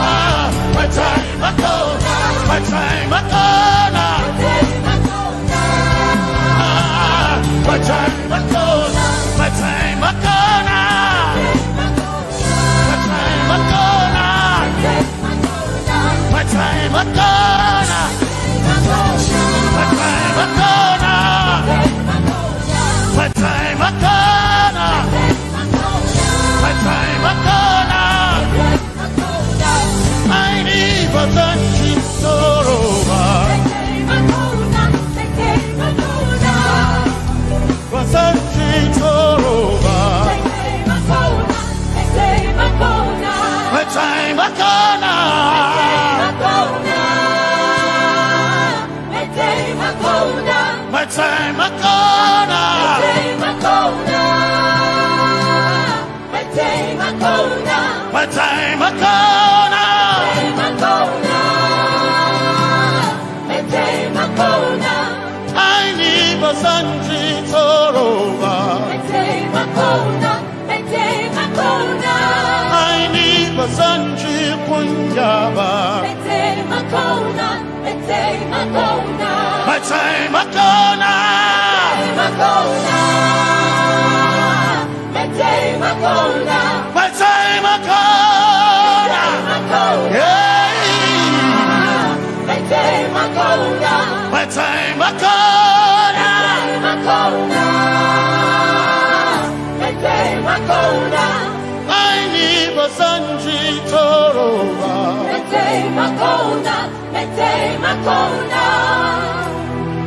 Ah, metsai makona. Metsai makona. Ah, metsai makona. Metsai makona. Metsai makona. Metsai makona. Metsai makona. Metsai makona. Metsai makona. Aini basanji toroba. Basanji toroba. Metsai makona. Metsai makona. Metsai makona. Aini basanji toroba. Aini basanji kunyaba. Metsai makona. Metsai makona. Metsai makona. Metsai makona. Hey. Metsai makona. Metsai makona. Metsai makona. Aini basanji toroba. Metsai makona. Metsai makona.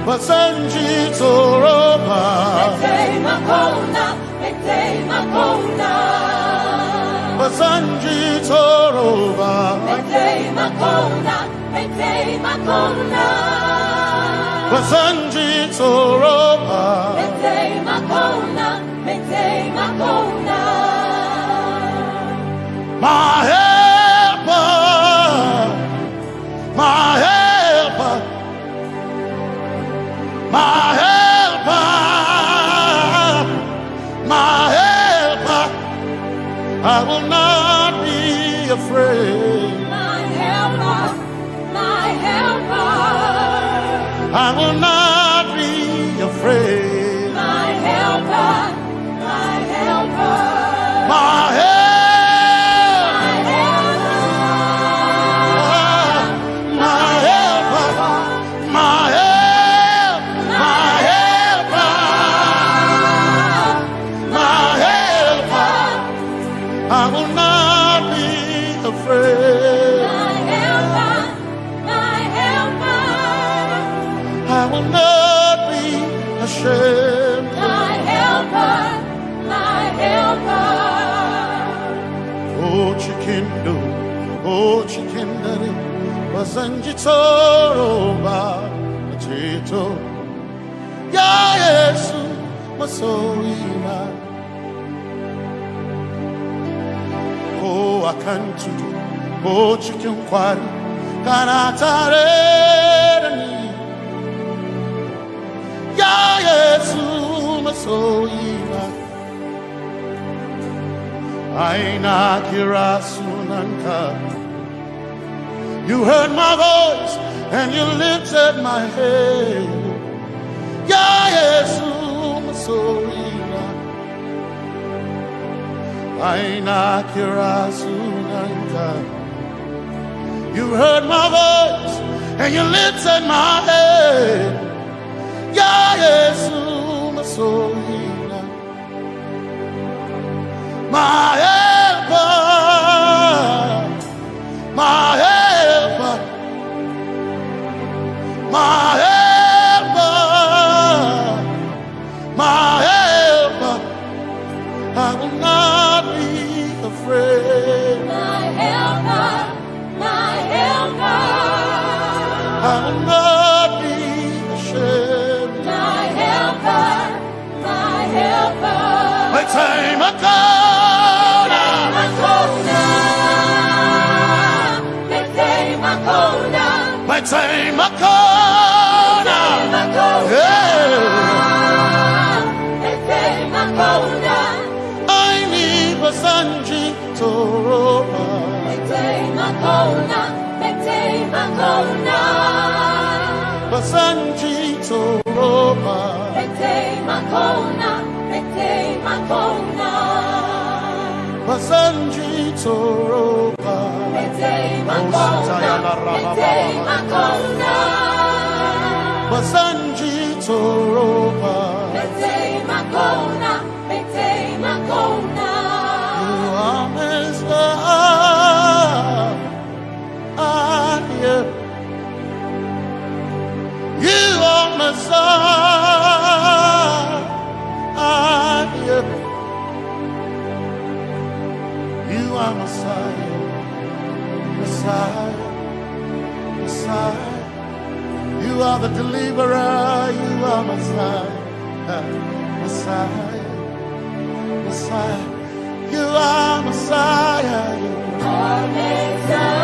Basanji toroba. Metsai makona. Metsai makona. Basanji toroba. Metsai makona. Metsai makona. Basanji toroba. Metsai makona. Metsai makona. My helper, my helper, my helper, my helper. I will not be afraid. My helper, my helper. I will not be afraid. My helper, my helper. My help. My helper. My helper. My help. My helper. My helper. I will not be afraid. My helper. My helper. I will not be ashamed. My helper. My helper. Oh, chikindo, oh, chikindari, basanji toroba, chito. Ya Yesu, masoyina. Ko a kan tudu, ko cikin kwari, kana tare da ni. Ya Yesu masoyina, ai na kira sunanka. You heard my voice and you lifted my head. Ya Yesu masoyina, ai na kira sunanka. You heard my voice and you lifted my head. Ya Yesu masoyina, my helper, my helper, my helper, my helper. I will not be afraid. My helper, my helper. I will not be ashamed. My helper, my helper. Mai taimako na. Mai taimako na. Mai taimako na. Mai taimako na. Yeah. Mai taimako na. Ai ni ba zan ji tsoro ba. Mai taimako na, mai taimako na. Ba zan ji tsoro ba. Mai taimako na, mai taimako na. Ba zan ji tsoro ba. Mai taimako na, mai taimako na. Ba zan ji tsoro ba. Mai taimako na. Mai taimako na. You are Messiah. You are Messiah. You are Messiah. Messiah. Messiah. You are the deliverer. You are Messiah. Messiah. Messiah. You are Messiah. You are Messiah.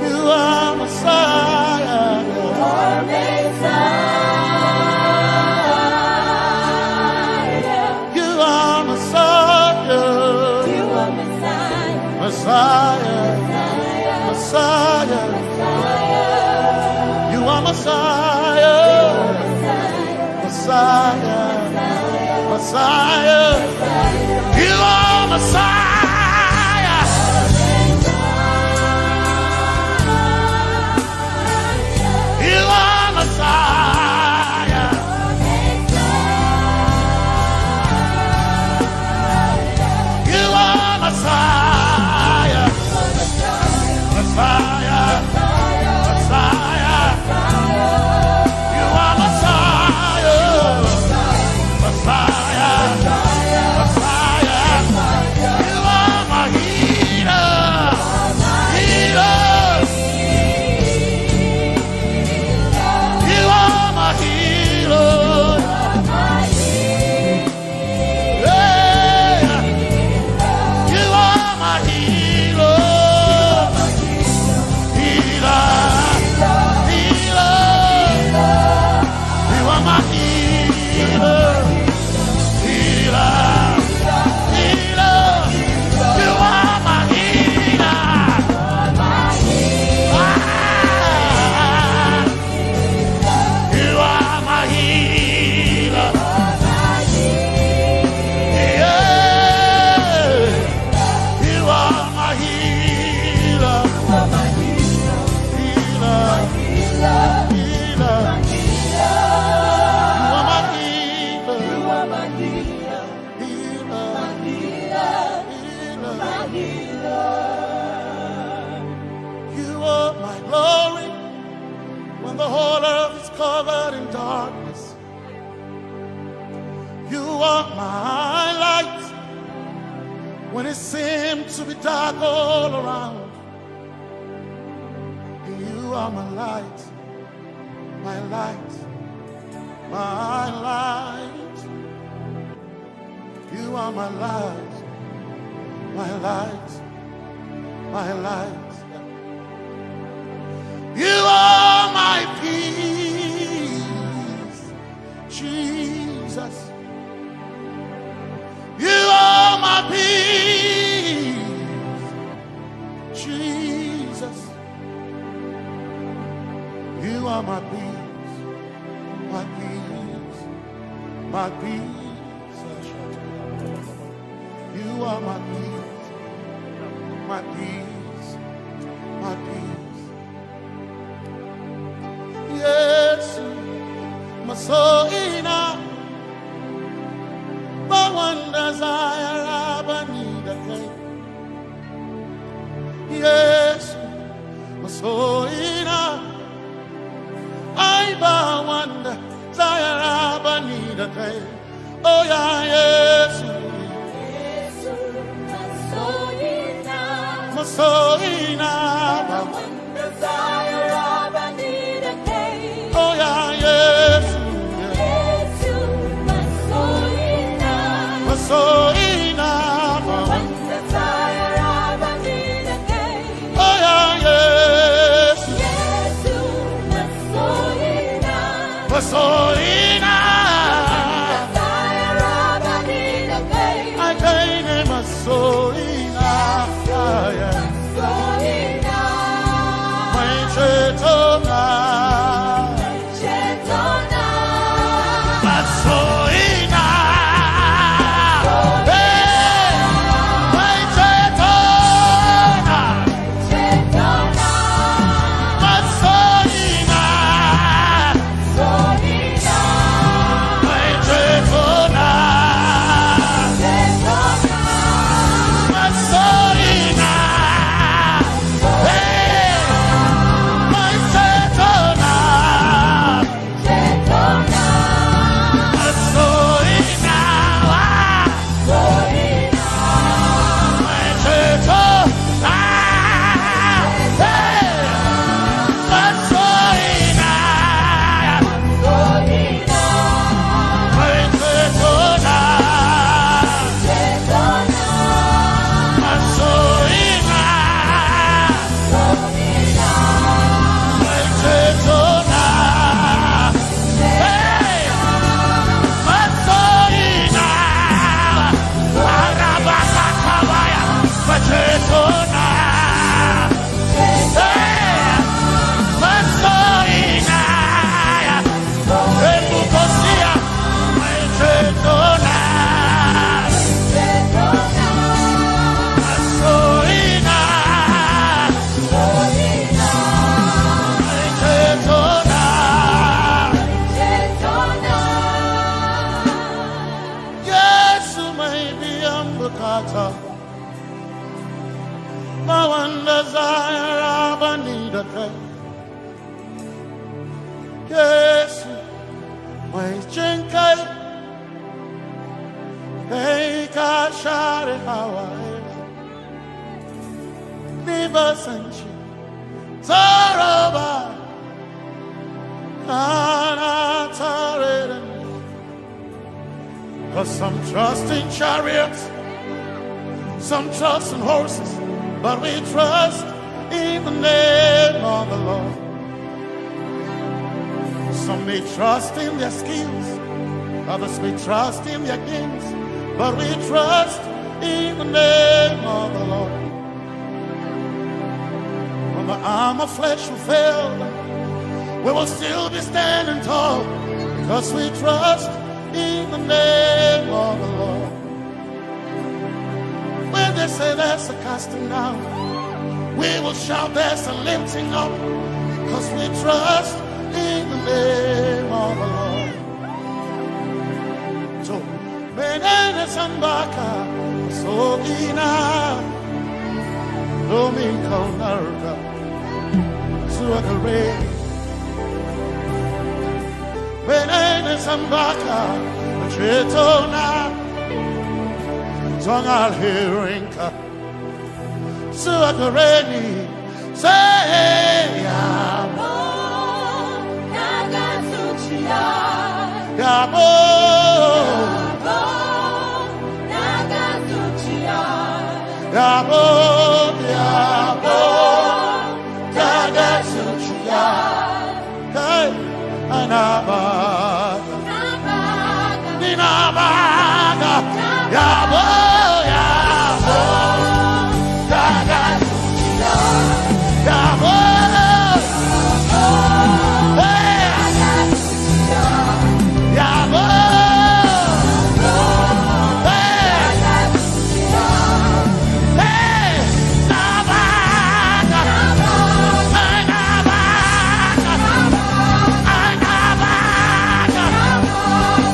You are Messiah. You are Messiah. You are Messiah. You are Messiah. Messiah. Messiah. Messiah. You are Messiah. Messiah. Messiah. You are Messiah. You are Messiah. You are Messiah. Messiah. Messiah. You are Messiah. Messiah. Messiah. You are my healer. Healer. You are my healer. Yeah. You are my healer. Healer. Healer. You are my healer. Healer. Healer. You are my healer. Ah. You are my healer. Yeah. You are my healer. Healer. Healer. You are my healer. Healer. Healer. You are my glory when the whole earth is covered in darkness. You are my light when it seems to be dark all around. You are my light. My light, my light. You are my light, my light, my light. You are my peace, Jesus. You are my peace, Jesus. You are my peace, my peace, my peace. You are my peace, my peace, my peace. Yesu, masoina, bawanda zayara banida kai. Yesu, masoina, ai bawanda zayara banida kai. Oh yeah, Yesu. Yesu, masoina. Masoina. Bawanda zayara banida kai. Oh yeah, Yesu. Yesu, masoina. Masoina. Bawanda zayara banida kai. Oh yeah, Yesu. Yesu, masoina. Masoina. Zayara banida kai. Ai kai ne masoina. Masoina. Mai cetona. Mai cetona. Masoina. Hey. Mai cetona. Yesu, mai biyan bukata. Bawanda zayara banida kai. Yesu, mai jinkai. Kai ka share hawaye. Ni ba san ci tsoro ba. Kana tare da ni. 'Cause some trust in chariots, some trust in horses, but we trust in the name of the Lord. Some may trust in their skills, others may trust in their gifts, but we trust in the name of the Lord. When the arm of flesh will fail, we will still be standing tall, 'cause we trust in the name of the Lord. When they say there's a casting down, we will shout there's a lifting up, 'cause we trust in the name of the Lord. So, menene sambaka, so ina, domin kaunarka, zuwa gare ni. Menene sambaka, cetona, don alherinka, zuwa gare ni, sai ya. Nabaka. Nabaka. Yabo, yabo. Yabo. Yabo. Hey. Yabo. Hey. Hey. Nabaka. Hey, Nabaka. Hey, Nabaka.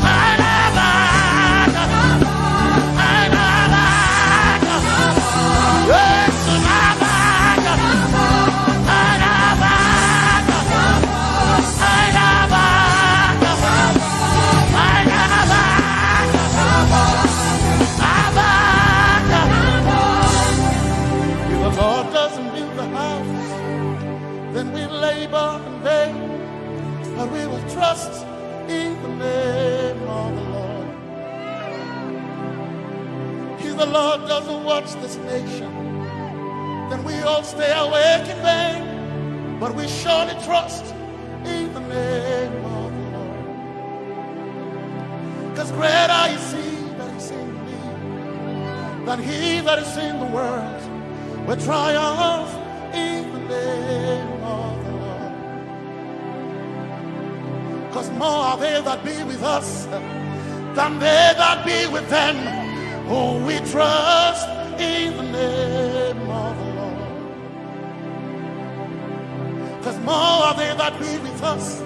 Hey, Nabaka. Hey, Nabaka. Yes, Nabaka. Hey, Nabaka. If the Lord doesn't build the house, then we labor in vain, but we will trust in the name of the Lord. If the Lord doesn't watch this nation, then we all stay awake in vain, but we surely trust in the name of the Lord. Because greater is he that is in me than he that is in the world. We triumph in the name of the Lord. Because more are they that be with us than they that be with them. Oh, we trust in the name of the Lord. Because more are they that be with us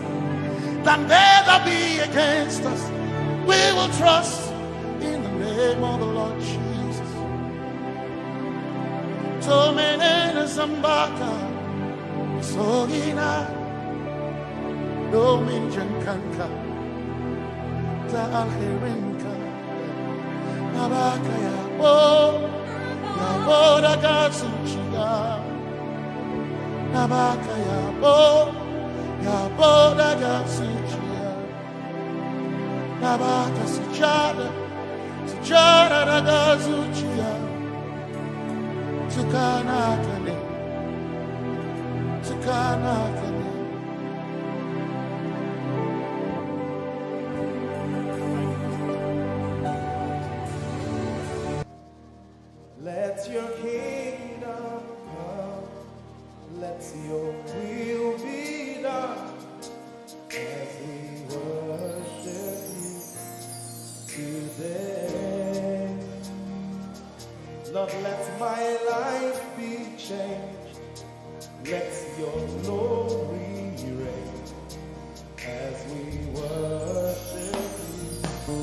than they that be against us. We will trust in the name of the Lord Jesus. Tomenene zambaka, sogina, domin jankanka, ta alherinka. Nabaka yabo, yabo daga zuciya. Nabaka yabo, yabo daga zuciya. Nabaka sujada, sujada daga zuciya. Tukana kane, tukana kane. Let your kingdom come, let your will be done as we worship you today. Lord, let my life be changed. Let your glory reign as we worship you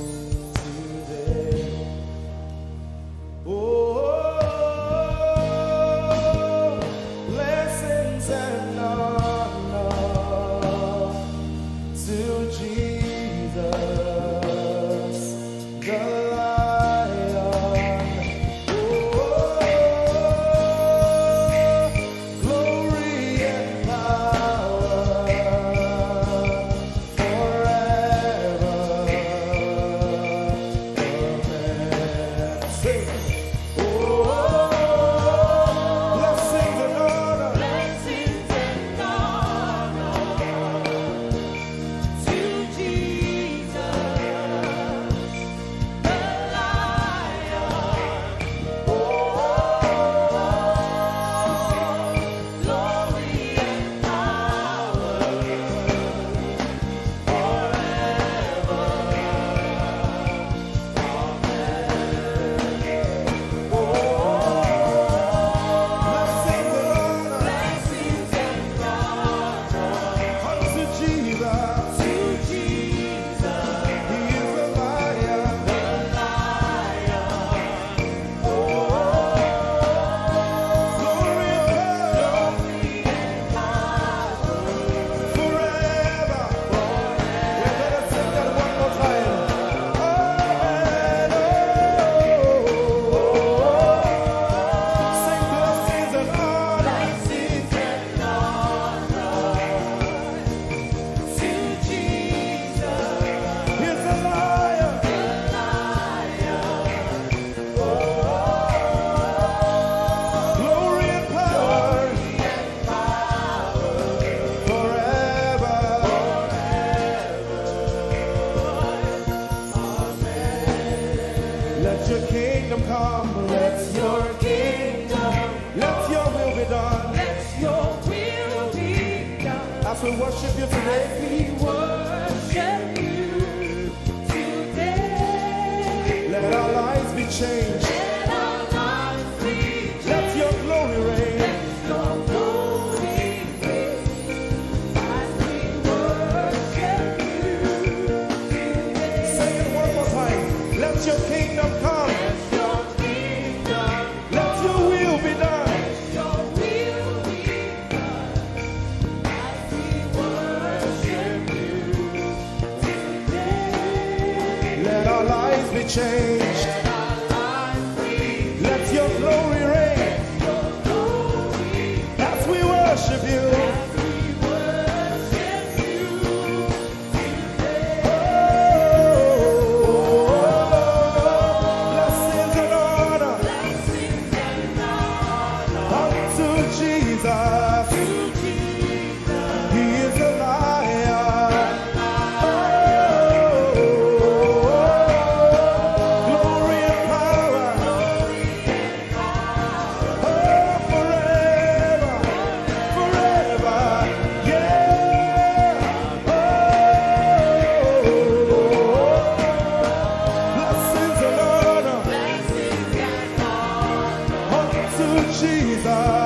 today. Oh, blessings and honor to Jesus, the Lion. Oh, Worship you today. We worship you today. Let our lives be changed. Let our lives be changed. Let your glory reign. Your glory reign as we worship you today. Say it one more time. Let your kingdom come. Let your kingdom, Let your will be done. your will be done as we worship you today. Let our lives be changed. Let our lives be Let your glory reign your glory as we worship you. as we worship you. Oh, blessings and honor unto Jesus. He is a liar. Oh, glory and power. Oh, forever, forever, yeah. Oh, blessings and honor unto Jesus.